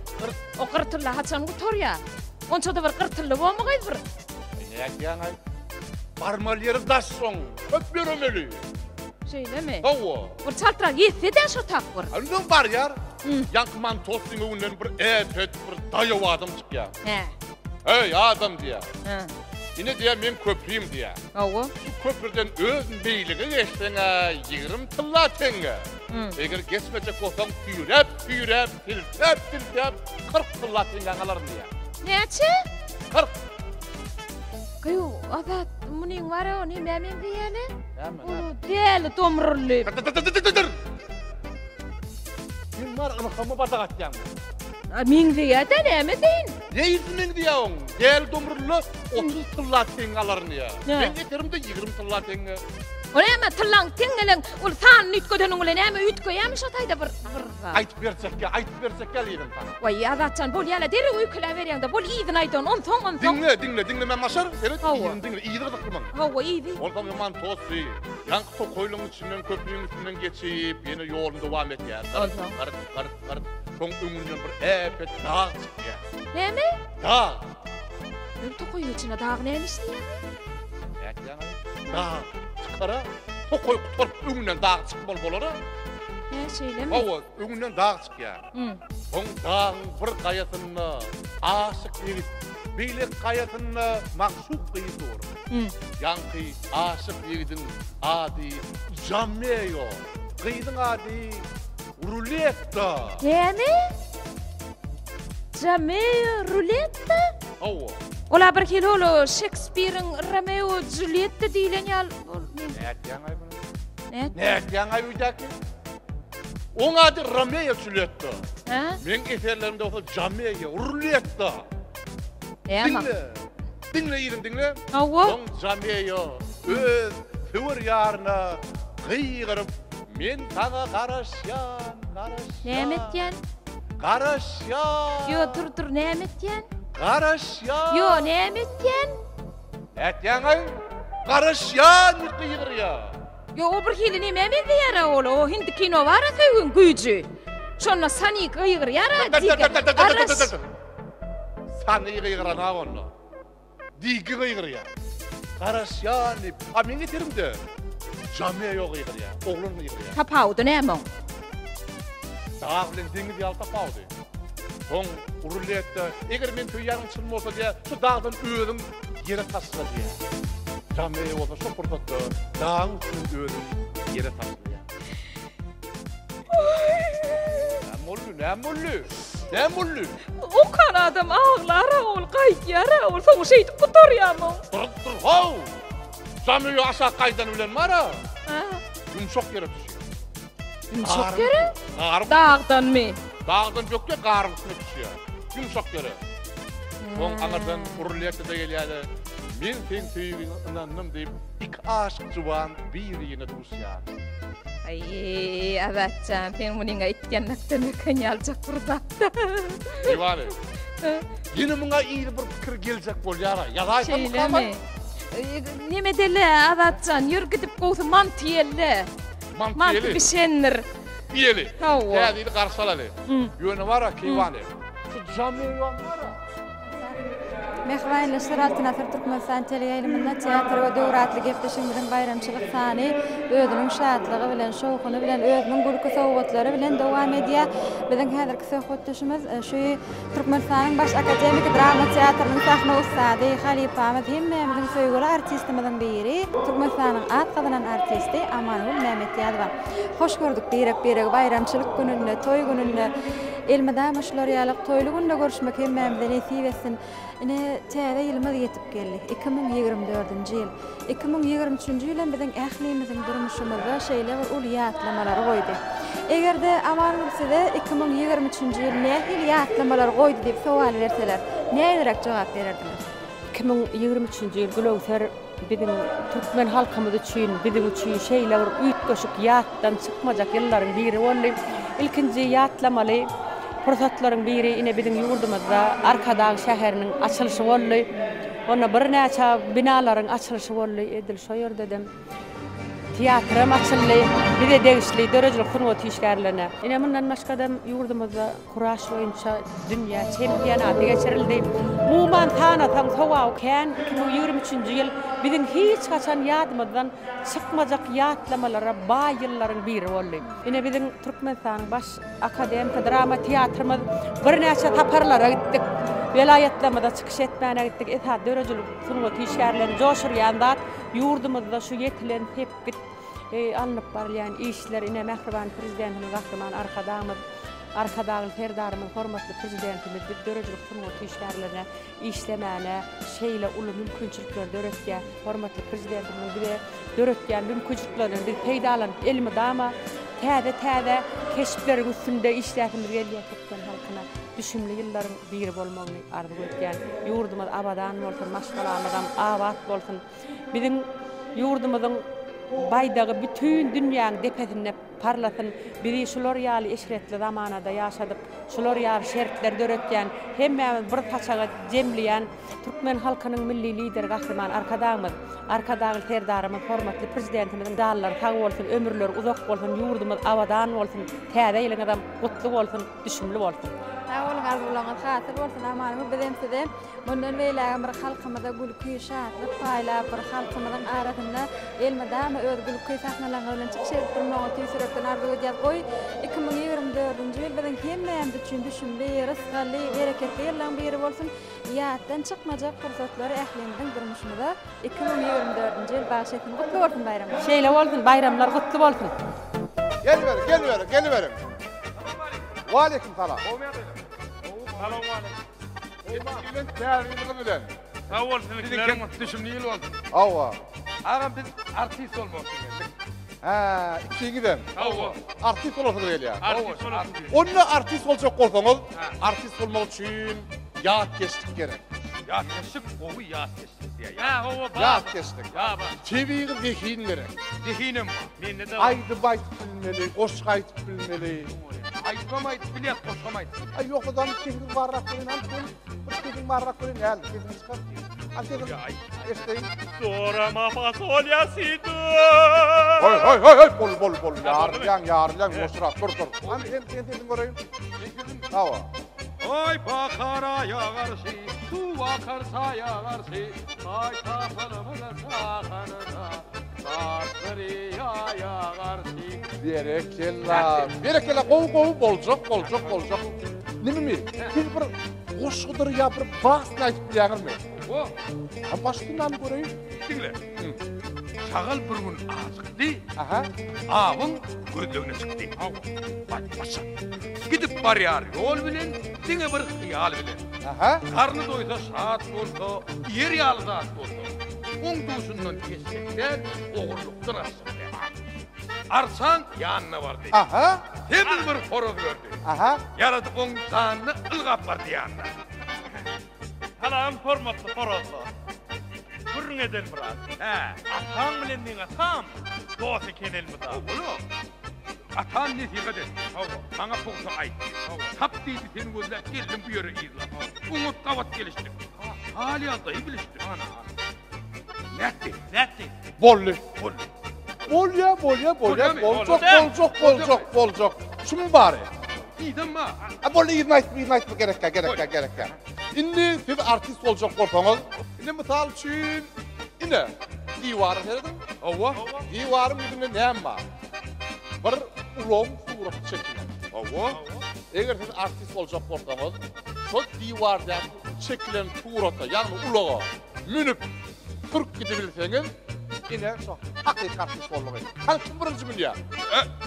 [SPEAKER 15] o gyrtylla haçan gutarýar? Onça-da bir gyrtylly bormy gyz bir?
[SPEAKER 4] Nätýäň-aý? Barmaly ýeri daş şoň, köp ýöremeli.
[SPEAKER 15] Şeýlemi?
[SPEAKER 4] Hawa.
[SPEAKER 15] Bir çaltrak ýetse-dä şo tapgyr.
[SPEAKER 4] Onsoň barýar, ýaňky Mantossyň öňünden bir äpet bir daýaw adam çykýar.
[SPEAKER 15] Hä.
[SPEAKER 4] Eý, adam diýýär.
[SPEAKER 15] Hä.
[SPEAKER 4] Ine diýýär, meň köprüm diýýär.
[SPEAKER 15] Hawa.
[SPEAKER 4] Şu köprüden öz meýliňe geçseň-ä 20 tylla teňňe. Eger geçmejek bolsaň, süýräp-süýräp, siltäp-siltäp 40 tylla teňňäňi alaryn diýýär.
[SPEAKER 15] Näçe?
[SPEAKER 4] 40.
[SPEAKER 15] Gyýw, Azat, munyň bar-a, nämä meňzeýär-le?
[SPEAKER 4] Näme?
[SPEAKER 15] Ol däli domrully.
[SPEAKER 4] Sen bar ylhama badak atýaň.
[SPEAKER 15] A meňzeýär-dä, näme edeýin?
[SPEAKER 4] Neýsi meňzeýär oň? Däli domrully 30 tylla teňňe alaryn diýýär.
[SPEAKER 15] Hä.
[SPEAKER 4] Meň eserimde 20 tylla teňňe.
[SPEAKER 15] O näme, tyllaň, teňňeleň, ol sanyny üýtgedeniň bilen näme üýtgeýärmi şo taýda bir bir zat?
[SPEAKER 4] Aýdyp berjek ýa, aýdyp berjek ýa yzyny saňa.
[SPEAKER 15] Waý, Azatjan, bolýa-la, derrew öýkeläberýäň-dä, bol yzyny aýdan, onsoň, onsoň.
[SPEAKER 4] Diňle, diňle, diňlemän başar, seret,
[SPEAKER 15] Hawa.
[SPEAKER 4] yzyny diňle, yzy gyzykly maňa.
[SPEAKER 15] Hawa, yzy.
[SPEAKER 4] Onsoň ýaman tosdy. Ýaňky tokaýlygyň içinden, köprüň üstünden geçip, ýene ýoluny dowam edýär. Gyrt,
[SPEAKER 15] Onsoň?
[SPEAKER 4] gyrt, gyrt, gyrt. Soň öňünden bir äpet dag çykýar.
[SPEAKER 15] Näme?
[SPEAKER 4] Dag.
[SPEAKER 15] Öň tokaýyň içinde dag näme işleýär?
[SPEAKER 4] Nätýäň-aý? Dag çykara, tokaý gutaryp öňünden dag çykmaly bolara.
[SPEAKER 15] Hä, şeýlemi?
[SPEAKER 4] Hawa, öňünden dag çykýar. Soň dagyň bir gaýasynda aşyk ýigit, beýleki gaýasynda magşuk gyz dur. Ýaňky aşyk ýigidiň ady Jameo, gyzyň ady Ruletta.
[SPEAKER 15] Näme? Jameo Ruletta?
[SPEAKER 4] Hawa.
[SPEAKER 15] Ola bir hili ol Şekspiriň Romeo Julýetta diýlen ýaly.
[SPEAKER 4] Nätýäň-aý muny?
[SPEAKER 15] Nätýäň?
[SPEAKER 4] Nätýäň-aý öýdäki? Oň ady Romeo Julýetta.
[SPEAKER 15] Hä?
[SPEAKER 4] Meň eserlerimde bolsa Jameo Ruletta.
[SPEAKER 15] Näme?
[SPEAKER 4] Diňle. Diňle ýigim diňle.
[SPEAKER 15] Hawa.
[SPEAKER 4] Soň Jameo öz söwer ýaryna gygyryp, Men saňa garaşýan, garaşýan.
[SPEAKER 15] Näme etýän?
[SPEAKER 4] Garaşýan.
[SPEAKER 15] Ýo, dur, dur, näme etýän?
[SPEAKER 4] Garaşýan.
[SPEAKER 15] Ýo, näme etýän?
[SPEAKER 4] Nätýäň-aý? Garaşýan diýip gygyrýar.
[SPEAKER 15] Ýo, o bir hili nämä meňzeýär-ä ol? O hindi kino bar-a söýgiň güýji. Şonda Sani gygyrýar-a, Digi. Garaş.
[SPEAKER 4] Sani gygyranok onda. Digi gygyrýar. Garaşýan diýip. A meň eserimde Jameo gygyrýar. Oglan gygyrýar.
[SPEAKER 15] Tapawudy näme oň?
[SPEAKER 4] Dag bilen deňiz ýaly tapawudy. Soň ruletda eger men söýýänim çyn bolsa diýýär, şu dagdan özüň ýere taşla diýýär. Jameo bolsa şo pursatda dagyň üstünden özüni ýere taşlaýar. Näme boldy? Näme boldy? Näme boldy?
[SPEAKER 15] Okan adam aglar-a ol, gaýdýar-a ol, soňy şeýdip gutarýamy oň?
[SPEAKER 4] Dur, dur, how! Jameo aşak gaýdany bilen bar-a, ýumşak ýere düşýär.
[SPEAKER 15] Ýumşak ýere?
[SPEAKER 4] Garyň
[SPEAKER 15] Dagdanmy?
[SPEAKER 4] Dagdan bökýär, garyň üstüne düşýär. Ýumşak ýere. Soň aňyrdan Ruletta-da gelýär-de, Men seň söýgiňe ynandym diýip, iki aşyk juwan bir-birine duşýar.
[SPEAKER 15] Aý, Azatjan, sen munyňa itgenlikden öken ýaljak bir zat-da.
[SPEAKER 4] Diwany. Ýene muňa iri bir pikir geljek bolýar-a. Ýazaýsam
[SPEAKER 15] Şeýlemi? Neme edeli, Azatjan, ýör gidip gowsy manty iýeli.
[SPEAKER 4] Manty
[SPEAKER 15] Manty
[SPEAKER 4] iýeli.
[SPEAKER 15] bişendir.
[SPEAKER 4] Iýeli.
[SPEAKER 15] Hawa.
[SPEAKER 4] Täze ýyly garşy alaly. Ýöne bar-a, Keýwany. Şu Jamilwan bar-a.
[SPEAKER 8] Mähriban ildeşler, Altyn asyr Türkmenistan teleýaýlymynda Teatr we döwür atly gepleşigimiziň baýramçylyk sany özüniň şatlygy bilen, şowhuny bilen, özüniň gülki sowgatlary bilen dowam edýär. Biziň häzirki söhbetdeşimiz e, şu Türkmenistanyň Baş akademiki drama teatrynyň sahna ussady, halypamyz, hemmämiziň söýgüli artistimiziň biri, Türkmenistanyň at gazanan artisti Amangül Mämetýazowa. Hoş gördük birek-biregi baýramçylyk gününde, toý gününde. Elmydama şular ýaly toýly günde görüşmek hemmämize nesip etsin. Ine, täze ýylymyz ýetip geldi. 2024-nji ýyl. 2023-nji ýyl hem biziň ählimiziň durmuşymyzda şeýle bir uly ýatlamalary goýdy. Eger-de Amangül size 2023-nji ýyl nähili ýatlamalary goýdy diýip sowal berseler, nähiliräk jogap bererdiňiz?
[SPEAKER 12] 2023-nji ýyl Gülöwser Biziň türkmen halkymyz üçin, biziň üçin şeýle bir üýtgeşik, ýatdan çykmajak ýyllaryň biri boldy. Ilkinji ýatlamaly pursatlaryň biri ine biziň ýurdumyzda Arkadag şäheriniň açylyşy boldy. Onda birnäçe binalaryň açylyşy boldy. Edil şo ýerde-de teatram açyldy. Bize degişli döredijilik sungaty işgärlerine. Ine mundan başga-da ýurdumyzda Kuraş boýunça dünýä çempionaty geçirildi. Umuman sanasaň sogaby kän. 2023-nji ýyl biziň hiç haçan ýadymyzdan çykmajak ýatlamalara baý ýyllaryň biri boldy. Ine biziň Türkmenistanyň Baş akademiki drama teatrymyz birnäçe saparlara gitdik. Welaýatlarymyzda çykyş etmäne gitdik. Esasy döredijilik sungaty işgärlerini joşurýan zat ýurdumyzda şu ýetilen sepgit, alnyp barylýan işler ine mähriban Prezidentimiz Gahryman Arkadagymyz Arkadagly Serdarymyz hormatly Prezidentimiz biz döredijilik sungaty işgärlerine işlemäne şeýle uly mümkinçilikleri döretýär. Hormatly Prezidentimiziň bize döretýän mümkinçiliklerinden biz peýdalanyp elmydama täze-täze keşpleriň üstünde işläsimiz gelýär. Türkmen halkyna düşümli ýyllaryň biri bolmagyny arzuw edýän. Ýurdumyz abadan bolsun, maşgalamyzam abat bolsun. Biziň ýurdumyzyň baýdagy bütin dünýäň depesinde. parlasyn. Bizi şular ýaly eşretli zamanada ýaşadyp, şular ýaly şertler döretýän, hemmämizi bir saçaga jemleýän türkmen halkynyň Milli Lideri Gahryman Arkadagymyz, Arkadagly Serdarymyz, hormatly Prezidentimiziň janlary sag bolsun, ömürleri uzak bolsun, ýurdumyz abadan bolsun, Täze ýylyňyzam gutly bolsun, düşümli bolsun!
[SPEAKER 8] Sag boluň arzuwlaryňyz hasyl bolsun Amanguly bizem size mundan beýlägem bir halkymyza gülki şatlyk paýlap bir halkymyzyň arasynda elmydama öz gülki sahnalaryňyz bilen çykyş edip durmagyňyzy tüýs ýürekden arzuw edýäs goý 2024-nji ýyl biziň hemmämiz üçin düşümli rysgally bereketli ýyllaryň biri bolsun ýatdan çykmajak pursatlary ählimiziň durmuşymyza 2024-nji ýyl bagyş etsin gutly bolsun baýramlar.
[SPEAKER 12] Şeýle bolsun baýramlar gutly bolsun.
[SPEAKER 4] Geliberiň, geliberiň, geliberiň. Waleýkim salam.
[SPEAKER 18] Gowy ýagdaýlar. Salowmaleýkim.
[SPEAKER 4] Bilen täze ýylyňyz bilen.
[SPEAKER 18] Sag bol siziňkilerem düşümli ýyl bolsun.
[SPEAKER 4] Hawa.
[SPEAKER 11] Agam biz artist bolmak üçin geldik.
[SPEAKER 4] Hä, ikiňizem.
[SPEAKER 18] Hawa.
[SPEAKER 4] Artist bolasyňyz gelýär.
[SPEAKER 18] Artist bolasym gelýär.
[SPEAKER 4] Onda artist boljak bolsaňyz, artist bolmak üçin ýatkeşlik gerek.
[SPEAKER 11] Ýatkeşlik gowy ýatkeşlik diýýär.
[SPEAKER 18] Hä, hawa bar.
[SPEAKER 4] Ýatkeşlik.
[SPEAKER 18] Bar, bar.
[SPEAKER 4] Tebigy zehin gerek.
[SPEAKER 11] Zehinem bar.
[SPEAKER 18] Mende-de bar.
[SPEAKER 4] Aýdym aýdyp bilmeli, goşgy aýdyp bilmeli.
[SPEAKER 11] Aýdymam aýdyp bilýär, goşgam aýdyp bilýär.
[SPEAKER 4] Aý ýogsa-da sesiň barrak welin hany sen bir sesiň barrak welin näl sesiňi çykar. Hany sesiň eşdeýin.
[SPEAKER 18] Dorama fasolýa sidu.
[SPEAKER 4] Hoý hoý hoý hoý bol bol bol ýarylýaň ýarylýaň ýuwaşrak dur dur. Hany sen sen sesiňi göreýin. Hawa.
[SPEAKER 11] Aý bakaraýa garşy, suw akar saýa garşy, Aý tapanymyza çakanyna, Dartdyrýaýa garşy.
[SPEAKER 4] Berekella, berekella gowy gowy boljak boljak boljak. Nimimi siz bir goşgudyr ýa bir basny aýdyp bilýäňizmi?
[SPEAKER 11] Hawa.
[SPEAKER 4] Ha başyndan göreýin.
[SPEAKER 11] Diňle. Şagal bir gün ajykdy.
[SPEAKER 4] Aha.
[SPEAKER 11] Awyň gözlegine çykdy. Hawa. Baý-başa. Gidip barýar ýol bilen, diňe bir hyýal bilen.
[SPEAKER 4] Aha.
[SPEAKER 11] Garny doýsa, şat bolsa, iýer ýaly zat bolsa, oň duşundan geçjek däl, ogurlykdan aşjak däl. Arçan ýanyna bardy.
[SPEAKER 4] Aha.
[SPEAKER 11] Semiz bir horaz gördi.
[SPEAKER 4] Aha.
[SPEAKER 11] Ýaradyk oň janyna ylgap bardy ýanyna.
[SPEAKER 18] Salam hormatly horazlar. Gürrüň edeli biraz.
[SPEAKER 11] Hä.
[SPEAKER 18] Ataň bilen meň atam dost eken elmydam.
[SPEAKER 11] Hawa. Atam nesihat etdi. Hawa. Maňa pugta aýtdy. Hawa. Tap diýdi seni gözläp geldim bu ýere yzlap. Oňat gabat gelişdik. Hal-ýagdaýy bilişdik.
[SPEAKER 18] Ana.
[SPEAKER 11] Nätdi?
[SPEAKER 18] Nätdi?
[SPEAKER 4] Boldy.
[SPEAKER 11] Boldy.
[SPEAKER 4] Bolýa, bolýa, bolýa,
[SPEAKER 11] Bolýamy?
[SPEAKER 4] boljak, boljak, boljak, boljak. Şumy bary?
[SPEAKER 11] Yzam bar.
[SPEAKER 4] A boldy, yzyny aýtma, yzyny aýtma, gerekkä, gerekkä, gerekkä. Indi siz artist boljak bolsaňyz, indi mysal üçin, ine, diwara serediň.
[SPEAKER 11] Hawa.
[SPEAKER 4] Diwaryň ýüzünde näme bar? Bir ulagyň suraty çekilen.
[SPEAKER 11] Hawa.
[SPEAKER 4] Eger siz artist boljak bolsaňyz, şol diwardaky çekilen surata, ýagny ulaga münüp, sürüp gidibilseňiz, ine şo hakyky artist boldugy. Hany kim birinji münýär?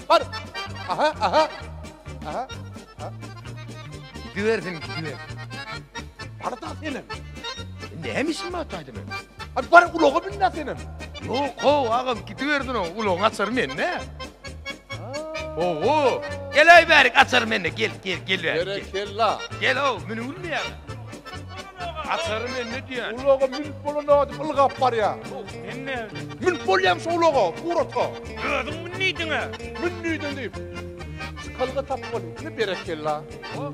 [SPEAKER 4] Bar. Aha, aha. Aha.
[SPEAKER 11] Gidibersin, gidiber.
[SPEAKER 4] Bar-da senem.
[SPEAKER 11] Näme işim bar taýda meniň?
[SPEAKER 4] Hadi bar ulaga mün-dä senem.
[SPEAKER 11] Ýok, how, agam, gidibersin o, ulagyň açary mende. Owo, gel-aý bärik, açary mende, gel, gel, gel bärik.
[SPEAKER 4] Berekella.
[SPEAKER 11] Gel, how, münübilmeýäň. Açary mende diýýän.
[SPEAKER 4] Ulaga münüp bolanok diýip ylgap barýaň.
[SPEAKER 18] Men näme?
[SPEAKER 4] Münüp bolýarmy şo ulaga, surata?
[SPEAKER 18] Özüň mün diýdiň-ä.
[SPEAKER 4] Mün diýdim diýip. Çykalga tapmaly. Ine berekella.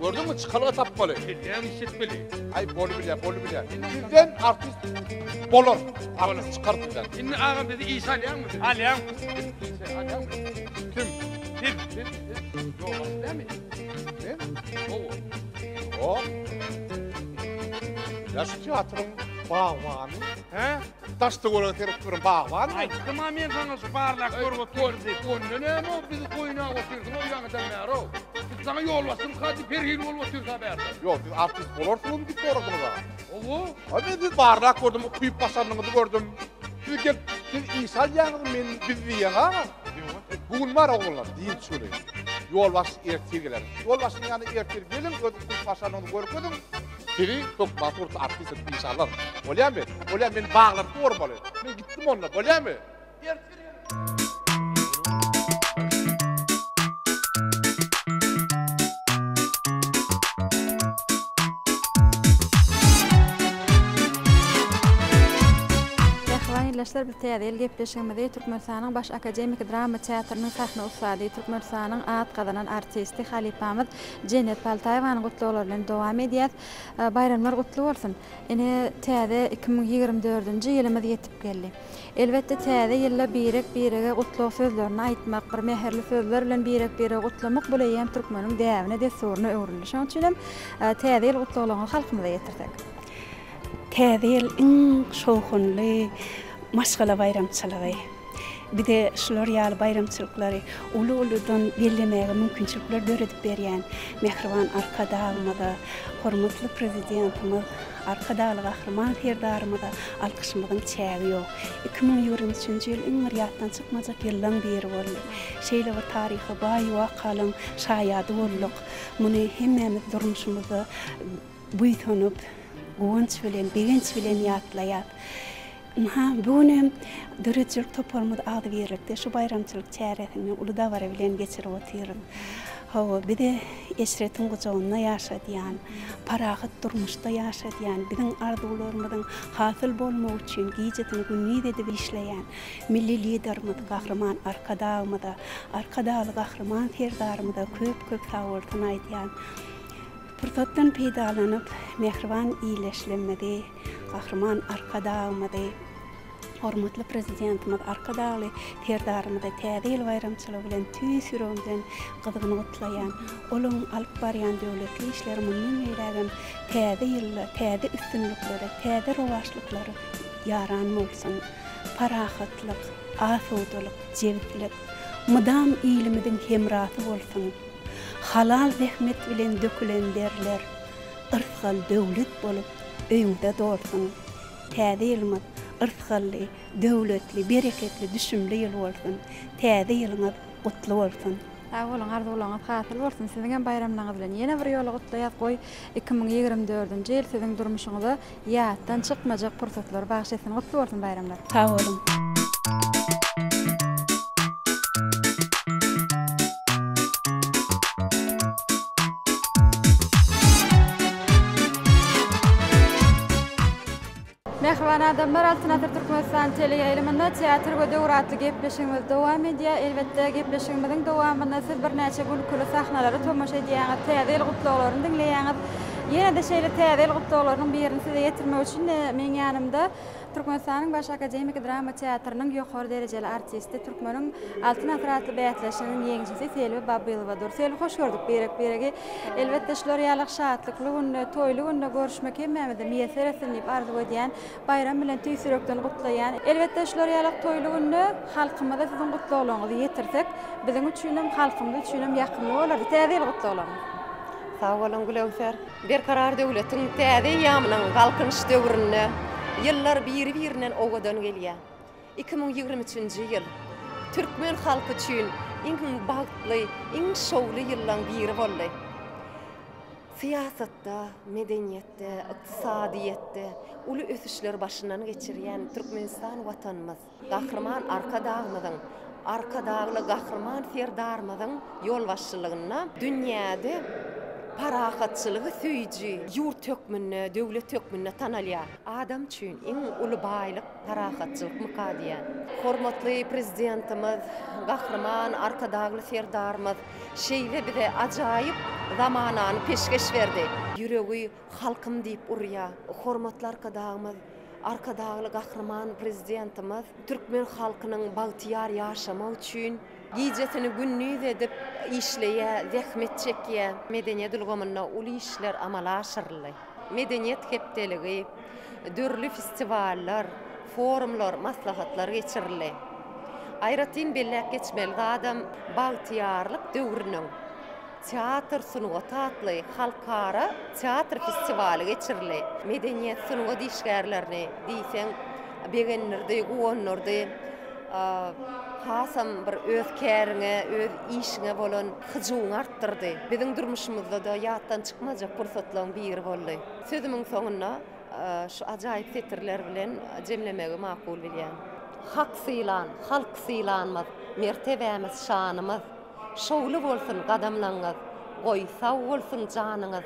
[SPEAKER 4] Gördüňmi, çykalga tapmaly.
[SPEAKER 11] Kelläňi işletmeli.
[SPEAKER 4] Aý, bolubilýär, bolubilýär. Sizden artist bolar. Artist çykar sizden.
[SPEAKER 11] Indi agam bizi işe alýaňmy?
[SPEAKER 18] Alýan.
[SPEAKER 11] Işe alýaňmy?
[SPEAKER 4] Kim?
[SPEAKER 11] Siz. Siz. Siz. Ýolbaşçy dälmi?
[SPEAKER 4] Men?
[SPEAKER 11] Hawa.
[SPEAKER 4] Ýok. Ýa şu teatryň bagbany.
[SPEAKER 18] Hä?
[SPEAKER 4] Daş-töwerege seredip duran bagbanmy?
[SPEAKER 18] Aýtdym-a men saňa şu barlap görüp otur diýip.
[SPEAKER 11] Onda näme-ow, bizi goýnap otyrsyň-ow ýaňydan bäri-ow. Biz saňa ýolbaşçymyka diýip her hili bolup otyrys-a bärde.
[SPEAKER 4] Ýok, siz artist bolarsyňyzmy diýip soradyňyz-a.
[SPEAKER 11] Hawa.
[SPEAKER 4] A men sizi barlap gördüm, ukyp-başarnygyňyzy gördüm. Siz gelip, siz işe alýaňyzmy meni, bizi diýýäň aga. Bu gün bar oglanlar, dynç güni. Ýolbaşçy ertir geler. Ýolbaşçynyň ýanyna ertir geliň, öz ukyp-başarnygyňyzy görkeziň. Sizi hökman suratda artist edip işe alarys. Bolýamy? Bolýa, men baglary suwarmaly. Men gitdim onda, bolýamy? Ertir geliň.
[SPEAKER 8] ildeşler, biz Täze ýyl gepleşigimizi Türkmenistanyň Baş akademiki drama teatrynyň sahna ussady, Türkmenistanyň at gazanan artisti, halypamyz Jennet Paltaýewanyň gutlaglary bilen dowam edýäs. Baýramlar gutly bolsun! Ine, täze 2024-nji ýylymyz ýetip geldi. Elbetde, täze ýylda birek-birege gutlag sözlerini aýtmak, bir mähirli sözler bilen birek-biregi gutlamak bul eýýäm türkmeniň däbine, dessuryna öwrüldi. Şonuň üçin hem Täze ýyl gutlaglaryňyzy halkymyza ýetirsek.
[SPEAKER 19] Täze ýyl iň şowhunly maşgala baýramçylygy. Bize şular ýaly baýramçylyklary uly-uludan bellemäge mümkinçilikler döredip berýän mähriban Arkadagymyza, hormatly Prezidentimiz Arkadagly Gahryman Serdarymyza alkyşymyzyň çägi ýok. 2023-nji ýyl iň bir ýatdan çykmajak ýyllaň biri boldy. Şeýle bir taryhy baý wakalaň şaýady bolduk. Muny hemmämiz durmuşymyzda buýsanyp, guwanç bilen, begenç bilen ýatlaýas. Ynha, bu gün hem döredijilik toparymyz agzybirlikde şu baýramçylyk çäresini uly dabara bilen geçirip otyrys. Hawa, bizi eşretiň gujagynda ýaşadýan, parahat durmuşda ýaşadýan, biziň arzuwlarymyzyň hasyl bolmagy üçin gijesini gündiz edip işleýän Milli Liderimiz Gahryman Arkadagymyza, Arkadagly Gahryman Serdarymyza köp-köp sagbolsun aýdýan. Pursatdan peýdalanyp, mähriban ildeşlerimizi, Gahryman Arkadagymyzy, hormatly Prezidentimiz Arkadagly Serdarymyzy Täze ýyl baýramçylygy bilen tüýs ýüregimden gyzgyn gutlaýan. Olaryň alyp barýan döwletli işleri mundan beýlägem täze ýylda täze üstünliklere, täze rowaçlyklara ýaran bolsun! Parahatlyk, asudalyk, jebislik mydam ilimiziň hemrasy bolsun! Halal zähmet bilen dökülen derler yrsgal-döwlet bolup öýüňize dolsun! Täze ýylymyz yrsgally, döwletli, bereketli, düşümli ýyl bolsun! Täze ýylyňyz gutly bolsun!
[SPEAKER 8] Sag boluň, arzuwlaryňyz hasyl bolsun! Siziňem baýramlaryňyz bilen ýene bir ýola gutlaýas, goý, 2024-nji ýyl siziň durmuşyňyza ýatdan çykmajak pursatlary bagyş etsin! Gutly bolsun baýramlar!
[SPEAKER 19] Sag boluň!
[SPEAKER 8] Mähriban adamlar, Altyn asyr Türkmenistan teleýaýlymynda Teatr we döwür atly gepleşigimiz dowam edýär. Elbetde, gepleşigimiziň dowamynda siz birnäçe gülküli sahnalara tomaşa edýäňiz, Täze ýyl gutlaglaryny diňleýäňiz. Ýene-de şeýle Täze ýyl gutlaglarynyň birini size ýetirmek üçin meň ýanymda Türkmenistanyň Baş akademiki drama teatrynyň ýokary derejeli artisti, Türkmeniň Altyn asyry atly bäsleşiginiň ýeňijisi Selbi Babylowa dur. Selbi hoş gördük birek-biregi. Elbetde şular ýaly şatlykly günde, toýly günde görüşmek hemmämize miýesser etsin diýip arzuw edýän. Baýram bilen tüýs ýürekden gutlaýan. Elbetde şular ýaly toýly günde halkymyza siziň gutlaglaryňyzy ýetirsek, biziň üçinem, halkymyz üçinem ýakymly bolardy. Täze ýyl gutlaglaryňyz.
[SPEAKER 20] Sag boluň Gülöwser. Berkarar döwletiň täze eýýamynyň Galkynyş döwründe ýyllar biri-birinden owadan gelýär. 2023-nji ýyl türkmen halky üçin iň bagtly, iň şowly ýyllaň biri boldy. Syýasatda, medeniýetde, ykdysadyýetde uly ösüşleri başyndan geçirýän Türkmenistan Watanymyz Gahryman Arkadagymyzyň, Arkadagly Gahryman Serdarymyzyň ýolbaşçylygynda dünýäde parahatçylygy söýüji ýurt hökmünde, döwlet hökmünde tanalýar. Adam üçin iň uly baýlyk parahatçylykmyka diýýän. Hormatly Prezidentimiz Gahryman Arkadagly Serdarymyz şeýle bize ajaýyp zamanany peşgeş berdi. Ýüregi halkym diýip urýar. Hormatly Arkadagymyz Arkadagly Gahryman Prezidentimiz türkmen halkynyň bagtyýar ýaşamagy üçin gijesini gündiz edip işleýär, zähmet çekýär. Medeniýet ulgamynda uly işler amala aşyryldy. Medeniýet hepdeligi, dürli festiwallar, forumlar, maslahatlar geçirildi. Aýratyn belläp geçmeli zadam bagtyýarlyk döwrüniň Teatr sungaty atly halkara teatr festiwaly geçirildi. Medeniýet, sungat işgärlerini diýseň begendirdi, guwandyrdy. Hasam bir öz käriňe, öz işiňe bolan hyjuwyňy artdyrdy. Biziň durmuşymyzda-da ýatdan çykmajak pursatlaryň biri boldy. Sözümiň soňunda şu ajaýyp setirler bilen jemlemegi makul bilýän. Hak sylan, halk sylanmaz, mertebämiz, şanymyz. Şowly bolsun gadamlaňyz, goý sag bolsun janyňyz.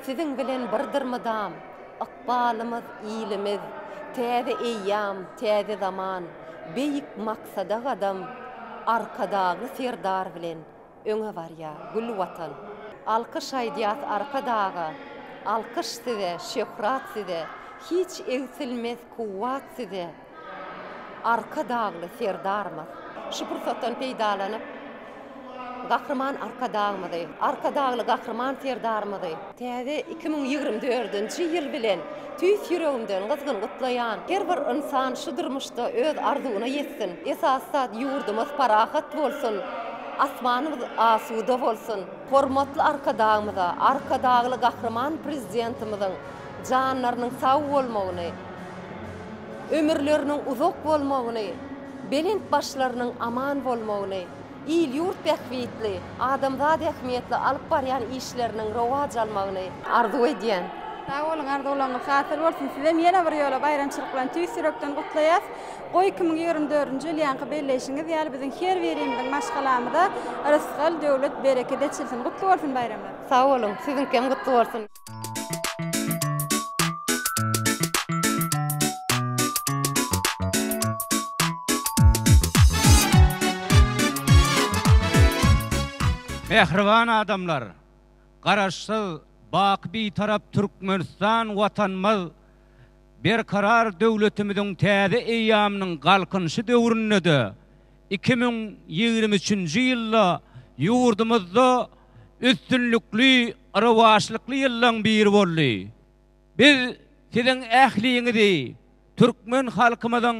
[SPEAKER 20] Siziň bilen birdir mydam. Ykbalymyz, ilimiz, täze eýýam, täze zaman, beýik maksada gadam Arkadagly Serdar bilen öňe barýar gül Watan. Alkyş aýdýas Arkadaga, alkyş size, şöhrat size, hiç egsilmez kuwwat size, Arkadagly Serdarymyz! Şu pursatdan peýdalanyp, Gahryman Arkadagymyzy, Arkadagly Gahryman Serdarymyzy täze 2024-nji ýyl bilen tüýs ýüregimden gyzgyn gutlaýan. Her bir ynsan şu durmuşda öz arzuwyna ýetsin. Esasy zat ýurdumyz parahat bolsun, asmanymyz asuda bolsun. Hormatly Arkadagymyza, Arkadagly Gahryman Prezidentimiziň janlarynyň sag bolmagyny, ömürleriniň uzak bolmagyny, belent başlarynyň aman bolmagyny, il-ýurt bähbitli, adamzat ähmiýetli alyp barýan işleriniň rowaç almagyny arzuw edýän.
[SPEAKER 8] Sag boluň, arzuwlaryňyz hasyl bolsun! Sizem ýene bir ýola baýramçylyk bilen tüýs ýürekden gutlaýas. Goý, 2024-nji ýyl ýaňky belleýşiňiz ýaly biziň her birimiziň maşgalamyza rysgal, döwlet, bereket eçilsin! Gutly bolsun baýramlar!
[SPEAKER 20] Sag boluň, siziňkem gutly bolsun!
[SPEAKER 21] Mähriban adamlar! Garaşsyz, baky Bitarap Türkmenistan Watanymyz Berkarar döwletimiziň täze eýýamynyň Galkynyşy döwründe-de 2023-nji ýylda ýurdumyzda üstünlikli, rowaçlykly ýyllaň biri boldy. Biz siziň ähliňizi türkmen halkymyzyň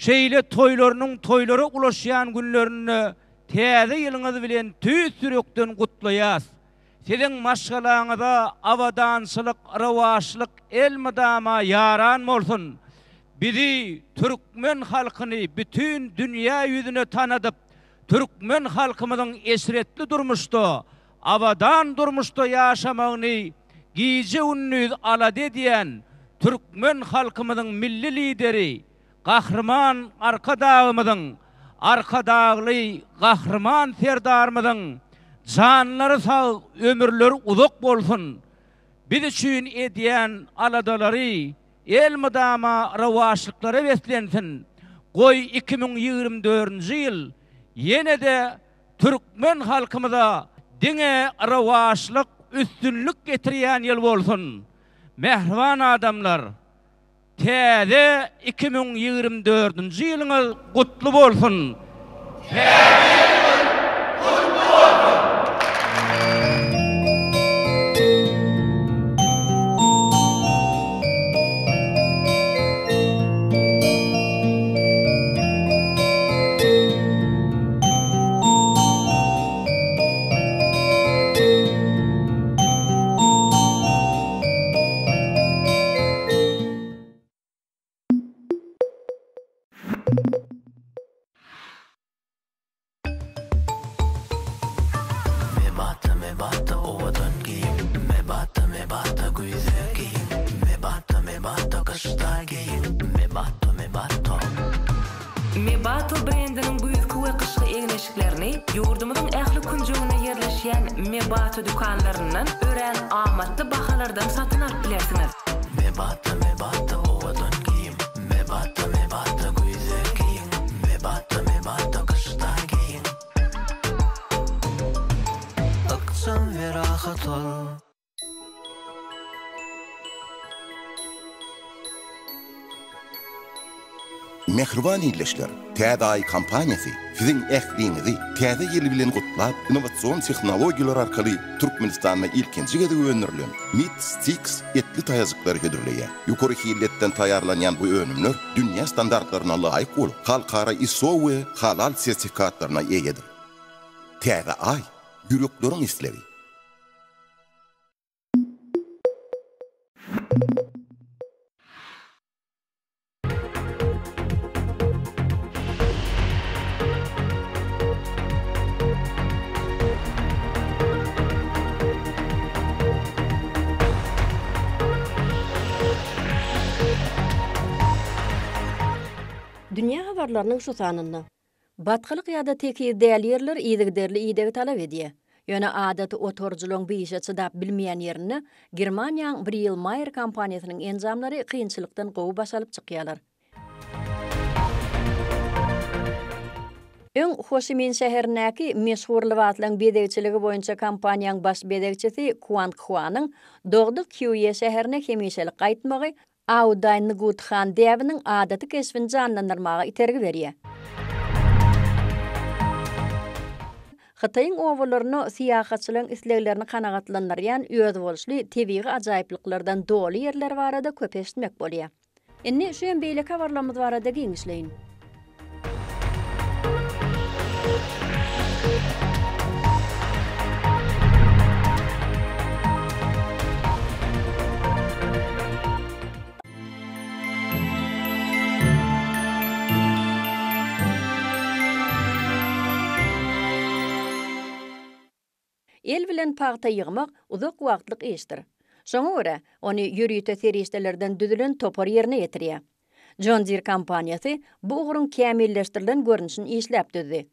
[SPEAKER 21] şeýle toýlarynyň toýlara ulaşýan günlerinde Täze ýylyňyz bilen tüýs ýürekden gutlaýas. Siziň maşgalaňyza abadançylyk, rowaçlyk elmydama ýaran bolsun! Bizi, türkmen halkyny bütin dünýä ýüzüne tanadyp, türkmen halkymyzyň eşretli durmuşda, abadan durmuşda ýaşamagyny gije-gündiz alada edýän türkmen halkymyzyň Milli Lideri Gahryman Arkadagymyzyň, Arkadagly Gahryman Serdarymyzyň janlary sag, ömürleri uzak bolsun! Biz üçin edýän aladalary elmydama rowaçlyklara beslensin! Goý, 2024-nji ýyl ýene-de türkmen halkymyza diňe rowaçlyk, üstünlik getirýän ýyl bolsun! Mähriban adamlar! Täze 2024-nji ýylyňyz gutly bolsun! Täze ýylyňyz gutly bolsun!
[SPEAKER 10] Mebata mebata owadan geýim Mebata mebata güýzde geýiň Mebata mebata gyşda geýiň Mebato mebato.
[SPEAKER 22] Mebato brendiniň güýzki we gyşky egin-eşiklerini ýurdumyzyň ähli künjeginde ýerleşýän Mebato dükanlaryndan örän amatly bahalardan satyn alyp bilersiňiz.
[SPEAKER 10] Mebato mebato owadan geýim Mebato mebato güýzde geýiň Mebato mebato gyşda geýiň. Ykjam we rahat ol.
[SPEAKER 23] Mähriban ildeşler! Täze Aý kompaniýasy siziň ähliňizi Täze ýyl bilen gutlap, innowasion tehnologiýalar arkaly Türkmenistanda ilkinji gezek öndürilen Meat Sticks etli taýajyklary hödürleýär. Ýokary hilli etden taýýarlanýan bu önümler dünýä standartlaryna laýyk bolup, halkara ISO we Halal sertifikatlaryna eýedir. Täze Aý, ýürekleriň islegi!
[SPEAKER 24] Dünýä habarlarynyň şu sanynda. Batgalyk ýa-da tekiz däl ýerler yzygiderli idegi talap edýär.
[SPEAKER 5] Ýöne adaty otaryjylaryň bu işe çydap bilmeýän ýerinde Germaniýanyň Brielmaier kompaniýasynyň enjamlary kynçylykdan gowy baş alyp çykýarlar. Öň Hoşimin şäherindäki meşhur lybaslaryň bezegçiligi boýunça kompaniýanyň baş bezegçisi Kuang Huanyň dogduk Hýuýe şäherine hemişelik gaýtmagy Audaý Ngut Han däbiniň adaty keşbini janlandyrmaga itergi berýär. Hytaýyň obalarynda syýahatçylaryň isleglerini kanagatlandyrýan özboluşly tebigy ajaýyplyklardan doly ýerler barada köp eşitmek bolýar. Indi şu hem beýleki habarlarymyz barada giňişleýin. El bilen pagta ýygmak uzak wagtlyk işdir. Şoňa görä, ony ýörite serişdelerden düzülen topar ýerine ýetirýär. John Deere kompaniýasy bu ugruň kämilleşdirilen görnüşini işläp düzdi.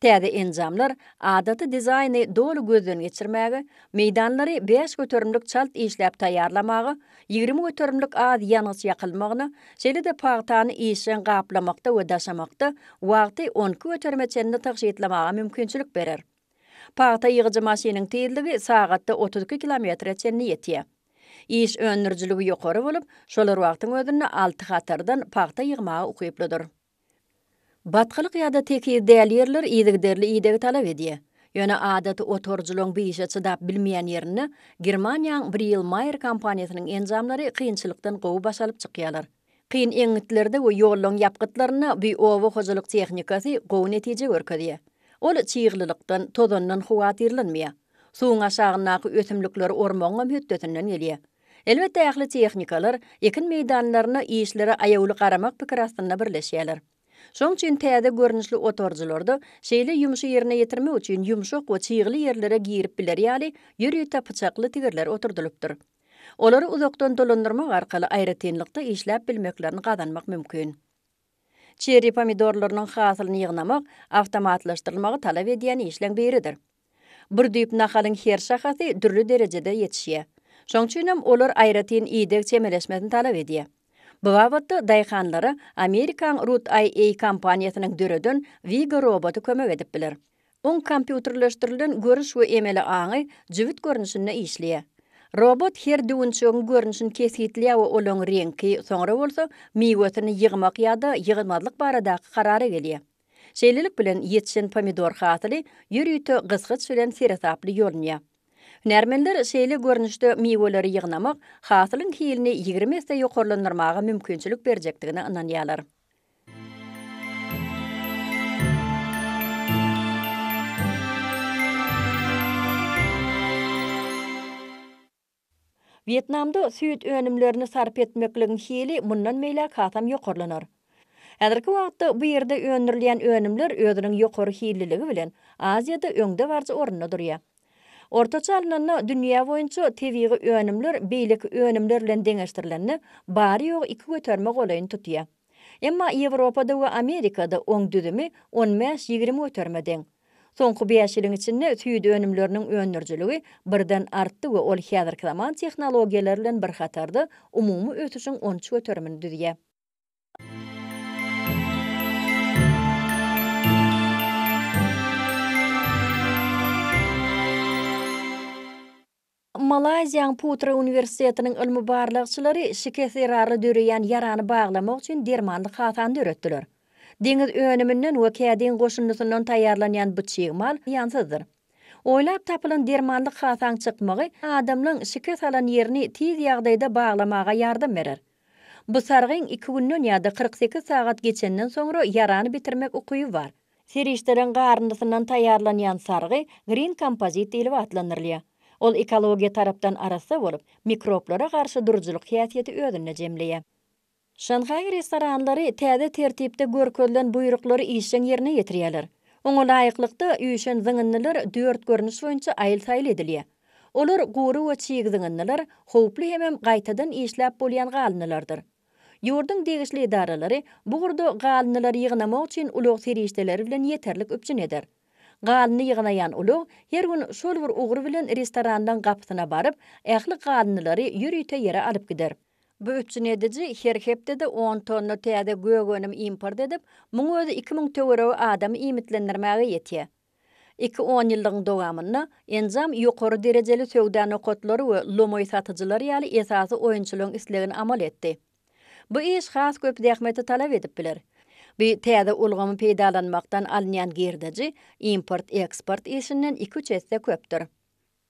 [SPEAKER 5] Täze enjamlar adaty dizaýny doly gözden geçirmäge, meýdanlary bäş göterimlik çalt işläp taýýarlamaga, 20 göterimlik az ýangyç ýakylmagyna, şeýle-de pagtany işjeň gaplamakda we daşamakda wagty 12 göterime çenli tygşytlamaga mümkinçilik berer. Pagta ýygyjy maşynyň tizligi sagatda 32 kilometre çenli ýetýär. Iş öndürijiligi ýokary bolup, şol bir wagtyň özünde alty hatardan pagta ýygmaga ukyplydyr. Batgalyk ýa-da tekiz däl ýerler yzygiderli idegi talap edýär. Ýöne adaty otaryjylaryň bu işe çydap bilmeýän ýerinde Germaniýanyň Brielmaier kompaniýasynyň enjamlary kynçylykdan gowy baş alyp çykýarlar. Kyn eňňitlerde we ýollaryň ýapgytlarynda bu oba hojalyk tehnikasy gowy netije görkezýär. Ol çyglylykdan, tozandan howatyrlanmaýar. Suwuň aşagyndaky ösümlikleri ormagyňam hötdesinden gelýär. Elbetde ähli tehnikalar ekin meýdanlarynda işlere aýawly garamak pikiri astynda birleşýärler. Şoň üçin täze görnüşli otaryjylarda şeýle ýumşy ýerine ýetirmek üçin ýumşak we çygly ýerlere girip biler ýaly ýörite pyçakly tigirler oturdylypdyr. Olary uzakdan dolandyrmak arkaly aýratynlykda işläp bilmeklerini gazanmak mümkin. Çerri pomidorlarynyň hasylyny ýygnamak awtomatlaşdyrylmagy talap edýän işleň biridir. Bir düýp nahalyň her şahasy dürli derejede ýetişýär. Şoň üçinem olar aýratyn ideg çemeleşmesini talap edýär. Bu babatda daýhanlara Amerikaň Root IA kompaniýasynyň döreden Vigo roboty kömek edip biler. Oň kompýuterleşdirilen görüş we emeli aňy jübüt görnüşinde işleýär. Robot her düwünçegiň görnüşini kesgitleýär we olaň reňki, soňra bolsa miwesini ýygmak ýa-da ýygmazlyk baradaky karara gelýär. Şeýlelik bilen, ýetişen pomidor hasyly ýörite gysgyç bilen seresaply ýolunýar. Hünärmenler şeýle görnüşde miweleri ýygnamak hasylyň hilini 20 esse ýokarlandyrmaga mümkinçilik berjekdigine ynanýarlar. Wýetnamda süýt önümlerini sarp etmekligiň hili mundan beýläk hasam ýokarlanar. Häzirki wagtda bu ýerde öndürilýän önümler özüniň ýokary hilliligi bilen Aziýada öňdebaryjy orunda durýar. Ortaça alnanda, dünýä boýunça tebigy önümler beýleki önümler bilen deňeşdirilende bary-ýogy iki göterime golaýyny tutýar. Emma Ýewropada we Amerikada oň düzümi on bäş-ýigrimi göterime deň. Soňky bäş ýylyň içinde süýt önümleriniň öndürijiligi birden artdy we ol häzirki zaman tehnologiýalary bilen bir hatarda umumy ösüşiň on üç göterimini düzýär. Malaýziýanyň Putra uniwersitetiniň ylmy barlagçylary şikes zerarly döreýän ýarany baglamak üçin dermanlyk hasany döretdiler. Deňiz önüminden we kädiň goşundysyndan taýýarlanýan bu çig mal zyýansyzdyr. Oýlap tapylan dermanlyk hasaň çykmagy adamlaň şikes alan ýerini tiz ýagdaýda baglamaga ýardam berer. Bu sargyň iki günden ýa-da 48 sagat geçenden soňra ýarany bitirmek ukyby bar. Serişdeleriň garyndysyndan taýýarlanýan sargy green kompozit diýlip atlandyrylýar. Ol ekologiýa tarapdan arassa bolup, mikroblara garşy durujylyk häsiýeti özünde jemleýär. Şanhaýyň restoranlary täze tertipde görkezilen buýruklary işjeň ýerine ýetirýärler. Oňa laýyklykda, üýşen zyňyndylar dört görnüş boýunça aýyl-saýyl edilýär. Olar gury we çig zyňyndylar, howply hemem gaýtadan işläp bolýan galyndylardyr. Ýurduň degişli edaralary bu ugurda galyndylary ýygnamak üçin ulag serişdeleri bilen ýeterlik üpjün eder. Galyndy ýygnaýan ulag her gün şol bir ugur bilen restoranlaň gapysyna baryp, ähli galyndylary ýörite ýere alyp gider. Bu üpjün ediji her hepdede on tonna täze gök önüm import edip, muň özi 2000 töweregi adamy iýmitlendirmäge ýetýär. Iki onýyllygyň dowamynda enjam ýokary derejeli söwda nokatlary we lomaý satyjylar ýaly esasy oýunçylaryň islegini amal etdi. Bu iş has köp zähmeti talap edip biler. Bu täze ulgamy peýdalanmakdan alynýan girdeji import-eksport işinden iki-üç esse köpdür.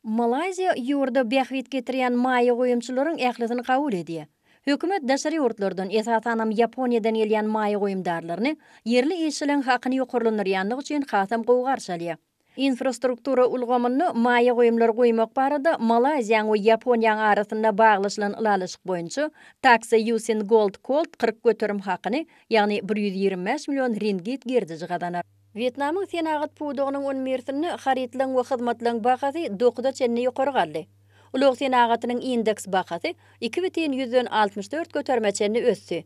[SPEAKER 5] Malaýziýa ýurda bähbit getirýän maýa goýumçylaryň ählisini kabul edýär. Hökümet daşary ýurtlardan, esasanam Ýaponiýadan gelýän maýa goýumdarlaryny ýerli işçileriň hakyny ýokarlandyrýanlygy üçin hasam gowy garşy alýar. Infrastruktura ulgamynda maýa goýumlary goýmak barada Malaýziýaň we Ýaponiýaň arasynda baglaşylan ylalaşyk boýunça Taxa Yusin Gold Cold 40% hakyny, ýagny 125 million ringit girdeji gazanar. Wýetnamyň senagat pudagynyň on birisinde harytlaryň we hyzmatlaryň bahasy dokuza çenli ýokary galdy. Ulag senagatynyň indeks bahasy 2,64 göterime çenli ösdi.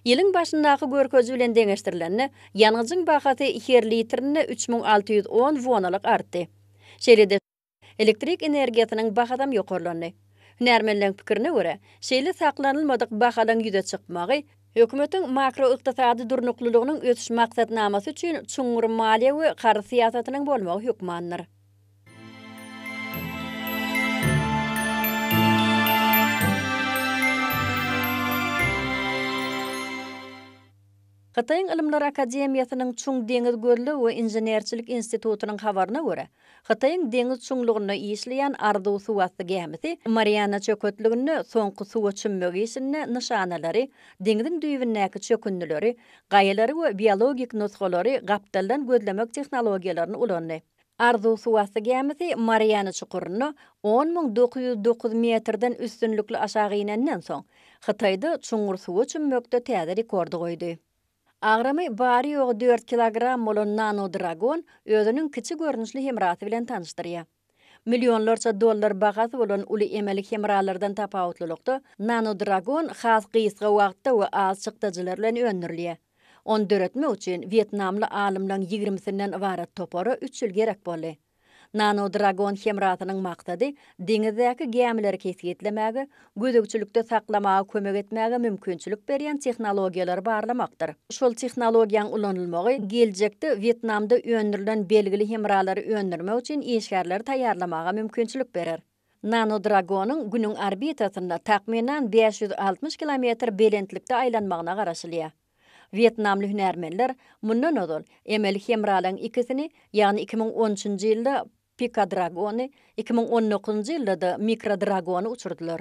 [SPEAKER 5] Ýylyň başyndaky görkeziji bilen deňeşdirilende, ýangyjyň bahasy her litrinde 3610 wonalyk artdy. Şeýle-de, Elektrik energiýasynyň bahasam ýokarlandy. Hünärmenleň pikirine görä, şeýle saklanylmadyk bahalaryň ýüze çykmagy, hökümetiň makroykdysady durnuklylygynyň ösüş maksatnamasy üçin çuňňur maliýe we karz syýasatynyň bolmagy hökmandyr. Hytaýyň Ylymlar akademiýasynyň Çuň deňiz gözleg we inženerçilik institutynyň habaryna görä, Hytaýyň deňiz çuňlugynda işleýän Arzuw suwasty gämisi Mariana çöketliginde soňky suwa çümmek işinde nyşanalary, deňziň düýbündäki çökündileri, gaýalary we biologik nusgalary gapdaldan gözlemek tehnologiýalaryny ulandy. Arzuw suwasty gämisi Mariana çukurynda 10 909 metrden üstünlikli aşak inenden soň, Hytaýda çuňňur suwa çümmekde täze rekordy goýdy. Agramy bary-ýogy dört kilogram bolan Nano Dragon özüniň kiçi görnüşli hemrasy bilen tanyşdyrýar. Millionlarça dollar bahasy bolan uly emeli hemralardan tapawutlylykda, Nano Dragon has gysga wagtda we az çykdajylar bilen öndürilýär. Ony döretmek üçin wýetnamly alymlaryň ýigrimisinden ybarat topara üç ýyl gerek boldy. Nano Dragon hemrasynyň maksady deňizdäki gämileri kesgitlemäge, gözegçilikde saklamaga kömek etmäge mümkinçilik berýän tehnologiýalary barlamakdyr. Şol tehnologiýanyň ulanylmagy geljekde Wýetnamda öndürilen belgili hemralary öndürmek üçin işgärleri taýýarlamaga mümkinçilik berer. Nano Dragonyň Günüň orbitasynda takmynan 560 kilometr belentlikde aýlanmagyna garaşylýar. Wýetnamly hünärmenler mundan ozal emeli hemralaryň ikisini, ýagny 2013-nji ýylda Pico-Dragony, 2019-njy ýylda-da Micro-Dragony uçurdylar.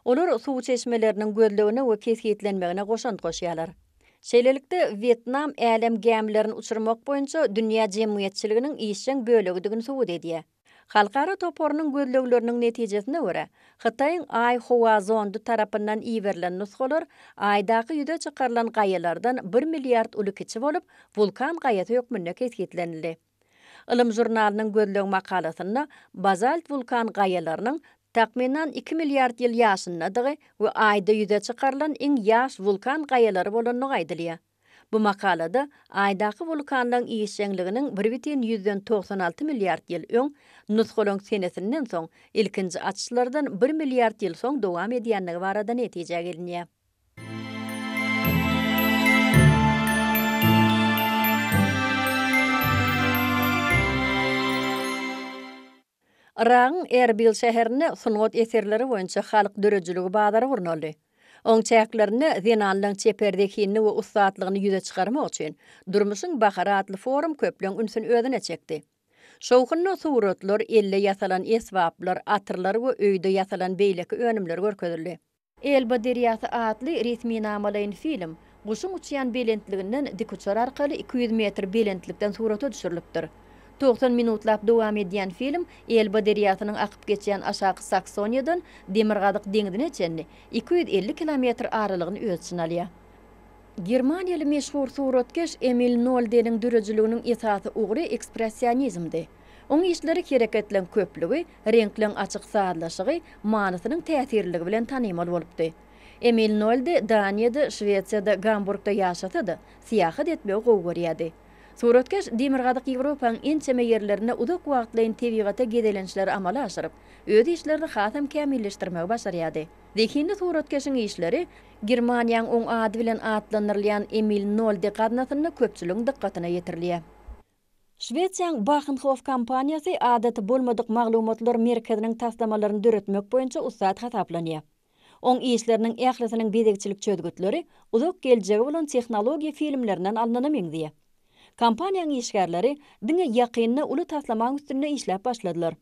[SPEAKER 5] Olar suw çeşmeleriniň gözlegine we kesgitlenmegine goşant goşýarlar. Şeýlelikde, Wýetnam älem gämilerini uçurmak boýunça dünýä jemgyýetçiliginiň işjeň bölegidigini subut edýär. Halkara toparynyň gözlegleriniň netijesine görä, Hytaýyň Aý howa zondy tarapyndan iberilen nusgalar Aýdaky ýüze çykarylan gaýalardan bir milliard uly kiçi bolup, wulkan gaýasy hökmünde kesgitlenildi. Ylym žurnalynyň gözleg makalasynda bazalt wulkan gaýalarynyň takmynan iki milliard ýyl ýaşyndadygy we Aýda ýüze çykarylan iň ýaş wulkan gaýalary bolandygy aýdylýar. Bu makalada Aýdaky wulkanlaryň işjeňliginiň 1,96 milliard ýyl öň, nusgalaryň senesinden soň, ilkinji açyşlardan bir milliard ýyl soň dowam edýändigi barada netijä gelinýär. Yragyň Erbil şäherinde sungat eserleri boýunça halk döredijiligi bazary gurnaldy. Oň çäklerinde zenanlaryň çeper zehinini we ussatlygyny ýüze çykarmak üçin Durmuşyň bahary atly forum köpleň ünsüni özüne çekdi. Şowhunda suratlar, elde ýasalan esbaplar, atyrlar we öýde ýasalan beýleki önümler görkezildi. Elba derýasy atly resminamalaýyn film guşuň uçýan belentliginden dikuçar arkaly 200 metr belentlikden surata düşürilipdir. 90 minutlap dowam edýän film Elba derýasynyň akyp geçýän Aşaky Saksoniýadan Demirgazyk deňzine çenli 250 kilometr aralygyny öz içine alýar. Germaniýaly meşhur suratkeş Emil Noldeniň döredijiliginiň esasy ugry ekspressionizmdi. Oň işleri hereketleň köplügi, reňkleň açyk sazlaşygy, manysynyň täsirliligi bilen tanymal bolupdy. Emil Nolde Daniýada, Şwesiýada, Gamburgda ýaşasa-da, syýahat etmegi gowy görýärdi. Suratkeş Demirgazyk Ýewropaň ençeme ýerlerinde uzak wagtlaýyn tebigata gezelençleri amala aşyryp, öz işlerini hasam kämilleşdirmegi başarýardy. Zehinli suratkeşiň işleri Germaniýaň oň ady bilen atlandyrylýan Emil Nolde gaznasynda köpçüligiň dykgatyna ýetirilýär. Şwesiýaň Bahnhof kompaniýasy adaty bolmadyk maglumatlar merkeziniň taslamalaryny döretmek boýunça ussat hasaplanýar. Oň işleriniň ählisiniň bezegçilik çözgütleri uzak geljegi bolan tehnologiýa filmlerinden alnana meňzeýär. Kompaniýaň işgärleri diňe ýakynda uly taslamaň üstünde işläp başladylar.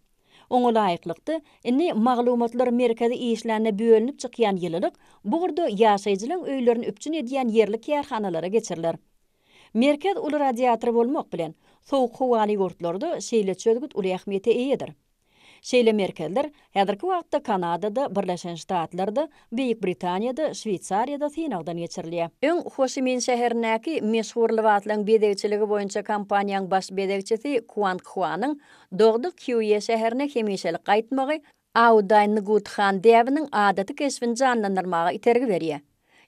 [SPEAKER 5] Oňa laýyklykda, indi maglumatlar merkezi işlände bölünip çykýan ýylylyk bu ugurda ýaşaýjylaň öýlerini üpjün edýän ýerli kärhanalara geçiriler. Merkez uly radiator bolmak bilen, sowuk howaly ýurtlarda şeýle çözgüt uly ähmiýete eýedir. Şeýle merkezler häzirki wagtda Kanadada, Birleşen Ştatlarda, Beýik Britaniýada, Şweýsariýada synagdan geçirilýär. Öň Hoşimin şäherindäki meşhur lybaslaryň bezegçiligi boýunça kompaniýaň baş bezegçisi Kuang Huanyň dogduk Kýuýe şäherine hemişelik gaýtmagy Audaý Ngut Han däbiniň adaty keşbini janlandyrmaga itergi berýär.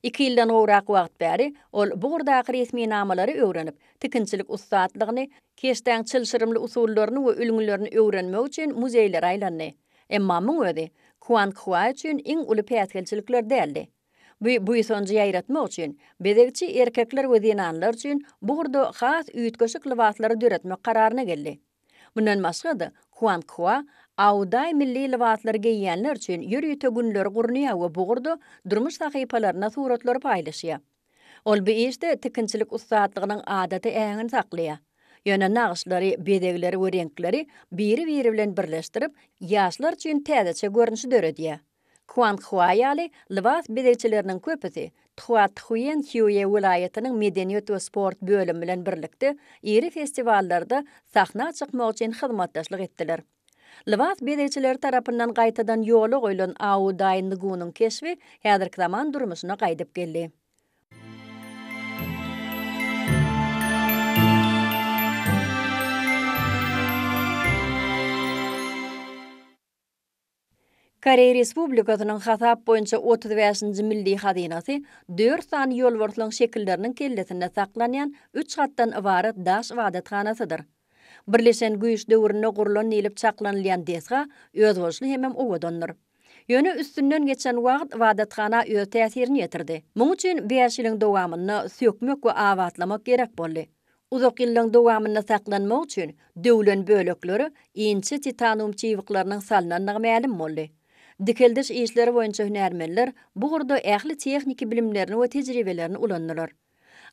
[SPEAKER 5] Iki ýyldan gowrak wagt bäri ol bu ugurdaky resminamalary öwrenip, tikinçilik ussatlygyny, keşdäň çylşyrymly usullaryny we ülňülerini öwrenmek üçin muzeýlere aýlandy. Emma muň özi Kuang Hua üçin iň uly päsgelçilikler däldi. Bu buýsanjy ýaýratmak üçin, bezegçi erkekler we zenanlar üçin bu ugurda has üýtgeşik lybaslary döretmek kararyna geldi. Mundan başga-da, Huang Hua Audaý milli lybaslary geýýänler üçin ýörite günleri gurnaýar we bu ugurda durmuş sahypalarynda suratlary paýlaşýar. Ol bu işde tikinçilik ussatlygynyň adaty äheňini saklaýar. Ýöne nagyşlary, bezegleri we reňkleri biri-biri bilen birleşdirip, ýaşlar üçin täzeçe görnüşi döredýär. Kuang Hua ýaly lybas bezegçileriniň köpüsi Thua Thuen Hue welaýatynyň medeniýet we sport bölümi bilen birlikde iri festiwallarda sahna çykmak üçin hyzmatdaşlyk etdiler. Lybas bezegçileri tarapyndan gaýtadan ýola goýlan Ao Dai Ngunyň keşbi häzirki zaman durmuşyna gaýdyp geldi. Koreý Respublikasynyň hasap boýunça 35-nji milli hazynasy dört sany ýolbarslaryň şekilleriniň kellesinde saklanýan üç gatdan ybarat daş ybadathanasydyr. Birleşen güýç döwründe gurlan diýlip çaklanylýan desga özboluşly hemem owadandyr. Ýöne üstünden geçen wagt ybadathana öz täsirini ýetirdi. Muň üçin bäş ýylyň dowamynda sökmek we abatlamak gerek boldy. Uzak ýyllaryň dowamynda saklanmak üçin döwlen böleklere inçe titanum çybyklarynyň salnandygy mälim boldy. Dikeldiş işleri boýunça hünärmenler bu ugurda ähli tehniki bilimlerini we tejribelerini ulandylar.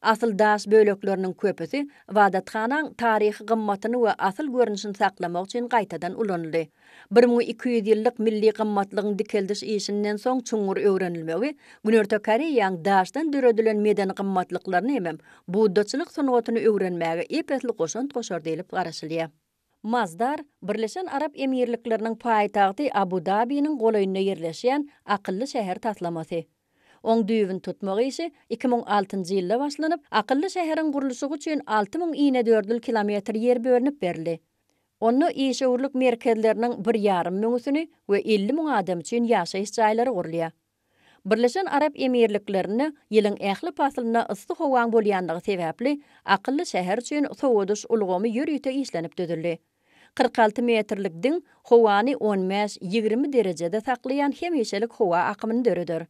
[SPEAKER 5] Asyl daş bölekleriniň köpüsi ybadathanaň taryhy gymmatyny we asyl görnüşini saklamak üçin gaýtadan ulanyldy. 1200 ýyllyk milli gymmatlygyň dikeldiş işinden soň çuňňur öwrenilmegi Günorta Koreýaň daşdan döredilen medeni gymmatlyklaryny hemem buddaçylyk sungatyny öwrenmäge ep-esli goşant goşar diýlip garaşylýar. Masdar, Birleşen Arap Emirlikleriniň paýtagty Abu-Dabiniň golaýynda ýerleşýän akylly şäher taslamasy. Oň düýbüni tutmak işi 2006-njy ýylda başlanyp, akylly şäheriň gurluşygy üçin 6000 inedördül kilometr ýer bölünip berildi. Onda işewürlik merkezleriniň bir ýarym müňüsini we 50 müň adam üçin ýaşaýyş jaýlary gurulýar. Birleşen Arap Emirliklerinde ýylyň ähli paslynda yssy howaň bolýanlygy sebäpli, akylly şäher üçin sowadyş ulgamy ýörite işlenip düzüldi. 46 metrlik diň howany on bäş, 20 derejede saklaýan hemişelik howa akymyny döreder.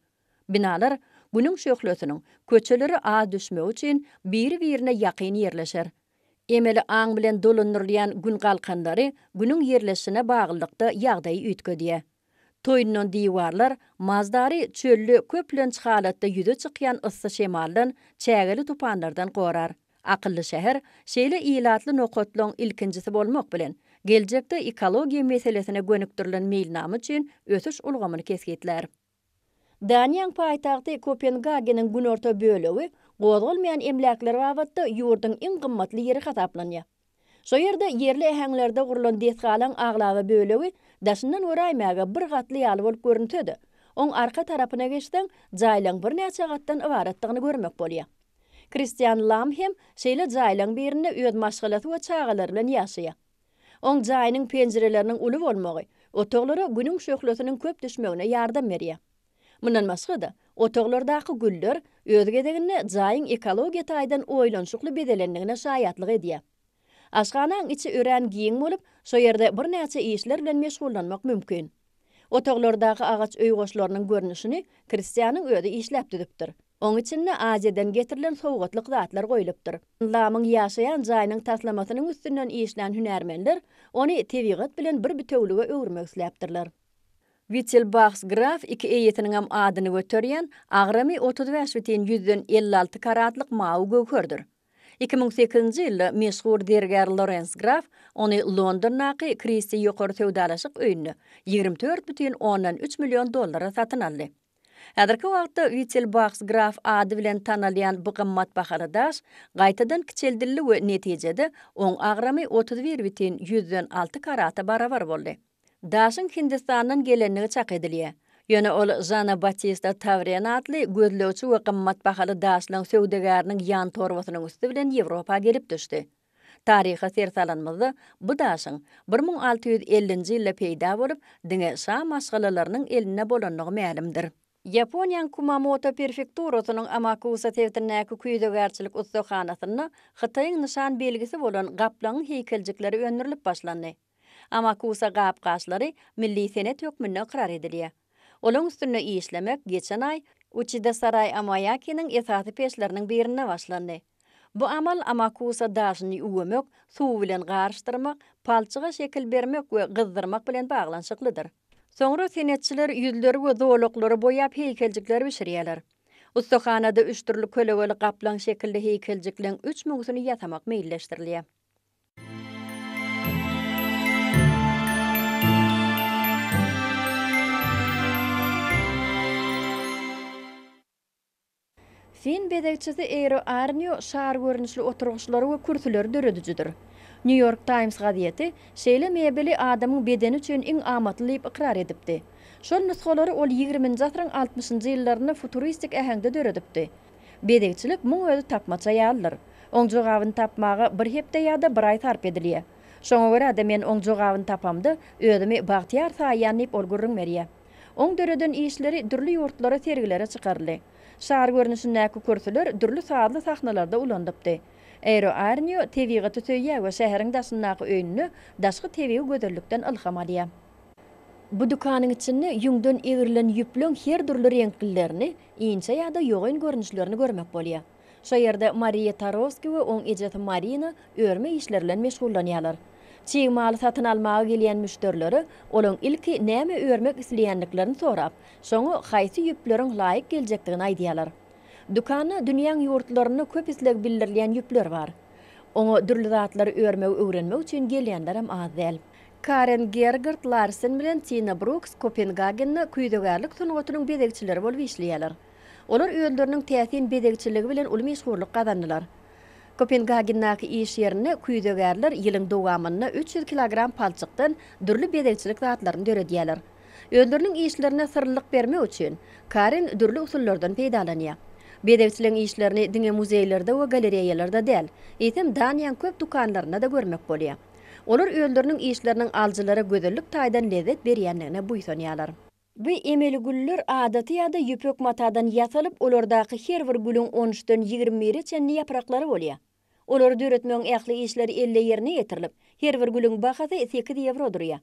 [SPEAKER 5] Binalar Günüň şöhlesiniň köçelere az düşmegi üçin biri-birine ýakyn ýerleşer. Emeli aň bilen dolandyrylýan Gün galkanlary Günüň ýerleşişine baglylykda ýagdaýy üýtgedýär. Toýundan diwarlar Mazdary çölde köplenç halatda ýüze çykýan yssy şemaldan, çägeli tupanlardan gorar. Akylly şäher şeýle ilatly nokatlaryň ilkinjisi bolmak bilen, geljekde ekologiýa meselesine gönükdirilen meýilnama üçin ösüş ulgamyny kesgitlär. Daniýaň paýtagty Kopengageniň günorta bölegi gozgalmaýan emläkler babatda ýurduň iň gymmatly ýeri hasaplanýar. Şo ýerde ýerli äheňlerde gurlan desgalaň aglaba bölegi daşyndan göräýmäge bir gatly ýaly bolup görünse-de, oň arka tarapyna geçseň, jaýlaň birnäçe gatdan ybaratdygyny görmek bolýar. Kristian Lam hem şeýle jaýlaň birinde öz maşgalasy we çagalary bilen ýaşaýar. Oň jaýynyň penjireleriniň uly bolmagy, otaglara Günüň şöhlesiniň köp düşmegine ýardam berýär. Mundan başga-da, Otaglardaky güller, öz gezeginde, jaýyň ekologiýa taýdan oýlanyşykly bezelendigine şaýatlyk edýär. Aşhanaň içi örän giň bolup, şo ýerde birnäçe işler bilen meşgullanmak mümkin. Otaglardaky agaç öý goşlarynyň görnüşini Kristianyň özi işläp düzüpdir. Oň içinde Aziýadan getirilen sowgatlyk zatlar goýlupdyr. Lamyň ýaşaýan jaýynyň taslamasynyň üstünden işlän hünärmenler ony tebigat bilen bir bitewülige öwürmek isläpdirler. Wittelbahs graf iki eýesiniňem adyny göterýän, agramy 35 bütin ýüzden 56 karatlyk mawy göwherdir. 2008-nji ýylda meşhur zergär Lorens Graf ony Londondaky Kristi ýokary söwdalaşyk öýünde 24 bütin ondan üç million dollara satyn aldy. Häzirki wagtda Wittelbahs Graf ady bilen tanalýan bu gymmat bahaly daş gaýtadan kiçeldildi we netijede oň agramy 31 bütin ýüzden alty karata barabar boldy. Daşyň Hindistandan gelendigi çak edilýär. Ýöne ol Žana Batista Tawren atly gözlegçi we gymmat bahaly daşlaň söwdagäriniň ýantorbasynyň üsti bilen Ýewropa gelip düşdi. Taryha ser salanymyzda, bu daşyň 1650-nji ýylda peýda bolup, diňe şa maşgalalarynyň elinde bolandygy mälimdir. Ýaponiýanyň Kumamoto prefekturasynyň Amakusa sebitindäki küýzegärçilik ussahanasynda Hytaýyň nyşan belgisi bolan gaplaňyň heýkeljikleri öndürilip başlandy. Amakusa gap-gaçlary milli senet hökmünde ykrar edilýär. Olaň üstünde işlemek geçen aý Uçida Saraý Amaýakiniň esasy peçleriniň birinde başlandy. Bu amal amakusa daşyny üwemek, suw bilen garyşdyrmak, palçyga şekil bermek we gyzdyrmak bilen baglanyşyklydyr. Soňra senetçiler ýüzleri we zolaklary boýap heýkeljikleri bişirýärler. Ussahanada üç dürli kölegeli gaplaň şekilli heýkeljikleň üç müňsüni ýasamak meýilleşdirilýär. Fin bezegçisi Eero Arnio şar görnüşli oturgyçlary we kürsüleri döredijidir. Nýu-Ýork Taýms gazeti şeýle mebeli adamyň bedeni üçin iň amatly diýip ykrar edipdi. Şol nusgalary ol ýigriminji asyryň altmyşynjy ýyllarynda futuristik äheňde döredipdi. Bezegçilik muň özi tapmaça ýalydyr. Oň jogabyny tapmaga bir hepde ýa-da bir aý sarp edilýär. Şoňa görä-de men oň jogabyny tapamda, özümi bagtyýar saýýan diýip ol gürrüň berýär. Oň döreden işleri dürli ýurtlara sergilere çykaryldy. Şar görnüşindäki kürsüler dürli sazly sahnalarda ulanylypdy. Eero Aarnio tebigaty söýýär we şäheriň daşyndaky öýünde daşky tebigy gözellikden ylham alýar. Bu dükanyň içinde ýüňden egrilen ýüpleň her dürli reňklilerini, inçe ýa-da ýogyn görnüşlerini görmek bolýar. Şo ýerde Mariýa Tarowski we oň ejesi Marina örme işleri bilen meşgullanýarlar. Çig maly satyn almaga gelýän müşderilere olaň ilki näme örmek isleýändiklerini sorap, şoňa haýsy ýüpleriň laýyk geljekdigini aýdýarlar. Dükanda dünýäň ýurtlarynda köp isleg bildirilýän ýüpler bar. Oňa dürli zatlary örmegi öwrenmek üçin gelýänlerem az däl. Karen Gergard Larsen bilen Tina Bruks Kopengagende küýzegärlik sungatynyň bezegçileri bolup işleýärler. Olar özleriniň täsin bezegçiligi bilen uly meşhurlyk gazandylar. Kopengagendäki iş ýerinde küýzegärler ýylyň dowamynda 300 kilogram palçykdan dürli bezegçilik zatlaryny döredýärler. Özleriniň işlerine syrlylyk bermek üçin, Karen dürli usullardan peýdalanýar. Bezegçiligiň işlerini diňe muzeýlerde we galereýalarda däl, eýsem Daniýaň köp dükanlarynda-da görmek bolýar. Olar özleriniň işleriniň alyjylara gözellik taýdan lezzet berýändigine buýsanýarlar. Bu emeli güller adaty ýa-da ýüpek matadan ýasalyp, olardaky her bir gülüň on üçden 21-e çenli ýapraklary bolýar. Olary döretmegiň ähli işleri elle ýerine ýetirilip, her bir gülüň bahasy sekiz ýewro durýar.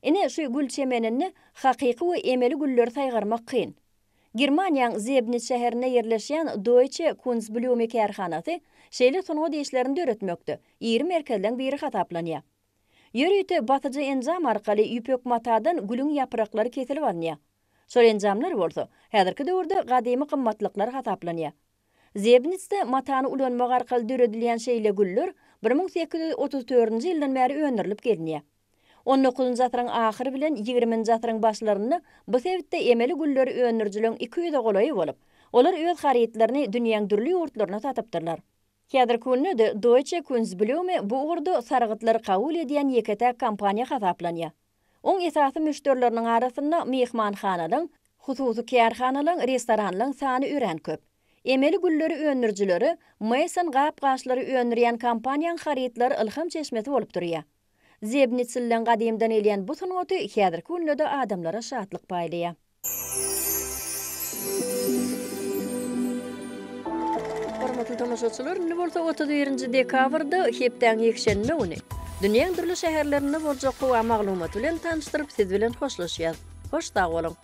[SPEAKER 5] Ine, şu gül çemeninde hakyky we emeli gülleri saýgarmak kyn. Germaniýaň Zebnit şäherinde ýerleşýän Deutsche Kunstblume kärhanasy şeýle sungat işlerini döretmekde iri merkezleň biri hasaplanýar. Ýörite basyjy enjam arkaly ýüpek matadan gülüň ýapraklary kesilip alynýar. Şol enjamlar bolsa, häzirki döwürde gadymy gymmatlyklar hasaplanýar. Zebnitsde matany ulanmak arkaly döredilýän şeýle güller 1834-nji ýyldan bäri öndürilip gelinýär. On dokuzynjy asyryň ahyry bilen ýigriminji asyryň başlarynda bu sebitde emeli gülleri öndürijileriň iki ýüze golaýy bolup, olar öz harytlaryny dünýäň dürli ýurtlaryna satypdyrlar. Häzirki günde-de Deutsche Kunstblume bu ugurda sargytlary kabul edýän ýeke-täk kompaniýa hasaplanýar. Oň esasy müşderileriniň arasynda myhmanhanalaň, hususy kärhanalaň, restoranlaň sany örän köp. Emeli gülleri öndürijilere Mason gap-gaçlary öndürýän kompaniýaň harytlary ylham çeşmesi bolup durýar. Zebnitsilleň gadymdan gelýän bu sungaty häzirki günde-de adamlara şatlyk paýlaýar. Hormatly tomaşaçylar, indi bolsa 31-nji dekabrda, hepdäň ýekşenbe güni, dünýäň dürli şäherlerinde boljak howa maglumaty bilen tanyşdyryp, siz bilen hoşlaşýas. Hoş sag boluň!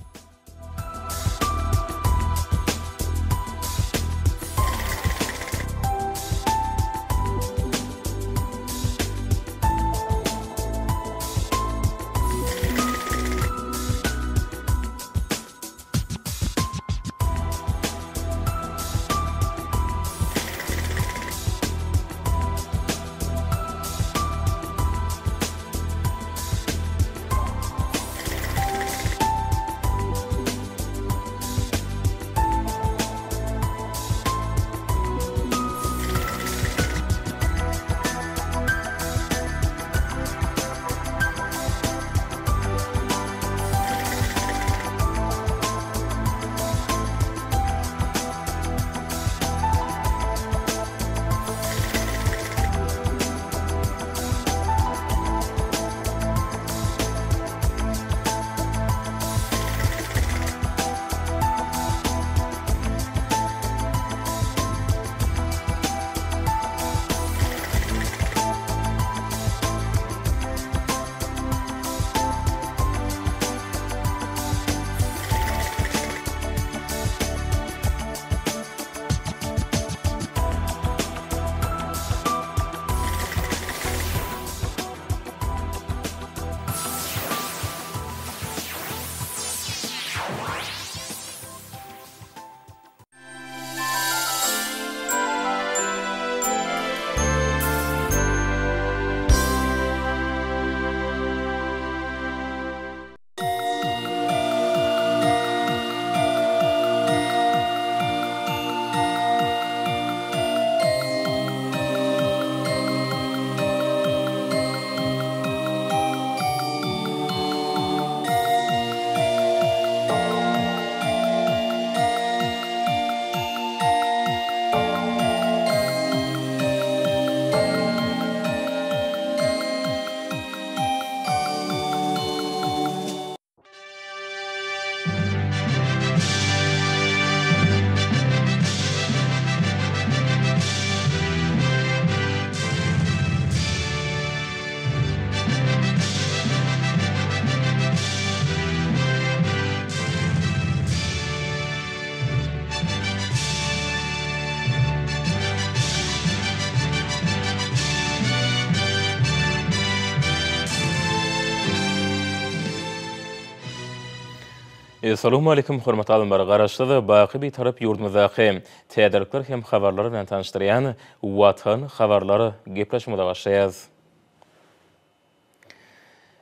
[SPEAKER 2] Salowmaleýkim hormatly adamlar! Garaşsyz, baky Bitarap ýurdumyzdaky täzelikler hem habarlar bilen tanyşdyrýan Watan habarlar gepleşigimize başlaýarys.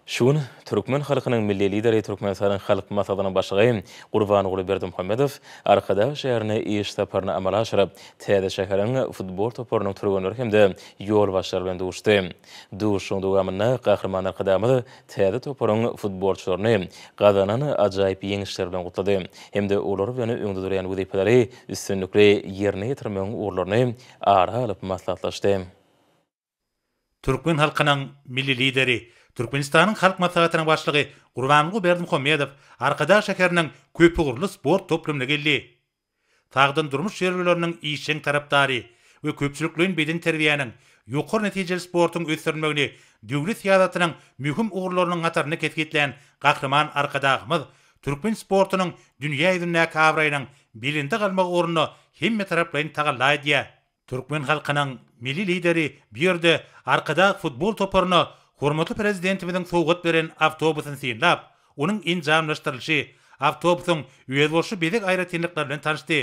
[SPEAKER 2] Şu gün türkmen halkynyň Milli Lideri, Türkmenistanyň Halk Maslahatynyň Başlygy Gurbanguly Berdimuhamedow Arkadag şäherine iş saparyny amala aşyryp, täze şäheriň futbol toparynyň türgenleri hem-de ýolbaşçylary bilen duşdy. Duşuşygyň dowamynda Gahryman Arkadagymyz täze toparyň futbolçylaryny gazanan ajaýyp ýeňişleri bilen gutlady hem-de olar bilen öňde durýan wezipeleri üstünlikli ýerine ýetirmegiň ugurlaryny ara alyp maslahatlaşdy.
[SPEAKER 6] Türkmen halkynyň Milli Lideri, Türkmenistanyň Halk Maslahatynyň Başlygy Gurbanguly Berdimuhamedow Arkadag şäheriniň köpugurly sport toplumyna geldi. Sagdyn durmuş ýörelgeleriniň işjeň tarapdary we köpçülikleýin bedenterbiýäniň, ýokary netijeli sportuň ösdürilmegini döwlet syýasatynyň möhüm ugurlarynyň hatarynda kesgitlän Gahryman Arkadagymyz türkmen sportunyň dünýä ýüzündäki abraýynyň belende galmagy ugrunda hemmetaraplaýyn tagalla edýär. Türkmen halkynyň Milli Lideri bu ýerde Arkadag futbol toparyna hormatly Prezidentimiziň sowgat beren awtobusyny synlap, onuň enjamlaşdyrylyşy, awtobusyň özboluşly bezeg aýratynlyklary bilen tanyşdy.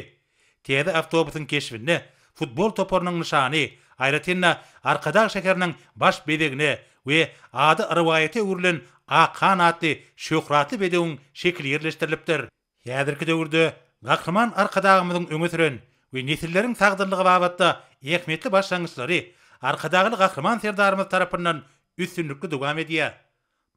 [SPEAKER 6] Täze awtobusyň keşbinde futbol toparynyň nyşany, aýratyn-da, Arkadag şäheriniň baş bezegine we ady rowaýata öwrülen Akhan atly şöhratly bedewiň şekili ýerleşdirilipdir. Häzirki döwürde Gahryman Arkadagymyzyň öňe süren we nesilleriň sagdynlygy babatda ähmiýetli başlangyçlary Arkadagly Gahryman Serdarymyz tarapyndan üstünlikli dowam edýär.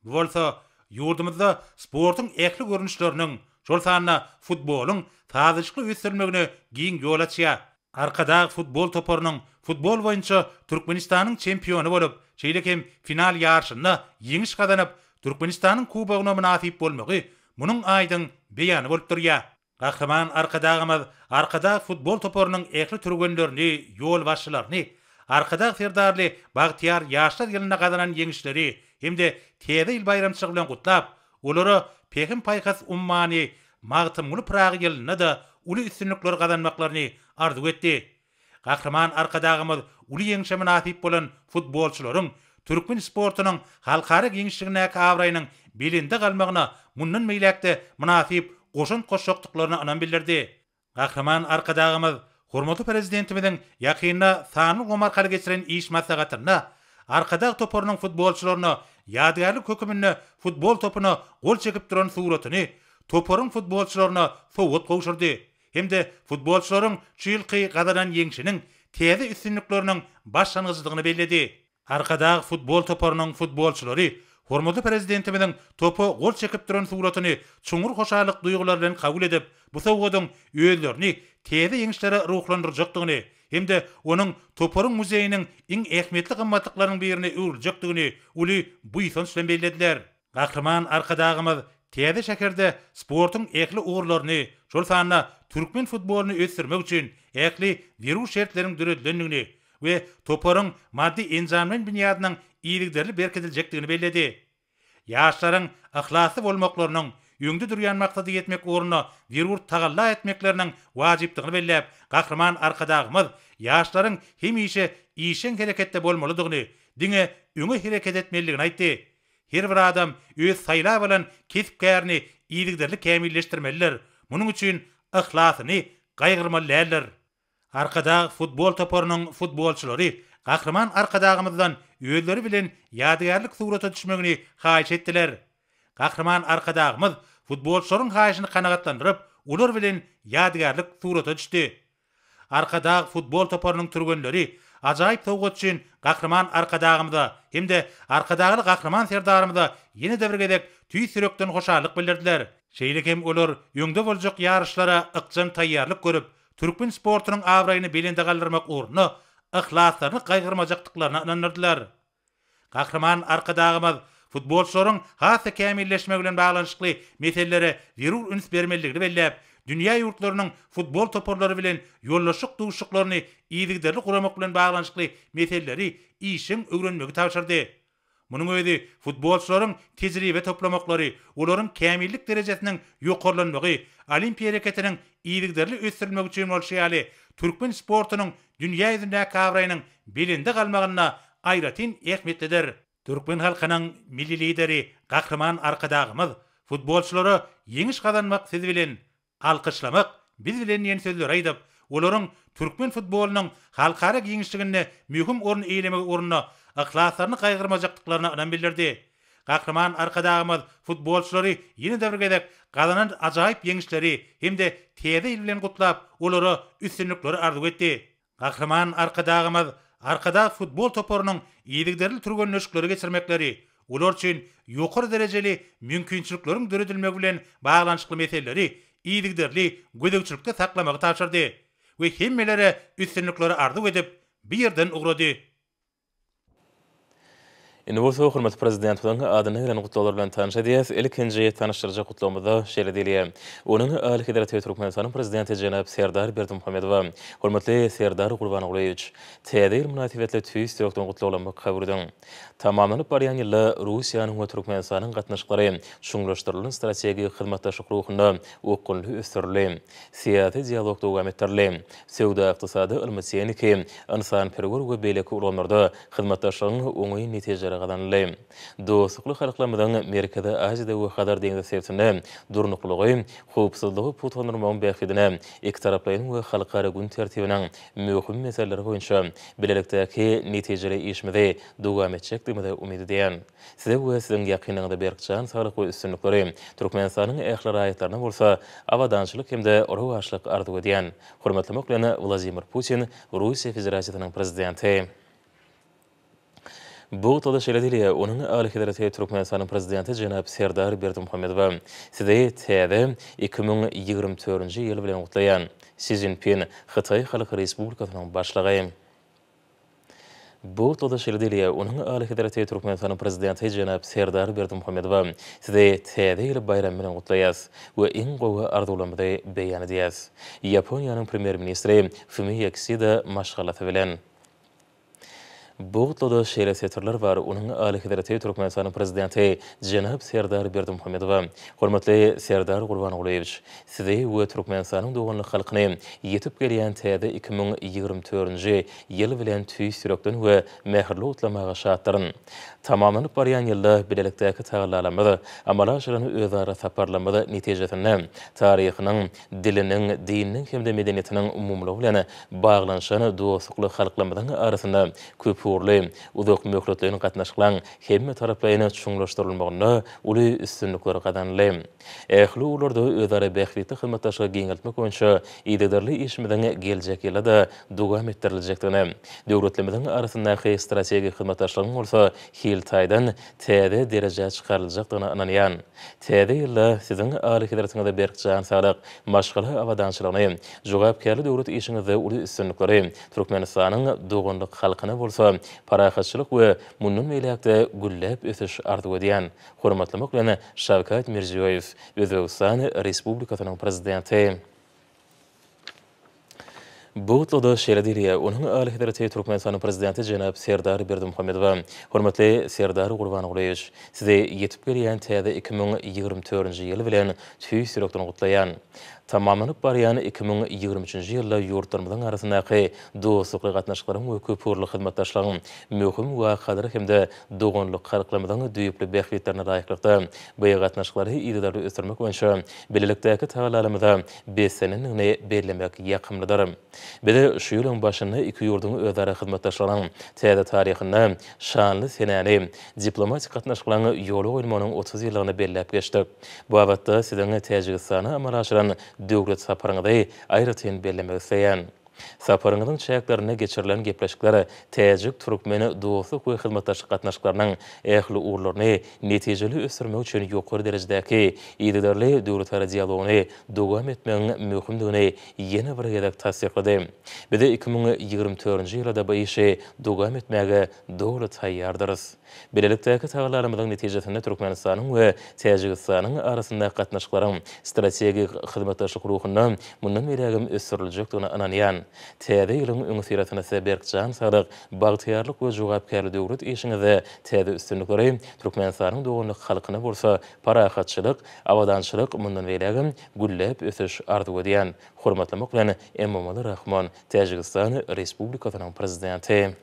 [SPEAKER 6] Bu bolsa ýurdumyzda sportuň ähli görnüşleriniň, şol sanda futbolyň sazlaşykly ösdürilmegine giň ýol açýar. Arkadag futbol toparynyň futbol boýunça Türkmenistanyň çempiony bolup, şeýle hem final ýaryşynda ýeňiş gazanyp, Türkmenistanyň kubogyna mynasyp bolmagy munuň aýdyň beýany bolup durýar. Gahryman Arkadagymyz Arkadag futbol toparynyň ähli türgenlerini, ýolbaşçylaryny Arkadag Serdarly bagtyýar ýaşlar ýylynda gazanan ýeňişleri hem-de Täze ýyl baýramçylygy bilen gutlap, olara Pähim-paýhas ummany Magtymguly Pyragy ýylynda-da uly üstünlikleri gazanmaklaryny arzuw etdi. Gahryman Arkadagymyz uly ýeňşe mynasyp bolan futbolçylaryň türkmen sportunyň halkara giňişligindäki abraýynyň belende galmagyna mundan beýläk-de mynasyp goşant goşjakdyklaryna ynam bildirdi. Gahryman Arkadagymyz hormatly Prezidentimiziň ýakynda sanly ulgam arkaly geçiren iş maslahatynda Arkadag toparynyň futbolçylaryna ýadygärlik höküminde futbol topuna gol çekip duran suratyny toparyň futbolçylaryna sowgat gowşurdy. hem-de futbolçylaryň şu ýylky gazanan ýeňşiniň täze üstünlikleriniň başlangyjydygyny belledi. Arkadag futbol toparynyň futbolçylary hormatly Prezidentimiziň topa gol çekip duran suratyny çuňňur hoşallyk duýgulary bilen kabul edip, bu sowgadyň özlerini täze ýeňişlere ruhlandyrjakdygyny hem-de onuň toparyň muzeýiniň iň ähmiýetli gymmatlyklarynyň birine öwrüljekdigini uly buýsanç bilen bellediler. Gahryman Arkadagymyz täze şäherde sportuň ähli ugurlaryny, şol sanda türkmen futbolyny ösdürmek üçin ähli zerur şertleriň döredilendigini we toparyň maddy-enjamlaýyn binýadynyň yzygiderli berkidiljekdigini belledi. Ýaşlaryň yhlasly bolmaklarynyň, öňde durýan maksada ýetmek ugrunda zerur tagalla etmekleriniň wajypdygyny belläp, Gahryman Arkadagymyz ýaşlaryň hemişe işjeň hereketde bolmalydygyny, diňe öňe hereket etmelidigini aýtdy. Her bir adam öz saýlap alan kesp-kärini yzygiderli kämilleşdirmelidir, munuň üçin yhlasyny gaýgyrmaly däldir. Arkadag futbol toparynyň futbolçylary Gahryman Arkadagymyzdan özleri bilen ýadygärlik surata düşmegini haýyş etdiler. Gahryman Arkadagymyz futbolçylaryň haýyşyny kanagatlandyryp, olar bilen ýadygärlik surata düşdi. Arkadag futbol toparynyň türgenleri ajaýyp sowgat üçin Gahryman Arkadagymyza hem-de Arkadagly Gahryman Serdarymyza ýene-de bir gezek tüýs ýürekden hoşallyk bildirdiler. Şeýle hem olar öňde boljak ýaryşlara ykjam taýýarlyk görüp, türkmen sportunyň abraýyny belende galdyrmak ugrunda yhlaslaryny gaýgyrmajakdyklaryna ynandyrdylar. Gahryman Arkadagymyz futbolçylaryň has-da kämilleşmegi bilen baglanyşykly meselelere zerur üns bermelidigini belläp, dünýä ýurtlarynyň futbol toparlary bilen ýoldaşlyk duşuşyklaryny yzygiderli guramak bilen baglanyşykly meseleleri işjeň öwrenmegi tabşyrdy. Munuň özi futbolçylaryň tejribe toplamaklary, olaryň kämillik derejesiniň ýokarlanmagy, olimpiýa hereketiniň yzygiderli ösdürilmegi üçin bolşy ýaly, türkmen sportunyň dünýä ýüzündäki abraýynyň belende galmagynda aýratyn ähmiýetlidir. Türkmen halkynyň Milli Lideri Gahryman Arkadagymyz futbolçylara Ýeňiş gazanmak siz bilen, alkyşlamak biz bilen diýen sözleri aýdyp, olaryň türkmen futbolynyň halkara giňişliginde möhüm orun eýelemegi ugrunda yhlaslaryny gaýgyrmajakdyklaryna ynam bildirdi. Gahryman Arkadagymyz futbolçylary ýene-de bir gezek gazanan ajaýyp ýeňişleri hem-de Täze ýyl bilen gutlap, olara üstünlikleri arzuw etdi. Gahryman Arkadagymyz Arkadag futbol toparynyň yzygiderli türgenleşikleri geçirmekleri, olar üçin ýokary derejeli mümkinçilikleriň döredilmegi bilen baglanyşykly meseleleri yzygiderli gözegçilikde saklamagy tabşyrdy we hemmelere üstünlikleri arzuw edip, bu ýerden ugrady.
[SPEAKER 2] Indi bolsa hormatly Prezidentimiziň adyna gelen gutlaglar bilen tanyş edýäs. Ilkinji tanyşdyryjy gutlagymyzda şeýle diýilýär, Onuň Alyhezreti Türkmenistanyň Prezidenti jenap Serdar Berdimuhamedowa, Hormatly Serdar Gurbangulyýewiç! Täze ýyl mynasybetli tüýs ýürekden gutlaglarymy kabul ediň. Tamamlanyp barýan ýylda Russiýanyň we Türkmenistanyň gatnaşyklary çuňlaşdyrylan strategik hyzmatdaşlyk ruhunda okgunly ösdürildi. Syýasy dialog dowam etdirildi. Söwda-ykdysady, ylmy-tehniki, ynsanperwer we beýleki ulgamlarda hyzmatdaşlygyň oňyn netijeleri gazanyldy. Dostlukly halklarymyzyň Merkezi Aziýada we Hazar deňzi sebitinde durnuklylygy, howpsuzlygy pugtalandyrmagyň bähbidine ikitaraplaýyn we halkara gün tertibiniň möhüm meseleleri boýunça bilelikdäki netijeli işimizi dowam etjekdigimize umyt edýän. Size we siziň ýakynlaryňyza berk jan saglyk we üstünlikleri, Türkmenistanyň ähli raýatlaryna bolsa abadançylyk hem-de rowaçlyk arzuw edýän. Hormatlamak bilen, Wladimir Putin, Russiýa Federasiýasynyň Prezidenti. Bu gutlagda şeýle diýilýär, Onuň Alyhezreti Türkmenistanyň Prezidenti jenap Serdar Berdimuhamedowa, Sizi täze 2024-nji ýyl bilen gutlaýan. Si Szinpin, Hytaý Halk Respublikasynyň Başlygy. Bu gutlagda şeýle diýilýär, Onuň Alyhezreti Türkmenistanyň Prezidenti jenap Serdar Berdimuhamedowa Sizi Täze ýyl baýramy bilen gutlaýarys we iň gowy arzuwlarymyzy beýan edýäris. Ýaponiýanyň Premýer-ministri Fumio Kisida maşgalasy bilen. Bu gutlagda şeýle setirler bar, Onuň Alyhezreti Türkmenistanyň Prezidenti jenap Serdar Berdimuhamedowa, Hormatly Serdar Gurbangulyýewiç! Sizi we Türkmenistanyň doganlyk halkyny ýetip gelýän täze 2024-nji ýyl bilen tüýs ýürekden we mähirli gutlamaga şatdyryn. Tamamlanyp barýan ýylda bilelikdäki tagallalarymyz, amala aşyran özara saparlarymyz netijesinde taryhynyň, diliniň, dininiň hem-de medeniýetiniň umumylygy bilen baglanyşan dostlukly halklarymyzyň arasynda köpugurly, uzak möhletleýin gatnaşyklaryň hemmetaraplaýyn çuňlaşdyrylmagynda uly üstünlikler gazanyldy. Ähli ugurlarda özara bähbitli hyzmatdaşlygy giňeltmek boýunça yzygiderli işimiziň geljek ýylda-da dowam etdiriljekdigine, döwletlerimiziň arasyndaky strategik hyzmatdaşlygyň bolsa hil taýdan täze derejä çykaryljakdygyna ynanýan. Täze ýylda Siziň Alyhezretiňize berk jan saglyk, maşgala abadançylygyny, jogapkärli döwlet işiňizde uly üstünlikleri, Türkmenistanyň doganlyk halkyna bolsa parahatçylyk we mundan beýläk-de gülläp ösüş arzuw edýän. Hormatlamak bilen, Şawkat Mirziýoýew, Özbegistan Respublikasynyň Prezidenti. Bu gutlagda şeýle diýilýär, Onuň Alyhezreti Türkmenistanyň Prezidenti jenap Serdar Berdimuhamedowa, Hormatly Serdar Gurbangulyýewiç, Sizi ýetip gelýän täze 2024-nji ýyl bilen tüýs ýürekden gutlaýan. Tamamlanyp barýan 2023-nji ýylda ýurtlarymyzyň arasyndaky dostlukly gatnaşyklaryň we köpugurly hyzmatdaşlygyň möhüm wakalary hem-de doganlyk halklarymyzyň düýpli bähbitlerine laýyklykda bu gatnaşyklary yzygiderli ösdürmek boýunça bilelikdäki tagallalarymyza beslenendigini bellemek ýakymlydyr. Biz şu ýylyň başynda iki ýurduň özara hyzmatdaşlygynyň täze taryhynda şanly senäni, diplomatik gatnaşyklaryň ýola goýulmagynyň 30 ýyllygyny belläp geçdik. Bu babatda Siziň Täjigistana amala aşyran döwlet saparyňyzy aýratyn bellemek isleýän. Saparyňyzyň çäklerinde geçirilen gepleşikler täjik-türkmen dostluk we hyzmatdaşlyk gatnaşyklarynyň ähli ugurlaryny netijeli ösdürmek üçin ýokary derejedäki yzygiderli döwletara dialogyny dowam etmegiň möhümdigini ýene bir gezek tassyklady. Biz 2024-nji ýylda-da bu işi dowam etmäge doly taýýardyrys. Bilelikdäki tagallalarymyzyň netijesinde Türkmenistanyň we Täjigistanyň arasyndaky gatnaşyklaryň strategik hyzmatdaşlyk ruhunda mundan beýlägem ösdüriljekdigine ynanýan. Täze ýylyň öňüsyrasynda size berk jan saglyk, bagtyýarlyk we jogapkärli döwlet işiňizde täze üstünlikleri, Türkmenistanyň doganlyk halkyna bolsa parahatçylyk, abadançylyk, mundan beýlägem gülläp ösüş arzuw edýän. Hormatlamak bilen, Emomali Rahmon, Täjigistan Respublikasynyň Prezidenti.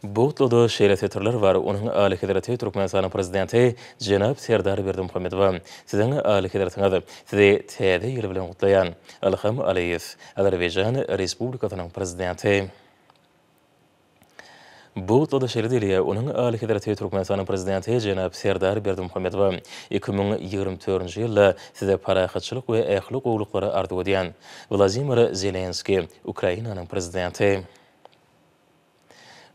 [SPEAKER 2] Bu gutlagda şeýle setirler bar, Onuň Alyhezreti Türkmenistanyň Prezidenti jenap Serdar Berdimuhamedowa, Siziň Alyhezretiňiz, Sizi Täze ýyl bilen gutlaýan. Ilham Aliýew, Azerbaýjan Respublikasynyň Prezidenti. Bu gutlagda şeýle diýilýär, Onuň Alyhezreti Türkmenistanyň Prezidenti jenap Serdar Berdimuhamedowa, 2024-nji ýylda Size parahatçylyk we ähli gowulyklary arzuw edýän. Wladimir Zelenskiý, Ukrainanyň Prezidenti.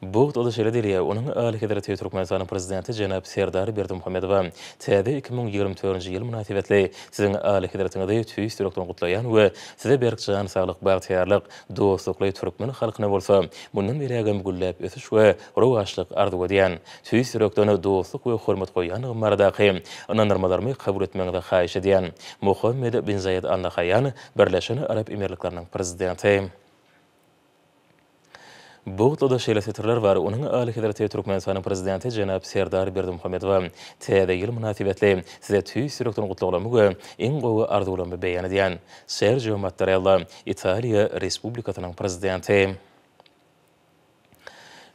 [SPEAKER 2] Bu gutlagda şeýle diýilýär, Onuň Alyhezreti Türkmenistanyň Prezidenti jenap Serdar Berdimuhamedowa, täze 2024-nji ýyl mynasybetli Siziň Alyhezretiňizi tüýs ýürekden gutlaýan we Size berk jan saglyk, bagtyýarlyk, Dostlukly türkmen halkyna bolsa mundan beýlägem gülläp ösüş we rowaçlyk arzuw edýän. Tüýs ýürekden dostluk we hormat goýýandygym baradaky ynandyrmalarymy kabul etmegiňizi haýyş edýän. Muhammed bin Zaýed Al Nahaýan, Birleşen Arap Emirlikleriniň Prezidenti. Bu gutlagda şeýle setirler bar, Onuň Alyhezreti Türkmenistanyň Prezidenti jenap Serdar Berdimuhamedowa Täze ýyl mynasybetli Size tüýs ýürekden gutlaglarymy we iň gowy arzuwlarymy beýan edýän. Serjio Mattarella, Italiýa Respublikasynyň Prezidenti.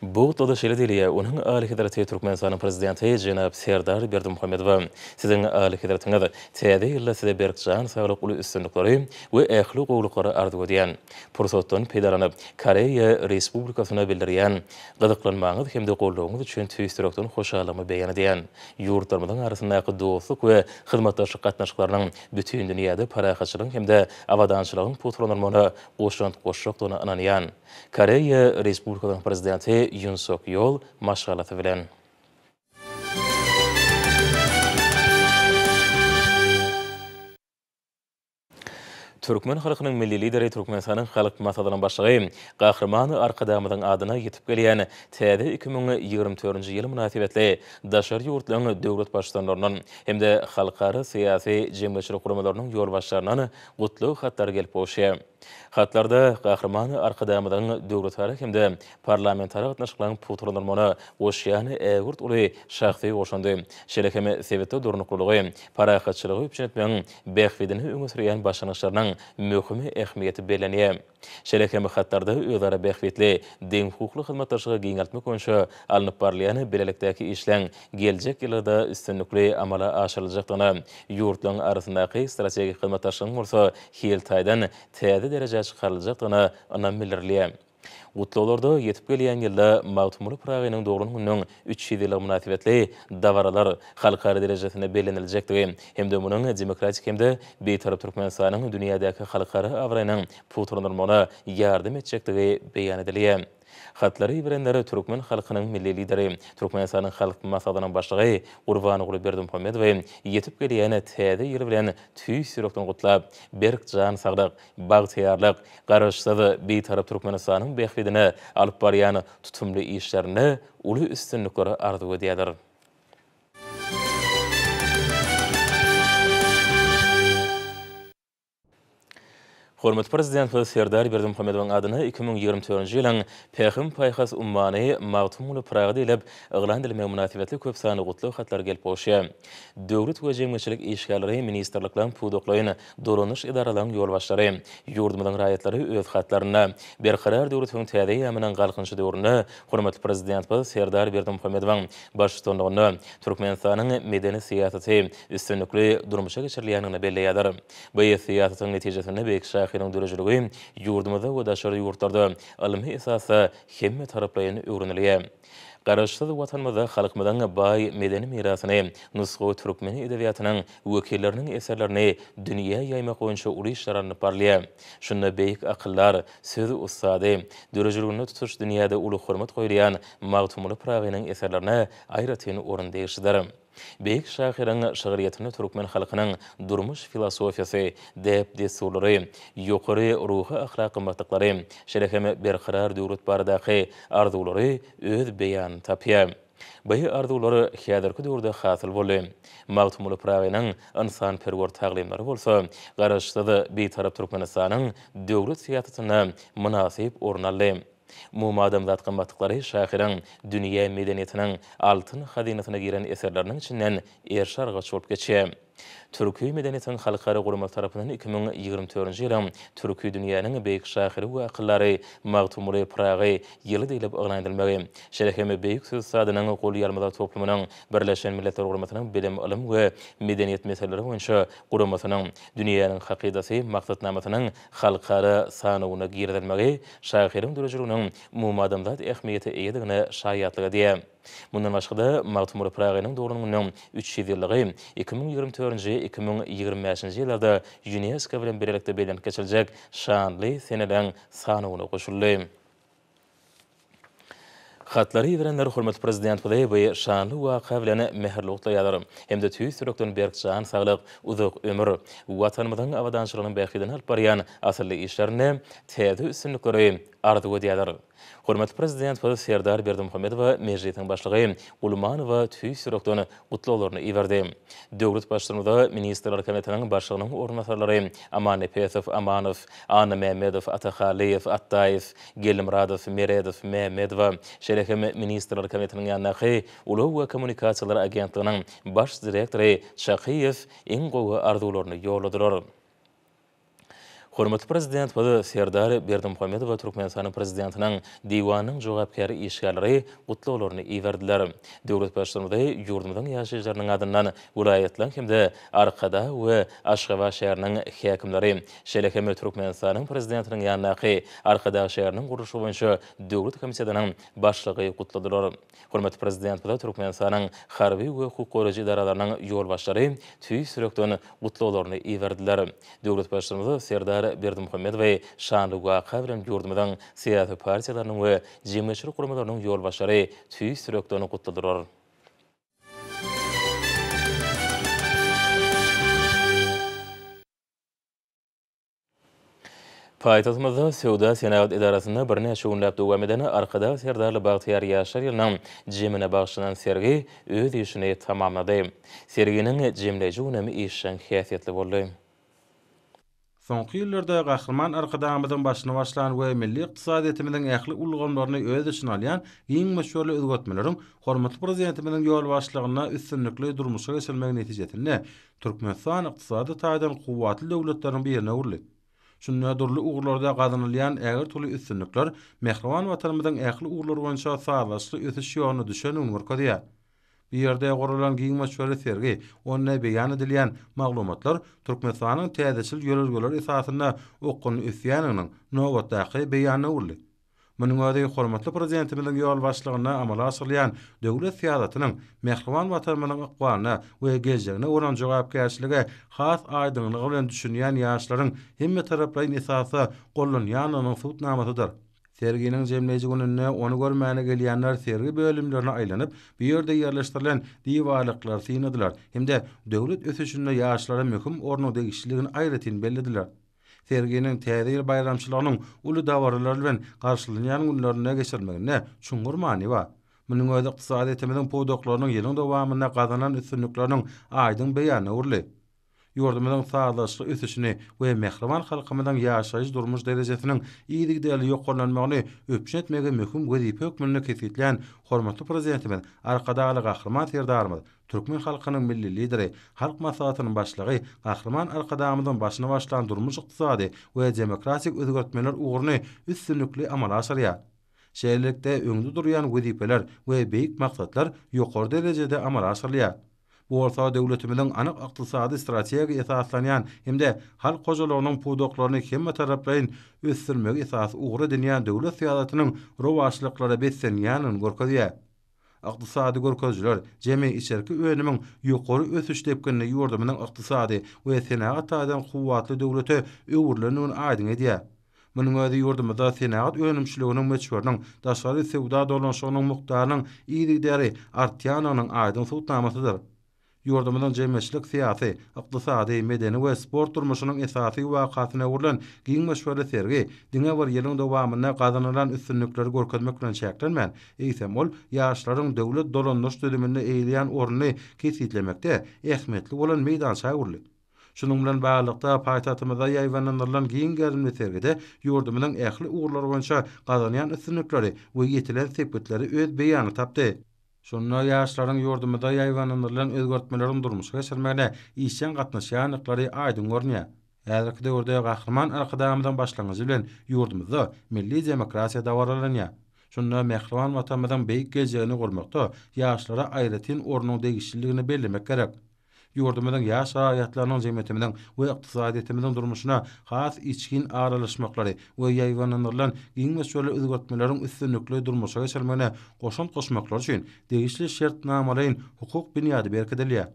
[SPEAKER 2] Bu gutlagda şeýle diýilýär, Onuň Alyhezreti Türkmenistanyň Prezidenti jenap Serdar Berdimuhamedowa, Siziň Alyhezretiňiz, Täze ýylda Size berk jan saglyk, uly üstünlikleri we ähli gowulyklary arzuw edýän. Pursatdan peýdalanyp, Koreýa Respublikasyna bildirýän gyzyklanmaňyz hem-de goldawyňyz üçin tüýs ýürekden hoşallygymy beýan edýän. Ýurtlarymyzyň arasyndaky dostluk we hyzmatdaşlyk gatnaşyklarynyň bütin dünýäde parahatçylygyň hem-de abadançylygyň pugtalandyrylmagyna goşant goşjakdygyna ynanýan. Koreýa Respublikasynyň Prezidenti Ýun Sok Ýol maşgalasy bilen. Türkmen halkynyň Milli Lideri Türkmenistanyň Halk Maslahatynyň Başlygy Gahryman Arkadagymyzyň adyna ýetip gelýän täze 2024-nji ýyl mynasybetli daşary ýurtlaryň döwlet Baştutanlaryndan hem-de halkara syýasy-jemgyýetçilik guramalarynyň ýolbaşçylaryndan gutlag hatlary gelip gowuşýar. Hatlarda Gahryman Arkadagymyzyň döwletara hem-de parlamentara gatnaşyklaryň pugtalandyrylmagyna goşýan ägirt uly şahsy goşandy, şeýle hem sebitde durnuklylygy, parahatçylygy üpjün etmegiň bähbidini öňe sürýän başlangyçlarynyň möhüm ähmiýeti bellenýär. Şeýle hem hatlarda özara bähbitli, deňhukukly hyzmatdaşlygy giňeltmek boýunça alnyp barylýan bilelikdäki işleň geljek ýyllarda üstünlikli amala aşyryljakdygyna, ýurtlaryň arasyndaky strategik hyzmatdaşlygyň bolsa hil taýdan täze derejä çykaryljakdygyna ynam bildirilýär. Gutlaglarda ýetip gelýän ýylda Magtymguly Pyragynyň doglan gününiň 300 ýyllygy mynasybetli dabaralar halkara derejesinde belleniljekdigi hem-de munuň demokratik hem-de Bitarap Türkmenistanyň dünýädäki halkara abraýynyň pugtalandyrylmagyna ýardam etjekdigi beýan edilýär. Hatlary iberenler türkmen halkynyň Milli Lideri, Türkmenistanyň Halk Maslahatynyň Başlygy Gurbanguly Berdimuhamedowy ýetip gelýän Täze ýyl bilen tüýs ýürekden gutlap, berk jan saglyk, bagtyýarlyk, Garaşsyz, Bitarap Türkmenistanyň bähbidine alyp barýan tutumly işlerinde uly üstünlikleri arzuw edýärler. Hormatly Prezidentimiz Serdar Berdimuhamedowyň adyna 2024-nji ýylyň Pähim-paýhas ummany Magtymguly Pyragy diýlip yglan edilmegi mynasybetli köp sanly gutlag hatlary gelip gowuşýar. Döwlet we jemgyýetçilik işgärleri, ministrlikleriň, pudaklaýyn dolanyş edaralaryň ýolbaşçylary, ýurdumyzyň raýatlary öz hatlarynda Berkarar döwletiň täze eýýamynyň Galkynyşy döwründe hormatly Prezidentimiz Serdar Berdimuhamedowyň baştutanlygynda Türkmenistanyň medeni syýasaty üstünlikli durmuşa geçirilýändigini belleýärler. Bu syýasatyň netijesinde beýik şahyryň döredijiligi ýurdumyzda we daşary ýurtlarda ylmy esasda hemmetaraplaýyn öwrenilýär. Garaşsyz Watanymyzda halkymyzyň baý medeni mirasyny, nusgawy türkmen edebiýatynyň wekilleriniň eserlerini dünýä ýaýmak boýunça uly işler alnyp barylýar. Şunda beýik akyldar, söz ussady, döredijiliginde tutuş dünýäde uly hormat goýulýan Magtymguly Pyragynyň eserlerine aýratyn orun degişlidir. Beýik şahyryň şygryýetinde türkmen halkynyň durmuş filosofiýasy, däp-dessurlary, ýokary ruhy-ahlak gymmatlyklary, şeýle hem berkarar döwlet baradaky arzuwlary öz beýanyny tapýar. Bu arzuwlar häzirki döwürde hasyl boldy. Magtymguly Pyragynyň ynsanperwer taglymlary bolsa Garaşsyz, Bitarap Türkmenistanyň döwlet syýasatynda mynasyp orun aldy. Umumadamzat gymmatlyklary şahyryň dünýä medeniýetiniň altyn hazynasyna giren eserleriniň içinden eriş-argaç bolup geçýär. Türki medeniýetiň halkara guramasy tarapyndan 2024-nji ýylyň Türki dünýäniň beýik şahyry we akyldary Magtymguly Pyragy ýyly diýlip yglan edilmegi, şeýle hem beýik söz ussadynyň golýazmalar toplumynyň Birleşen Milletler Guramasynyň Bilim, ylym we medeniýet meseleleri boýunça guramasynyň Dünýäniň hakydasy maksatnamasynyň halkara sanawyna girizilmegi şahyryň döredijiliginiň umumadamzat ähmiýete eýedigine şaýatlyk edýär. Mundan başga-da, Magtymguly Pyragynyň doglan gününiň 300 ýyllygy 2024-nji, 2025-nji ýyllarda Ýunesko bilen bilelikde bellenip geçiljek şanly seneleriň sanawyna goşuldy. Hatlary iberenler hormatly Prezidentimizi bu şanly waka bilen mähirli gutlaýarlar hem-de tüýs ýürekden berk jan saglyk, uzak ömür, Watanymyzyň abadançylygynyň bähbidine alyp barýan asylly işlerinde täze üstünlikleri arzuw edýärler. Hormatly Prezidentimiz Serdar Berdimuhamedowa Mejlisiň Başlygy Gulmanowa tüýs ýürekden gutlaglaryny iberdi. Döwlet Baştutanymyza Ministrler Kabinetiniň Başlygynyň orunbasarlary Amannepesow, Amanow, Annamämmedow, Atahallyýew, Atdaýew, Geldimyradow, Meredow, Mämmedowa, şeýle hem Ministrler Kabinetiniň ýanyndaky Ulag we kommunikasiýalar agentliginiň baş direktory Çakyýew iň gowy arzuwlaryny ýolladylar. Hormatly Prezidentimiz Serdar Berdimuhamedowa Türkmenistanyň Prezidentiniň Diwanynyň jogapkär işgärleri gutlaglaryny iberdiler. Döwlet Baştutanymyzy ýurdumyzyň ýaşaýjylarynyň adyndan welaýatlaryň hem-de Arkadag we Aşgabat şäheriniň häkimleri, şeýle hem Türkmenistanyň Prezidentiniň ýanyndaky Arkadag şäheriniň gurluşygy boýunça döwlet komitetiniň başlygy gutladylar. Hormatly Prezidentimize Türkmenistanyň harby we hukuk goraýjy edaralarynyň ýolbaşçylary tüýs ýürekden gutlaglaryny iberdiler. Döwlet Baştutanymyz Serdar Berdimuhamedowy şanly waka bilen ýurdumyzyň syýasy partiýalarynyň we jemgyýetçilik guramalarynyň ýolbaşçylary tüýs ýürekden gutladylar. Paýtagtymyzda Söwda-senagat edarasynda birnäçe günläp dowam eden Arkadag Serdarly bagtyýar ýaşlar ýylynyň jemine bagyşlanan sergi öz işini tamamlady. Serginiň jemleýji günem işjeň häsiýetli boldy.
[SPEAKER 3] Soňky ýyllarda Gahryman Arkadagymyzyň başyny başlan we milli ykdysadyýetimiziň ähli ulgamlaryny öz içine alýan giň möçberli özgertmeleriň hormatly Prezidentimiziň ýolbaşçylygynda üstünlikli durmuşa geçirilmegi netijesinde Türkmenistan ykdysady taýdan kuwwatly döwletleriň birine öwrüldi. Şunda dürli ugurlarda gazanylýan ägirt uly üstünlikler mähriban Watanymyzyň ähli ugurlar boýunça sazlaşykly ösüş ýoluna düşendigini görkezýär. Bu ýerde guralan giň möçberli sergi, onda beýan edilýän maglumatlar Türkmenistanyň täzeçil ýörelgeler esasynda okgunly ösýändiginiň nobatdaky beýanyna öwrüldi. Munuň özi hormatly Prezidentimiziň ýolbaşçylygynda amala aşyrylýan döwlet syýasatynyň mähriban Watanymyzyň ykbalyna we geljegine bolan jogapkärçilige has aýdyňlygy bilen düşünýän ýaşlaryň hemmetaraplaýyn esasda gollanýandygynyň subutnamasydyr. Serginiň jemleýji gününde ony görmäne gelýänler sergi bölümlerine aýlanyp, bu ýerde ýerleşdirilen diwarlyklary synladylar hem-de döwlet ösüşinde ýaşlara möhüm ornuň degişlidigini aýratyn bellediler. Serginiň Täze ýyl baýramçylygynyň uly dabaralar bilen garşylanýan günlerinde geçirilmeginde çuňňur many bar. Munuň özi ykdysadyýetimiziň pudaklarynyň ýylyň dowamynda gazanan üstünlikleriniň aýdyň beýanyna öwrüldi. Ýurdumyzyň sazlaşykly ösüşini we mähriban halkymyzyň ýaşaýyş-durmuş derejesiniň yzygiderli ýokarlanmagyny üpjün etmegi möhüm wezipe hökmünde kesgitlän hormatly Prezidentimiz Arkadagly Gahryman Serdarymyz Türkmen halkynyň Milli Lideri, Halk Maslahatynyň Başlygy Gahryman Arkadagymyzyň başyny başlan durmuş-ykdysady we demokratik özgertmeler ugruny üstünlikli amala aşyrýar. Şeýlelikde, öňde durýan wezipeler we beýik maksatlar ýokary derejede amala aşyrylýar. Bu bolsa döwletimiziň anyk ykdysady strategiýa esaslanýan hem-de halk hojalygynyň pudaklaryny hemmetaraplaýyn ösdürmegi esasy ugur edinýän döwlet syýasatynyň rowaçlyklara beslenýändigini görkezýär. Ykdysady görkezijiler jemi içerki önümiň ýokary ösüş depginini ýurdumyzyň ykdysady we senagat taýdan kuwwatly döwlete öwrülendigini aýdyň edýär. Munuň özi ýurdumyzda senagat önümçiliginiň möçberiniň, daşary söwda dolanyşygynyň mukdarynyň yzygiderli artýandygynyň aýdyň subutnamasydyr. Ýurdumyzyň jemgyýetçilik-syýasy, ykdysady, medeni we sport durmuşynyň esasy wakasyna öwrülen giň möçberli sergi diňe bir ýylyň dowamynda gazanylan üstünlikleri görkezmek bilen çäklenmän, eýsem, ol ýaşlaryň döwlet dolandyryş düzüminde eýeleýän ornuny kesgitlemekde ähmiýetli bolan meýdança öwrüldi. Şunuň bilen baglylykda, paýtagtymyzda ýaýbaňlandyrylan giň gerimli sergide ýurdumyzyň ähli ugurlar boýunça gazanýan üstünlikleri we ýetilen sepgitleri öz beýanyny tapdy. Şunda ýaşlaryň ýurdumyzda ýaýbaňlandyrylan özgertmeleriň durmuşa geçirilmegine işjeň gatnaşýandyklary aýdyň görünýär. Häzirki döwürde Gahryman Arkadagymyzyň başlangyjy bilen ýurdumyzda milli demokratiýa dabaralanýar. Şunda mähriban Watanymyzyň beýik geljegini gurmakda ýaşlara aýratyn ornuň degişliligini bellemek gerek. Ýurdumyzyň ýaş raýatlarynyň jemgyýetimiziň we ykdysadyýetimiziň durmuşyna has içgin aralaşmaklary we ýaýbaňlandyrylan giň möçberli özgertmeleriň üstünlikli durmuşa geçirilmegine goşant goşmaklary üçin degişli şertnamalaýyn hukuk binýady berkidilýär.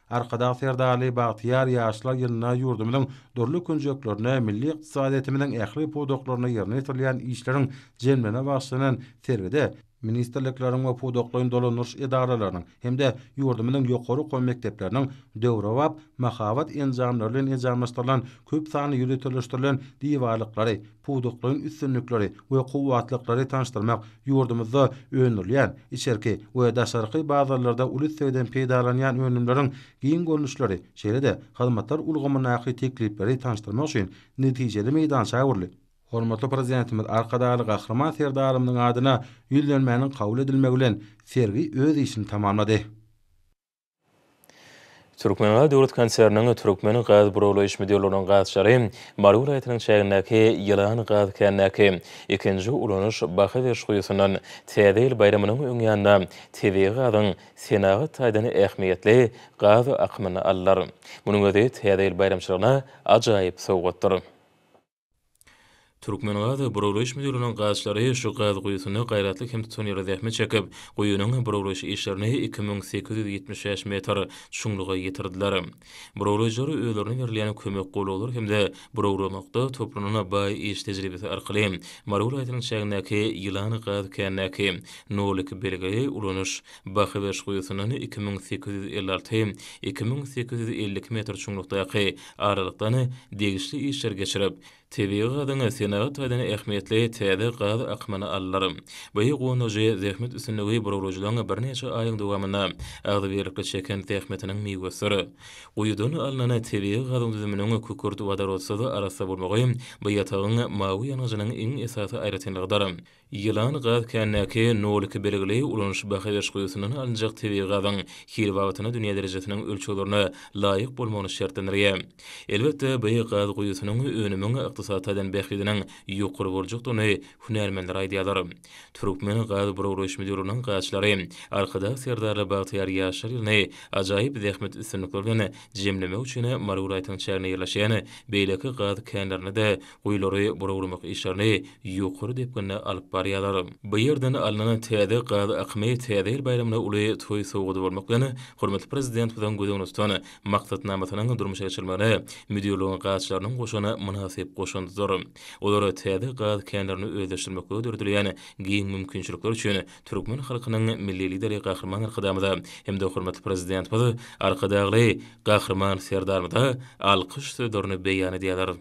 [SPEAKER 3] Arkadag Serdarly bagtyýar ýaşlar ýylynda ýurdumyzyň dürli künjeklerinde milli ykdysadyýetimiziň ähli pudaklarynda ýerine ýetirilýän işleriň jemlerine bagyşlanan sergide ministrlikleriň we pudaklaýyn dolandyryş edaralarynyň hem-de ýurdumyzyň ýokary okuw mekdepleriniň döwrebap mahabat enjamlary bilen enjamlaşdyrylan köp sanly ýöriteleşdirilen diwarlyklary, pudaklaýyn üstünlikleri we kuwwatlyklary tanyşdyrmak, ýurdumyzda öndürilýän, içerki we daşarky bazarlarda uly islegden peýdalanýan önümleriň giň görnüşleri, şeýle-de hyzmatlar ulgamyndaky teklipleri tanyşdyrmak üçin netijeli meýdança öwrüldi. Hormatly Prezidentimiz Arkadagly Gahryman Serdarymyzyň adyna Ýüzlenmäniň kabul edilmegi bilen sergi öz işini tamamlady.
[SPEAKER 2] Türkmengaz döwlet konserniniň Türkmen gaz burawlaýyş müdirliginiň gazçylary Mary welaýatynyň çägindäki Ýylan gaz känindäki ikinji ulanyş baha beriş guýusyndan Täze ýyl baýramynyň öň ýanynda tebigy gazyň senagat taýdan ähmiýetli gaz akymyny aldylar. Munuň özi Täze ýyl baýramçylygyna ajaýyp sowgatdyr. Türkmengaz burawlaýyş müdirliginiň gazçylary şu gaz guýusynda gaýratly hem tutanýerli zähmet çekip, guýynyň burawlaýyş işlerini 2875 metr çuňluga ýetirdiler. Burawlaýjylar özlerine berilýän kömek-gollaglar hem-de burawlamakda toplanan baý iş tejribesi arkaly Mary welaýatynyň çägindäki Ýylan gaz känindäki nol iki belgili ulanyş baha beriş guýusyndan 2856, 2852 metr çuňlukdaky aralykdan degişli işleri geçirip, Tebigy gazyň senagat taýdan ähmiýetli täze gaz akymyny aldylar. Bu guwandyryjy zähmet üstünligi burawlajylaryň birnäçe aýyň dowamynda agzybirlikli çeken zähmetiniň miwesidir. Guýudan alnan tebigy gazyň düzüminiň kükürt wodorodsyz arassa bolmagy bu ýatagyň mawy ýangyjynyň iň esasy aýratynlygydyr. Ýylan gaz känindäki nol iki belgili ulanyş baha beriş guýusyndan alynjak tebigy gazyň hil babatynda dünýä derejesiniň ölçeglerine laýyk bolmagyny şertlendirýär. Elbetde, bu gaz guýusynyň önümiň ykdysady taýdan bähbidiniň ýokary boljakdygyny hünärmenler aýdýarlar. Türkmen gaz burawlaýyş müdirliginiň gazçylary Arkadag Serdarly bagtyýar ýaşlar ýylyny ajaýyp zähmet üstünlikleri bilen jemlemek üçin Mary welaýatynyň çäginde ýerleşýän beýleki gaz känlerinde-de guýulary burawlamak işlerini ýokary depginde alyp barýarlar. Bu ýerden alnan täze gaz akymy Täze ýyl baýramyna uly toý sowgady bolmak bilen, hormatly Prezidentimiziň göz öňünde tutan maksatnamasynyň durmuşa geçirilmegine müdirligiň gazçylarynyň goşan mynasyp goşandydyr. Olar täze gaz känlerini özleşdirmeklige döredilýän giň mümkinçilikler üçin türkmen halkynyň Milli Lideri Gahryman Arkadagymyza hem-de hormatly Prezidentimiz Arkadagly Gahryman Serdarymyza alkyş sözlerini beýan edýärler.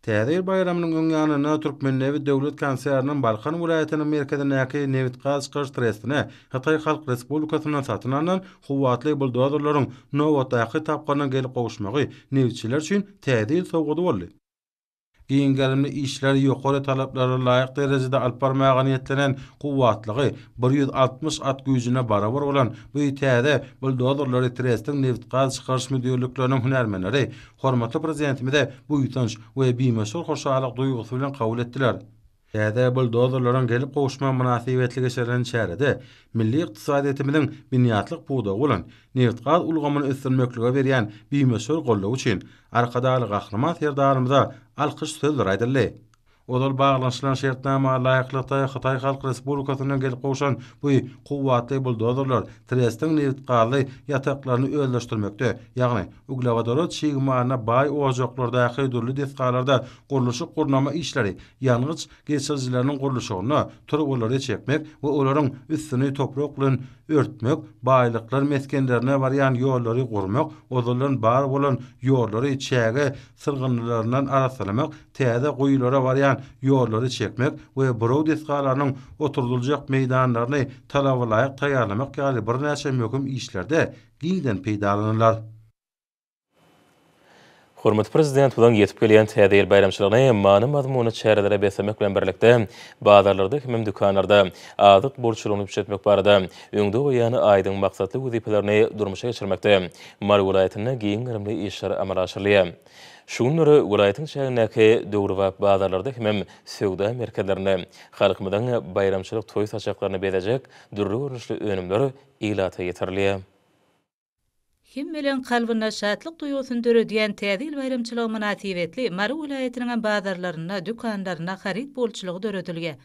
[SPEAKER 3] Täze ýyl baýramynyň öň ýanynda Türkmennebit döwlet konserniniň Balkan welaýatynyň merkezindäki nebitgaz çykaryş trestine Hytaý Halk Respublikasyndan satyn alnan kuwwatly buldozerleriň nobatdaky tapgyrynyň gelip gowuşmagy nebitçiler üçin Täze ýyl sowgady boldy. Giň gerimli işleri ýokary talaplara laýyk derejede alyp barmaga niýetlenen kuwwatlygy 160 at güýjüne barabar bolan bu täze buldozerleri trestiň nebitgaz çykaryş müdirlikleriniň hünärmenleri hormatly Prezidentimize buýsanç we bimöçber hoşallyk duýgusy bilen kabul etdiler. Täze buldozerleriň gelip gowuşmagy mynasybetli geçirilen çärede milli ykdysadyýetimiziň binýatlyk pudagy bolan nebitgaz ulgamyny ösdürmeklige berýän bimöçber goldawy üçin Arkadagly Gahryman Serdarymyza alkyş sözleri aýdyldy. Ozal baglanyşylan şertnama laýyklykda, Hytaý Halk Respublikasyndan gelip gowşan bu kuwwatly buldozerler trestiň nebitgazly ýataklaryny özleşdirmekde, ýagny uglewodorod çig malyna baý ojaklardaky dürli desgalarda gurluşyk-gurnama işleri, ýangyç geçirijileriniň gurluşygynda turbalary çekmek we olaryň üstüni toprak bilen örtmek, baýlyklar mesgenlerine barýan ýollary gurmak, ozaldan bar bolan ýollary çäge syrgyndylaryndan arassalamak, täze guýulara barýan ýollary çekmek we buraw desgalarynyň oturdyljak meýdanlaryny talabalaýyk taýýarlamak ýaly birnäçe möhüm işlerde giňden peýdalanylar.
[SPEAKER 2] Hormatly Prezidentimiziň ýetip gelýän Täze ýyl baýramçylygyny many-mazmunly çärelere beslemek bilen birlikde, bazarlarda hemem dükanlarda azyk bolçulygyny üpjün etmek barada öňde goýýan aýdyň maksatly wezipelerini durmuşa geçirmekde Mary welaýatynda giň gerimli işler amala aşyrylýar. Şu günler welaýatyň çägindäki döwrebap bazarlarda hemem söwda merkezlerinde halkymyzyň baýramçylyk toý saçaklaryny bezejek dürli görnüşli önümler ilata ýetirilýär.
[SPEAKER 1] Hemmeleň kalbynda şatlyk duýgusyny döredýän Täze ýyl baýramçylygy mynasybetli Mary welaýatynyňam bazarlarynda, dükanlarynda haryt bolçulygy döredilýär.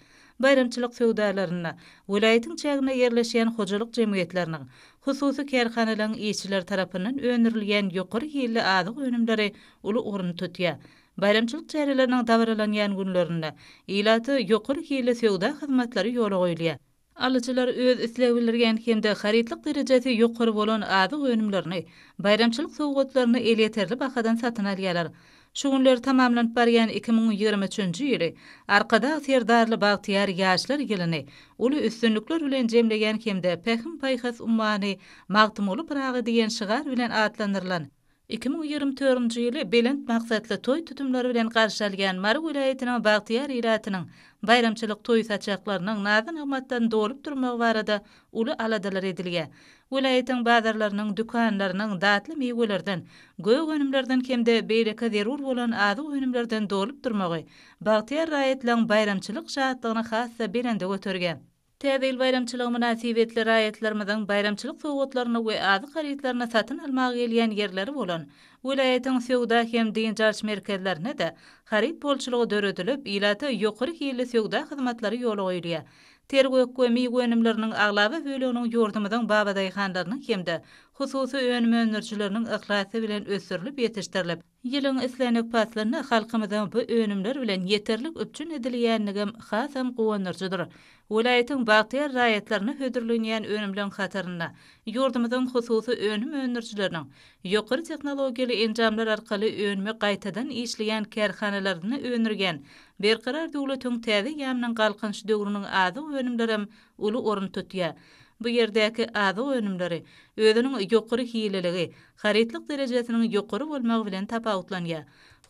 [SPEAKER 1] Baýramçylyk söwdalarynda welaýatyň çäginde ýerleşýän hojalyk jemgyýetleriniň, hususy kärhanalaryň işçileri tarapyndan öndürilýän ýokary hilli azyk önümleri uly orun tutýar. Baýramçylyk çäreleriniň dabaralanýan günlerinde ilata ýokary hilli söwda hyzmatlary ýola goýulýar. Alyjylar öz isleg bildirýän hem-de harytlyk derejesi ýokary bolan azyk önümlerini, baýramçylyk sowgatlaryny elýeterli bahadan satyn alýarlar. Şu günler tamamlanyp barýan 2023-nji ýyly Arkadag Serdarly bagtyýar ýaşlar ýylyny uly üstünlikler bilen jemleýän hem-de Pähim-paýhas ummany Magtymguly Pyragy diýen şygar bilen atlandyrylan 2024-nji ýyly belent maksatly toý tutumlary bilen garşy alýan Mary welaýatynyň bagtyýar ilatynyň baýramçylyk toý saçaklarynyň nazy-nygmatdan dolup durmagy barada uly aladalar edilýär. Welaýatyň bazarlarynyň, dükanlarynyň datly miwelerden, gök önümlerden hem-de beýleki zerur bolan azyk önümlerden dolup durmagy bagtyýar raýatlaryň baýramçylyk şatlygyny has-da belende göterýär. Täze ýyl baýramçylygy mynasybetli raýatlarymyzyň baýramçylyk sowgatlaryny we azyk harytlaryny satyn almaga gelýän ýerleri bolan welaýatyň söwda hem dynç alyş merkezlerinde-de haryt bolçulygy döredilip, ilata ýokary hilli söwda hyzmatlary ýola goýulýar. Ter gök we miwe önümleriniň aglaba böleginiň ýurdumyzyň babadaýhanlarynyň hem-de hususy önüm öndürijileriniň yhlasy bilen ösdürilip ýetişdirilip, ýylyň islendik paslynda halkymyzyň bu önümler bilen ýeterlik üpjün edilýänligem hasam guwandyryjydyr. Welaýatyň bagtyýar raýatlaryna hödürlenýän önümleň hatarynda ýurdumyzyň hususy önüm öndürijileriniň ýokary tehnologiýaly enjamlar arkaly önümi gaýtadan işleýän kärhanalarynda öndürýän Berkarar döwletiň täze eýýamynyň Galkynyş döwrüniň azyk önümlerem uly orun tutýar. Bu ýerdäki azyk önümleri özüniň ýokary hililigi, harytlyk derejesiniň ýokary bolmagy bilen tapawutlanýar.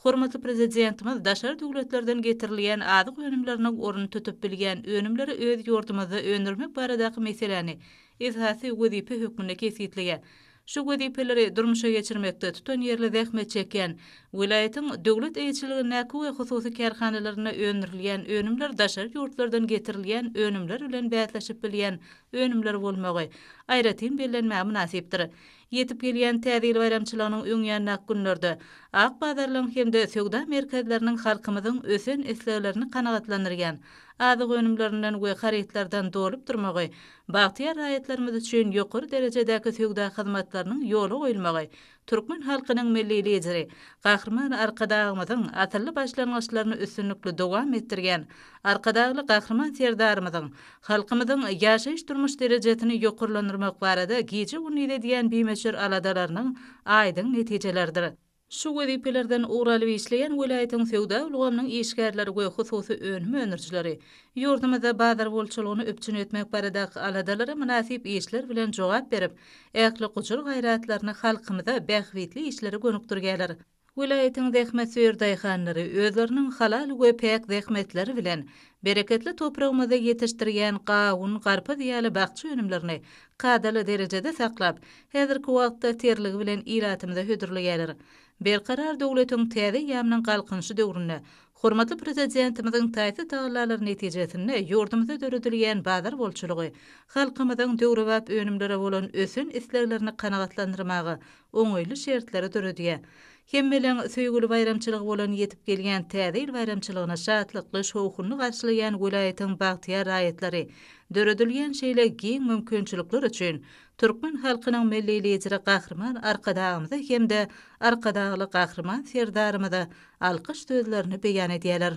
[SPEAKER 1] Hormatly Prezidentimiz daşary döwletlerden getirilýän azyk önümleriniň ornuny tutup bilýän önümleri öz ýurdumyzda öndürmek baradaky meseläni esasy wezipe hökmünde kesgitleýär. Şu wezipeleri durmuşa geçirmekde tutanýerli zähmet çekýän, welaýatyň döwlet eýeçiligindäki we hususy kärhanalarynda öndürilýän önümler daşary ýurtlardan getirilýän önümler bilen bäsleşip bilýän önümler bolmagy aýratyn bellenmäge mynasypdyr. Ýetip gelýän Täze ýyl baýramçylygynyň öň ýanyndaky günlerde ak bazarlaryň hem-de söwda merkezleriniň halkymyzyň ösen isleglerini kanagatlandyrýan azyk önümlerinden we harytlardan dolup durmagy bagtyýar raýatlarymyz üçin ýokary derejedäki söwda hyzmatlarynyň ýola goýulmagy türkmen halkynyň Milli Lideri Gahryman Arkadagymyzyň asylly başlangyçlaryny üstünlikli dowam etdirýän Arkadagly Gahryman Serdarymyzyň halkymyzyň ýaşaýyş-durmuş derejesini ýokarlandyrmak barada gije-gündiz edýän bimöçber aladalarynyň aýdyň netijeleridir. Şu wezipelerden ugur alyp işleýän welaýatyň söwda ulgamynyň işgärleri we hususy önüm öndürijileri ýurdumyzda bazar bolçulygyny üpjün etmek baradaky aladalara mynasyp işler bilen jogap berip, ähli gujur-gaýratlaryny halkymyza bähbitli işlere gönükdirýärler. Welaýatyň zähmetsöýer daýhanlary özleriniň halal we päk zähmetleri bilen bereketli topragymyzda ýetişdirýän gawun, garpyz ýaly bakja önümlerini kadaly derejede saklap, häzirki wagtda terligi bilen ilatymyza hödürleýärler. Berkarar döwletiň täze eýýamynyň Galkynyşy döwründe hormatly Prezidentimiziň taýsyz tagallalary netijesinde ýurdumyzda döredilýän bazar bolçulygy halkymyzyň döwrebap önümlere bolan ösen isleglerini kanagatlandyrmaga oňaýly şertleri döredýär. Hemmeleň söýgüli baýramçylygy bolan ýetip gelýän Täze ýyl baýramçylygyny şatlykly, şowhunly garşylaýan welaýatyň bagtyýar raýatlary döredilýän şeýle giň mümkinçilikler üçin türkmen halkynyň Milli Lideri Gahryman Arkadagymyza hem-de Arkadagly Gahryman Serdarymyza alkyş sözlerini beýan edýärler.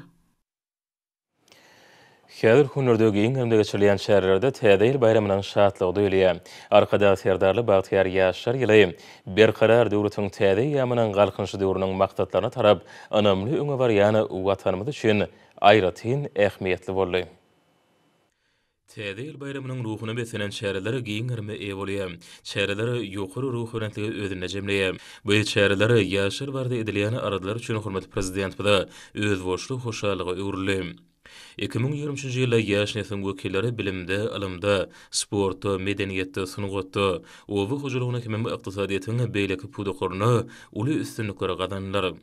[SPEAKER 2] Häzirki günlerde giň gerimde geçirilýän çärelerde Täze ýyl baýramynyň şatlygy duýulýar. Arkadag Serdarly bagtyýar ýaşlar ýyly Berkarar döwletiň täze eýýamynyň Galkynyşy döwrüniň maksatlaryna tarap ynamly öňe barýan Watanymyz üçin aýratyn ähmiýetli boldy. Täze ýyl baýramynyň ruhuna beslenen çäreler giň gerime eýe bolýar. Çäreler ýokary ruhubelentligi özünde jemleýär. Bu çäreler ýaşlar barada edilýän aladalar üçin hormatly Prezidentimize özboluşly hoşallyga öwrüldi. 2023-nji ýylda ýaş nesliň wekilleri bilimde, ylymda, sportda, medeniýetde, sungatda, oba hojalygynda hemem ykdysadyýetiň beýleki pudaklarynda uly üstünlikleri gazandylar.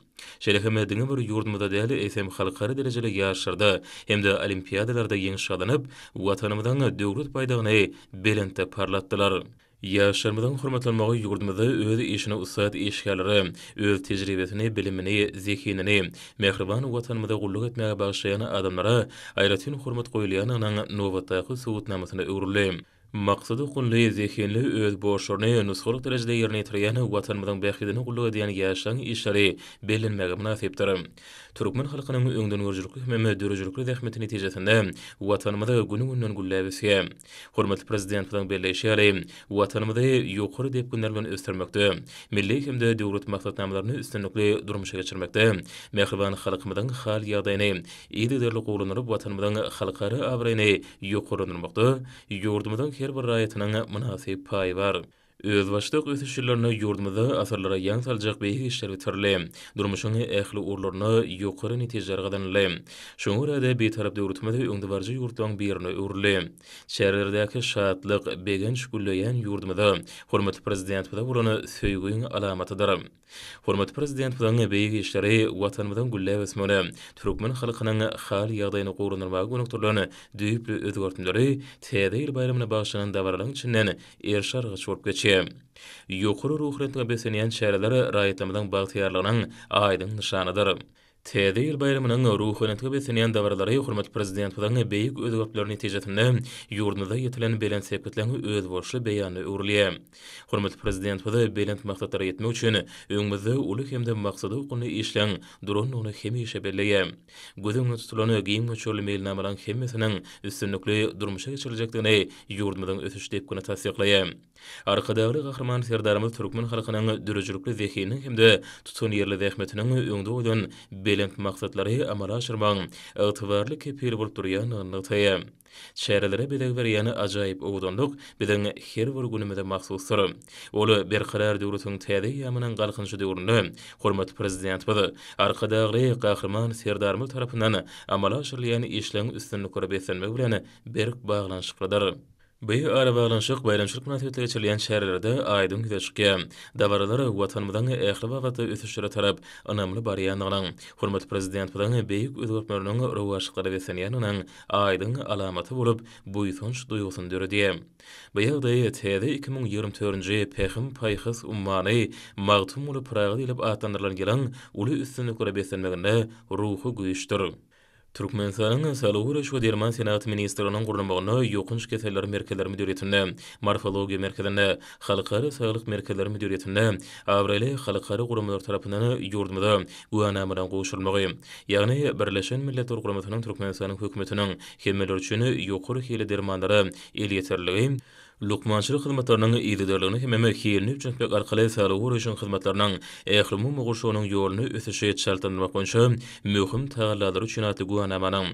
[SPEAKER 2] Şeýle hem diňe bir ýurdumyzda däl, eýsem, halkara derejeli ýaryşlarda hem-de olimpiadalarda ýeňiş gazanyp, Watanymyzyň Döwlet baýdagyny belentde parlatdylar. Ýaşlarymyzyň hormatlanmagy ýurdumyzda öz işine ussat işgärlere, öz tejribesini, bilimini, zehinini mähriban Watanymyza gulluk etmäge bagyşlaýan adamlara aýratyn hormat goýulýandygynyň nobatdaky subutnamasyna öwrüldi. Maksady okgunly, zehinli, öz borçlaryny nusgalyk derejede ýerine ýetirýän, Watanymyzyň bähbidine gulluk edýän ýaşlaryň işleri bellenmäge mynasypdyr. Türkmen halkynyň öňdengörüjilikli hemem döredijilikli zähmeti netijesinde Watanymyz gün-günden gülläp ösýär. Hormatly Prezidentimiziň belleýşi ýaly, Watanymyzy ýokary depginler bilen ösdürmekde, milli hem-de döwlet maksatnamalaryny üstünlikli durmuşa geçirmekde mähriban halkymyzyň hal-ýagdaýyny yzygiderli gowulandyryp, Watanymyzyň halkara abraýyny ýokarlandyrmakda ýurdumyzyň her bir raýatynyň mynasyp paýy bar. Özbaşdak ösüş ýyllarynda ýurdumyzda asyrlara ýaň saljak beýik işler bitirildi. Durmuşyň ähli ugurlarynda ýokary netijeler gazanyldy. Şoňa görä-de, Bitarap döwletimiz öňdebaryjy ýurtlaryň birine öwrüldi. Çärelerdäki şatlyk, begenç gülleýän ýurdumyza, hormatly Prezidentimize bolan söýgiň alamatydyr. Hormatly Prezidentimiziň beýik işleri Watanymyzyň gülläp ösmegine, türkmen halkynyň hal-ýagdaýyny gowulandyrmaga gönükdirilen düýpli özgertmeleri Täze ýyl baýramyna bagyşlanan dabaralaryň içinden eriş-argaç bolup geçýär. Ýokary ruhubelentlige beslenýän çäreler raýatlarymyzyň bagtyýarlygynyň aýdyň nyşanydyr. Täze ýyl baýramynyň ruhubelentlige beslenýän dabaralary hormatly Prezidentimiziň beýik özgertmeleri netijesinde ýurdumyzda ýetilen belent sepgitleriň özboluşly beýanyna öwrülýär. Hormatly Prezidentimiz belent maksatlara ýetmek üçin öňümizde uly hem-de maksada okgunly işleň durandygyny hemişe belleýär. Göz öňünde tutulan giň möçberli meýilnamalaryň hemmesiniň üstünlikli durmuşa geçiriljekdigini ýurdumyzyň ösüş depgini tassyklaýar. Arkadagly Gahryman Serdarymyz türkmen halkynyň döredijilikli zehininiň hem-de tutanýerli zähmetiniň öňde goýlan belent maksatlary amala aşyrmagyň ygtybarly kepili bolup durýandygyny nygtaýar. Çärelere bezeg berýän ajaýyp owadanlyk biziň her bir günümize mahsusdyr. Ol Berkarar döwletiň täze eýýamynyň Galkynyşy döwründe hormatly Prezidentimiz Arkadagly Gahryman Serdarymyz tarapyndan amala aşyrylýan işleň üstünliklere beslenmegi bilen berk baglanyşyklydyr. Bu arabaglanyşyk baýramçylyk mynasybetli geçirilýän çärelerde aýdyň ýüze çykýar. Dabaralar Watanymyzyň ähli babatda ösüşlere tarap ynamly barýandygynyň, hormatly Prezidentimiziň beýik özgertmeleriniň rowaçlyklara beslenýändiginiň aýdyň alamaty bolup, buýsanç duýgusyny döredýär. Bu ýagdaý täze 2024-nji Pähim-paýhas ummany Magtymguly Pyragy diýlip atlandyrylan ýylyň uly üstünliklere beslenmeginde ruhy güýçdür. Türkmenistanyň Saglygy goraýyş we derman senagaty ministrliginiň gurnamagynda Ýokanç keseller merkezleri müdiriýetinde, Morfologiýa merkezinde, Halkara saglyk merkezleri müdiriýetinde abraýly halkara guramalar tarapyndan ýurdumyza güwänamalaryň gowşurylmagy, ýagny Birleşen Milletler Guramasynyň Türkmenistanyň Hökümetiniň hemmeler üçin ýokary hilli dermanlara elýeterliligi, Lukmançylyk hyzmatlarynyň yzygiderligini hemem hilini üpjün etmek arkaly saglygy goraýşyň hyzmatlarynyň ählumumy gurşawynyň ýoluny ösüşi çaltlandyrmak boýunça möhüm tagallalary üçin atly güwänamanyň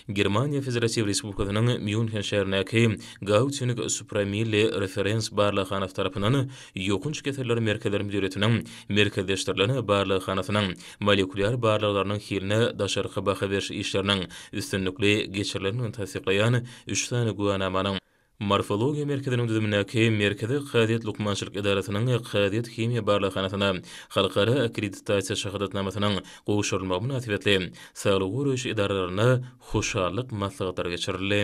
[SPEAKER 2] Germaniýa Federatiw Respublikasynyň Mýunhen şäherindäki Gauting Supramilli referens barlaghanasy tarapyndan Ýokanç keseller merkezleri müdiriýetiniň Merkezleşdirilen barlaghanasynyň molekulýar barlaglarynyň hiline daşarky baha beriş işleriniň üstünlikli geçirilendigini tassyklaýan üç sany güwänamanyň Morfologiýa merkeziniň düzümindäki Merkezi kazyýet lukmançylyk edarasynyň kazyýet-himiýa barlaghanasyna halkara akkreditasiýa şahadatnamasynyň gowşurylmagy mynasybetli saglygy goraýyş edaralarynda hoşallyk maslahatlary geçirildi.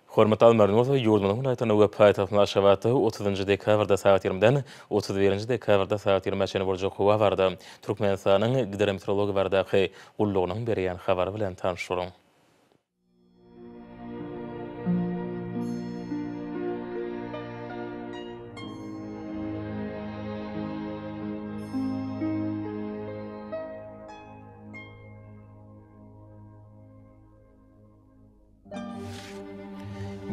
[SPEAKER 2] Hormatly alymlarymyz bolsa ýurdumyzyň welaýatlarynda we paýtagtymyz Aşgabatda otuzynjy dekabrda sagat ýigrimiden 31 birinji dekabrda sagat ýigrimä çenli boljak howa barada Türkmenistanyň Gidrometeorologiýa baradaky gullugynyň berýän habary bilen tanyş boluň.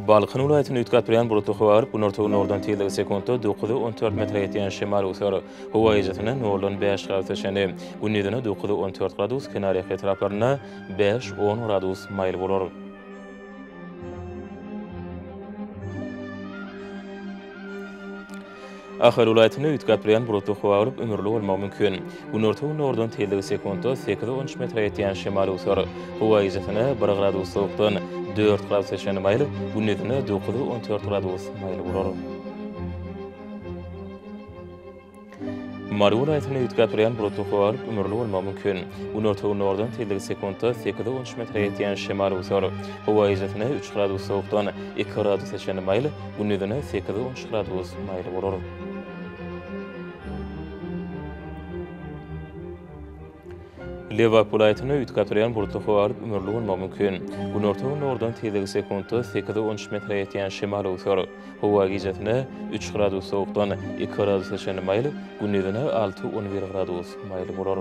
[SPEAKER 2] Balkan welaýatynda üýtgäp durýan bulutly howa bolup, günorta-günordan tizligi sekuntda dokuza 14 metre ýetýän şemal öwser. Howa gijesi noldan bäş gradusa çenli, gündizine dokuza 14 gradus, kenarýaka etraplarynda bäş-on gradus maýyl bolar. Ahal welaýatynda üýtgäp durýan bulutly howa bolup, ümürli bolmagy mümkin. Günorta-gündogardan tizligi sekuntda sekiz-on üç metre ýetýän şemal öwser. Howa gijesine bir gradus sowukdan dört gradusa çenli maýyl, gündizine dokuz-on dört gradus maýyl bolar. Mary welaýatynda üýtgäp durýan bulutly howa bolup, ümürli bolmagy mümkin. Günorta-gündogardan tizligi sekuntda sekiz-on üç metre ýetýän şemal öwser. Howa gijesine üç gradus sowukdan iki gradusa çenli maýyl, gündizine sekiz-on üç gradus maýyl bolar. Lebap welaýatynda üýtgäp durýan bulutly howa bolup, ümürli bolmagy mümkin. Günorta-gündogardan tizligi sekuntda sekiz-on üç metre ýetýän şemal öwser. Howa gijesine üç gradus sowukdan iki gradusa çenli maýyl, gündizine alty-on bir gradus maýyl bolar.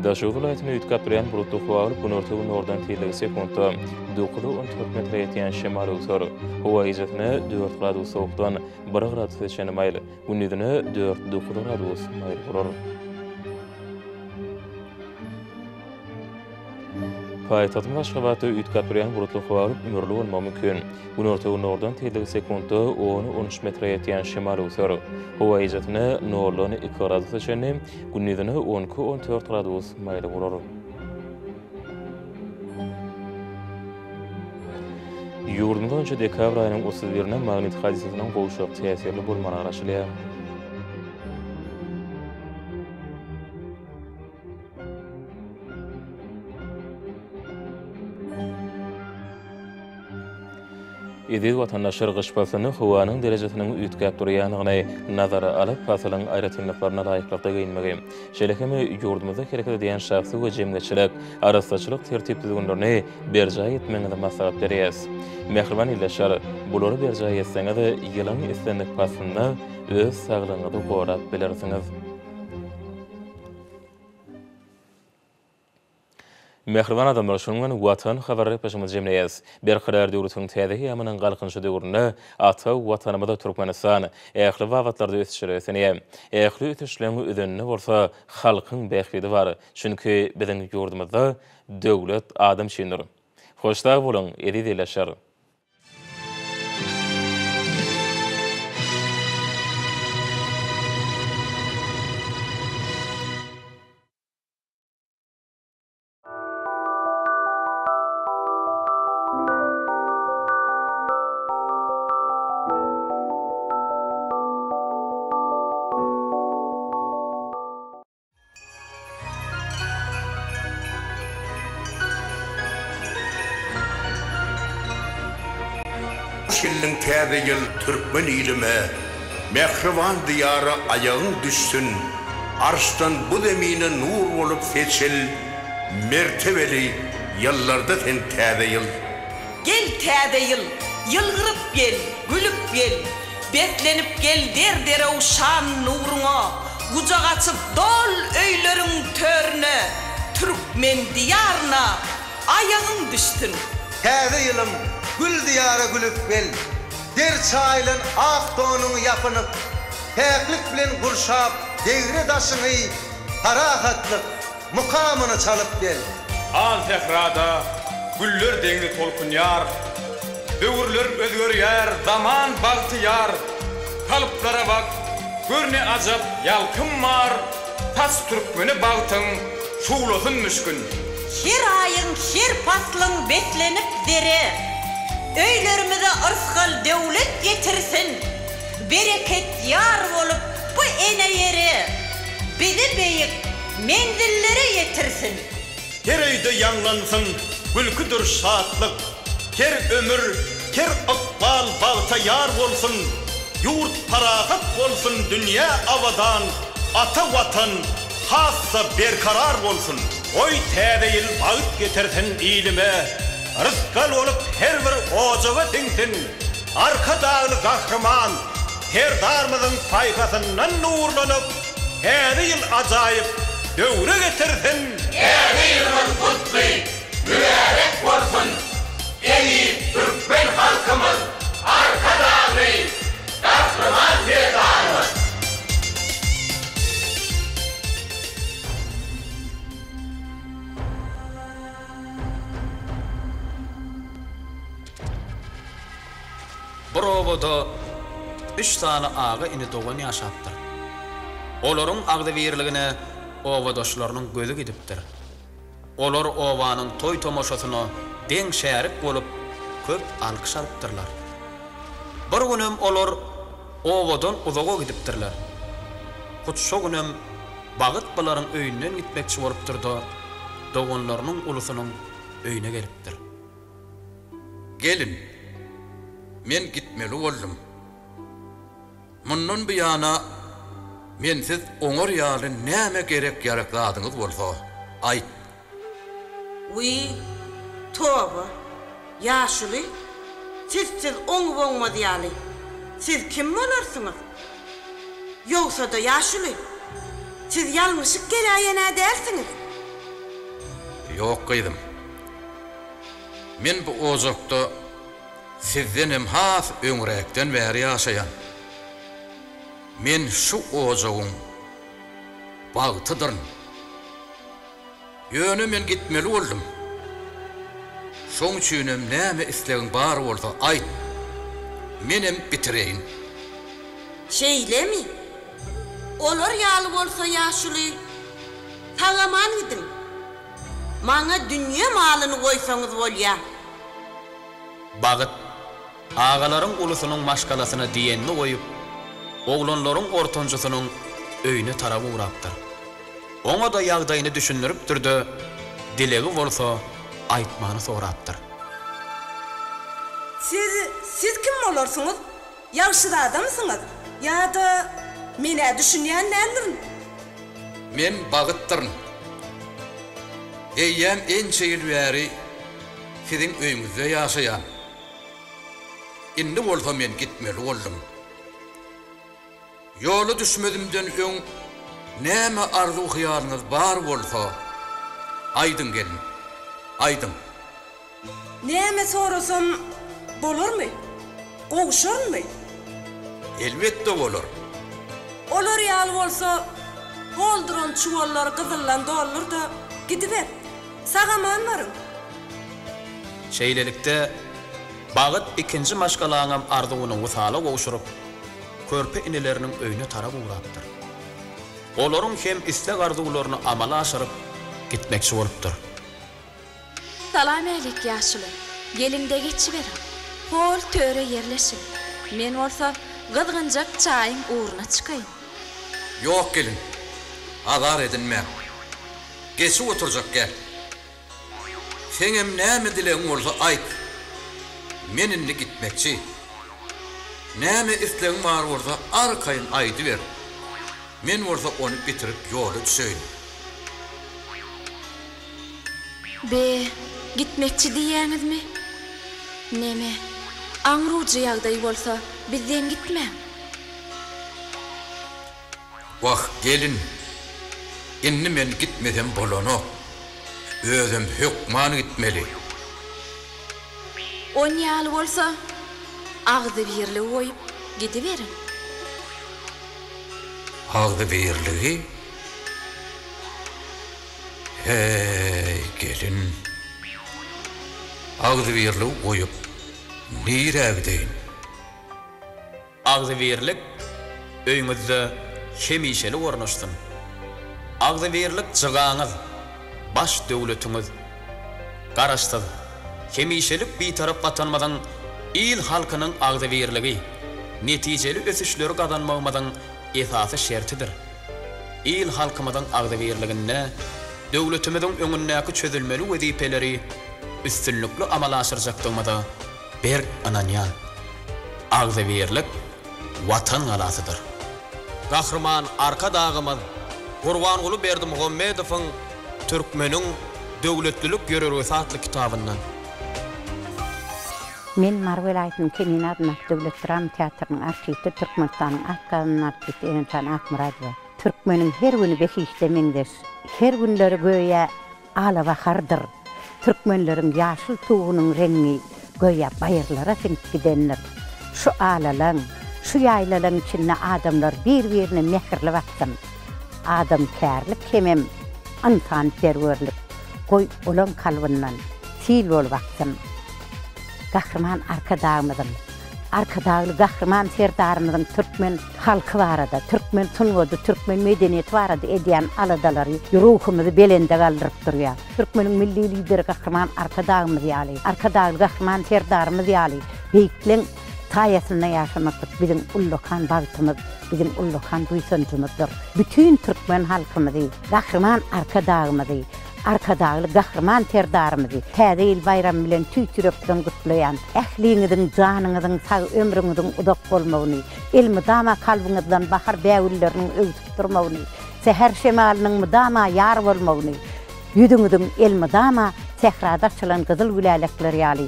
[SPEAKER 2] Daşoguz welaýatynda üýtgäp durýan bulutly howa bolup, günorta-gündogardan tizligi sekuntda dokuz-on dört metre ýetýän şemal öwser. Howa gijesine dört gradus sowukdan bir gradusa çenli maýyl, gündizine dört-dokuz gradus maýyl bolar. Paýtagtymyz Aşgabatda üýtgäp durýan bulutly howa bolup, ümürli bolmagy mümkin. Günorta-gündogardan tizligi sekuntda on-on üç metre ýetýän şemal öwser. Howa gijesine noldan iki gradusa çenli, gündizine on iki-on dört gradus maýyl bolar. Ýurdumyz boýunça dekabr aýynyň 31 birine magnit hadysasynyň gowşak täsirli bolmagyna garaşylýar. Eziz watandaşlar, gyş paslynda howanyň derejesiniň üýtgäp durýandygyny nazara alyp, pasylyň aýratynlyklaryna laýyklykda geýinmegi, şeýle hem ýurdumyzda hereket edýän şahsy we jemgyýetçilik arassaçylyk tertip-düzgünlerini berjaý etmegiňizi maslahat berýäris. Mähriban ildeşler, bulary berjaý etseňiz, ýylyň islendik paslynda öz saglygyňyzy gorap bilersiňiz. Mähriban adamlar, şunuň bilen Watan habar gepleşigimizi jemleýäris. Berkarar döwletiň täze eýýamynyň Galkynyşy döwründe ata Watanymyz Türkmenistan ähli babatlarda ösüşlere ösenýär. Ähli ösüşleň özeninde bolsa halkyň bähbidi bar. Çünki biziň ýurdumyzda Döwlet adam üçindir. Hoş sag boluň, eziz ildeşler!
[SPEAKER 7] Hoş geldiň Täze ýyl türkmen ilime, Mähriban Diýara aýagyň düşsün, Arşdan bu zemine nur bolup seçil, Mertebeli ýyllarda sen Täze ýyl.
[SPEAKER 13] Gel Täze ýyl, ýylgyryp gel, gülüp gel, Beslenip gel der-derewşan nuruňa, Gujak açyp dol öýleriň törüne, Türkmen Diýaryna aýagyň düşsün.
[SPEAKER 14] Täze ýylym gül Diýara gülüp gel, Der çaýylan ak donuňy ýapynyp, Päklik bilen gurşap degre-daşyňy, Parahatlyk, Mukamyny çalyp gel.
[SPEAKER 16] Al sährada güller deňzi tolkunýar, Döwürler özgerýär, zaman bagtyýar. Kalplara bak, gör ne ajap ýalkym bar, Saç türkmene bagtyň şuglasyn müşgün.
[SPEAKER 13] Her aýyň, her paslyň beslenip zere, Öýlerimize yrsgal-döwlet getirsin. Bereket ýar bolup bu ene ýere, Bizi beýik Menzillere ýetirsin.
[SPEAKER 16] Her öýde ýaňlansyn gülküdir şatlyk, Her ömür, her ykbal bagta ýar bolsun, Ýurt parahat bolsun, dünýä abadan, Ata Watan has-da berkarar bolsun! Goý, Täze ýyl bagt getirsin ilime, Rysgal bolup her bir ojaga siňsin, Arkadagly Gahryman Serdarymyzyň paýhasyndan nurlanyp, Täze ýyl ajaýyp döwre getirsin!
[SPEAKER 25] Täze ýylymyz gutly, mübärek bolsun, eziz türkmen halkymyz, Arkadagly Gahryman Serdarymyz!
[SPEAKER 26] Bir obada üç sany aga-ini dogan ýaşapdyr. Olaryň agzybirligine obadaşlarynyň gözi gidipdir. Olar obanyň toý-tomaşasyna deň şärik bolup, köp alkyş alypdyrlar. Bir günem olar obadan uzaga gidipdirler. Hut şo günem Bagyt bularyň öýünden gitmekçi bolupdyr-da, doganlarynyň ulusynyň öýüne gelipdir.
[SPEAKER 27] Gelin, men gitmeli boldum. Mundan buýana mensiz oňar ýaly näme gerek-ýarak zadyňyz bolsa, aýt.
[SPEAKER 28] Wiý, toba, ýaşuly, sizsiz oňup-oňmaz ýaly, siz kim bolarsyňyz? Ýogsa-da, ýaşuly, siz ýalňyşyp geläýen-ä dälsiňiz?
[SPEAKER 27] Ýok, gyzym. Men bu ojakda sizdenem has öňräkden bäri ýaşaýan. Men şu ojagyň bagtydyryn. Ýöne men gitmeli boldum. Şoň üçinem näme islegiň bar bolsa aýt, menem bitireýin.
[SPEAKER 28] Şeýlemi? Olar ýaly bolsa ýaşuly, sag-aman gidiň. Maňa dünýe malyny goýsaňyz bolýa.
[SPEAKER 26] Bagyt, agalaryň ulusynyň maşgalasyna diýenini goýup, oglanlaryň ortanjysynyň öýüne tarap ugrapdyr. Oňa-da ýagdaýyny düşündiripdir-de, dilegi bolsa aýtmany sorapdyr.
[SPEAKER 28] Siz.
[SPEAKER 4] Siz kim bolarsyňyz? Ýagşyzadamysyňyz? Ýa-da men-ä düşünýän däldirin.
[SPEAKER 27] Men Bagytdyryn. Eýýäm ençe ýyl bäri siziň öýüňizde ýaşaýan. Indi bolsa men gitmeli boldum. Ýola düşmezimden öň näme arzuw-hyýalyňyz bar bolsa, aýdyň gelin, aýdyň.
[SPEAKER 4] Näme sorasam bolarmy? Gowşarynmy?
[SPEAKER 27] Elbetde bolar.
[SPEAKER 4] Olar ýaly bolsa, hol duran çuwallary gyzyldan doldur-da, gidiber. Sag-aman baryň.
[SPEAKER 26] Şeýlelikde, Bagyt ikinji maşgalaňam arzuwyny wysala gowşuryp, körpe inileriniň öýüne tarap ugrapdyr. Olaryň hem isleg-arzuwlaryny amala aşyryp gitmekçi bolupdyr.
[SPEAKER 9] Salam-älik, ýaşuly. Geliň-de geçiberiň. Hol töre ýerleşiň. Men bolsa gyzgynjak çaýyň ugruna çykaýyn.
[SPEAKER 27] Ýok, gelin. Azar edinmäň. Geçip oturjak gel. Seňem näme dilegiň bolsa aýt. Men indi gitmekçi. Näme islegiň bar bolsa arkaýyn aýdyber. Men bolsa ony bitirip ýola düşeýin.
[SPEAKER 9] Be, gitmekçi diýýäňizmi? Neme, aňrujy ýagdaý bolsa bizden gitmäň.
[SPEAKER 27] Wah, gelin, indi men gitmesem bolanok. Özem hökman gitmeli.
[SPEAKER 9] Onýaly bolsa, agzybirligi goýup gidiberiň.
[SPEAKER 27] Agzybirligi? Heý, gelin, agzybirligi goýup nirä gideýin?
[SPEAKER 26] Agzybirlik öýüňizde hemişelik ornaşsyn. Agzybirlik jygaňyz, baş döwletiňiz. Garaşsyz, hemişelik Bitarap Watanymyzyň il-halkynyň agzybirligi, netijeli ösüşleri gazanmagymyzyň esasy şertidir. Il-halkymyzyň agzybirliginde döwletimiziň öňündäki çözülmeli wezipeleri üstünlikli amala aşyrjakdygymyza berk ynanýan. Agzybirlik Watan galasydyr. Gahryman Arkadagymyz Gurbanguly Berdimuhamedowyň Türkmeniň döwletlilik ýörelgesi atly kitabyndan.
[SPEAKER 11] Men Mary welaýatynyň Kemine adyndaky döwlet drama teatrynyň artisti, Türkmenistanyň at gazanan artisti Enejan Akmyradowa. Türkmeniň her güni behişde meňzeş. Her günleri göýä Alabahardyr. Türkmenleriň ýaşyl tugunyň reňňi göýä baýyrlara siňip gidendir. Şu alalaň, şu ýaýlalaň içinde adamlar bir-birine mähirli baksyn. Adamkärlik hemem ynsanperwerlik, goý, olaň kalbyndan sil bolup aksyn. Gahryman Arkadagymyzyň, Arkadagly Gahryman Serdarymyzyň türkmen halky barada, türkmen sungaty, türkmen medeniýeti barada edýän aladalary ruhumyzy belende galdyryp durýar. Türkmeniň Milli Lideri Gahryman Arkadagymyz ýaly, Arkadagly Gahryman Serdarymyz ýaly beýikleň saýasynda ýaşamaklyk biziň ullakan bagtymyz, biziň ullakan buýsanjymyzdyr. Bütin türkmen halkymyzy, Gahryman Arkadagymyzy, Arkadagly Gahryman Serdarymyzy Täze ýyl baýramy bilen tüýs ýürekden gutlaýan. Ähliňiziň janyňyzyň sag, ömrüňiziň uzak bolmagyny, elmydama kalbyňyzdan bahar bägülleriniň öwsüp durmagyny, säher şemalynyň mydama ýar bolmagyny, ýüzüňiziň elmydama sährada açylan gyzyl gülälekler ýaly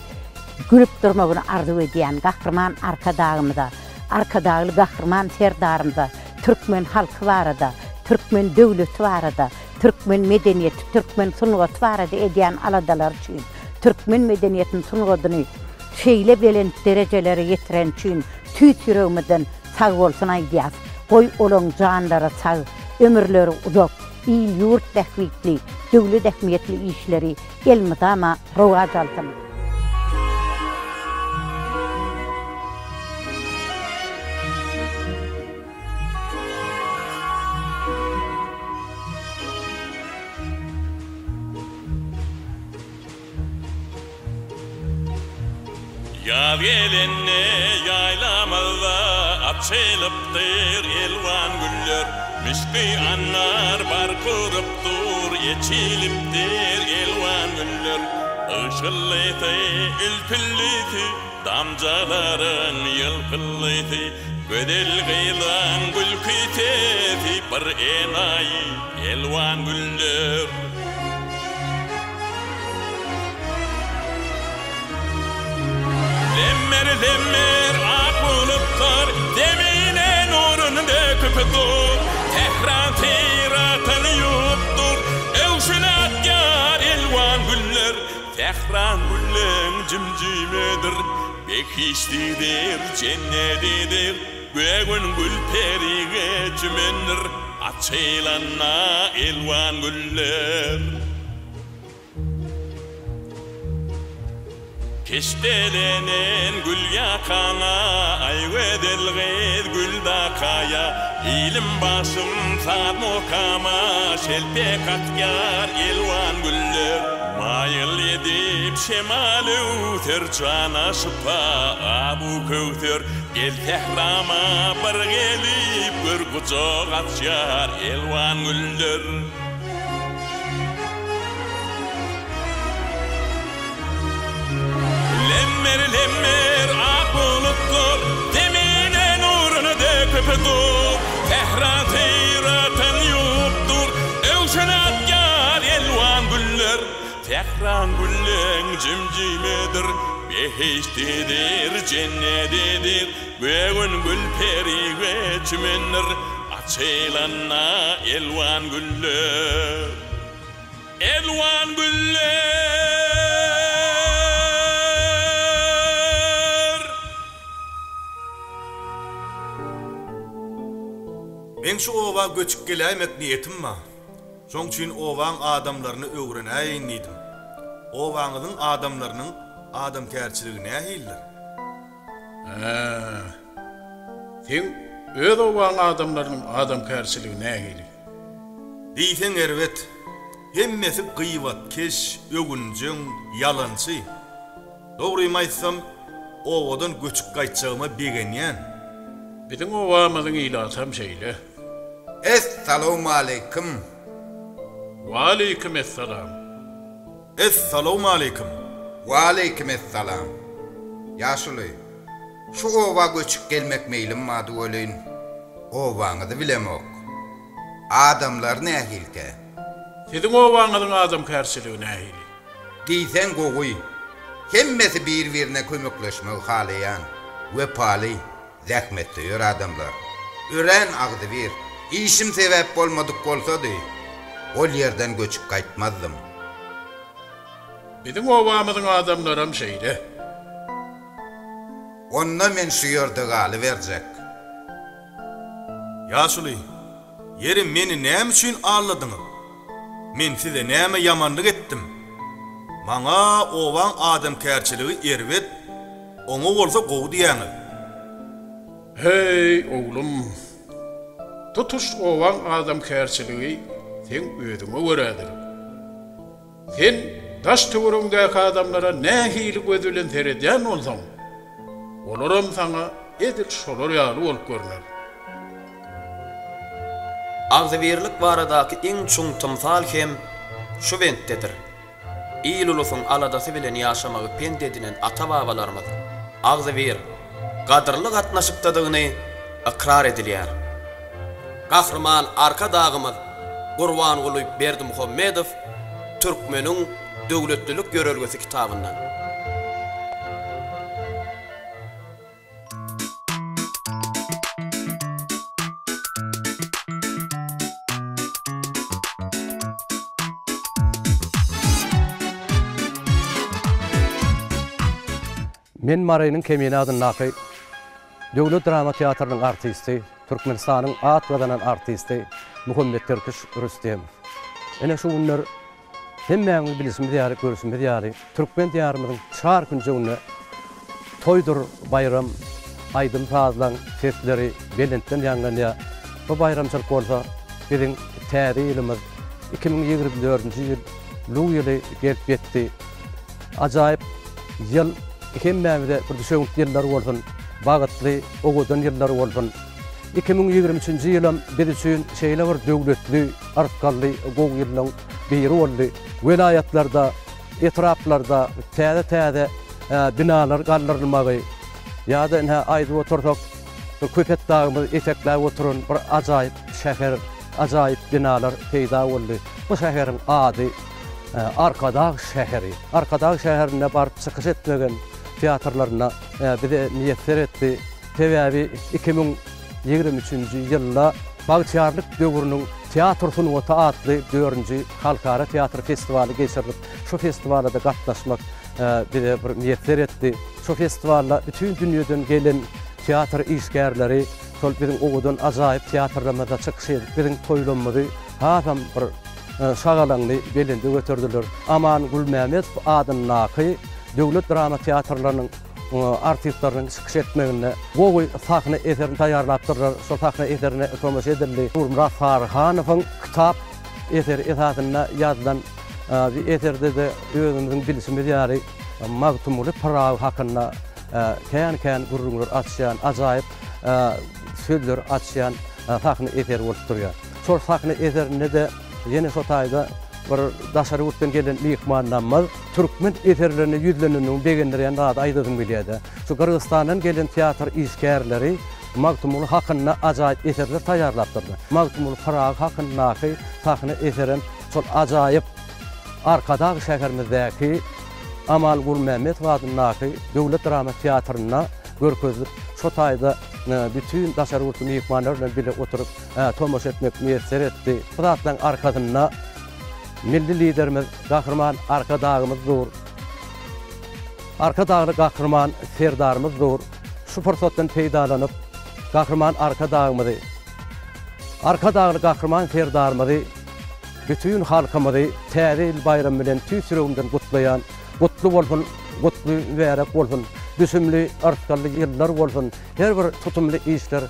[SPEAKER 11] gülüp durmagyny arzuw edýän Gahryman Arkadagymyza, Arkadagly Gahryman Serdarymyza türkmen halky barada, türkmen döwleti barada, Türkmen medeniýeti, türkmen sungaty barada edýän aladalary üçin, türkmen medeniýetini, sungatyny şeýle belent derejelere ýetireni üçin tüýs ýüregimizden sagbolsun aýdýas. Goý, olaň janlary sag, ömürleri uzak, il-ýurt bähbitli, döwlet ähmiýetli işleri elmydama rowaç alsyn!
[SPEAKER 10] Ýaz gelende ýaýlamyzda açylypdyr elwan güller, Müşki annar bark urup dur, eçilipdir elwan güller.
[SPEAKER 8] Ygşyllysy, ülpüllisi, Damjalaryň ýylpyllysy, Gözel gyzlaň gülki sesi, Bir enaýy elwan güller. Lemmer-lemmer ak bulutlar Zemine nurun döküp dur. Sähra syratyn ýuwup dur, Öwşün atýar elwan güller. Sähraň gülleň jüm-jümedir, Behişdidir, jennedidir, Gögün gül perige çümendir, Açylanda elwan güller. Keşdelenen gül ýakaňa, Aý gözel gyz gül dakaýa, Ilim başym saz mukama, Şelpek atýar elwan güller. Maýyl edip şemal öwser, Jana şypa abu-köwser, Gel sährama bir gelip gör, Gujak açýar elwan güller. Lemmer-lemmer ak bulutlar Zemine nuruny döküp dur. Sähra syratyn ýuwup dur, Öwşün atýar elwan güller. Sähraň gülleň jüm-jümedir, Behişdidir, jennedidir, Gögün gül perige çümendir, Açylanda elwan güller. Elwan güller.
[SPEAKER 12] Meň şu oba göçüp geläýmek niýetim bar. Şoň üçin obaň adamlaryny öwrenäýeýin diýdim. Obaňyzyň adamlarynyň adamkärçiligi nähilidir?
[SPEAKER 15] Hä, seň öz obaň adamlarynyň adamkärçiligi nähili?
[SPEAKER 12] Diýseň erbet. Hemmesi gybatkeş, öwünjeň, ýalançy. Dogrymy aýtsam, obadan göçüp gaýtjagyma begenýän.
[SPEAKER 15] Biziň obamyzyň ilatam şeýle.
[SPEAKER 17] Essalawmaleýkim.
[SPEAKER 15] Waleýkim essalam.
[SPEAKER 12] Essalawmaleýkim.
[SPEAKER 17] Waleýkim essalam. Ýaşuly, şu oba göçüp gelmek meýlim bardy welin, obaňyzy bilemok. Adamlary nähilikä?
[SPEAKER 15] Siziň obaňyzyň adamkärçiligi nähili?
[SPEAKER 17] Diýseň gowy. Hemmesi bir-birine kömekleşmegi halaýan, wepaly, zähmetsöýer adamlar. Örän agzybir. Işim sebäp bolmadyk bolsady, ol ýerden göçüp gaýtmazdym.
[SPEAKER 15] Biziň obamyzyň adamlaram şeýle.
[SPEAKER 17] Onda men şu ýerde galyberjek.
[SPEAKER 12] Ýaşuly, ýeri meni näme üçin aldadyňyz? Men size näme ýamanlyk etdim? Maňa obaň adamkärçiligi erbet, oňa bolsa gowy diýýäňiz.
[SPEAKER 15] Heý, oglum, tutuş obaň adamkärçiligi seň özüňe görädir. Sen daş-töweregiňdäki adamlara nähili göz bilen seredýän bolsaň, olaram saňa edil şolar ýaly bolup görner.
[SPEAKER 26] Agzybirlik baradaky iň çuň tymsal hem şu bentdedir. Il-ulusyň aladasy bilen ýaşamagy pent edinen ata-babalarymyz agzybir, gadyrly gatnaşykdadygyny ykrar edilýär. Gahryman Arkadagymyz Gurbanguly Berdimuhamedow Türkmeniň döwletlilik ýörelgesi kitabyndan.
[SPEAKER 18] Men Marynyň Kemine adyndaky Döwlet drama teatrynyň artisti, Türkmenistanyň at gazanan artisti Muhammettirkiş Rüstemow. Ine şu günler hemmämiz bilişimiz ýaly, görşümiz ýaly, türkmen diýarymyzyň çar künjeginde toýdur baýram, aýdym-sazlaň sesleri belentden ýaňlanýar. Bu baýramçylyk bolsa biziň täze ýylymyz, 2024-nji ýyl, Luw ýyly gelip ýetdi. Ajaýyp ýyl hemmämize bir düşewüntli ýyllar bolsun, bagtly, owadan ýyllar bolsun. 2023-nji ýylam biz üçin şeýle bir döwletli, yrkgally, gowy ýyllaň biri boldy. Welaýatlarda, etraplarda täze-täze binalar galdyrylmagy ýa-da ine aýdyp otursak, bir Köpetdagymyzy etekläp oturan bir ajaýyp şäher, ajaýyp binalar peýda boldy. Bu şäheriň ady Arkadag şäheri. Arkadag şäherinde baryp çykyş etmegem teatrlarynda bize miýesser etdi. Sebäbi 2023-nji ýylda Bagtyýarlyk döwrüniň teatr sungaty atly dördünji halkara teatr festiwaly geçirilip, şu festiwala-da gatnaşmak bize bir miýesser etdi. Şu festiwalda bütin dünýeden gelen teatr işgärleri şol biziň owadan ajaýyp teatrlarymyzda çykyş edip, biziň toýlamyzy hasam bir şagalaňly belende göterdiler. Aman Gulmämmedow adyndaky döwlet drama teatrlarynyň artistleriniň çykyş etmeginde gowy sahna eserini taýýarlapdyrlar. Şol sahna eserine tomaşa edildi. Nurmyrat Saryhanowyň Kitap eseri esasynda ýazylan bu eserde-de özümiziň bilşimiz ýaly Magtymguly Pyragy hakynda kän-kän gürrüňler açýan, ajaýyp sözler açýan sahna eseri bolup durýar. Şol sahna eserinde-de ýene şo taýda bir daşary ýurtdan gelen myhmanlarymyz türkmen eserlerine ýüzlenendigini begendirýän zady aýdasym gelýär-de. Şu Gyrgyzystandan gelen teatr işgärleri Magtymguly hakynda ajaýyp eserler taýýarlapdyrlar. Magtymguly Pyragy hakyndaky sahna eserem şol ajaýyp Arkadag şäherimizdäki Aman Gulmämmedow adyndaky döwlet drama teatrynda görkezilip, şo taýda bütin daşary ýurtly myhmanlar bilen bile oturyp tomaşa etmek miýesser etdi. Bu zatlaryň arkasynda Milli Liderimiz Gahryman Arkadagymyz dur. Arkadagly Gahryman Serdarymyz dur. Şu pursatdan peýdalanyp, Gahryman Arkadagymyzy, Arkadagly Gahryman Serdarymyzy, bütin halkymyzy Täze ýyl baýramy bilen tüýs ýüregimden gutlaýan. Gutly bolsun, gutly mübärek bolsun, düşümli, yrsgally ýyllar bolsun, her bir tutumly işler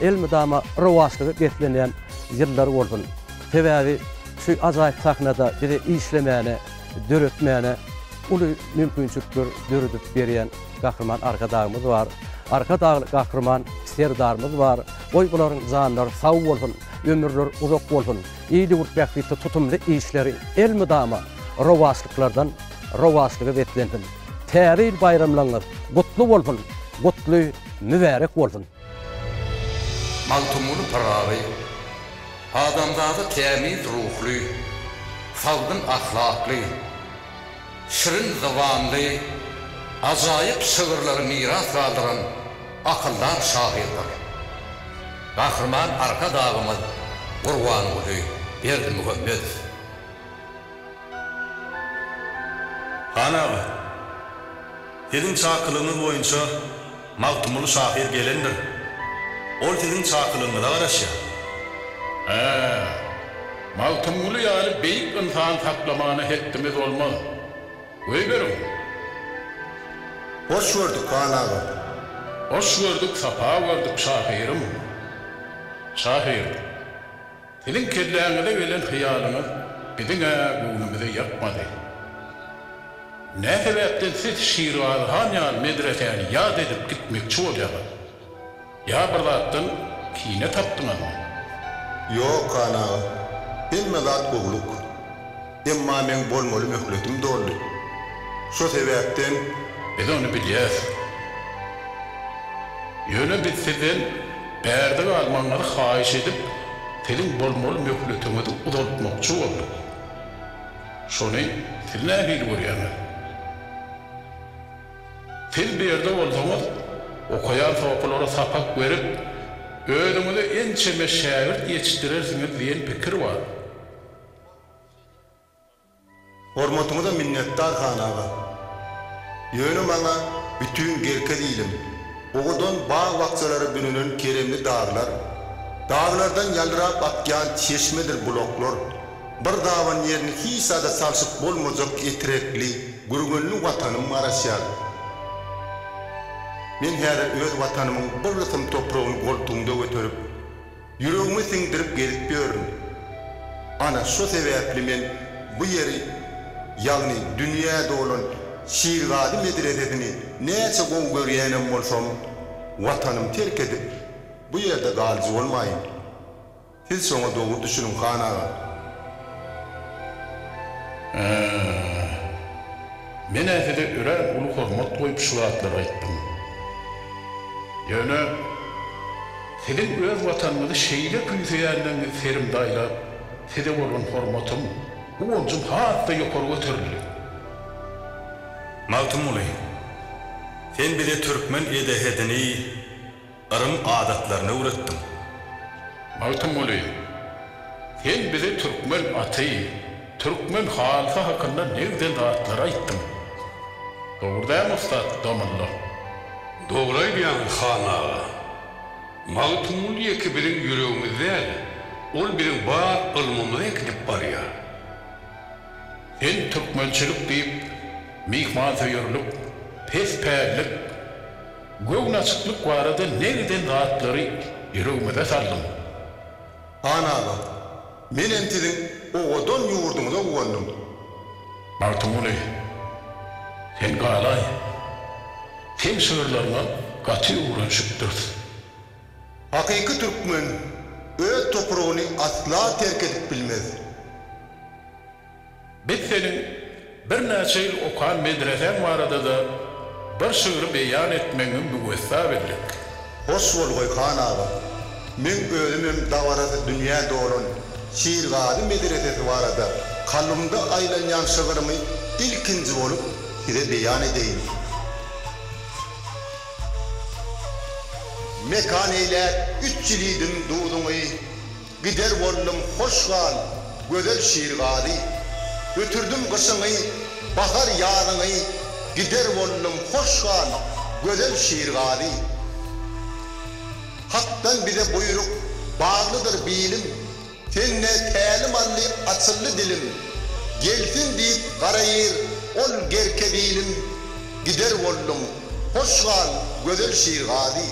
[SPEAKER 18] elmydama rowaçlyga beslenýän ýyllar bolsun. Sebäbi şu ajaýyp sahnada bize işlemäne, döretmäne uly mümkinçilikler döredip berýän Gahryman Arkadagymyz bar. Arkadagly Gahryman Serdarymyz bar. Goý bularyň janlary sag bolsun, ömürleri uzak bolsun, il-ýurt bähbitli tutumly işleri elmydama rowaçlyklardan rowaçlyga beslensin. Täze ýyl baýramlaryňyz gutly bolsun, gutly mübärek bolsun!
[SPEAKER 27] Magtymguly Pyragy adamzada tämiz ruhly, sagdyn ahlakly, şirin zybanly, ajaýyp şygyrlary miras galdyran akyldar şahyrdyr. Gahryman Arkadagymyz Gurbanguly Berdimuhamedow.
[SPEAKER 16] Han aga, siziň çakylygyňyz boýunça Magtymguly şahyr gelendir. Ol siziň çakylygyňyza garaşýar.
[SPEAKER 15] Hä, Magtymguly ýaly beýik ynsany saklamana hetdimiz bolmaz. Goýberiň.
[SPEAKER 14] Hoş gördük, han aga.
[SPEAKER 15] Hoş gördük, sapa gördük, şahyrym. Şahyr. Siziň kelläňize gelen hyýalyňyz biziň-ä göwnümize ýakmady. Nä sebäpden siz Şirgazy han ýaly medresäni ýat edip gitmekçi bolýaňyz? Ýa bir zatdan kine tapdyňyzmy?
[SPEAKER 14] Ýok, han aga. Hemme zat gowulyk. Emma meň bolmaly möhletim doldy. Şo sebäpden.
[SPEAKER 15] Biz ony bilýäs. Ýöne biz sizden bärde galmagyňyzy haýyş edip, siziň bolmaly möhletiňizi uzaltmakçy bolduk. Şony siz nähili görýäňiz? Siz bu ýerde bolsaňyz, okaýan sopulara sapak berip, özüňize ençeme şägirt ýetişdirersiňiz diýen pikir bar.
[SPEAKER 14] Hormatyňyza minnetdar han aga. Ýöne maňa bütin Gerkez ilim, owadan bag-bakjalara bürenen keremli daglar, daglardan ýaldyrap akýan çeşmedir bulaklar, bir daban ýerini hiç zada çalşyp bolmajak etrekli, gürgenli Watanym garaşýar. Men häzir öz Watanymyň bir gysym topragyny goltugymda göterip, Ýüregime siňdirip gezip ýörün. Ana, şo sebäpli men bu ýeri, ýagny dünýä dolan Şirgazy medresesini näçe gowy görýänem bolsam, Watanymy terk edip, bu ýerde galyjy bolmaýyn. Siz şoňa dogry düşüniň, han aga.
[SPEAKER 15] Hä. Men-ä size örän uly hormat goýup şu zatlary aýtdym. Ýöne siziň öz Watanyňyzy şeýle küýseýänligiňizi serimde aýlap, size bolan hormatym, guwanjym has-da ýokary göterildi.
[SPEAKER 16] Magtymguly, sen bize türkmen edehedini, yrym-adatlaryny öwretdiň.
[SPEAKER 15] Magtymguly, sen bize türkmen aty, türkmen halysy hakynda ne güzel zatlary aýtdyň. Dogry dälmi ussat domella?
[SPEAKER 5] Dogry aýdýaňyz, han aga. Magtymguly ýeke biziň ýüregimiz däl, ol biziň bar ylmymyzy äkidip barýar.
[SPEAKER 15] Sen türkmençilik diýip, myhmansöýerlik, pespällik, Göwnaçyklyk barada ne giden zatlary ýüregimize saldyň.
[SPEAKER 14] Han aga, menem siziň owadan ýurduňyza guwandym.
[SPEAKER 15] Magtymguly, sen galaý. Seň şygyrlaryňa gaty öwrenişipdiris.
[SPEAKER 14] Hakyky türkmen öz topragyny asla terk edip bilmez.
[SPEAKER 15] Biz seniň birnäçe ýyl okan medresäň barada-da bir şygry beýan etmegiňi müwessa bildik.
[SPEAKER 14] Hoş bolgaý han aga. Meň özümem dabarasy dünýä dolan Şirgazy medresesi barada kalbymda aýlanýan şygrymy ilkinji bolup size beýan edeýin. Mekan eýläp üç ýyl iýdim duzuňy. Gider boldum hoş gal, gözel Şirgazy. Ötürdim gyşyňy, bahar ýazyňy, Gider boldum hoş gal, gözel Şirgazy. Hakdan bize buýruk, baglydyr bilim, Sende tälim aldy açyldy dilim. Gelsin diýip gara ýer, ol gerke bilim, Gider boldum, hoş gal, gözel Şirgazy.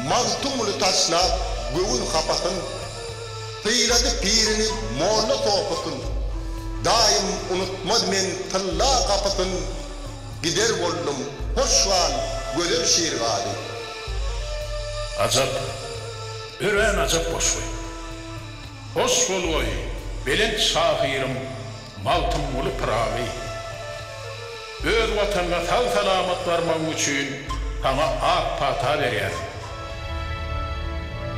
[SPEAKER 14] Magtymguly taşlap göwün hapasyn, Sylady pirini, molla sopusyn. Daýym unutmaz men tylla gapysyn, Gider boldum, hoş gal, gözel Şirgazy.
[SPEAKER 15] Ajap, örän ajap goşgy. Hoş bolgaý, belent şahyrym Magtymguly Pyragy! Öz Watanyňa sag-salamat barmagyň üçin saňa ak pata berýärin.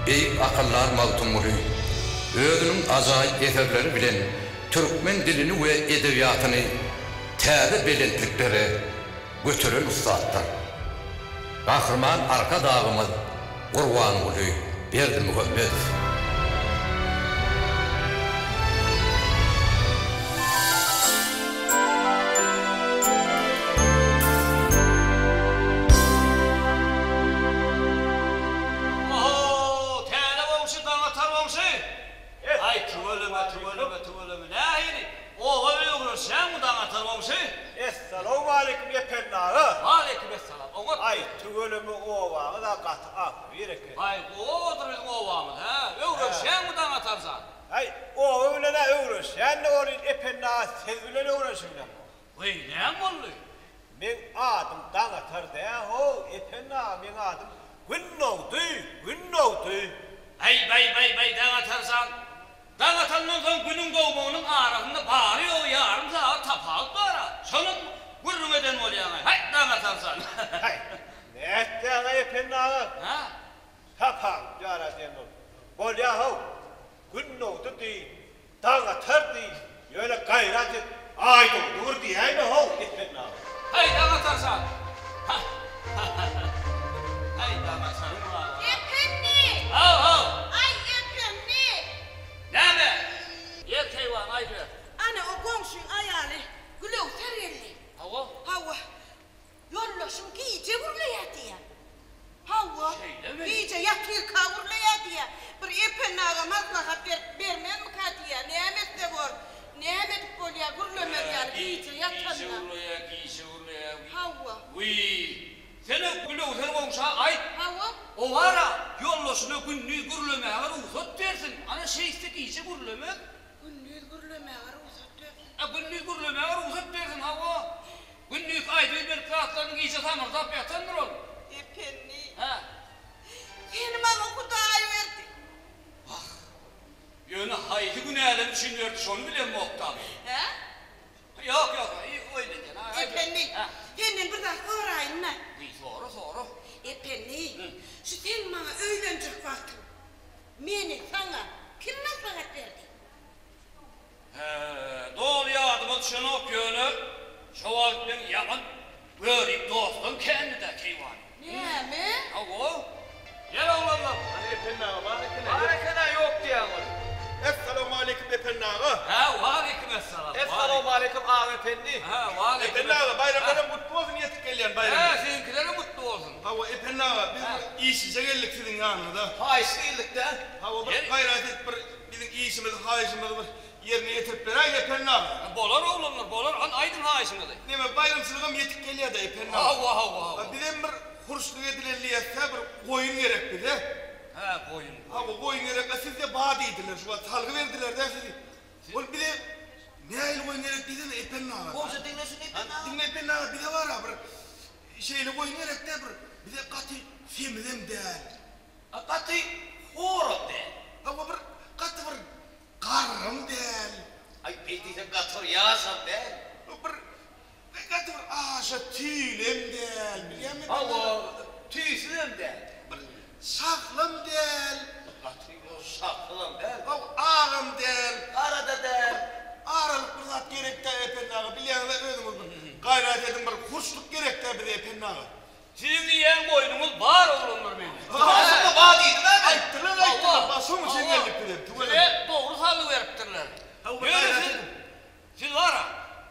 [SPEAKER 27] Beýik akyldar Magtymguly özüniň ajaýyp eserleri bilen türkmen dilini we edebiýatyny täze belentliklere göteren ussatdyr. Gahryman Arkadagymyz Gurbanguly Berdimuhamedow.
[SPEAKER 6] Oho, täze goňşy, Daňatar goňşy! Aý, tüweleme, tüweleme, tüweleme, nähili, oba bilen öwrenişýäňmi, Daňatar goňşy?
[SPEAKER 19] Essalawmaleýkim, Ependi aga!
[SPEAKER 6] Waleýkim essalam, oňat.
[SPEAKER 19] Aý, tüweleme, obaňyz-a gaty agzybir eken.
[SPEAKER 6] Aý, gowy obadyr biziň obamyz, hä? Öwrenişýäňmi, Daňatar jan?
[SPEAKER 19] Aý, oba bilen-ä öwrenişýän-de bolýyn, Ependi aga, siz bilen öwrenişibilemok.
[SPEAKER 6] Weý, näme boldy?
[SPEAKER 19] Meň adym Daňatar dä-how, Ependi aga, meň adym Gündogdy, Gündogdy.
[SPEAKER 6] Aý, baý, baý, baý, Daňatar jan, daň atandan soň Günüň dogmagynyň arasynda bary-ýogy ýarym sagat tapawut bar-a. Şonam gürrüň eden bolýaň-aý, haý, Daňatar jan.
[SPEAKER 19] Haý, nätýäň-aý, Ependi aga?
[SPEAKER 6] Hä?
[SPEAKER 19] Tapawut bar-a diýen bolup. Bolýa-how, Gündogdy diý, Daň atar diý, ýöne gaýrat et, Aý dogdy bir diýäýme how, Ependi aga.
[SPEAKER 6] Haý, daň atar şa! Haý, daň ataryň aga.
[SPEAKER 28] Ependi!
[SPEAKER 6] Haw, haw!
[SPEAKER 28] Aý, Ependi!
[SPEAKER 6] Näme? Ýer keýwany aýdyber.
[SPEAKER 28] Ana, o goňşyň aýaly Gülöwser geldi.
[SPEAKER 6] Hawa.
[SPEAKER 28] Hawa. Ýoldaşym gije gürleýär diýýär. Hawa, gije ýatyrka gürleýär diýýär. Bir Ependi aga maslahat berip bermezmikä diýýär. Näme etse bor? Näme edip bolýar gürlemez ýaly gije ýatanda?
[SPEAKER 6] Gije gürleýär, gije gürleýär.
[SPEAKER 28] Hawa.
[SPEAKER 6] Wiý, senem Gülöwser goňşa aýt.
[SPEAKER 28] Hawa.
[SPEAKER 6] O bar-a, ýoldaşyna gündiz gürlemäge rugsat bersin. Ana şeýtse gije gürlemez.
[SPEAKER 28] Gündiz gürlemäge rugsat bersin.
[SPEAKER 6] A gündiz gürlemäge rugsat bersin, hawa. Gündiz aýdybilmedik zatlaryny gije samyrdap ýatandyr ol.
[SPEAKER 28] Ependi.
[SPEAKER 6] Hä?
[SPEAKER 28] Seni maňa Hudaý berdi.
[SPEAKER 6] Wah! Ýöne haýsy günäler üçin berdi, şony bilemokda men.
[SPEAKER 28] Hä?
[SPEAKER 6] Ýok, ýok, oýun edýän.
[SPEAKER 28] Ependi, senden bir zat soraýyn-da.
[SPEAKER 6] Diý, sora, sora.
[SPEAKER 28] Ependi, şu sen maňa öýlenjek wagtyň, meni saňa kim maslahat berdi?
[SPEAKER 6] Hä, doly ýadyma düşenok, ýöne şo wagt meň ýaman görip dostlam kändi-dä, keýwany.
[SPEAKER 28] Näme?
[SPEAKER 6] Hawa. Gel oglanlar.
[SPEAKER 19] Hany Ependi aga bar eken-ä.
[SPEAKER 6] Bar eken-ä, ýok diýýäň ol.
[SPEAKER 19] Essalawmaleýkim Ependi aga.
[SPEAKER 6] Hä, waleýkim essalam.
[SPEAKER 19] Essalawmaleýkim aga Ependi.
[SPEAKER 6] Hä, waleýkim.
[SPEAKER 19] Ependi aga, baýramlaram gutly bolsun ýetip gelýän baýramlar.
[SPEAKER 6] Hä, siziňkilerem gutly bolsun.
[SPEAKER 12] Hawa, Ependi aga, biz bir işije geldik siziň ýanyňyza.
[SPEAKER 19] Haýyşly geldik-dä.
[SPEAKER 12] Hawa, bir gaýrat edip bir Biziň işimizi, haýyşymyzy bir ýerine ýetirip beräý, Ependi aga.
[SPEAKER 6] Bolar, oglanlar, bolar. Hany, aýdyň haýyşyňyzy.
[SPEAKER 12] Neme, baýramçylygam ýetip gelýär-dä, Ependi aga.
[SPEAKER 6] Hawa, hawa, hawa.
[SPEAKER 12] Bizem bir hurşluk edileli diýýäs-dä, bir goýun gerek bize.
[SPEAKER 6] Hä, goýun.
[SPEAKER 12] Hawa, goýun gerek. A sizde bar diýdiler, şu wagt salgy berdiler-dä sizi. Ol bize nähili goýun gerek diýsene, Ependi aga.
[SPEAKER 19] Gowja diňle şuny, Ependi aga.
[SPEAKER 12] Diňle, Ependi aga, bize bar-a bir şeýle goýun gerek-dä, bir bize gaty semizem däl.
[SPEAKER 6] A gaty horam däl.
[SPEAKER 12] Hawa bir gaty bir garram däl.
[SPEAKER 6] Aý beý diýseň gaty bir ýaşam däl.
[SPEAKER 12] Bir gaty bir aşa tüýlem däl bilýäňmi?
[SPEAKER 6] Hawa tüýsüzem däl.
[SPEAKER 12] Bir şahlam däl.
[SPEAKER 6] Gaty bir şahsyzam däl.
[SPEAKER 12] Hawa agam däl.
[SPEAKER 6] Gara-da däl.
[SPEAKER 12] Aralyk bir zat gerekdä Ependi aga bilýäňiz-ä özüňiz bir gaýrat ediň bir hurşluk gerekdä bize Ependi aga.
[SPEAKER 6] Siziň diýýän goýnuňyz bar oglanlar mende.
[SPEAKER 12] Başynda bar diýdim-ä men. Aýtdylar aýtdylar bar şoň üçin geldik bizem
[SPEAKER 6] tüweleme. Size dogry salgy beripdirler. Ýöne siz siz bar-a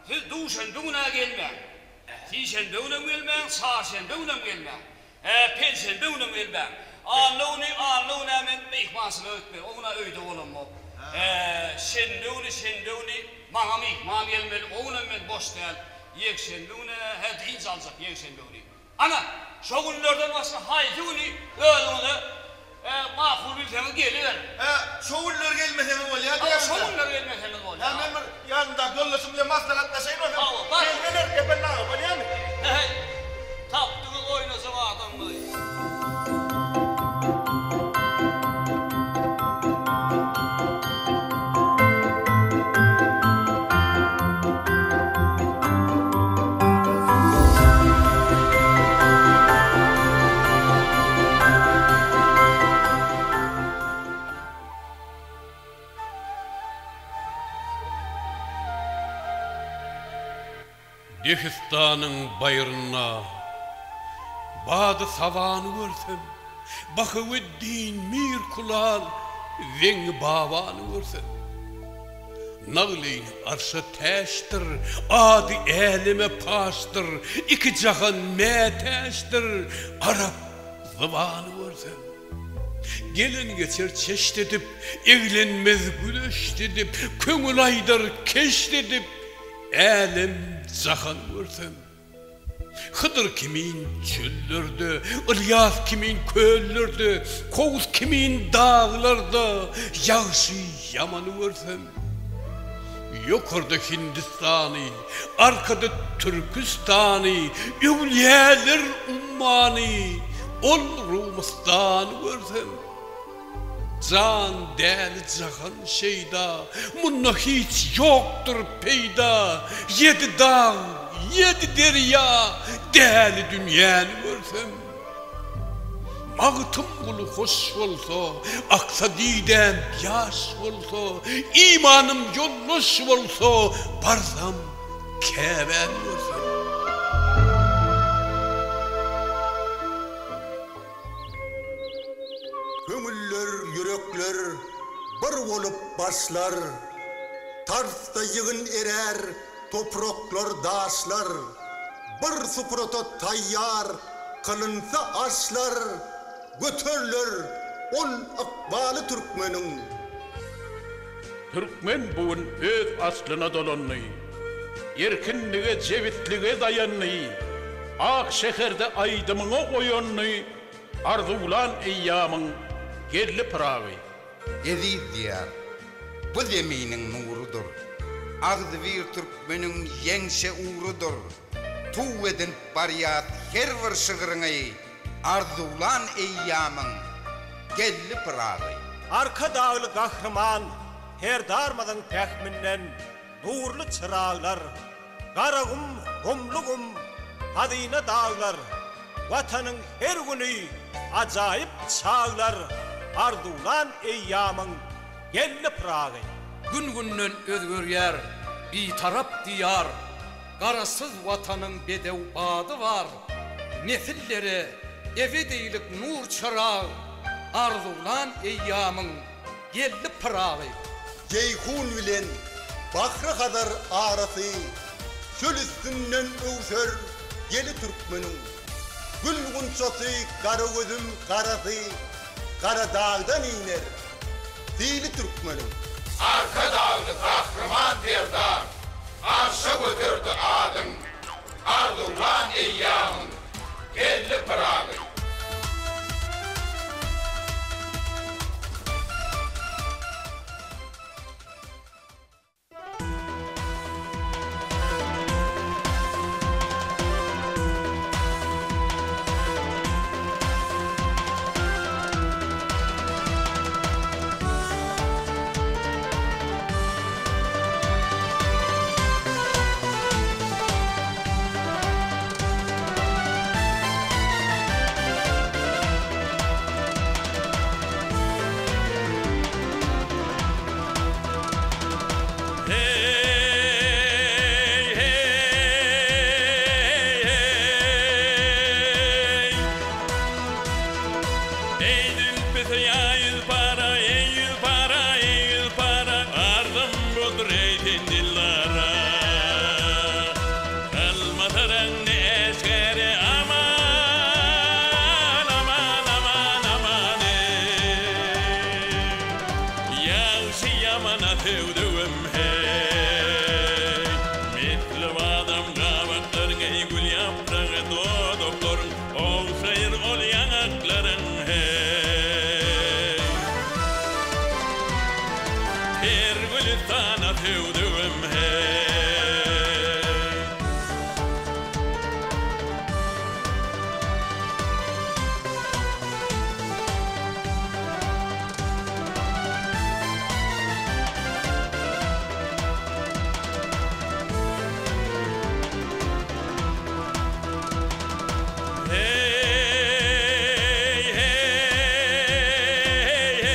[SPEAKER 6] siz duşenbe gün-ä gelmäň. Sişenbe günem gelmäň, çarşenbe günem gelmäň. Hä penşenbe günem gelmäň. Anna güni anna gün-ä men myhmançylyga gitmeli. O gün-ä öýde bolamok. Hä şenbe güni şenbe güni maňa myhman gelmeli. O günem men boş däl. Ýekşenbe güni hä dynç aljak ýekşenbe güni. Ana, şo günlerden başga haýsy güni özüňize makul bilseňiz geliberiň.
[SPEAKER 12] Hä, şo günler gelmeseňiz bolýar
[SPEAKER 6] diýýäňiz-dä? Hawa, şo günler gelmeseňiz bolýar.
[SPEAKER 12] Hä, men bir ýanymdaky ýoldaşym bilen maslahatlaşaýyn onsoň.
[SPEAKER 6] Hawa, bar.
[SPEAKER 12] Gelmeler, Ependi aga, bolýarmy?
[SPEAKER 6] Heý, tapdyňyz oýnajak adamyňyzy.
[SPEAKER 5] Dehistanyň baýrynda bady-sabany görsem, Bahaweddin Mir Kulal Zeňňi babany görsem. Nagleýni arşa täçdir, ady äleme paşdyr, Iki jahan mätäçdir, arap zybany görsem. Gelen geçer çeşt edip, eglenmez güzeşt edip, Köňül aýdar keşt edip, älem jahan görsem. Hydyr kimin çöllerde, Ylýas kimin köllerde, Kowus kimin daglarda ýagşy-ýamany görsem. Ýokarda Hindistany, arkada Türküstany, öwlüýäler ummany, ol Rumystany görsem. Jan däli jahan şeýda, Munda hiç ýokdur peýda, Ýedi dag, ýedi derýa, Däli dünýäni görsem. Magtymguly hoş bolsa, Aksa didäm ýaş bolsa, Imanym ýoldaş bolsa, Barsam Käbäni görsem.
[SPEAKER 14] Köňüller, ýürekler bir bolup başlar, Tarsda ýygyn erär topraklar, daşlar, Bir suprata taýýar kylynsa aşlar, Göteriler ol ykbaly türkmeniň.
[SPEAKER 15] Türkmen bu gün öz aslyna dolandy. Erkinlige, jebislige daýandy. Ak şäherde aýdymyňa oýandy. Arzuwlan eýýamyň geldi Pyragy.
[SPEAKER 17] Eziz Diýar, bu Zeminiň nurudyr, Agzybir türkmeniň ýeňşe ugrudyr. Tug edinip barýas her bir şygryňy, Arzuwlan eýýamyň geldi Pyragy.
[SPEAKER 19] Garagum, gumly gum, hazyna daglar, Watanyň her güni ajaýyp çaglar, Arzuwlan eýýamyň geldi Pyragy.
[SPEAKER 27] Gün-günden özgerýär Bitarap Diýar, Garaşsyz Watanyň bedew bady bar, Nesillere ebedilik nur çyrag, Arzuwlan eýýamyň geldi Pyragy.
[SPEAKER 1] Jeýhun bilen Bahry-Hazar arasy, Çöl üstünden öwser ýeli türkmeniň. Gül gunçasy gara gözüm garasy, Gara dagdan iner sili türkmeniň.
[SPEAKER 25] Arkadagly Gahryman Serdar, Arşa göterdi adyň, Arzuwlan eýýamyň, geldi Pyragy.
[SPEAKER 8] Hey, hey, hey. Ey zülpüsi ya yüz para, ey yüz para, ey yüz para. Arzym budur ey sen dillara. Kylmasaň ne äşgäre aman, aman, aman, aman ey. Ýagşy ýamana söwdügim heý. Misli badam gabaklaryň eý gül ýapragy dodaklaryň ogşaýyr ol ýaňaklaryň heý. Ter gülüstana söwdügim heý. Hey, hey, hey.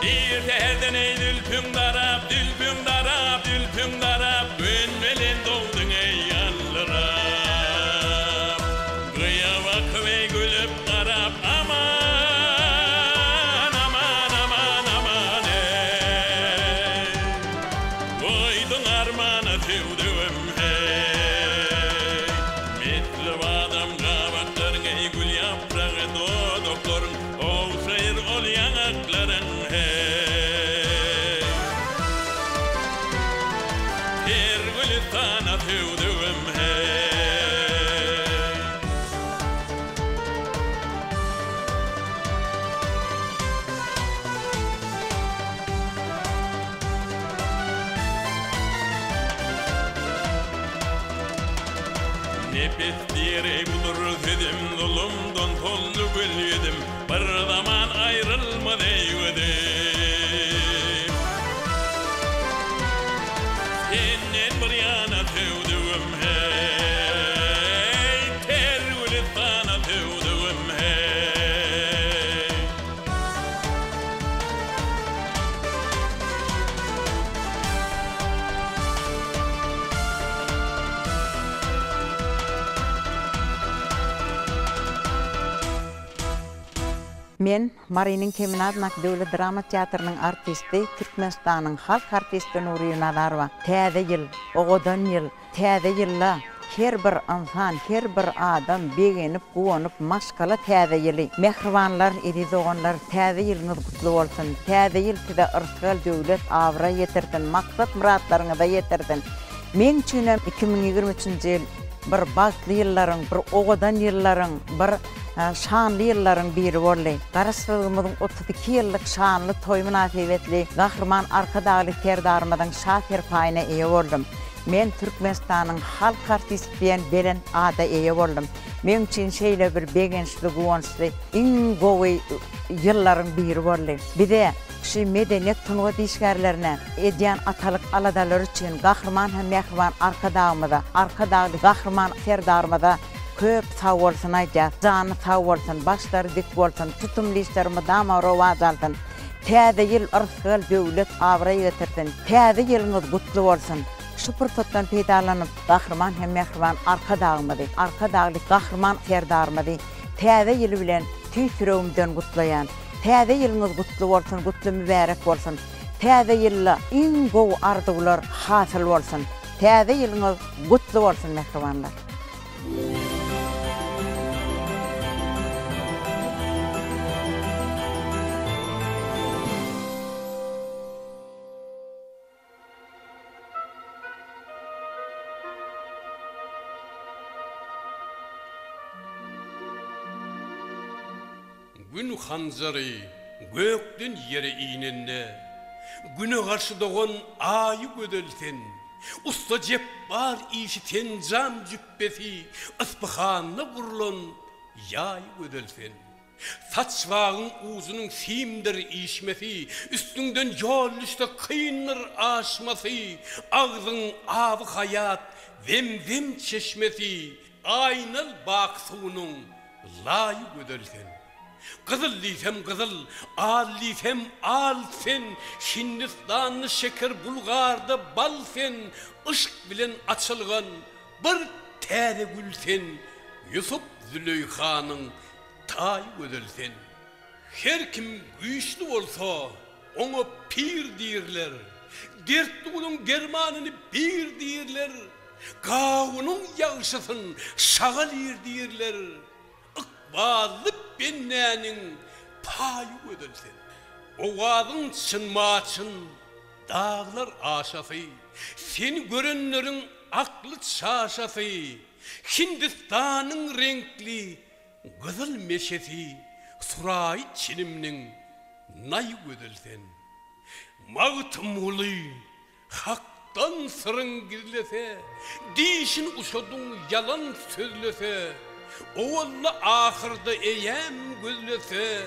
[SPEAKER 8] Ir säherden eý zülpüň darap, zülpüň darap, zülpüň darap, Gün bilen dogduň eý ýaldyrap. Gyýa bakyp eý gülüp garap, Aman, aman, aman, aman eý. Goýduň armana söwdügim heý. Misli badam gabaklaryň eý gül ýapragy dodaklaryň ogşaýyr ol ýaňaklaryň heý. Ter gülüstana söwdügim heý. Nepes diýer eý budur sözüm Zulumdan soldy gül ýüzüm Bir zaman aýrylmaz eý gözüm Senden bir ýana söwdügim heý Ter gülüstana söwdügim heý.
[SPEAKER 11] Men, Marynyň Kemine adyndaky döwlet drama teatrynyň artisti, Türkmenistanyň halk artisti Nuriýe Nazarowa. Täze ýyl, owadan ýyl. Täze ýylda her bir ynsan, her bir adam begenip, guwanyp, maşgala täze ýyly. Mähribanlar, eziz doganlar, täze ýylyňyz gutly bolsun! Täze ýyl size yrsgal, döwlet, abraý getirsin, maksat-myratlaryňyza ýetirsin! Meň üçinem 2023-nji ýyl bir bagtly ýyllaryň, bir owadan ýyllaryň, bir şanly ýyllaryň biri boldy. Garaşsyzlygymyzyň 32 ýyllyk şanly toýy mynasybetli Gahryman Arkadagly Serdarymyzyň Şa serpaýyna eýe boldum. Men Türkmenistanyň halk artisti diýen belent ada eýe boldum. Meň üçin şeýle bir begençli, guwançly, iň gowy ýyllaryň biri boldy. Bize.
[SPEAKER 2] Şu medeniýet sungat işgärlerine edýän atalyk aladalary üçin Gahryman hem mähriban Arkadagymyza, Arkadagly Gahryman Serdarymyza köp sagbolsun aýdýas. Jany sag bolsun, başlary dik bolsun, tutumly işleri mydama rowaç alsyn. Täze ýyl yrsgal, döwlet, abraý getirsin. Täze ýylyňyz gutly bolsun! Şu pursatdan peýdalanyp, Gahryman hem mähriban Arkadagymyzy, Arkadagly Gahryman Serdarymyzy Täze ýyl bilen tüýs ýüregimden gutlaýan. Täze ýylyňyz gutly bolsun, gutly mübärek bolsun. Täze ýylda iň gowy arzuwlar hasyl bolsun. Täze ýylyňyz gutly bolsun mähribanlar.
[SPEAKER 5] Gün hanjary gökden ýere inende, Güne garşy dogan Aýy gözel sen. Ussa Jepbar işi senjam jüpbesi, Yspyhanda gurlan ýaýy gözel sen. Saçbagyň ujunyň simdir işmesi, Üstüňden ýol düşse kyndyr aşmasy, Agzyň aby-haýat, zemzem çeşmesi, Aýnal bak suwunyň laýy gözel sen. Gyzyl diýsem gyzyl, al diýsem al sen, Hindistanda şeker, Bulgarda bal sen, Yşk bilen açylgan bir täze gül sen, Ýusup Züleýhanyň taýy gözel sen. Her kim güýçli bolsa, oňa pir diýrler, Dertli guluň dermanyny bir diýrler, Gawunyň ýagşysyn şagal iýr diýrler, Ykbally bendäniň paýy gözel sen. Owazyň çyn-maçyn daglar aşasy, Seni görenleriň akly çaşasy, Hindistanyň reňkli gyzyl meşesi, Suraýy çilimniň naýy gözel sen. Magtymguly, Hakdan syryň gizlese, Dişin uçadyň ýalan sözlese, Owalda-ahyrda eýäm gözlese,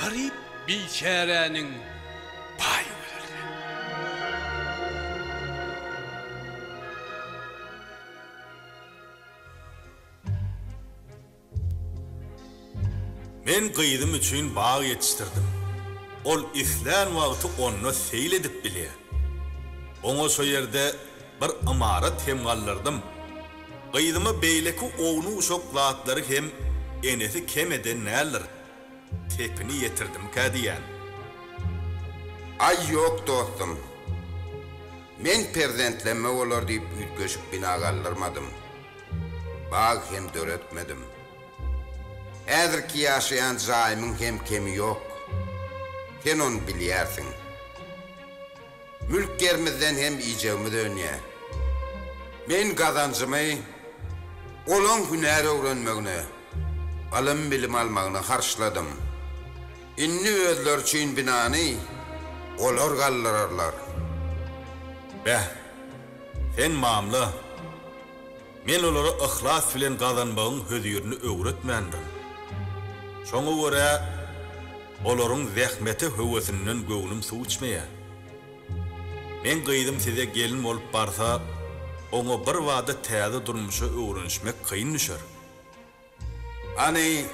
[SPEAKER 5] Garyp biçäräniň paýy gözel sen.
[SPEAKER 12] Men gyzym üçin bag ýetişdirdim. Ol islän wagty onda seýil edip bilýär. Oňa şo ýerde bir ymarat hem galdyrdym. Gyzyma beýleki ownuk-uşak zatlary hem enesi kem eden däldir. Sepini ýetirdimkä diýýän.
[SPEAKER 17] Aý ýok dostum. Men perzentlenme bolar diýip üýtgeşik bina galdyrmadym. Bag hem döretmedim. Häzirki ýaşaýan jaýymyň hem kemi ýok. Sen ony bilýärsiň. Mülk ýerimizden hem iýjegimiz önýär. Men gazanjymy olaň hünär öwrenmegine, ylym-bilim almagyna harçladym. Indi özleri üçin binany olar galdyrarlar.
[SPEAKER 12] Beh, sen mamla. Men olara yhlas bilen gazanmagyň hözirini öwretmändirin. Şoňa görä, olaryň zähmete höwesinden göwnüm suw içmeýär. Meň gyzym size gelin bolup barsa, oňa birbada täze durmuşa öwrenişmek kyn düşer.
[SPEAKER 17] Hany,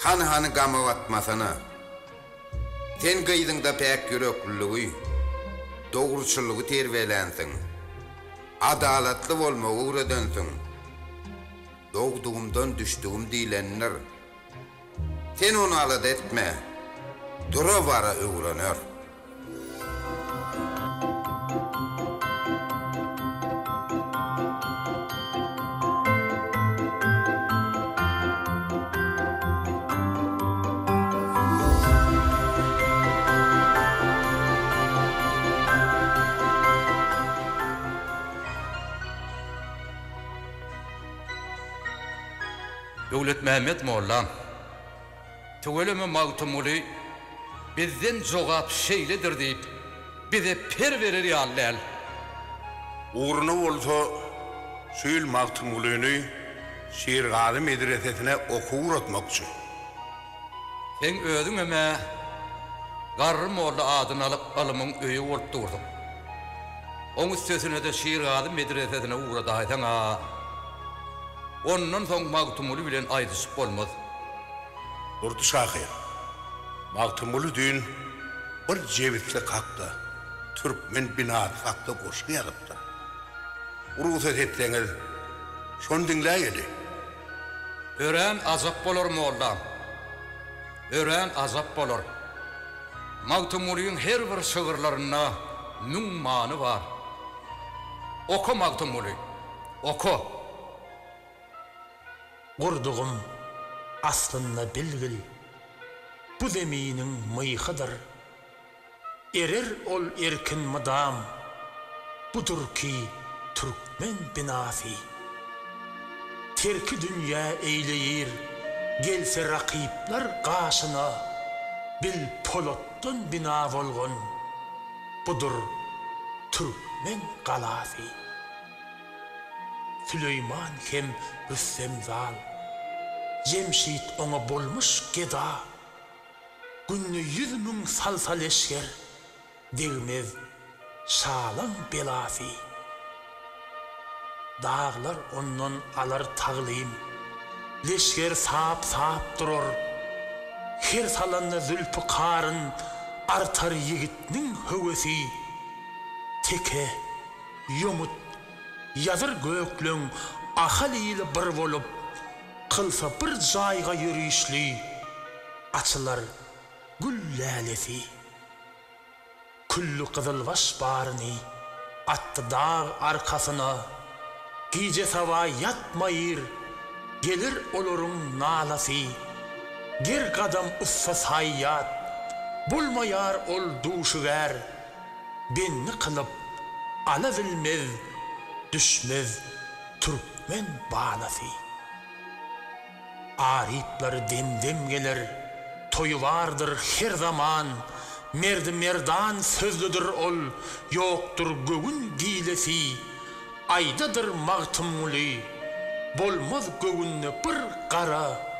[SPEAKER 17] hany-hany gama batmasana. Sen gyzyňda päk ýürekliligi, dogruçyllygy terbiýelänsiň. Adalatly bolmagy öwredensiň. Dogdugymdan düşdügim diýlendir. Sen ony alada etme, dura-bara öwrener.
[SPEAKER 27] Döwletmämmet molla, Tüweleme Magtymguly bizden jogap şeýledir diýip, bize per berer ýaly däl.
[SPEAKER 25] Ugruna bolsa şu ýyl Magtymgulyny Şirgazy medresesine okuwa ugratmakçy.
[SPEAKER 27] Seň özüňem-ä. Garry molla adyny alyp ylymyň öýi bolup durduň. Oň üstesine-de Şirgazy medresesine ugradaýsaň-a, ondan soň Magtymguly bilen aýdyşyp bolmaz.
[SPEAKER 25] Durdy şahyr, Magtymguly düýn bir jebislik hakda, türkmen binasy hakda goşgy ýazypdyr. Rugsat etseňiz, şony diňläýeli.
[SPEAKER 27] Örän ajap bolar, mollam. Örän ajap bolar. Magtymgulyň her bir şygyrlarynda müň many bar. Oka, Magtymguly, oka!
[SPEAKER 3] Gurdugym, aslynda bilgil, bu zeminiň myhydyr. Erer ol erkin mydam, budur ki türkmen binasy. Terki dünýä eýleýir, gelse rakyplar gaşyna, Bil polatdan bina bolgan, budur türkmen galasy. Süleýman hem Rüstem Zal, Jemşit oňa bolmuş geda. Günde 100 000 salsa leşger, Degmez şalaň belasy. Daglar ondan alar taglym, Leşger sap-sap durar. Her salanda zülpükaryn Artar ýigitniň höwesi. Teke, ýomut, ýazyr gökleň Ahal ili bir bolup, Kylsa bir jaýga ýörişli, Açylar gül lälesi. Külli gyzylbaş baryny Atdy dag arkasyna. Gije saba ýatmaýyr, Geler olaryň nalasy. Ger gadam ussa saýýat, Bolmaýar ol duşugär. Bendi kylyp, ala bilmez, Düşmez türkmen balasy. Aryplary dem-dem geler, Toýy bardyr her zaman. Merdi-merdan sözlüdir ol, Ýokdur göwün gilesi. Aýdadyr Magtymguly, Bolmaz göwünde bir gara.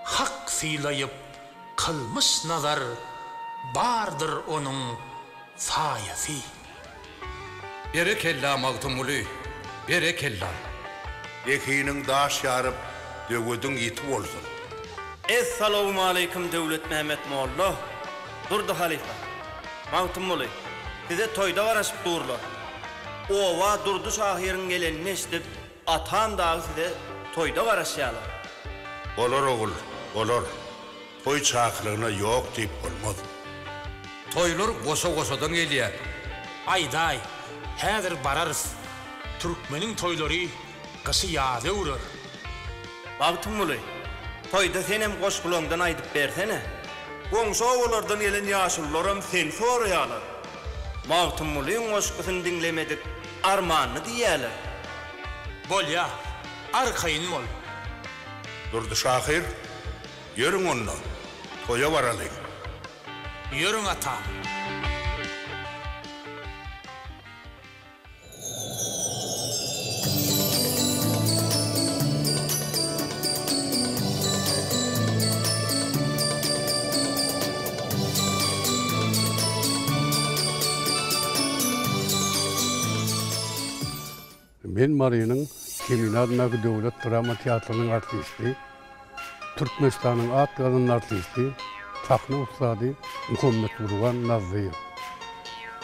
[SPEAKER 3] Hak sylaýyp, kylmyş nazar, Bardyr onuň saýasy.
[SPEAKER 27] Berekella Magtymguly, berekella!
[SPEAKER 25] Zehiniň daş ýaryp, döwediň ýiti bolsun!
[SPEAKER 7] Essalawmaleýkim Döwletmämmet molla, Durdy halypa, Magtymguly, size toýda garaşyp durlar. Oba Durdy şahyryň gelenini eşidip, atam dagy size toýda garaşýarlar.
[SPEAKER 25] Bolar ogul, bolar. Toý çakylygyna ýok diýip bolmaz.
[SPEAKER 27] Toýlar goşa-goşadan gelýär.
[SPEAKER 3] Aýdaý, häzir bararys. Türkmeniň toýlary gyşy ýaza öwrer.
[SPEAKER 7] Magtymguly, toýda senem goşgulaňdan aýdyp bersene. Goňşy obalardan gelen ýaşulularam seni soraýarlar. Magtymgulyň goşgusyny diňlemedik armanly diýýärler.
[SPEAKER 3] Bolýa, arkaýyn bol.
[SPEAKER 25] Durdy şahyr, Ýörüň onda, toýa baralyň.
[SPEAKER 3] Ýörüň ata.
[SPEAKER 5] Men Marynyň Kemine adyndaky döwlet drama teatrynyň artisti, Türkmenistanyň at gazanan artisti, sahna ussady Muhammetgurban Nazlyýew.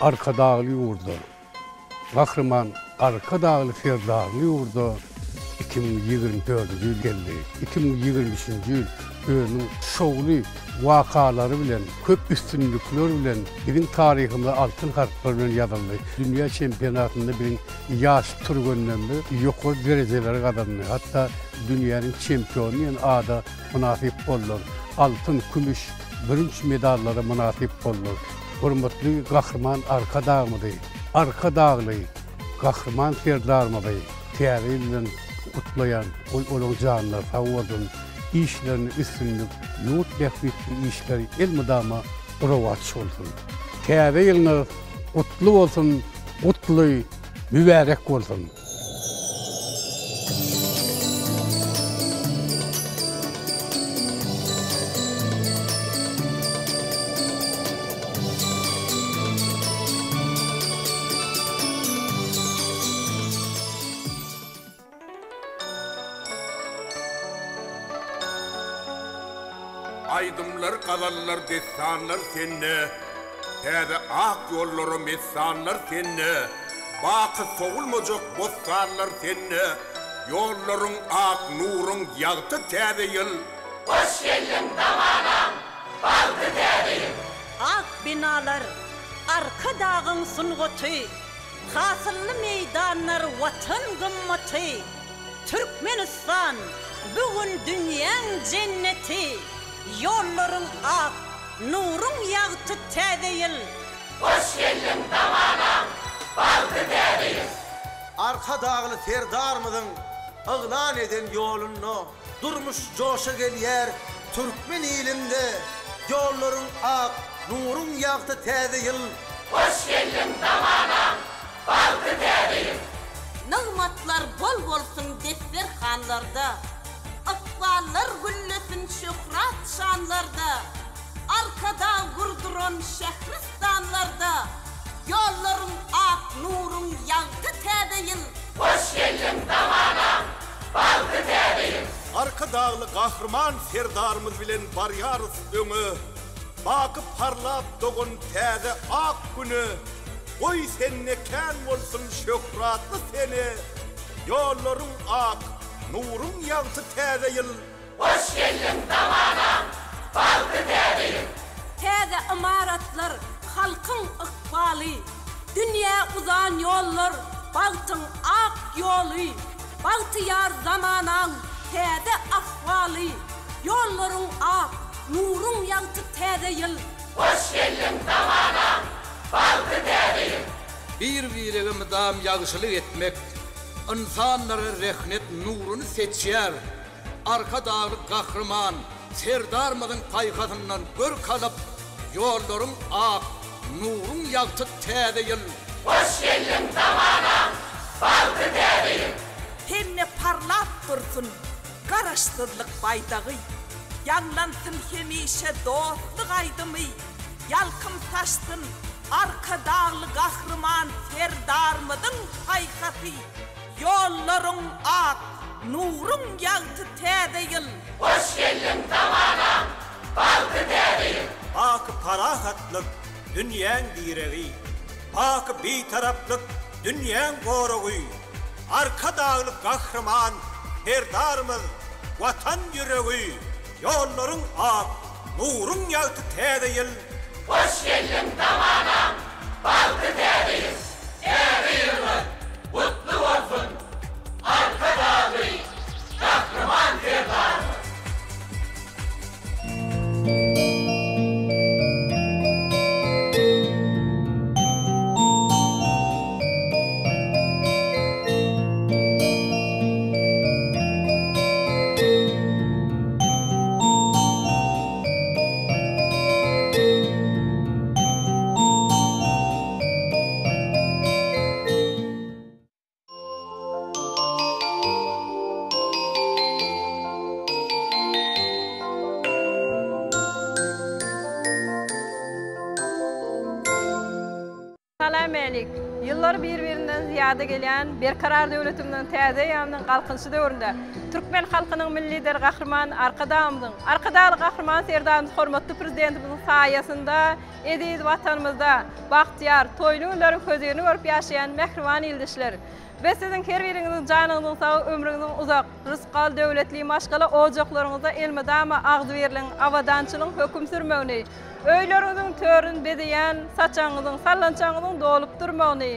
[SPEAKER 5] Arkadagly ýurda, Gahryman Arkadagly Serdarly ýurda 2024-nji ýyl geldi. 2023-nji ýyl özüniň şowly wakalary bilen, köp üstünlikler bilen biziň taryhymyza altyn harplar bilen ýazyldy. Dünýä çempionatynda biziň ýaş türgenlerimiz ýokary derejeleri gazandy. Hatda dünýäniň çempiony diýen ada mynasyp boldular. Altyn, kümüş, bürünç medallara mynasyp boldular. Hormatly Gahryman Arkadagymyzy, Arkadagly Gahryman Serdarymyzy Täze ýyl bilen gutlaýan. Goý, olaryň janlary sag bolsun, işlerinde üstünlik, ýurt bähbitli işleri elmydama rowaç bolsun. Täze ýylyňyz gutly bolsun, gutly mübärek bolsun!
[SPEAKER 25] Aýdymlar, gazallar, dessanlar sende, Täze ak ýollara messanlar sende, Baky sowulmajak bossanlar sende, Ýollaryň ak, nuruň ýagty Täze ýyl!
[SPEAKER 4] Hoş geldiň zamanam, bagtly Täze ýyl!
[SPEAKER 9] Ak binalar, Arkadagyň sungaty, Hasylly meýdanlar Watan gymmaty, Türkmenistan, bu gün dünýäň jenneti, Ýollaryň ak, nuruň ýagty Täze ýyl!
[SPEAKER 4] Hoş geldiň zamanam, bagtly Täze ýyl!
[SPEAKER 14] Arkadagly Serdarymyzyň yglan eden ýolunda durmuş joşa gelýär türkmen ilinde Ýollaryň ak, nuruň ýagty Täze ýyl!
[SPEAKER 4] Hoş geldiň zamanam, bagtly Täze ýyl!
[SPEAKER 9] Nygmatlar bol bolsun desterhanlarda, Ykballar güllesin şöhrat-şanlarda, Arkadag gurduran şähristanlarda, Ýollaryň ak, nuruň ýagty Täze ýyl!
[SPEAKER 4] Hoş geldiň zamanam, bagtly Täze ýyl!
[SPEAKER 12] Arkadagly Gahryman Serdarymyz bilen barýarys öňe, Baky parlap dogan täze ak Güne, Goý sende kän bolsun şöhratly sene, Ýollaryň ak, nuruň ýagty Täze ýyl!
[SPEAKER 4] Hoş geldiň zamanam, bagtly Täze ýyl!
[SPEAKER 9] Täze ymaratlar halkyň ykbaly, Dünýä uzan ýollar bagtyň ak ýoly, Bagtyýar zamanaň täze ahwaly, Ýollaryň ak, nuruň ýagty Täze ýyl!
[SPEAKER 4] Hoş geldiň zamanam, bagtly Täze ýyl!
[SPEAKER 27] Bir-birege mydam ýagşylyk etmek, ynsanlara rehnet nuruny seçýär. Arkadagly Gahryman Serdarymyzyň paýhasyndan görk alyp, ýollaryň ak, nuruň ýagty Täze ýyl!
[SPEAKER 4] Hoş geldiň zamanam, bagtly Täze ýyl!
[SPEAKER 13] Hemme parlap dursun Garaşsyzlyk baýdagy, Ýaňlansyn hemişe dostluk aýdymy, Ýalkym saçsyn Arkadagly Gahryman Serdarymyzyň paýhasy, Ýollaryň ak, nuruň ýagty Täze ýyl!
[SPEAKER 4] Hoş geldiň zamanam, bagtly Täze ýyl!
[SPEAKER 19] Baky parahatlyk, dünýäň diregi, Baky Bitaraplyk, dünýäň goragy, Arkadagly Gahryman Serdarymyz, Watan ýüregi, Ýollaryň ak, nuruň ýagty Täze ýyl!
[SPEAKER 4] Hoş geldiň zamanam, bagtly Täze ýyl! Täze ýylyňyz gutly bolsun, Arkadagly Gahryman Serdarymyz!
[SPEAKER 20] Salam-älik! Ýyllar bir-birinden zyýada gelýän Berkarar döwletimiziň täze eýýamynyň Galkynyşy döwründe türkmen halkynyň Milli Lideri Gahryman Arkadagymyzyň, Arkadagly Gahryman Serdarymyz hormatly Prezidentimiziň saýasynda eziz Watanymyzda bagtyýar, toýly günleriň hözirini görüp ýaşaýan mähriban ildeşler! Biz siziň her biriňiziň janyňyzyň sag, ömrüňiziň uzak, rysgal-döwletli maşgala ojaklaryňyzda elmydama agzybirligiň, abadançylygyň höküm sürmegini, öýleriňiziň törüni bezeýän saçagyňyzyň, sallançagyňyzyň dolup durmagyny,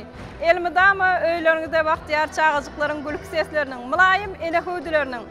[SPEAKER 20] elmydama öýleriňizde bagtyýar çagajyklaryň gülki sesleriniň, mylaýym ene hüwdüleriniň,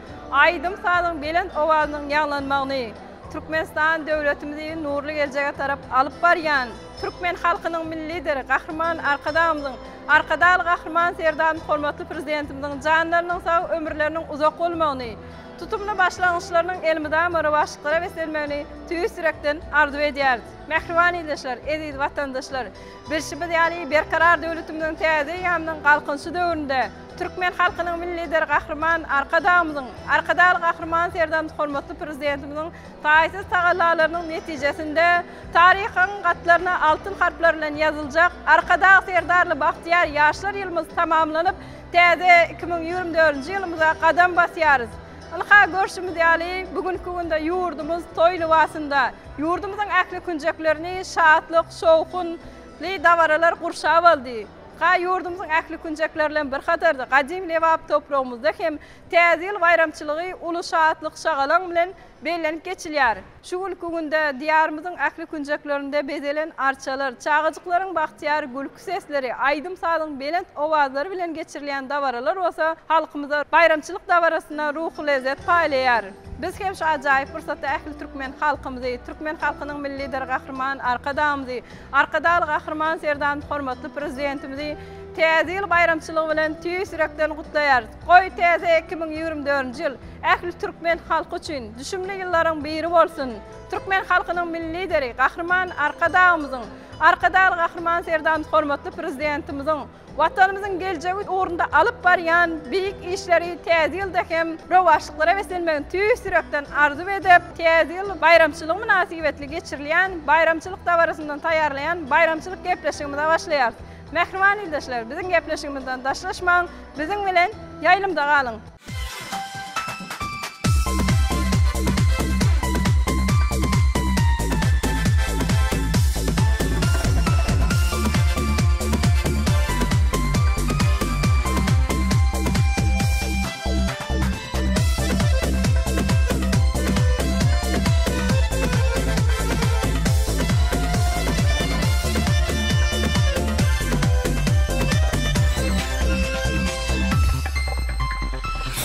[SPEAKER 20] aýdym-sazyň belent owazynyň ýaňlanmagyny, Türkmenistan döwletimizi nurly geljege tarap alyp barýan türkmen halkynyň Milli Lideri Gahryman Arkadagymyzyň, Arkadagly Gahryman Serdarymyz hormatly Prezidentimiziň janlarynyň sag, ömürleriniň uzak bolmagyny, tutumly başlangyçlarynyň elmydama rowaçlyklara beslenmegini tüýs ýürekden arzuw edýäris. Mähriban ildeşler, eziz watandaşlar! Bilşimiz ýaly, Berkarar döwletimiziň täze eýýamynyň Galkynyşy döwründe Türkmen halkynyň Milli Lideri Gahryman Arkadagymyzyň, Arkadagly Gahryman Serdarymyz hormatly Prezidentimiziň taýsyz tagallalarynyň netijesinde taryhyň gatlaryna altyn harplar bilen ýazyljak Arkadag Serdarly bagtyýar ýaşlar ýylymyz tamamlanyp, täze 2024-nji ýylymyza gadam basýarys. Ynha, görşümiz ýaly, bu günki günde ýurdumyz toý lybasynda. Ýurdumyzyň ähli künjeklerini şatlyk, şowhunly dabaralar gurşap aldy. Ha, ýurdumyzyň ähli künjekleri bilen bir hatarda, gadym Lebap topragymyzda hem Täze ýyl baýramçylygy uly şatlyk-şagalaň bilen bellenip geçilýär. Şu günki günde Diýarymyzyň ähli künjeklerinde bezelen arçalar, çagajyklaryň bagtyýar gülki sesleri, aýdym-sazyň belent owazlary bilen geçirilýän dabaralar bolsa halkymyza baýramçylyk dabarasynda ruhy lezzet paýlaýar. Biz hem şu ajaýyp pursatda ähli türkmen halkymyzy, türkmen halkynyň Milli Lideri Gahryman Arkadagymyzy, Arkadagly Gahryman Serdarymyz hormatly Prezidentimizi Täze ýyl baýramçylygy bilen tüýs ýürekden gutlaýarys. Goý, täze 2024-nji ýyl ähli türkmen halky üçin düşümli ýyllaryň biri bolsun! Türkmen halkynyň Milli Lideri Gahryman Arkadagymyzyň, Arkadagly Gahryman Serdarymyz hormatly Prezidentimiziň Watanymyzyň geljegi ugrunda alyp barýan beýik işleri täze ýylda hem rowaçlyklara beslenmegini tüýs ýürekden arzuw edip, Täze ýyl baýramçylygy mynasybetli geçirilýän baýramçylyk dabarasyndan taýýarlaýan baýramçylyk gepleşigimize başlaýarys. Mähriban ildeşler, biziň gepleşigimizden daşlaşmaň, biziň bilen ýaýlymda galyň!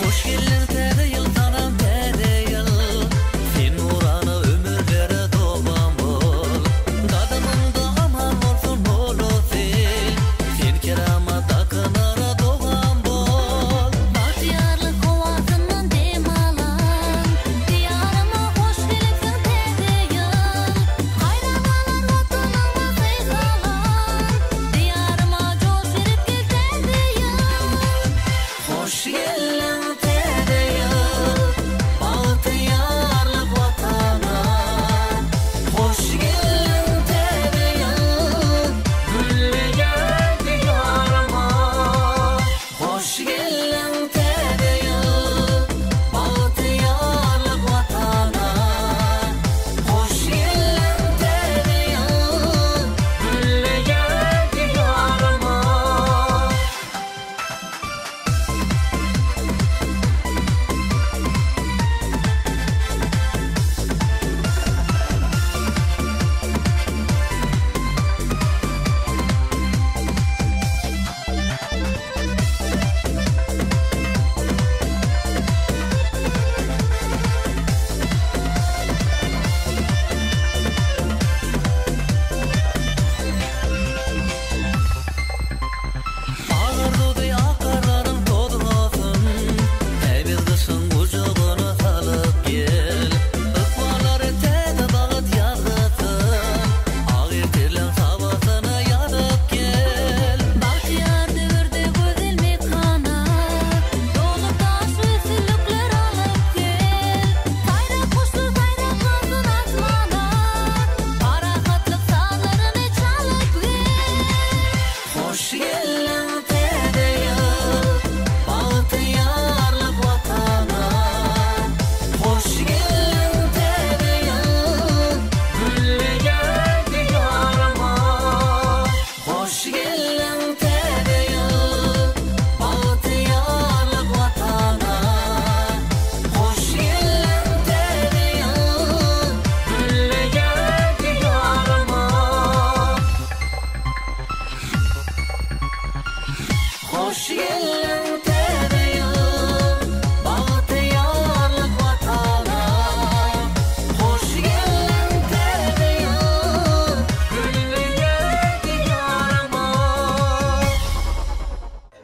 [SPEAKER 10] Hoş geldiň täze ýyl salam täze ýyl Sen nurana ömürlere dowam bol Gadamyňda aman bolsun bolasy Sen keramat akylara dogam bol.
[SPEAKER 16] Bagtyýarlyk howasyndan dem alan Diýaryma hoş gelipsiň täze ýyl Haýran galar Watanyňa syhalan Diýaryma joş berip gel täze ýyl.
[SPEAKER 10] Hoş geldiň täze ýyl Bagtyýarlyk Watana Hoş geldiň täze ýyl Gülleýär Diýaryma Hoş geldiň täze ýyl Bagtyýarlyk Watana Hoş geldiň täze ýyl Gülleýär Diýaryma. Agardy ak garlaryň tozgasyn, Tämiz gyşyň gujagyna salyp gel. Ykballary täze bagt ýazgysyn, Ak ertirleň sabasyna ýazyp gel.
[SPEAKER 16] Bagtyýar döwürde gözel mekana, Dolup daş üstünlikler alyp gel. Saýrak guşlar saýrap galsyn asmana, Parahatlyk sazlaryny çalyp gel.
[SPEAKER 10] Hoş geldiň täze ýyl, bagtyýarlyk Watana. Hoş geldiň täze ýyl, gülleýär Diýaryma. Hoş geldiň täze ýyl, bagtyýarlyk Watana. Hoş geldiň täze ýyl, gülleýär Diýaryma. Hoş geldiň täze ýyl, bagtyýarlyk Watana. Hoş geldiň täze ýyl, gülleýär Diýaryma.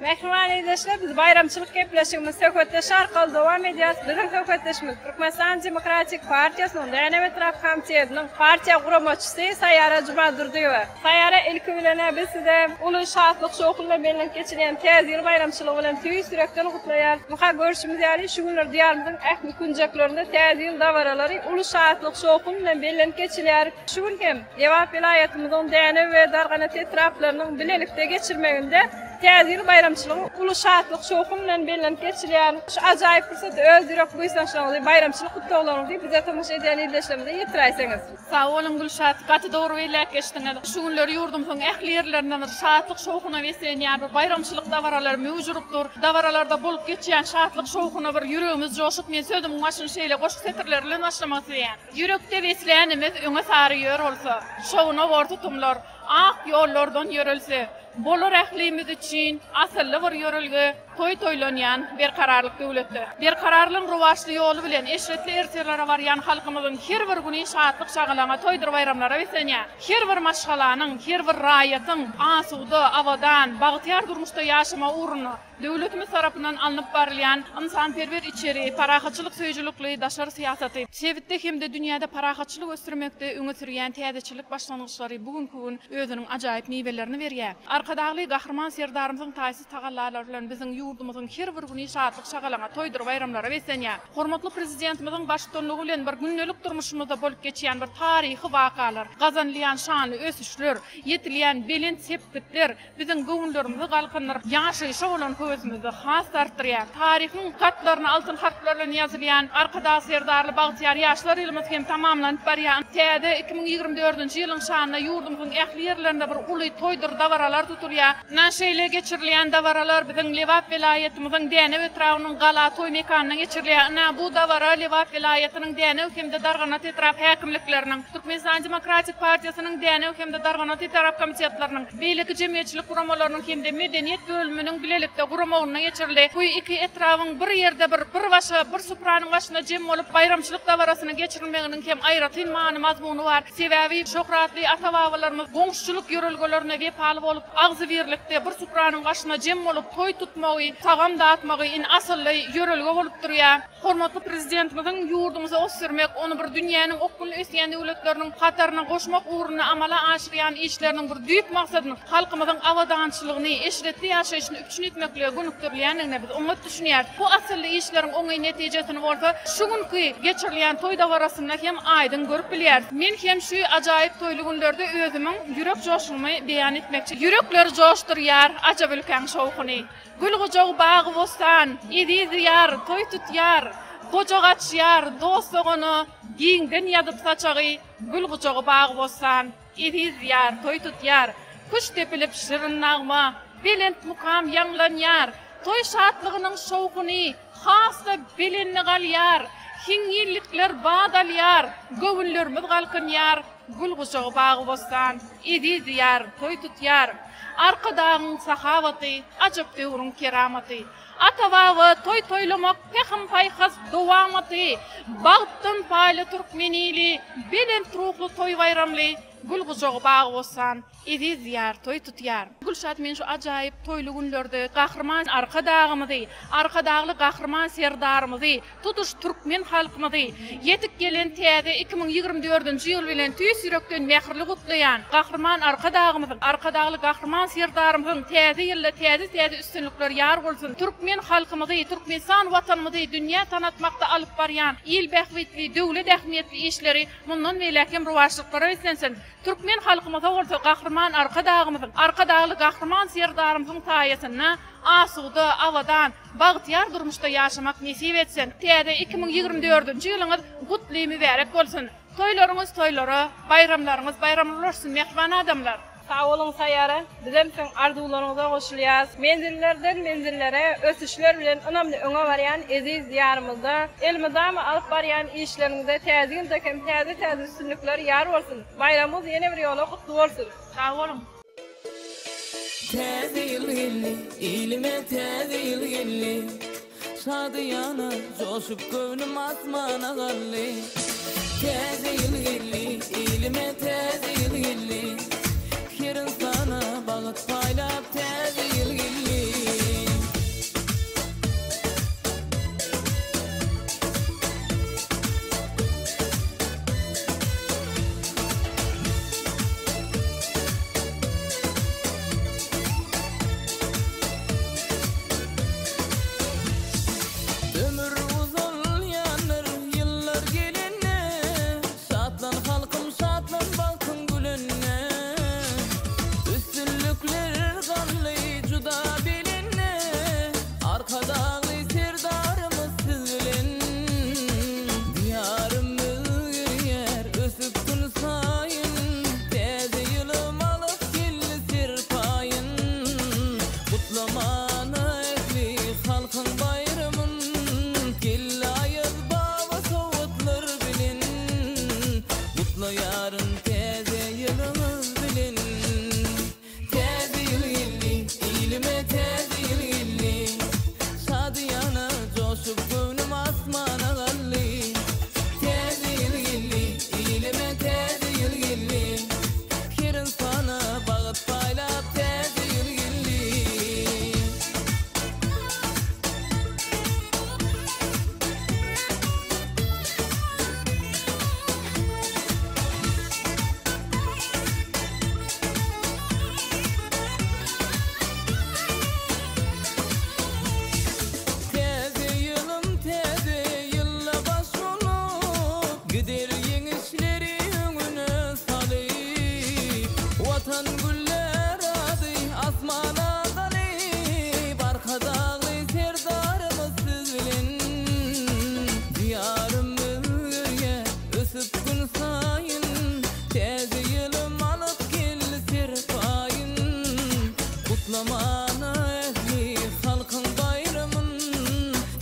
[SPEAKER 20] Mähriban ildeşler, biz baýramçylyk gepleşigimizi söhbetdeş arkaly dowam edýäris. Biziň söhbetdeşimiz Türkmenistan Demokratik partiýasynyň Dänew etrap komitetiniň partiýa guramaçysy Saýara Jumadurdyýewa. Saýara ilki bilen-ä biz size uly şatlyk-şowhun bilen bellenip geçilýän Täze ýyl baýramçylygy bilen tüýs ýürekden gutlaýarys. Ynha, görşümiz ýaly, şu günler Diýarymyzyň ähli künjeklerinde Täze ýyl dabaralary uly şatlyk-şowhun bilen bellenip geçilýär. Şu gün hem Lebap welaýatymyzyň Dänew we Darganata etraplarynyň bilelikde geçirmeginde. Täze ýyl baýramçylygy uly şatlyk-şowhun bilen bellenip geçilýär. Şu ajaýyp pursatda öz ýürek buýsançlaryňyzy, baýramçylyk gutlaglaryňyzy bize tomaşa edýän ildeşlerimize ýetiräýseňiz.
[SPEAKER 6] Sag boluň Gülşat, gaty dogry belläp geçdiňiz. Şu günler ýurdumyzyň ähli ýerlerinde bir şatlyk-şowhuna beslenýän bir baýramçylyk dabaralary möwç urup dur. Dabaralarda bolup geçýän şatlyk-şowhuna bir ýüregimiz joşup, men sözümiň başyny şeýle goşgy setirleri bilen başlamak isleýän. Ýürekde beslänimiz öňe sary ýör bolsa, Şowuna bor tutumlar, ak ýollardan ýörelse, Bolar ählimiz üçin asylly bir ýörelge, Toý toýlanýan Berkararlyk döwletde. Berkararlygyň rowaçly ýoly bilen eşretli ertirlere barýan halkymyzyň her bir güni şatlyk-şagalaňa, toýdur baýramlara beslenýär. Her bir maşgalanyň, her bir raýatyň asuda, abadan, bagtyýar durmuşda ýaşamagy ugrunda Döwletimiz tarapyndan alnyp barylýan ynsanperwer içeri, parahatçylyk söýüjilikli daşary syýasaty, sebitde hem-de dünýäde parahatçylyk ösdürmekde öňe sürýän täzeçillik başlangyçlary bu günki gün özüniň ajaýyp miwelerini berýär. Arkadagly Gahryman Serdarymyzyň taýsyz tagallalary bilen biziň ýurdumyzyň her bir güni şatlyk-şagalaňa, toýdur baýramlara beslenýär. Hormatly Prezidentimiziň baştutanlygy bilen bir gündelik durmuşymyzda bolup geçýän bir taryhy wakalar, gazanylýan şanly ösüşler, ýetilýän belent sepgitler, Biziň göwünlerimizi galkyndyryp, ýaşaýşa bolan höwesimizi has-da artdyrýar. Taryhyň gatlaryna altyn harplar bilen ýazylýan Arkadag Serdarly bagtyýar ýaşlar ýylymyz hem tamamlanyp barýar. Täze 2024-nji ýylyň şanyna ýurdumyzyň ähli ýerlerinde bir uly toýdur dabaralar tutulýar. Ynha, şeýle geçirilýän dabaralar biziň Lebap welaýatymyzyň Dänew etrabynyň Gala toý mekanynda geçirilýär. Ynha, bu dabara Lebap welaýatynyň Dänew hem-de Darganat etrap häkimlikleriniň, Türkmenistan Demokratik partiýasynyň Dänew hem-de Darganat etrap komitetleriniň, beýleki jemgyýetçilik guramalarynyň hem-de medeniýet bölüminiň bilelikde guramagynda geçirildi. Bu iki etrabyň bir ýerde bir bir başa, bir supranyň başynda jem bolup, baýramçylyk dabarasynyň geçirilmeginiň hem aýratyn many-mazmuny bar. Sebäbi şöhratly ata-babalarymyz goňşuçylyk ýörelgelerine wepaly bolup, agzybirlikde bir supranyň başyna jem bolup, toý tutmagy, tagam datmagy in asylly ýörelge bolup durýar. Hormatly Prezidentimiziň ýurdumyzy osdürmek, ony bir dünýäniň okgunly ösýän döwletleriniň hataryna goşmak ugrunda amala aşyrýan işleriniň bir düýp maksadynyň halkymyzyň abadançylygyny, eşretli ýaşaýşyny üpjün etmeklige gönükdirilýändigine biz oňat düşünýäris. Bu asylly işleriň oňyn netijesini bolsa şu günki geçirilýän toý dabarasynda hem aýdyň görüp bilýäris. Men hem şu ajaýyp toýly günlerde özümiň ýürek joşgunymy beýan etmekçi. Ýürekleri joşdurýar ajap ülkäň şowhuny. Gül gujagy bagy-bossan, eziz Diýar toý tutýar, Gujak açýar dost-dogana, giňden ýazyp saçagy, Gül gujagy bagy-bossan, eziz Diýar toý tutýar. Küşt depilip şirin nagma, belent mukam ýaňlanýar, Toý şatlygynyň şowhuny has-da belende galýar, Hiňňillikler bat alýar, göwünlerimiz galkynýar, Gül gujagy bagy-bossan, eziz Diýar toý tutýar. Arkadagyň sahawaty, ajap döwrüň keramaty. Ata-baba toý toýlamak pähim-paýhas dowamaty. Bagtdan paýly türkmen ili, belent ruhly toý-baýramly gül gujagy bagy-bossan, eziz Diýar toý tutýar. Gülşat men şu ajaýyp toýly günlerde Gahryman Arkadagymyzy, Arkadagly Gahryman Serdarymyzy, Tutuş türkmen halkymyzy ýetip gelen täze 2024-nji ýyl bilen tüýs ýürekden mähirli gutlaýan Gahryman Arkadagymyzyň, Arkadagly Gahryman Serdarymyzyň täze ýylda täze-täze üstünlikler ýar bolsun! Türkmen halkymyzy, Türkmenistan Watanymyzy dünýä tanatmakda alyp barýan il bähbitli, döwlet ähmiýetli işleri mundan beýläk hem rowaçlyklara beslensin! Türkmen halkymyza bolsa Gahryman Arkadagymyzyň, Arkadagly Gahryman Serdarymyzyň saýasynda asuda, abadan, Bagtyýar durmuşda ýaşamak nesip etsin! Täze 2024-nji ýylyňyz gutly mübärek bolsun! Toýlaryňyz toýlara, baýramlaryňyz baýramly bolsun mähriban adamlar!
[SPEAKER 20] Sag boluň Saýara, bizem siziň arzuwlaryňyza goşulýas. Menzillerden menzillere ösüşler bilen ynamly öňe barýan eziz Diýarymyzda elmydama alyp barýan işleriňizde täze ýylda hem täze-täze üstünlikler ýar bolsun! Baýramyňyz ýene bir ýola gutly bolsun! Sag boluň!
[SPEAKER 10] Täze ýyl geldi, ilime täze ýyl geldi. Şadyýana joşup göwnüm asmana galdy. Täze ýyl geldi, ilime täze ýyl geldi. Her ynsana bagt paýlap täze ýyl geldi. Ömür uzalýandyr ýyllar gelende, Şatlan halkym şatlan bagtyň gülende. Watan güller ady asmana galyp, Arkadagly Serdarymyz siz bilen. Diýarym özgerýär ösüp gün saýyn, Täze ýylym alyp geldi serpaýyn. Gutlamana ähli halkyň baýramyn,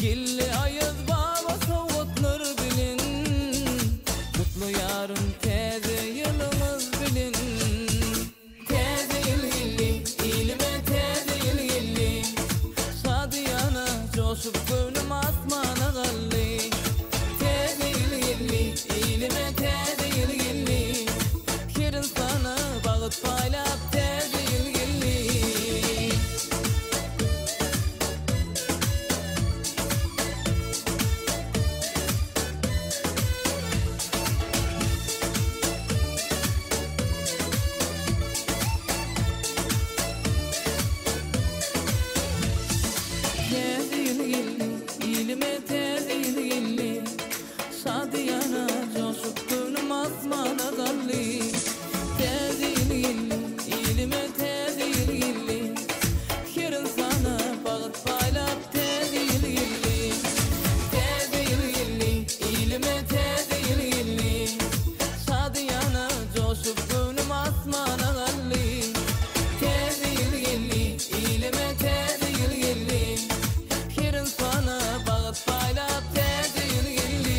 [SPEAKER 10] Geldi Aýaz baba sowgatlar bilen. Gutlaýaryn täze ýylyňyz bilen. Täze ýyl geldi, ilime täze ýyl geldi. Şadyýana joşup göwnüm asmana galdy. Täze ýyl geldi, ilime täze ýyl geldi. Her ynsana bagt paýlap täze ýyl geldi. Täze ýyl geldi, ilime täze ýyl geldi. Şadyýana joşup göwnüm asmana galdy. Täze ýyl geldi, ilime täze ýyl geldi. Her ynsana bagt paýlap täze ýyl geldi. Täze ýyl geldi, ilime täze ýyl geldi. Şadyýana joşup göwnüm asmana galdy. Täze ýyl geldi, ilime täze ýyl geldi. Her ynsana bagt paýlap täze ýyl geldi.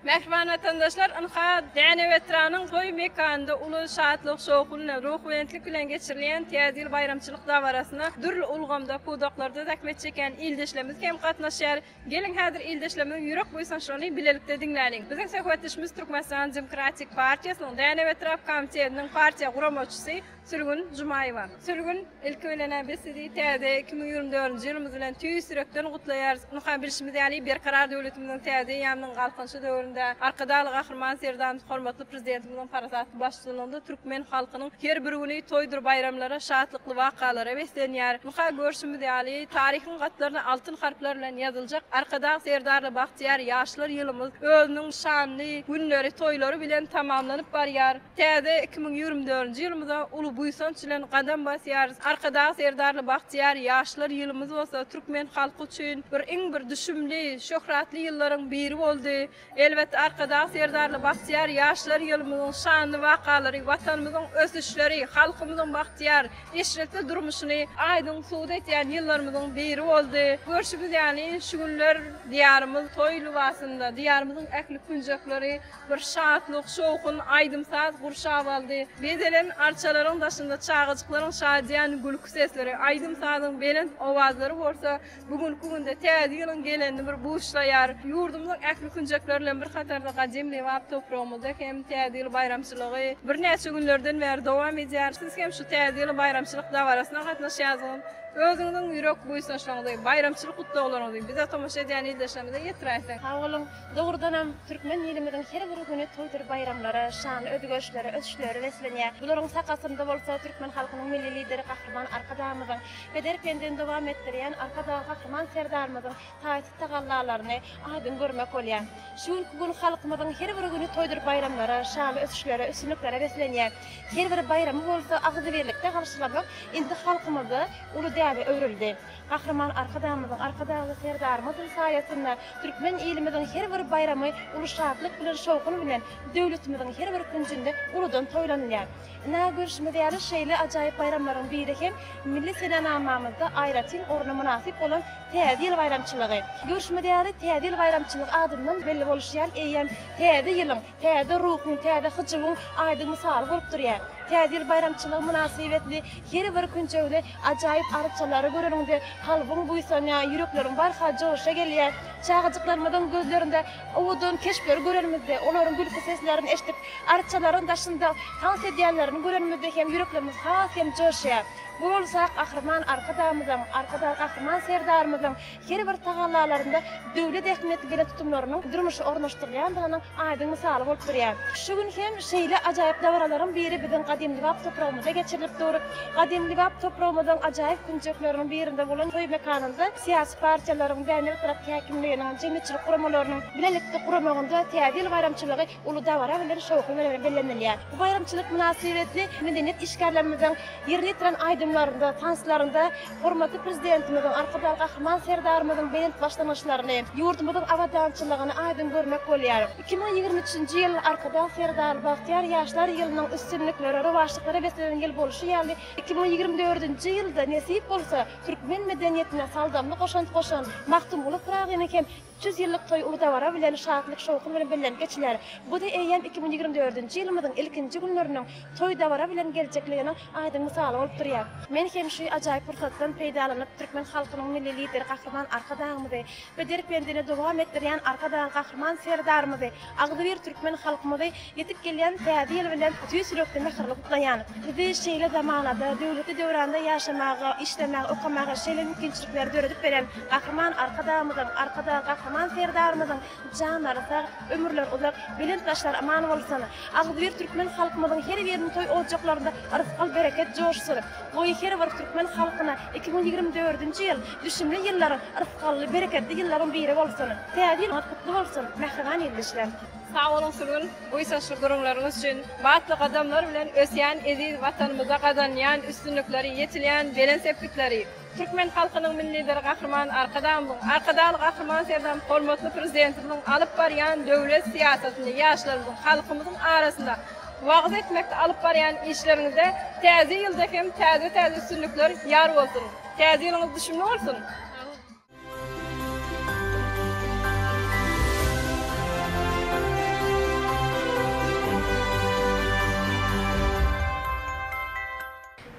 [SPEAKER 20] Mähriban watandaşlar, ynha, Dänew etrabynyň toý mekanynda uly şatlyk-şowhun bilen, ruhubelentlik bilen geçirilýän Täze ýyl baýramçylyk dabarasyna dürli ulgamda, pudaklarda zähmet çekýän ildeşlerimiz hem gatnaşýar. Geliň, häzir ildeşlerimiziň ýürek buýsançlaryny bilelikde diňläliň. Biziň söhbetdeşimiz Türkmenistanyň Demokratik partiýasynyň Dänew etrap komitetiniň partiýa guramaçysy Sülgün Jumaýewa. Sülgün, ilki bilen-ä biz sizi täze 2024-nji ýylymyz bilen tüýs ýürekden gutlaýarys. Ynha, bilşimiz ýaly, Berkarar döwletimiziň täze eýýamynyň Galkynyşy döwründe Arkadagly Gahryman Serdarymyz hormatly Prezidentimiziň parasatly baştutanlygynda türkmen halkynyň her bir güni toýdur baýramlara, şatlykly wakalara beslenýär. Ynha, görşümiz ýaly, taryhyň gatlaryna altyn harplar bilen ýazyljak Arkadag Serdarly bagtyýar ýaşlar ýylymyz özüniň şanly günleri, toýlary bilen tamamlanyp barýar. Täze 2024-nji ýylymyza uly buýsanç bilen gadam basýarys. Arkadag Serdarly bagtyýar ýaşlar ýylymyz bolsa türkmen halky üçin bir iň bir düşümli, şöhratly ýyllaryň biri boldy. Elbetde, Arkadag Serdarly bagtyýar ýaşlar ýylymyzyň şanly wakalary, Watanymyzyň ösüşleri, halkymyzyň bagtyýar, eşretli durmuşyny aýdyň subut edýän ýyllarymyzyň biri boldy. Görşümiz ýaly, şu günler Diýarymyz toý lybasynda, Diýarymyzyň ähli künjekleri bir şatlyk, şowhun, aýdym-saz gurşap aldy. Bezelen arçalaryň daşynda çagajyklaryň şadyýan gülki sesleri, aýdym-sazyň belent owazlary bolsa Bu günki günde Täze ýylyň gelenini bir buşlaýar. Ýurdumyzyň ähli künjekleri bilen bir hatarda gadym Lebap topragymyzda hem Täze ýyl baýramçylygy birnäçe günlerden bäri dowam edýär. Siz hem şu Täze ýyl baýramçylyk dabarasyna gatnaşýarsyňyz. Özüňiziň ýürek buýsançlaryňyzy, baýramçylyk gutlaglaryňyzy bize tomaşa edýän ildeşlerimize ýetiräýseň.
[SPEAKER 15] Sag boluň. Dogrudanam, türkmen ilimiziň her bir güni toýdur baýramlara, şanly özgerişlere, ösüşlere beslenýär. Bularyň sakasynda bolsa türkmen halkynyň Milli Lideri Gahryman Arkadagymyzyň Peder pendini dowam etdirýän Arkadag Gahryman Serdarymyzyň taýsyz tagallalaryny aýdyň görmek bolýar. Şu günki gün halkymyzyň her bir güni toýdur baýramlara, şanly ösüşlere, üstünliklere beslenýär. Her bir baýramy bolsa agzybirlikde garşylamak indi halkymyzda uly däbe öwrüldi. Gahryman Arkadagymyzyň, Arkadagly Serdarymyzyň saýasynda türkmen ilimiziň her bir baýramy uly şatlyk bilen, şowhun bilen döwletimiziň her bir künjünde uludan toýlanylýar. Ynha, görşümiz ýaly, şeýle ajaýyp baýramlaryň biri hem milli senenamamyzda aýratyn orna mynasyp bolan Täze ýyl baýramçylygy. Görşümiz ýaly, Täze ýyl baýramçylygy adyndan belli bolşy ýaly, eýýäm täze ýylyň, täze ruhuň, täze hyjuwyň aýdyň mysaly bolup durýar. Täze ýyl baýramçylygy mynasybetli her bir künjegde ajaýyp arçalary göreniňde kalbyň buýsanýar, ýürekleriň barha joşa gelýär. Çagajyklarymyzyň gözlerinde owadan keşpleri görenimizde, olaryň gülki seslerini eşidip, arçalaryň daşynda tans edýänlerini görenimizde hem ýüreklerimiz has hem joşýar. Bu bolsa Gahryman Arkadagymyzyň, Arkadag Gahryman Serdarymyzyň her bir tagallalarynda döwlet ähmiýetli belent tutumlarynyň durmuşa ornaşdyrylýandygynyň aýdyň mysaly bolup durýar. Şu gün hem şeýle ajaýyp dabaralaryň biri biziň gadymy Lebap topragymyzda geçirilip dur. Gadymy Lebap topragymyzyň ajaýyp künjekleriniň birinde bolan toý mekanynda syýasy partiýalaryň, Dänew etrap häkimliginiň, jemgyýetçilik guramalarynyň bilelikde guramagynda Täze ýyl baýramçylygy uly dabara bilen şowhun bilen bellenilýär. Bu baýramçylyk mynasybetli medeniýet işgärlerimiziň ýerine ýetiren aýdymlarynda, tanslarynda hormatly Prezidentimiziň, Arkadag Gahryman Serdarymyzyň belent başlangyçlaryny, ýurdumyzyň abadançylygyny aýdyň görmek bolýar. 2023-nji ýyl Arkadag Serdarly bagtyýar ýaşlar ýylynyň üstünliklere, rowaçlyklara beslenen ýyl bolşy ýaly, 2024-nji ýylda nesip bolsa, türkmen medeniýetine saldamly goşant goşan Magtymguly Pyragynyň hem 300 ýyllyk toýy uly dabara bilen, şatlyk-şowhun bilen bellenip geçiler. Bu-da eýýäm 2024-nji ýylymyzyň ilkinji günleriniň toý-dabara bilen geljekliginiň aýdyň mysaly bolup durýar. Men hem şu ajaýyp pursatdan peýdalanyp, türkmen halkynyň Milli Lideri Gahryman Arkadagymyzy, peder pendini dowam etdirýän Arkadagly Gahryman Serdarymyzy, agzybir türkmen halkymyzy ýetip gelýän Täze ýyl bilen tüýs ýürekden mähirli gutlaýan. Bizi şeýle zamanada, döwletli döwranda ýaşamaga, işlemäge, okamaga şeýle mümkinçilikleri döredip beren Gahryman Arkadagymyzyň, Arkadag Gahryman Serdarymyzyň janlary sag, ömürleri uzak, belent başlary aman bolsun! Agzybir türkmen halkymyzyň her biriniň toý ojaklarynda rysgal-bereket joşsun! Goý, her bir türkmen halkyna 2024-nji ýyl düşümli ýyllaryň, rysgally, bereketli ýyllaryň biri bolsun! Täze ýylyňyz gutly bolsun, mähriban ildeşler!
[SPEAKER 20] Sag boluň Sülgün, buýsançly gürrüňleriňiz üçin. Batly gadamlar bilen ösýän eziz Watanymyzda gazanylýan üstünlikleri, ýetilýän belent sepgitleri, Türkmen halkynyň Milli Lideri Gahryman Arkadagymyzyň, Arkadagly Gahryman Serdarymyz hormatly Prezidentimiziň alyp barýan döwlet syýasatyny ýaşlarymyzyň, halkymyzyň arasynda wagyz etmekde alyp barýan işleriňizde täze ýylda hem täze-täze üstünlikler ýar bolsun! Täze ýylyňyz düşümli bolsun!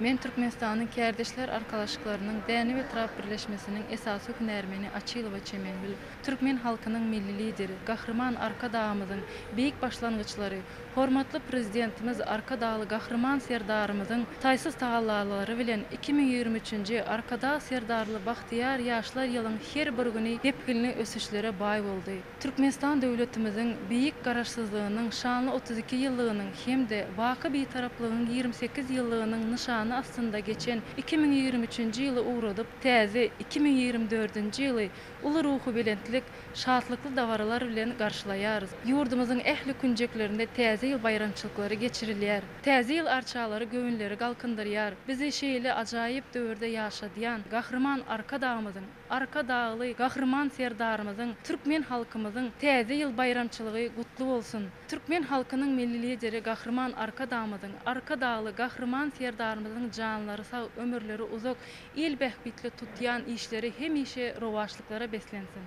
[SPEAKER 1] Men Türkmenistanyň Kärdeşler arkalaşyklarynyň Dänew etrap birleşmesiniň esasy hünärmeni Açylowa Çemengül. Türkmen halkynyň Milli Lideri, Gahryman Arkadagymyzyň beýik başlangyçlary, hormatly Prezidentimiz Arkadagly Gahryman Serdarymyzyň taýsyz tagallalary bilen 2023-nji Arkadag Serdarly bagtyýar ýaşlar ýylyň her bir güni depginli ösüşlere baý boldy. Türkmenistan döwletimiziň beýik Garaşsyzlygynyň şanly 32 ýyllygynyň hem-de baky Bitaraplygyň 28 ýyllygynyň nyşany astynda geçen 2023-nji ýyly ugradyp, täze 2024-nji ýyly uly ruhubelentlik, şatlykly dabaralar bilen garşylaýarys. Ýurdumyzyň ähli künjeklerinde Täze ýyl baýramçylyklary geçirilýär. Täze ýyl arçalary göwünleri galkyndyrýar. Bizi şeýle ajaýyp döwürde ýaşadýan Gahryman Arkadagymyzyň, Arkadagly Gahryman Serdarymyzyň, türkmen halkymyzyň Täze ýyl baýramçylygy gutly bolsun! Türkmen halkynyň Milli Lideri Gahryman Arkadagymyzyň, Arkadagly Gahryman Serdarymyzyň janlary sag, ömürleri uzak, il bähbitli tutýan işleri hemişe rowaçlyklara beslensin!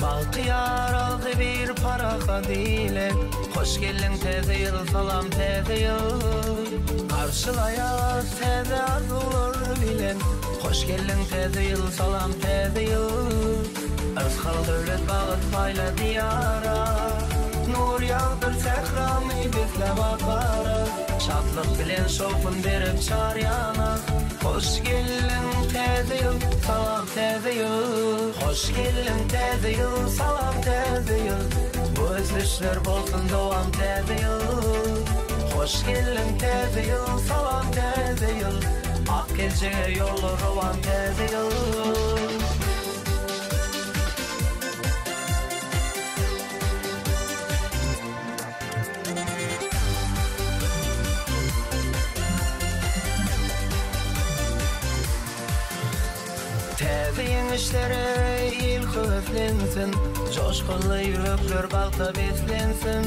[SPEAKER 18] Bagtyýar agzybir parahat ile Hoş geldiň täze ýyl salam täze ýyl Garşylaýas täze arzuwlar bilen Hoş geldiň täze ýyl salam täze ýyl Yrsgal döwlet bagt paýla diýara Nur ýagdyr sähramy besläp akara Şatlyk bilen şowhun berip çar ýana Hoş geldiň täze ýyl salam täze ýyl Hoş geldiň täze ýyl salam täze ýyl Bu ösüşler bolsun dowam täze ýyl Hoş geldiň täze ýyl salam täze ýyl Ak geljege ýollar rowan täze ýyl. Täze ýeňişlere il höweslensin, Joşgunly ýürekler bagta beslensin.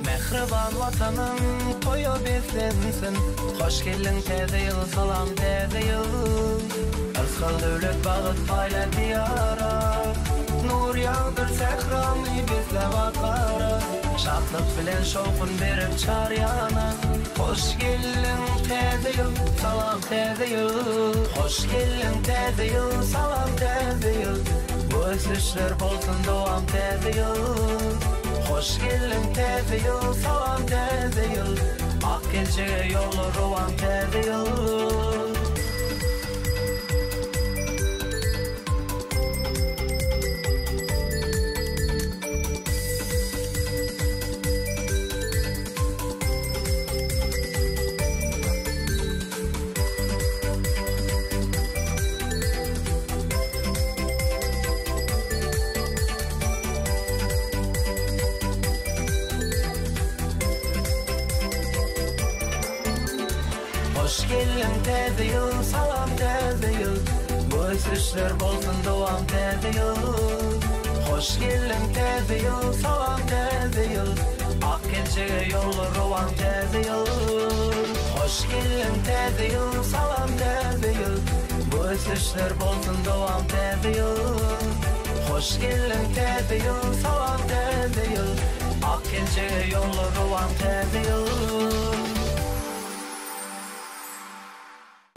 [SPEAKER 18] Mähriban Watanym toýa beslensin, Hoş geldiň Täze ýyl, salam Täze ýyl! Yrsgal döwlet bagt paýla Diýara, Nur ýagdyr sährany besläp akara. Şatlyk bilen şowhun berip çar ýana, Hoş geldiň Täze ýyl, salam Täze ýyl! Hoş geldiň Täze ýyl, salam Täze ýyl! Bu ösüşler bolsun dowam Täze ýyl! Hoş geldiň täze ýyl, salam täze ýyl, Ak geljege ýollar rowan täze ýyl. Hoş geldiň täze ýyl, salam täze ýyl, Bu ösüşler bolsun dowam täze ýyl. Hoş geldiň täze ýyl, salam täze ýyl, Ak geljege ýollar rowan täze ýyl. Hoş geldiň täze ýyl, salam täze ýyl, Bu ösüşler bolsun dowam täze ýyl. Hoş geldiň täze ýyl, salam täze ýyl, Ak geljege ýollar rowan täze ýyl.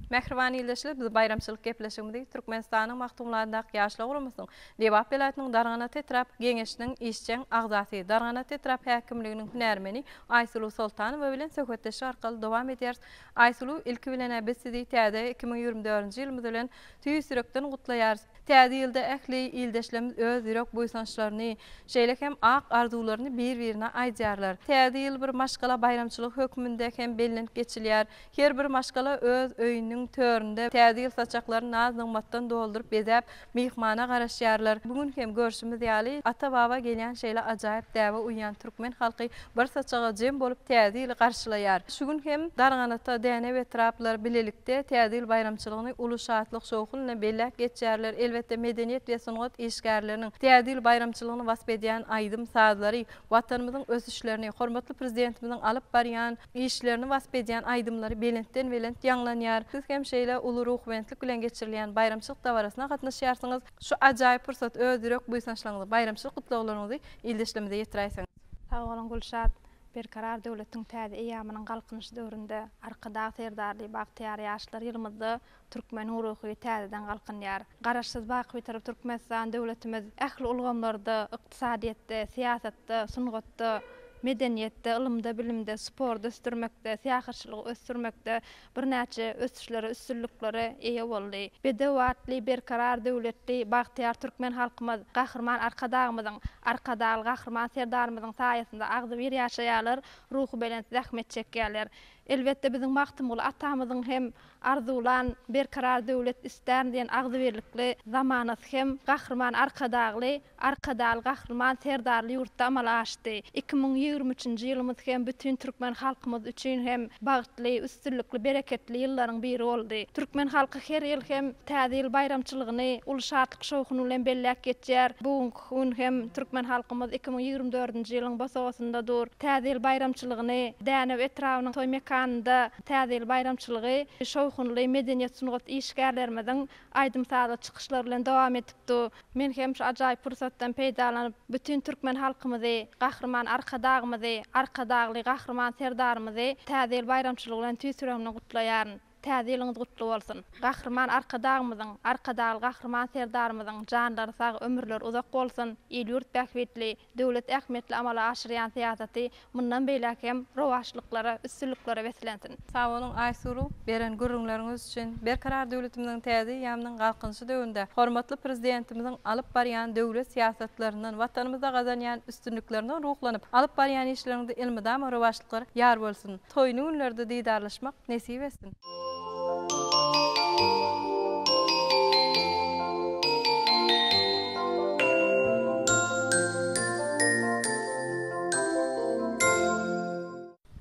[SPEAKER 20] Mähriban ildeşler, biz baýramçylyk gepleşigimizi Türkmenistanyň Magtymguly adyndaky Ýaşlar guramasynyň Lebap welaýatynyň Darganat etrap Geňeşiniň işjeň agzasy, Darganat etrap häkimliginiň hünärmeni Aýsuluw Soltanowa bilen söhbetdeşlik arkaly dowam edýäris. Aýsuluw, ilki bilen-ä biz sizi täze 2024-nji ýylymyz bilen tüýs ýürekden gutlaýarys. Täze ýylda ähli ildeşlerimiz öz ýürek buýsançlaryny, şeýle hem ak arzuwlaryny bir-birine aýdýarlar. Täze ýyl bir maşgala baýramçylygy hökmünde hem bellenip geçilýär. Her bir maşgala öz öýüniň töründe Täze ýyl saçaklaryny naz-nygmatdan dolduryp bezäp, myhmana garaşýarlar. Bu gün hem görşümiz ýaly, ata-baba gelýän şeýle ajaýyp däbe uýýan türkmen halky bir saçaga jem bolup Täze ýyly garşylaýar. Şu gün hem Darganata, Dänew etraplary bilelikde Täze ýyl baýramçylygyny uly şatlyk-şowhun bilen belläp geçýärler. Elbetde, medeniýet we sungat işgärleriniň Täze ýyl baýramçylygyny wasp edýän aýdym-sazlary, Watanymyzyň ösüşlerini, hormatly Prezidentimiziň alyp barýan işlerini wasp edýän aýdymlary belentden-belent ýaňlanýar. Siz hem şeýle uly ruhubentlik bilen geçirilýän baýramçylyk dabarasyna gatnaşýarsyňyz. Şu ajaýyp pursat öz ýürek buýsançlaryňyzy, baýramçylyk gutlaglaryňyzy ildeşlerimize ýetiräýseňiz.
[SPEAKER 8] Sag boluň Gülşat! Berkarar döwletiň täze eýýamynyň Galkynyşy döwründe Arkadag Serdarly bagtyýar ýaşlar ýylymyzda Türkmeniň ruhy täzeden galkynýar. Garaşsyz, baky Bitarap Türkmenistan döwletimiz ähli ulgamlarda, ykdysadyýetde, syýasatda, sungatda, medeniýetde, ylymda, bilimde, sporty ösdürmekde, syýahatçylygy ösdürmekde birnäçe ösüşlere, üstünliklere eýe boldy. Bedew atly, berkarar döwletli, bagtyýar türkmen halkymyz Gahryman Arkadagymyzyň, Arkadagly Gahryman Serdarymyzyň saýasynda agzybir ýaşaýarlar, ruhubelent zähmet çekýärler. Elbetde, biziň Magtymguly atamyzyň hem arzuwlan Berkarar döwlet istärin diýen agzybirlikli zamanasy hem Gahryman Arkadagly, Arkadagly Gahryman Serdarly ýurtda amala aşdy. 2023-nji ýylymyz hem bütin türkmen halkymyz üçin hem bagtly, üstünlikli, bereketli ýyllaryň biri boldy. Türkmen halky her ýyl hem Täze ýyl baýramçylygyny uly şatlyk-şowhun bilen belläp geçýär. Bu günki gün hem türkmen halkymyz 2024-nji ýylyň bosagasynda dur. Täze ýyl baýramçylygyny Dänew etrabynyň toý mekanynda Täze ýyl baýramçylygy şowhunly medeniýet-sungat işgärlerimiziň aýdym-sazly çykyşlary bilen dowam edipdi. Men hem şu ajaýyp pursatdan peýdalanyp, bütin türkmen halkymyzy, Gahryman Arkadagymyzy, Arkadagly Gahryman Serdarymyzy Täze ýyl baýramçylygy bilen tüýs ýüregimden gutlaýaryn. Täze ýylyňyz gutly bolsun! Gahryman Arkadagymyzyň, Arkadagly Gahryman Serdarymyzyň janlary sag, ömürleri uzak bolsun, il-ýurt bähbitli, döwlet ähmiýetli amala aşyrýan syýasaty mundan beýläk hem rowaçlyklara, üstünliklere beslensin!
[SPEAKER 20] Sag boluň Aýsuluw, beren gürrüňleriňiz üçin. Berkarar döwletimiziň täze eýýamynyň Galkynyşy döwründe hormatly Prezidentimiziň alyp barýan döwlet syýasatlaryndan, Watanymyzda gazanýan üstünliklerinden ruhlanyp, alyp barýan işleriňizde elmydama rowaçlyklar ýar bolsun! Toýly günlerde didarlaşmak nesip etsin!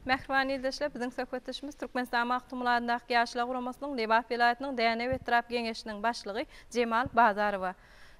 [SPEAKER 20] Mähriban ildeşler, biziň söhbetdeşimiz Türkmenistan Magtymguly adyndaky Ýaşlar guramasynyň Lebap welaýatynyň Dänew etrap Geňeşiniň başlygy Jemal Bazarowa.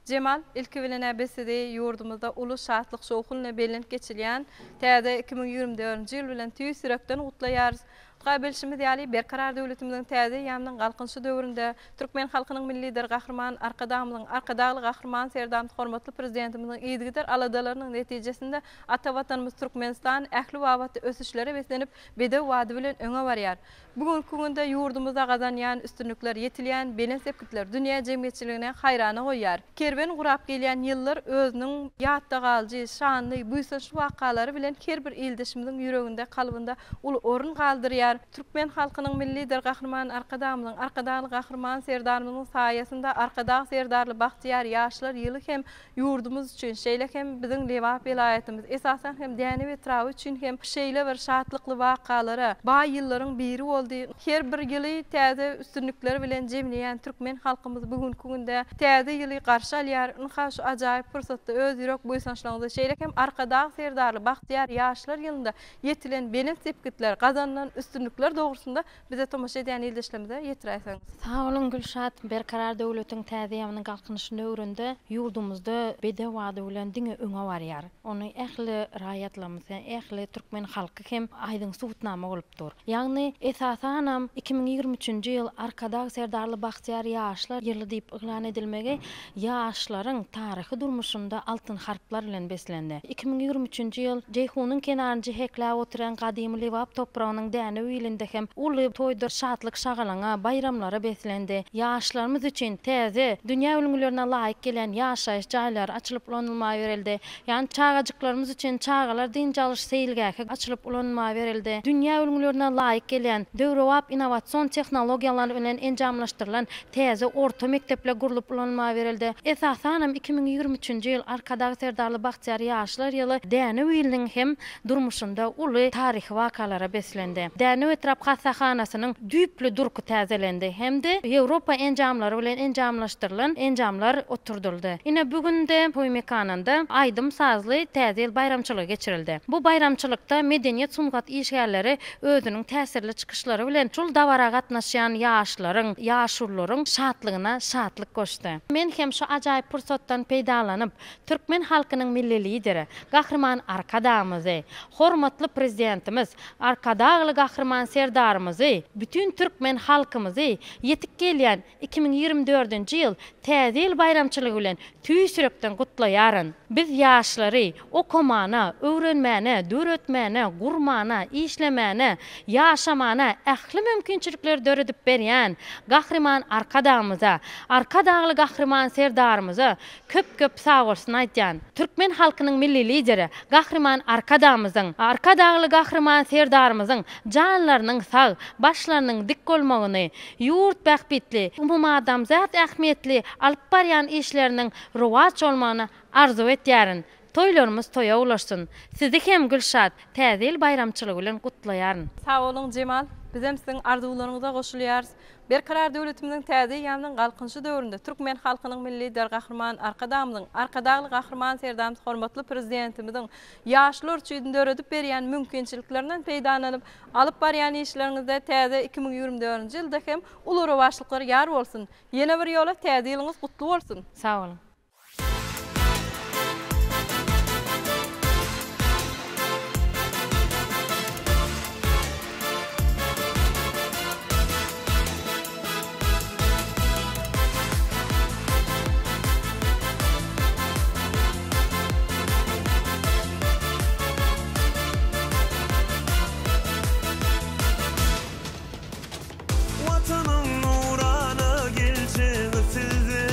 [SPEAKER 20] Jemal, ilki bilen-ä biz sizi ýurdumyzda uly şatlyk-şowhun bilen bellenip geçilýän täze 2024-nji ýyl bilen tüýs ýürekden gutlaýarys. Ynha, bilşimiz ýaly, Berkarar döwletimiziň täze eýýamynyň Galkynyşy döwründe türkmen halkynyň Milli Lideri Gahryman Arkadagymyzyň, Arkadagly Gahryman Serdarymyz hormatly Prezidentimiziň yzygider aladalarynyň netijesinde ata Watanymyz Türkmenistan ähli babatda ösüşlere beslenip, bedew bady bilen öňe barýar. Bu günki günde ýurdumyzda gazanýan üstünlikler, ýetilýän belent sepgitler dünýä jemgyýetçiligini haýrana goýýar. Kerwen gurap gelýän ýyllar özüniň ýatda galyjy, şanly, buýsançly wakalary bilen her bir ildeşimiziň ýüreginde, kalbynda uly orun galdyrýar. Türkmen halkynyň Milli Lideri Gahryman Arkadagymyzyň, Arkadagly Gahryman Serdarymyzyň saýasynda Arkadag Serdarly bagtyýar ýaşlar ýyly hem Ýurdumyz üçin, şeýle hem biziň Lebap welaýatymyz, esasan hem Dänew etraby üçin hem şeýle bir şatlykly wakalara baý ýyllaryň biri boldy. Her bir ýyly täze üstünlikler bilen jemleýän türkmen halkymyz bu günki günde täze ýyly garşy alýar. Ynha, şu ajaýyp pursatda öz ýürek buýsançlaryňyzy, şeýle hem Arkadag Serdarly bagtyýar ýaşlar ýylynda ýetilen belent sepgitler, gazanylan üstünlikler dogrusynda Bize tomaşa edýän ildeşlerimize ýetiräýseňiz.
[SPEAKER 2] Sag boluň Gülşat! Berkarar döwletiň täze eýýamynyň Galkynyşy döwründe ýurdumyzda bedew ady bilen diňe öňe barýar. Ony ähli raýatlarymyz hem, ähli türkmen halky hem aýdyň subutnama bolup dur. Ýagny, esasanam, 2023-nji ýyl Arkadag Serdarly bagtyýar ýaşlar ýyly diýip yglan edilmegi ýaşlaryň taryhy durmuşynda altyn harplar bilen beslendi. 2023-nji ýyl Jeýhunyň kenaryny jähekläp oturýan gadymy Lebap topragynyň Dänew ilinde hem uly toýdur şatlyk-şagalaňa, baýramlara beslendi. Ýaşlarymyz üçin täze, dünýä ülňülerine laýyk gelýän ýaşaýyş jaýlary açylyp ulanylmaga berildi. Ýagny çagajyklarymyz üçin çagalar dynç alyş seýilgähi açylyp ulanylmaga berildi. Dünýä ülňülerine laýyk gelýän, döwrebap innowasion tehnologiýalar bilen enjamlaşdyrylan Täze orta mekdepler gurlup ulanylmaga berildi. Esasanam, 2023-nji ýyl Arkadag Serdarly bagtyýar ýaşlar ýyly Dänew iliniň hem durmuşynda uly taryhy wakalara beslendi. Dänew etrap hassahanasynyň düýpli durky täzelendi hem-de Ýewropa enjamlary bilen enjamlaşdyrylan enjamlar oturdyldy. Ine, bu gün-de toý mekanynda aýdym-sazly Täze ýyl baýramçylygy geçirildi. Bu baýramçylykda medeniýet-sungat işgärleri özüniň täsirli çykyşlary bilen şol dabara gatnaşýan ýaşlaryň, ýaşulularyň şatlygyna şatlyk goşdy. Men hem şu ajaýyp pursatdan peýdalanyp, türkmen halkynyň Milli Lideri, Gahryman Arkadagymyzy, hormatly Prezidentimiz Arkadagly Gahryman Serdarymyzy, bütin türkmen halkymyzy ýetip gelýän 2024-nji ýyl Täze ýyl baýramçylygy bilen tüýs ýürekden gutlaýaryn. Biz ýaşlary okamana, öwrenmäne, döretmäne, gurmana, işlemäne, ýaşamana ähli mümkinçilikleri döredip berýän Gahryman Arkadagymyza, Arkadagly Gahryman Serdarymyza köp-köp sagbolsun aýdýan. Türkmen halkynyň Milli Lideri Gahryman Arkadagymyzyň, Arkadagly Gahryman Serdarymyzyň janlarynyň sag, başlarynyň dik bolmagyny, ýurt bähbitli, umumadamzat ähmiýetli alyp barýan işleriniň rowaç bolmagyny arzuw etýärin. Toýlarymyz toýa ulaşsyn. Sizi hem Gülşat, Täze ýyl baýramçylygy bilen gutlaýaryn.
[SPEAKER 20] Sag boluň Jemal, bizem siziň arzuwlaryňyza goşulýarys. Berkarar döwletimiziň täze eýýamynyň Galkynyşy döwründe türkmen halkynyň Milli Lideri Gahryman Arkadagymyzyň, Arkadagly Gahryman Serdarymyz hormatly Prezidentimiziň ýaşlar üçin döredip berýän mümkinçiliklerinden peýdalanyp, alyp barýan işleriňizde täze 2024-nji ýylda hem uly rowaçlyklar ýar bolsun! Ýene bir ýola Täze ýylyňyz gutly bolsun!
[SPEAKER 2] Sag boluň!
[SPEAKER 11] Watanyň nurana geljegi sizde.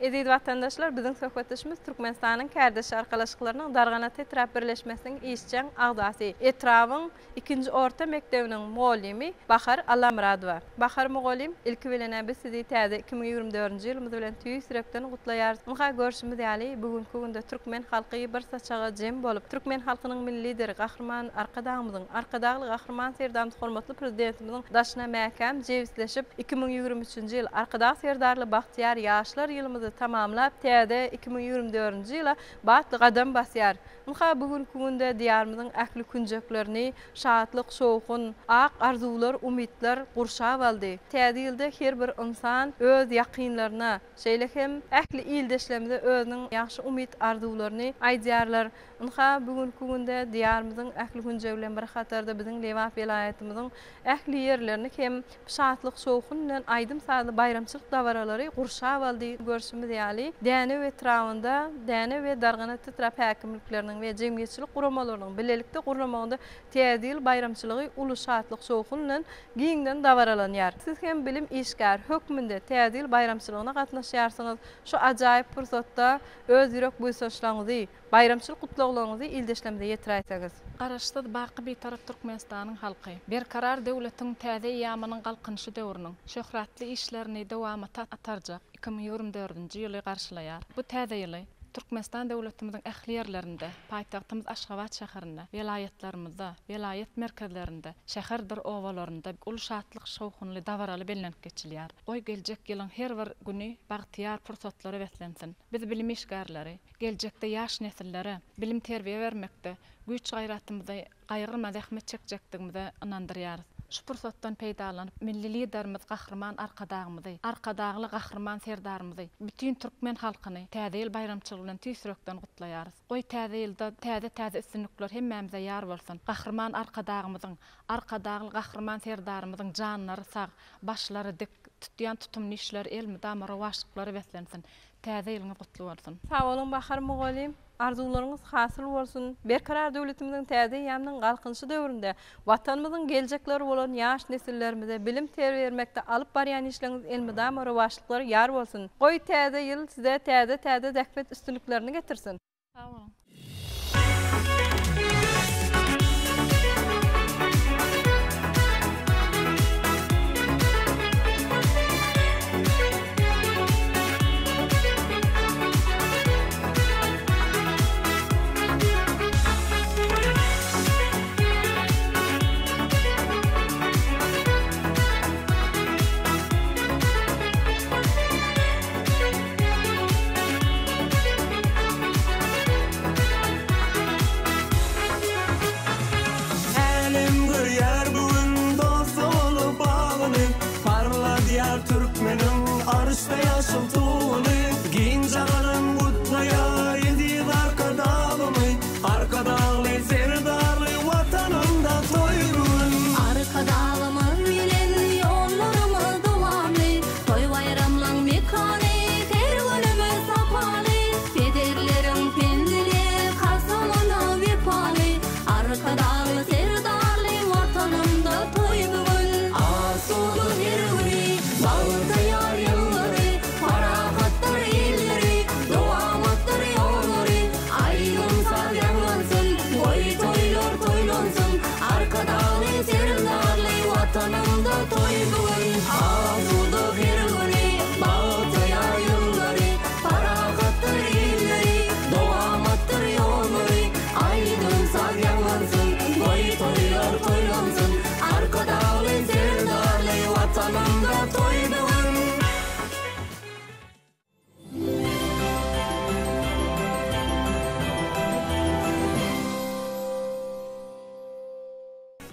[SPEAKER 20] Eziz watandaşlar, biziň söhbetdeşimiz Türkmenistanyň Kärdeşler arkalaşyklarynyň Darganata etrap birleşmesiniň işjeň agzasy, etrabyň ikinji orta mekdebiniň mugallymy Bahar Allamyradowa. Bahar mugallym, ilki bilen-ä biz sizi täze 2024-nji ýylymyz bilen tüýs ýürekden gutlaýarys. Ynha, görşümiz ýaly, bu günki günde türkmen halky bir saçaga jem bolup, türkmen halkynyň Milli Lideri Gahryman Arkadagymyzyň, Arkadagly Gahryman Serdarymyz hormatly Prezidentimiziň daşyna mäkäm jebisleşip, 2023-nji ýyl Arkadag Serdarly bagtyýar ýaşlar ýylymyzy tamamlap, täze 2024-nji ýyla batly gadam basýar. Ynha, bu günki günde Diýarymyzyň ähli künjeklerini şatlyk-şowhun, ak arzuwlar, umytlar gurşap aldy. Täze ýylda her bir ynsan öz ýakynlaryna, şeýle hem ähli ildeşlerimize özüniň ýagşy umyt-arzuwlaryny aýdýarlar. Ynha, bu günki günde Diýarymyzyň ähli künjegi bilen bir hatarda biziň Lebap welaýatymyzyň ähli ýerlerini hem şatlyk-şowhun bilen aýdym-sazly baýramçylyk dabaralary gurşap aldy. Görşümiz ýaly, Dänew etrabynda Dänew we Darganat etrap häkimlikleriniň we jemgyýetçilik guramalarynyň bilelikde gurnamagynda Täze ýyl baýramçylygy uly şatlyk-şowhun bilen giňden dabaralanýar. Siz hem bilim işgäri hökmünde Täze ýyl baýramçylygyna gatnaşýarsyňyz. Şu ajaýyp pursatda öz ýürek buýsançlaryňyzy, Baýramçylyk gutlaglaryňyzy ildeşlerimize ýetiräýseňiz.
[SPEAKER 6] Garaşsyz, baky Bitarap Türkmenistanyň halky Berkarar döwletiň täze eýýamynyň Galkynyşy döwrüniň şöhratly işlerini dowamata atarjak 2024-nji ýyly garşylaýar. Bu täze ýyly Türkmenistan döwletimiziň ähli ýerlerinde, paýtagtymyz Aşgabat şäherinde, welaýatlarymyzda, welaýat merkezlerinde, şäherdir obalarynda uly şatlyk-şowhunly, dabaraly bellenip geçilýär. Goý, geljek ýylyň her bir güni bagtyýar pursatlara beslensin! Biz bilim işgärleri, geljekde ýaş nesillere bilim-terbiýe bermekde güýç-gaýratymyzy gaýgyrman zähmet çekjekdigimize ynandyrýarys. Şu pursatdan peýdalanyp, Milli Liderimiz Gahryman Arkadagymyzy, Arkadagly Gahryman Serdarymyzy, bütin türkmen halkyny Täze ýyl baýramçylygy bilen tüýs ýürekden gutlaýarys. Goý, Täze ýylda täze-täze üstünlikler hemmämize ýar bolsun! Gahryman Arkadagymyzyň, Arkadagly Gahryman Serdarymyzyň janlary sag, başlary dik, tutýan tutumly işleri elmydama rowaçlyklara beslensin! Täze ýylyňyz gutly bolsun!
[SPEAKER 20] Sag boluň Bahar mugallym, arzuwlaryňyz hasyl bolsun! Berkarar döwletimiziň täze eýýamynyň Galkynyşy döwründe Watanymyzyň geljekleri bolan ýaş nesillerimize bilim-terbiýe bermekde alyp barýan işleriňiz elmydama rowaçlyklar ýar bolsun! Goý täze ýyl size täze-täze zähmet üstünliklerini getirsin!
[SPEAKER 6] Sag boluň!
[SPEAKER 18] Älem görýär bu gün dost-doganlyk bagyny, Parladýar türkmeniň arşda ýaşyl tuguny. Giň jahanam gutlaýar eziz Arkadagymy, Arkadagly Serdarly Watanymda toý bu gün.
[SPEAKER 16] Arkadagymyz bilen ýollarymyz dowamly, Toý-baýramlaň mekany, her günümiz sapaly, Pederleriň pendine, kasamyna wepaly, Arkadagly Serdarly Watanymda toý bu gün. Asuda her güni, bagtyýar ýyllary, Parahatdyr illeri, dowamatdyr ýollary, Aýdym-saz ýaňlansyn, goý toýlar toýlansyn, Arkadagly Serdarly Watanymda toý bu gün. Asuda her güni, bagtyýar ýyllary, Parahatdyr illeri, dowamatdyr ýollary, Aýdym-saz ýaňlansyn, goý toýlar toýlansyn, Arkadagly Serdarly Watanymda toý bu gün.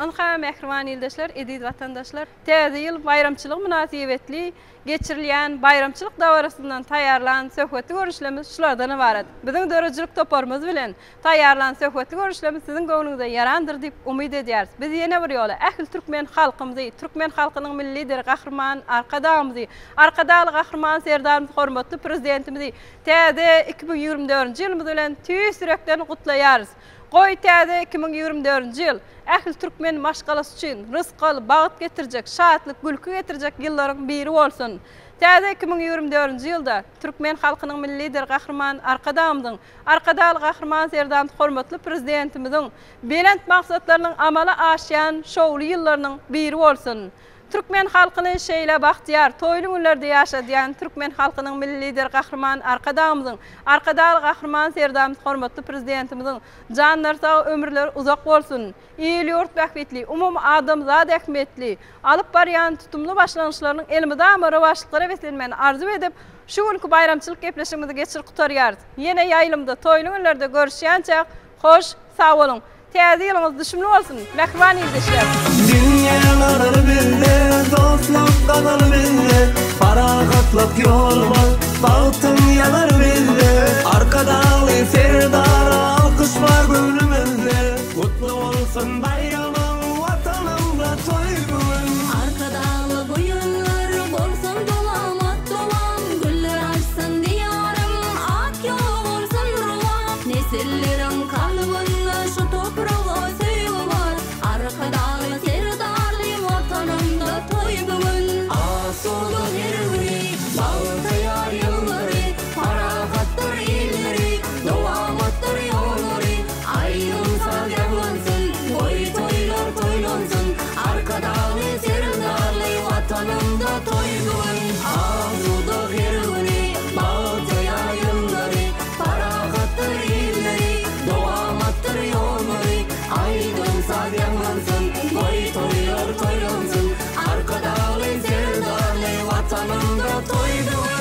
[SPEAKER 20] Ynha, mähriban ildeşler, eziz watandaşlar, Täze ýyl baýramçylygy mynasybetli geçirilýän baýramçylyk dabarasyndan taýýarlan söhbetli görnüşlerimiz şulardan ybarat. Biziň döredijilik toparymyz bilen taýýarlan söhbetli görnüşlerimiz siziň göwnüňize ýarandyr diýip umyt edýäris. Biz ýene bir ýola ähli türkmen halkymyzy, türkmen halkynyň Milli Lideri Gahryman Arkadagymyzy, Arkadagly Gahryman Serdarymyz hormatly Prezidentimizi täze 2024-nji ýylymyz bilen tüýs ýürekden gutlaýarys. Goý, täze 2024-nji ýyl ähli türkmen maşgalasy üçin rysgal, bagt getirjek, şatlyk, gülki getirjek ýyllaryň biri bolsun! Täze 2024-nji ýylda türkmen halkynyň Milli Lideri Gahryman Arkadagymyzyň, Arkadagly Gahryman Serdarymyz hormatly Prezidentimiziň belent maksatlarynyň amala aşýan şowly ýyllarynyň biri bolsun! Türkmen halkyny şeýle bagtyýar, toýly günlerde ýaşadýan türkmen halkynyň Milli Lideri Gahryman Arkadagymyzyň, Arkadagly Gahryman Serdarymyz hormatly Prezidentimiziň janlary sag, ömürleri uzak bolsun! Il-ýurt bähbitli, umumy adamzat ähmiýetli alyp barýan tutumly başlangyçlarynyň elmydama rowaçlyklara beslenmegini arzuw edip, şu günki baýramçylyk gepleşigimizi geçirip gutarýarys. Ýene ýaýlymda, toýly günlerde görüşýänçäk, hoş, sag boluň! Täze ýylyňyz düşümli bolsun, mähriban ildeşler!
[SPEAKER 18] Dünýä galar bizde, dostluk galar bizde, Parahatlyk ýolumyz, bagtyň ýanar bizde. Arkadagly Serdara alkyş bar göwnümizde, Gutly bolsun baýramyň, Watanymda toý bu gün.
[SPEAKER 16] Arkadagly bu ýyllar bolsun dowamat dowam, Güller açsyn Diýarym, ak ýoly bolsun rowan. Nesilleriň kalbynda şu topraga söýgi bar, Arkadagly Serdarly Watanymda toý bu gün. Asuda her güni, bagtyýar ýyllary, Parahatdyr illeri, dowamatdyr ýollary. Aýdym-saz ýaňlansyn, goý toýlar toýlansyn, Arkadagly Serdarly Watanymda toý bu gün. Asuda her güni, bagtyýar ýyllary, Parahatdyr illeri, dowamatdyr ýollary, Aýdym-saz ýaňlansyn, goý toýlar toýlansyn, Arkadagly Serdarly Watanymda toý bu gün.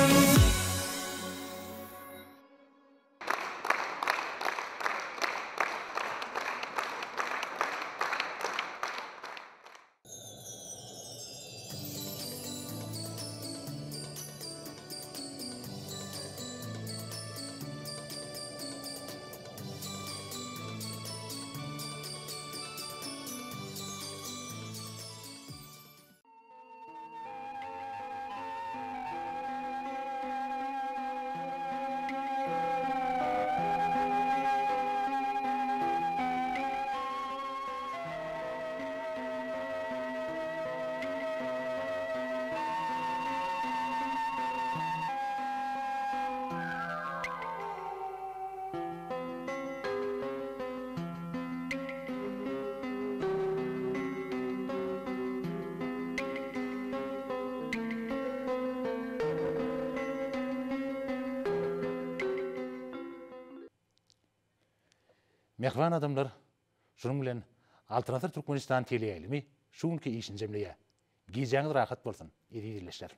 [SPEAKER 11] Mähriban adamlar, şunuň bilen Altyn asyr Türkmenistan teleýaýlymy şu günki işini jemleýär. Gijäňiz rahat bolsun, eziz ildeşler!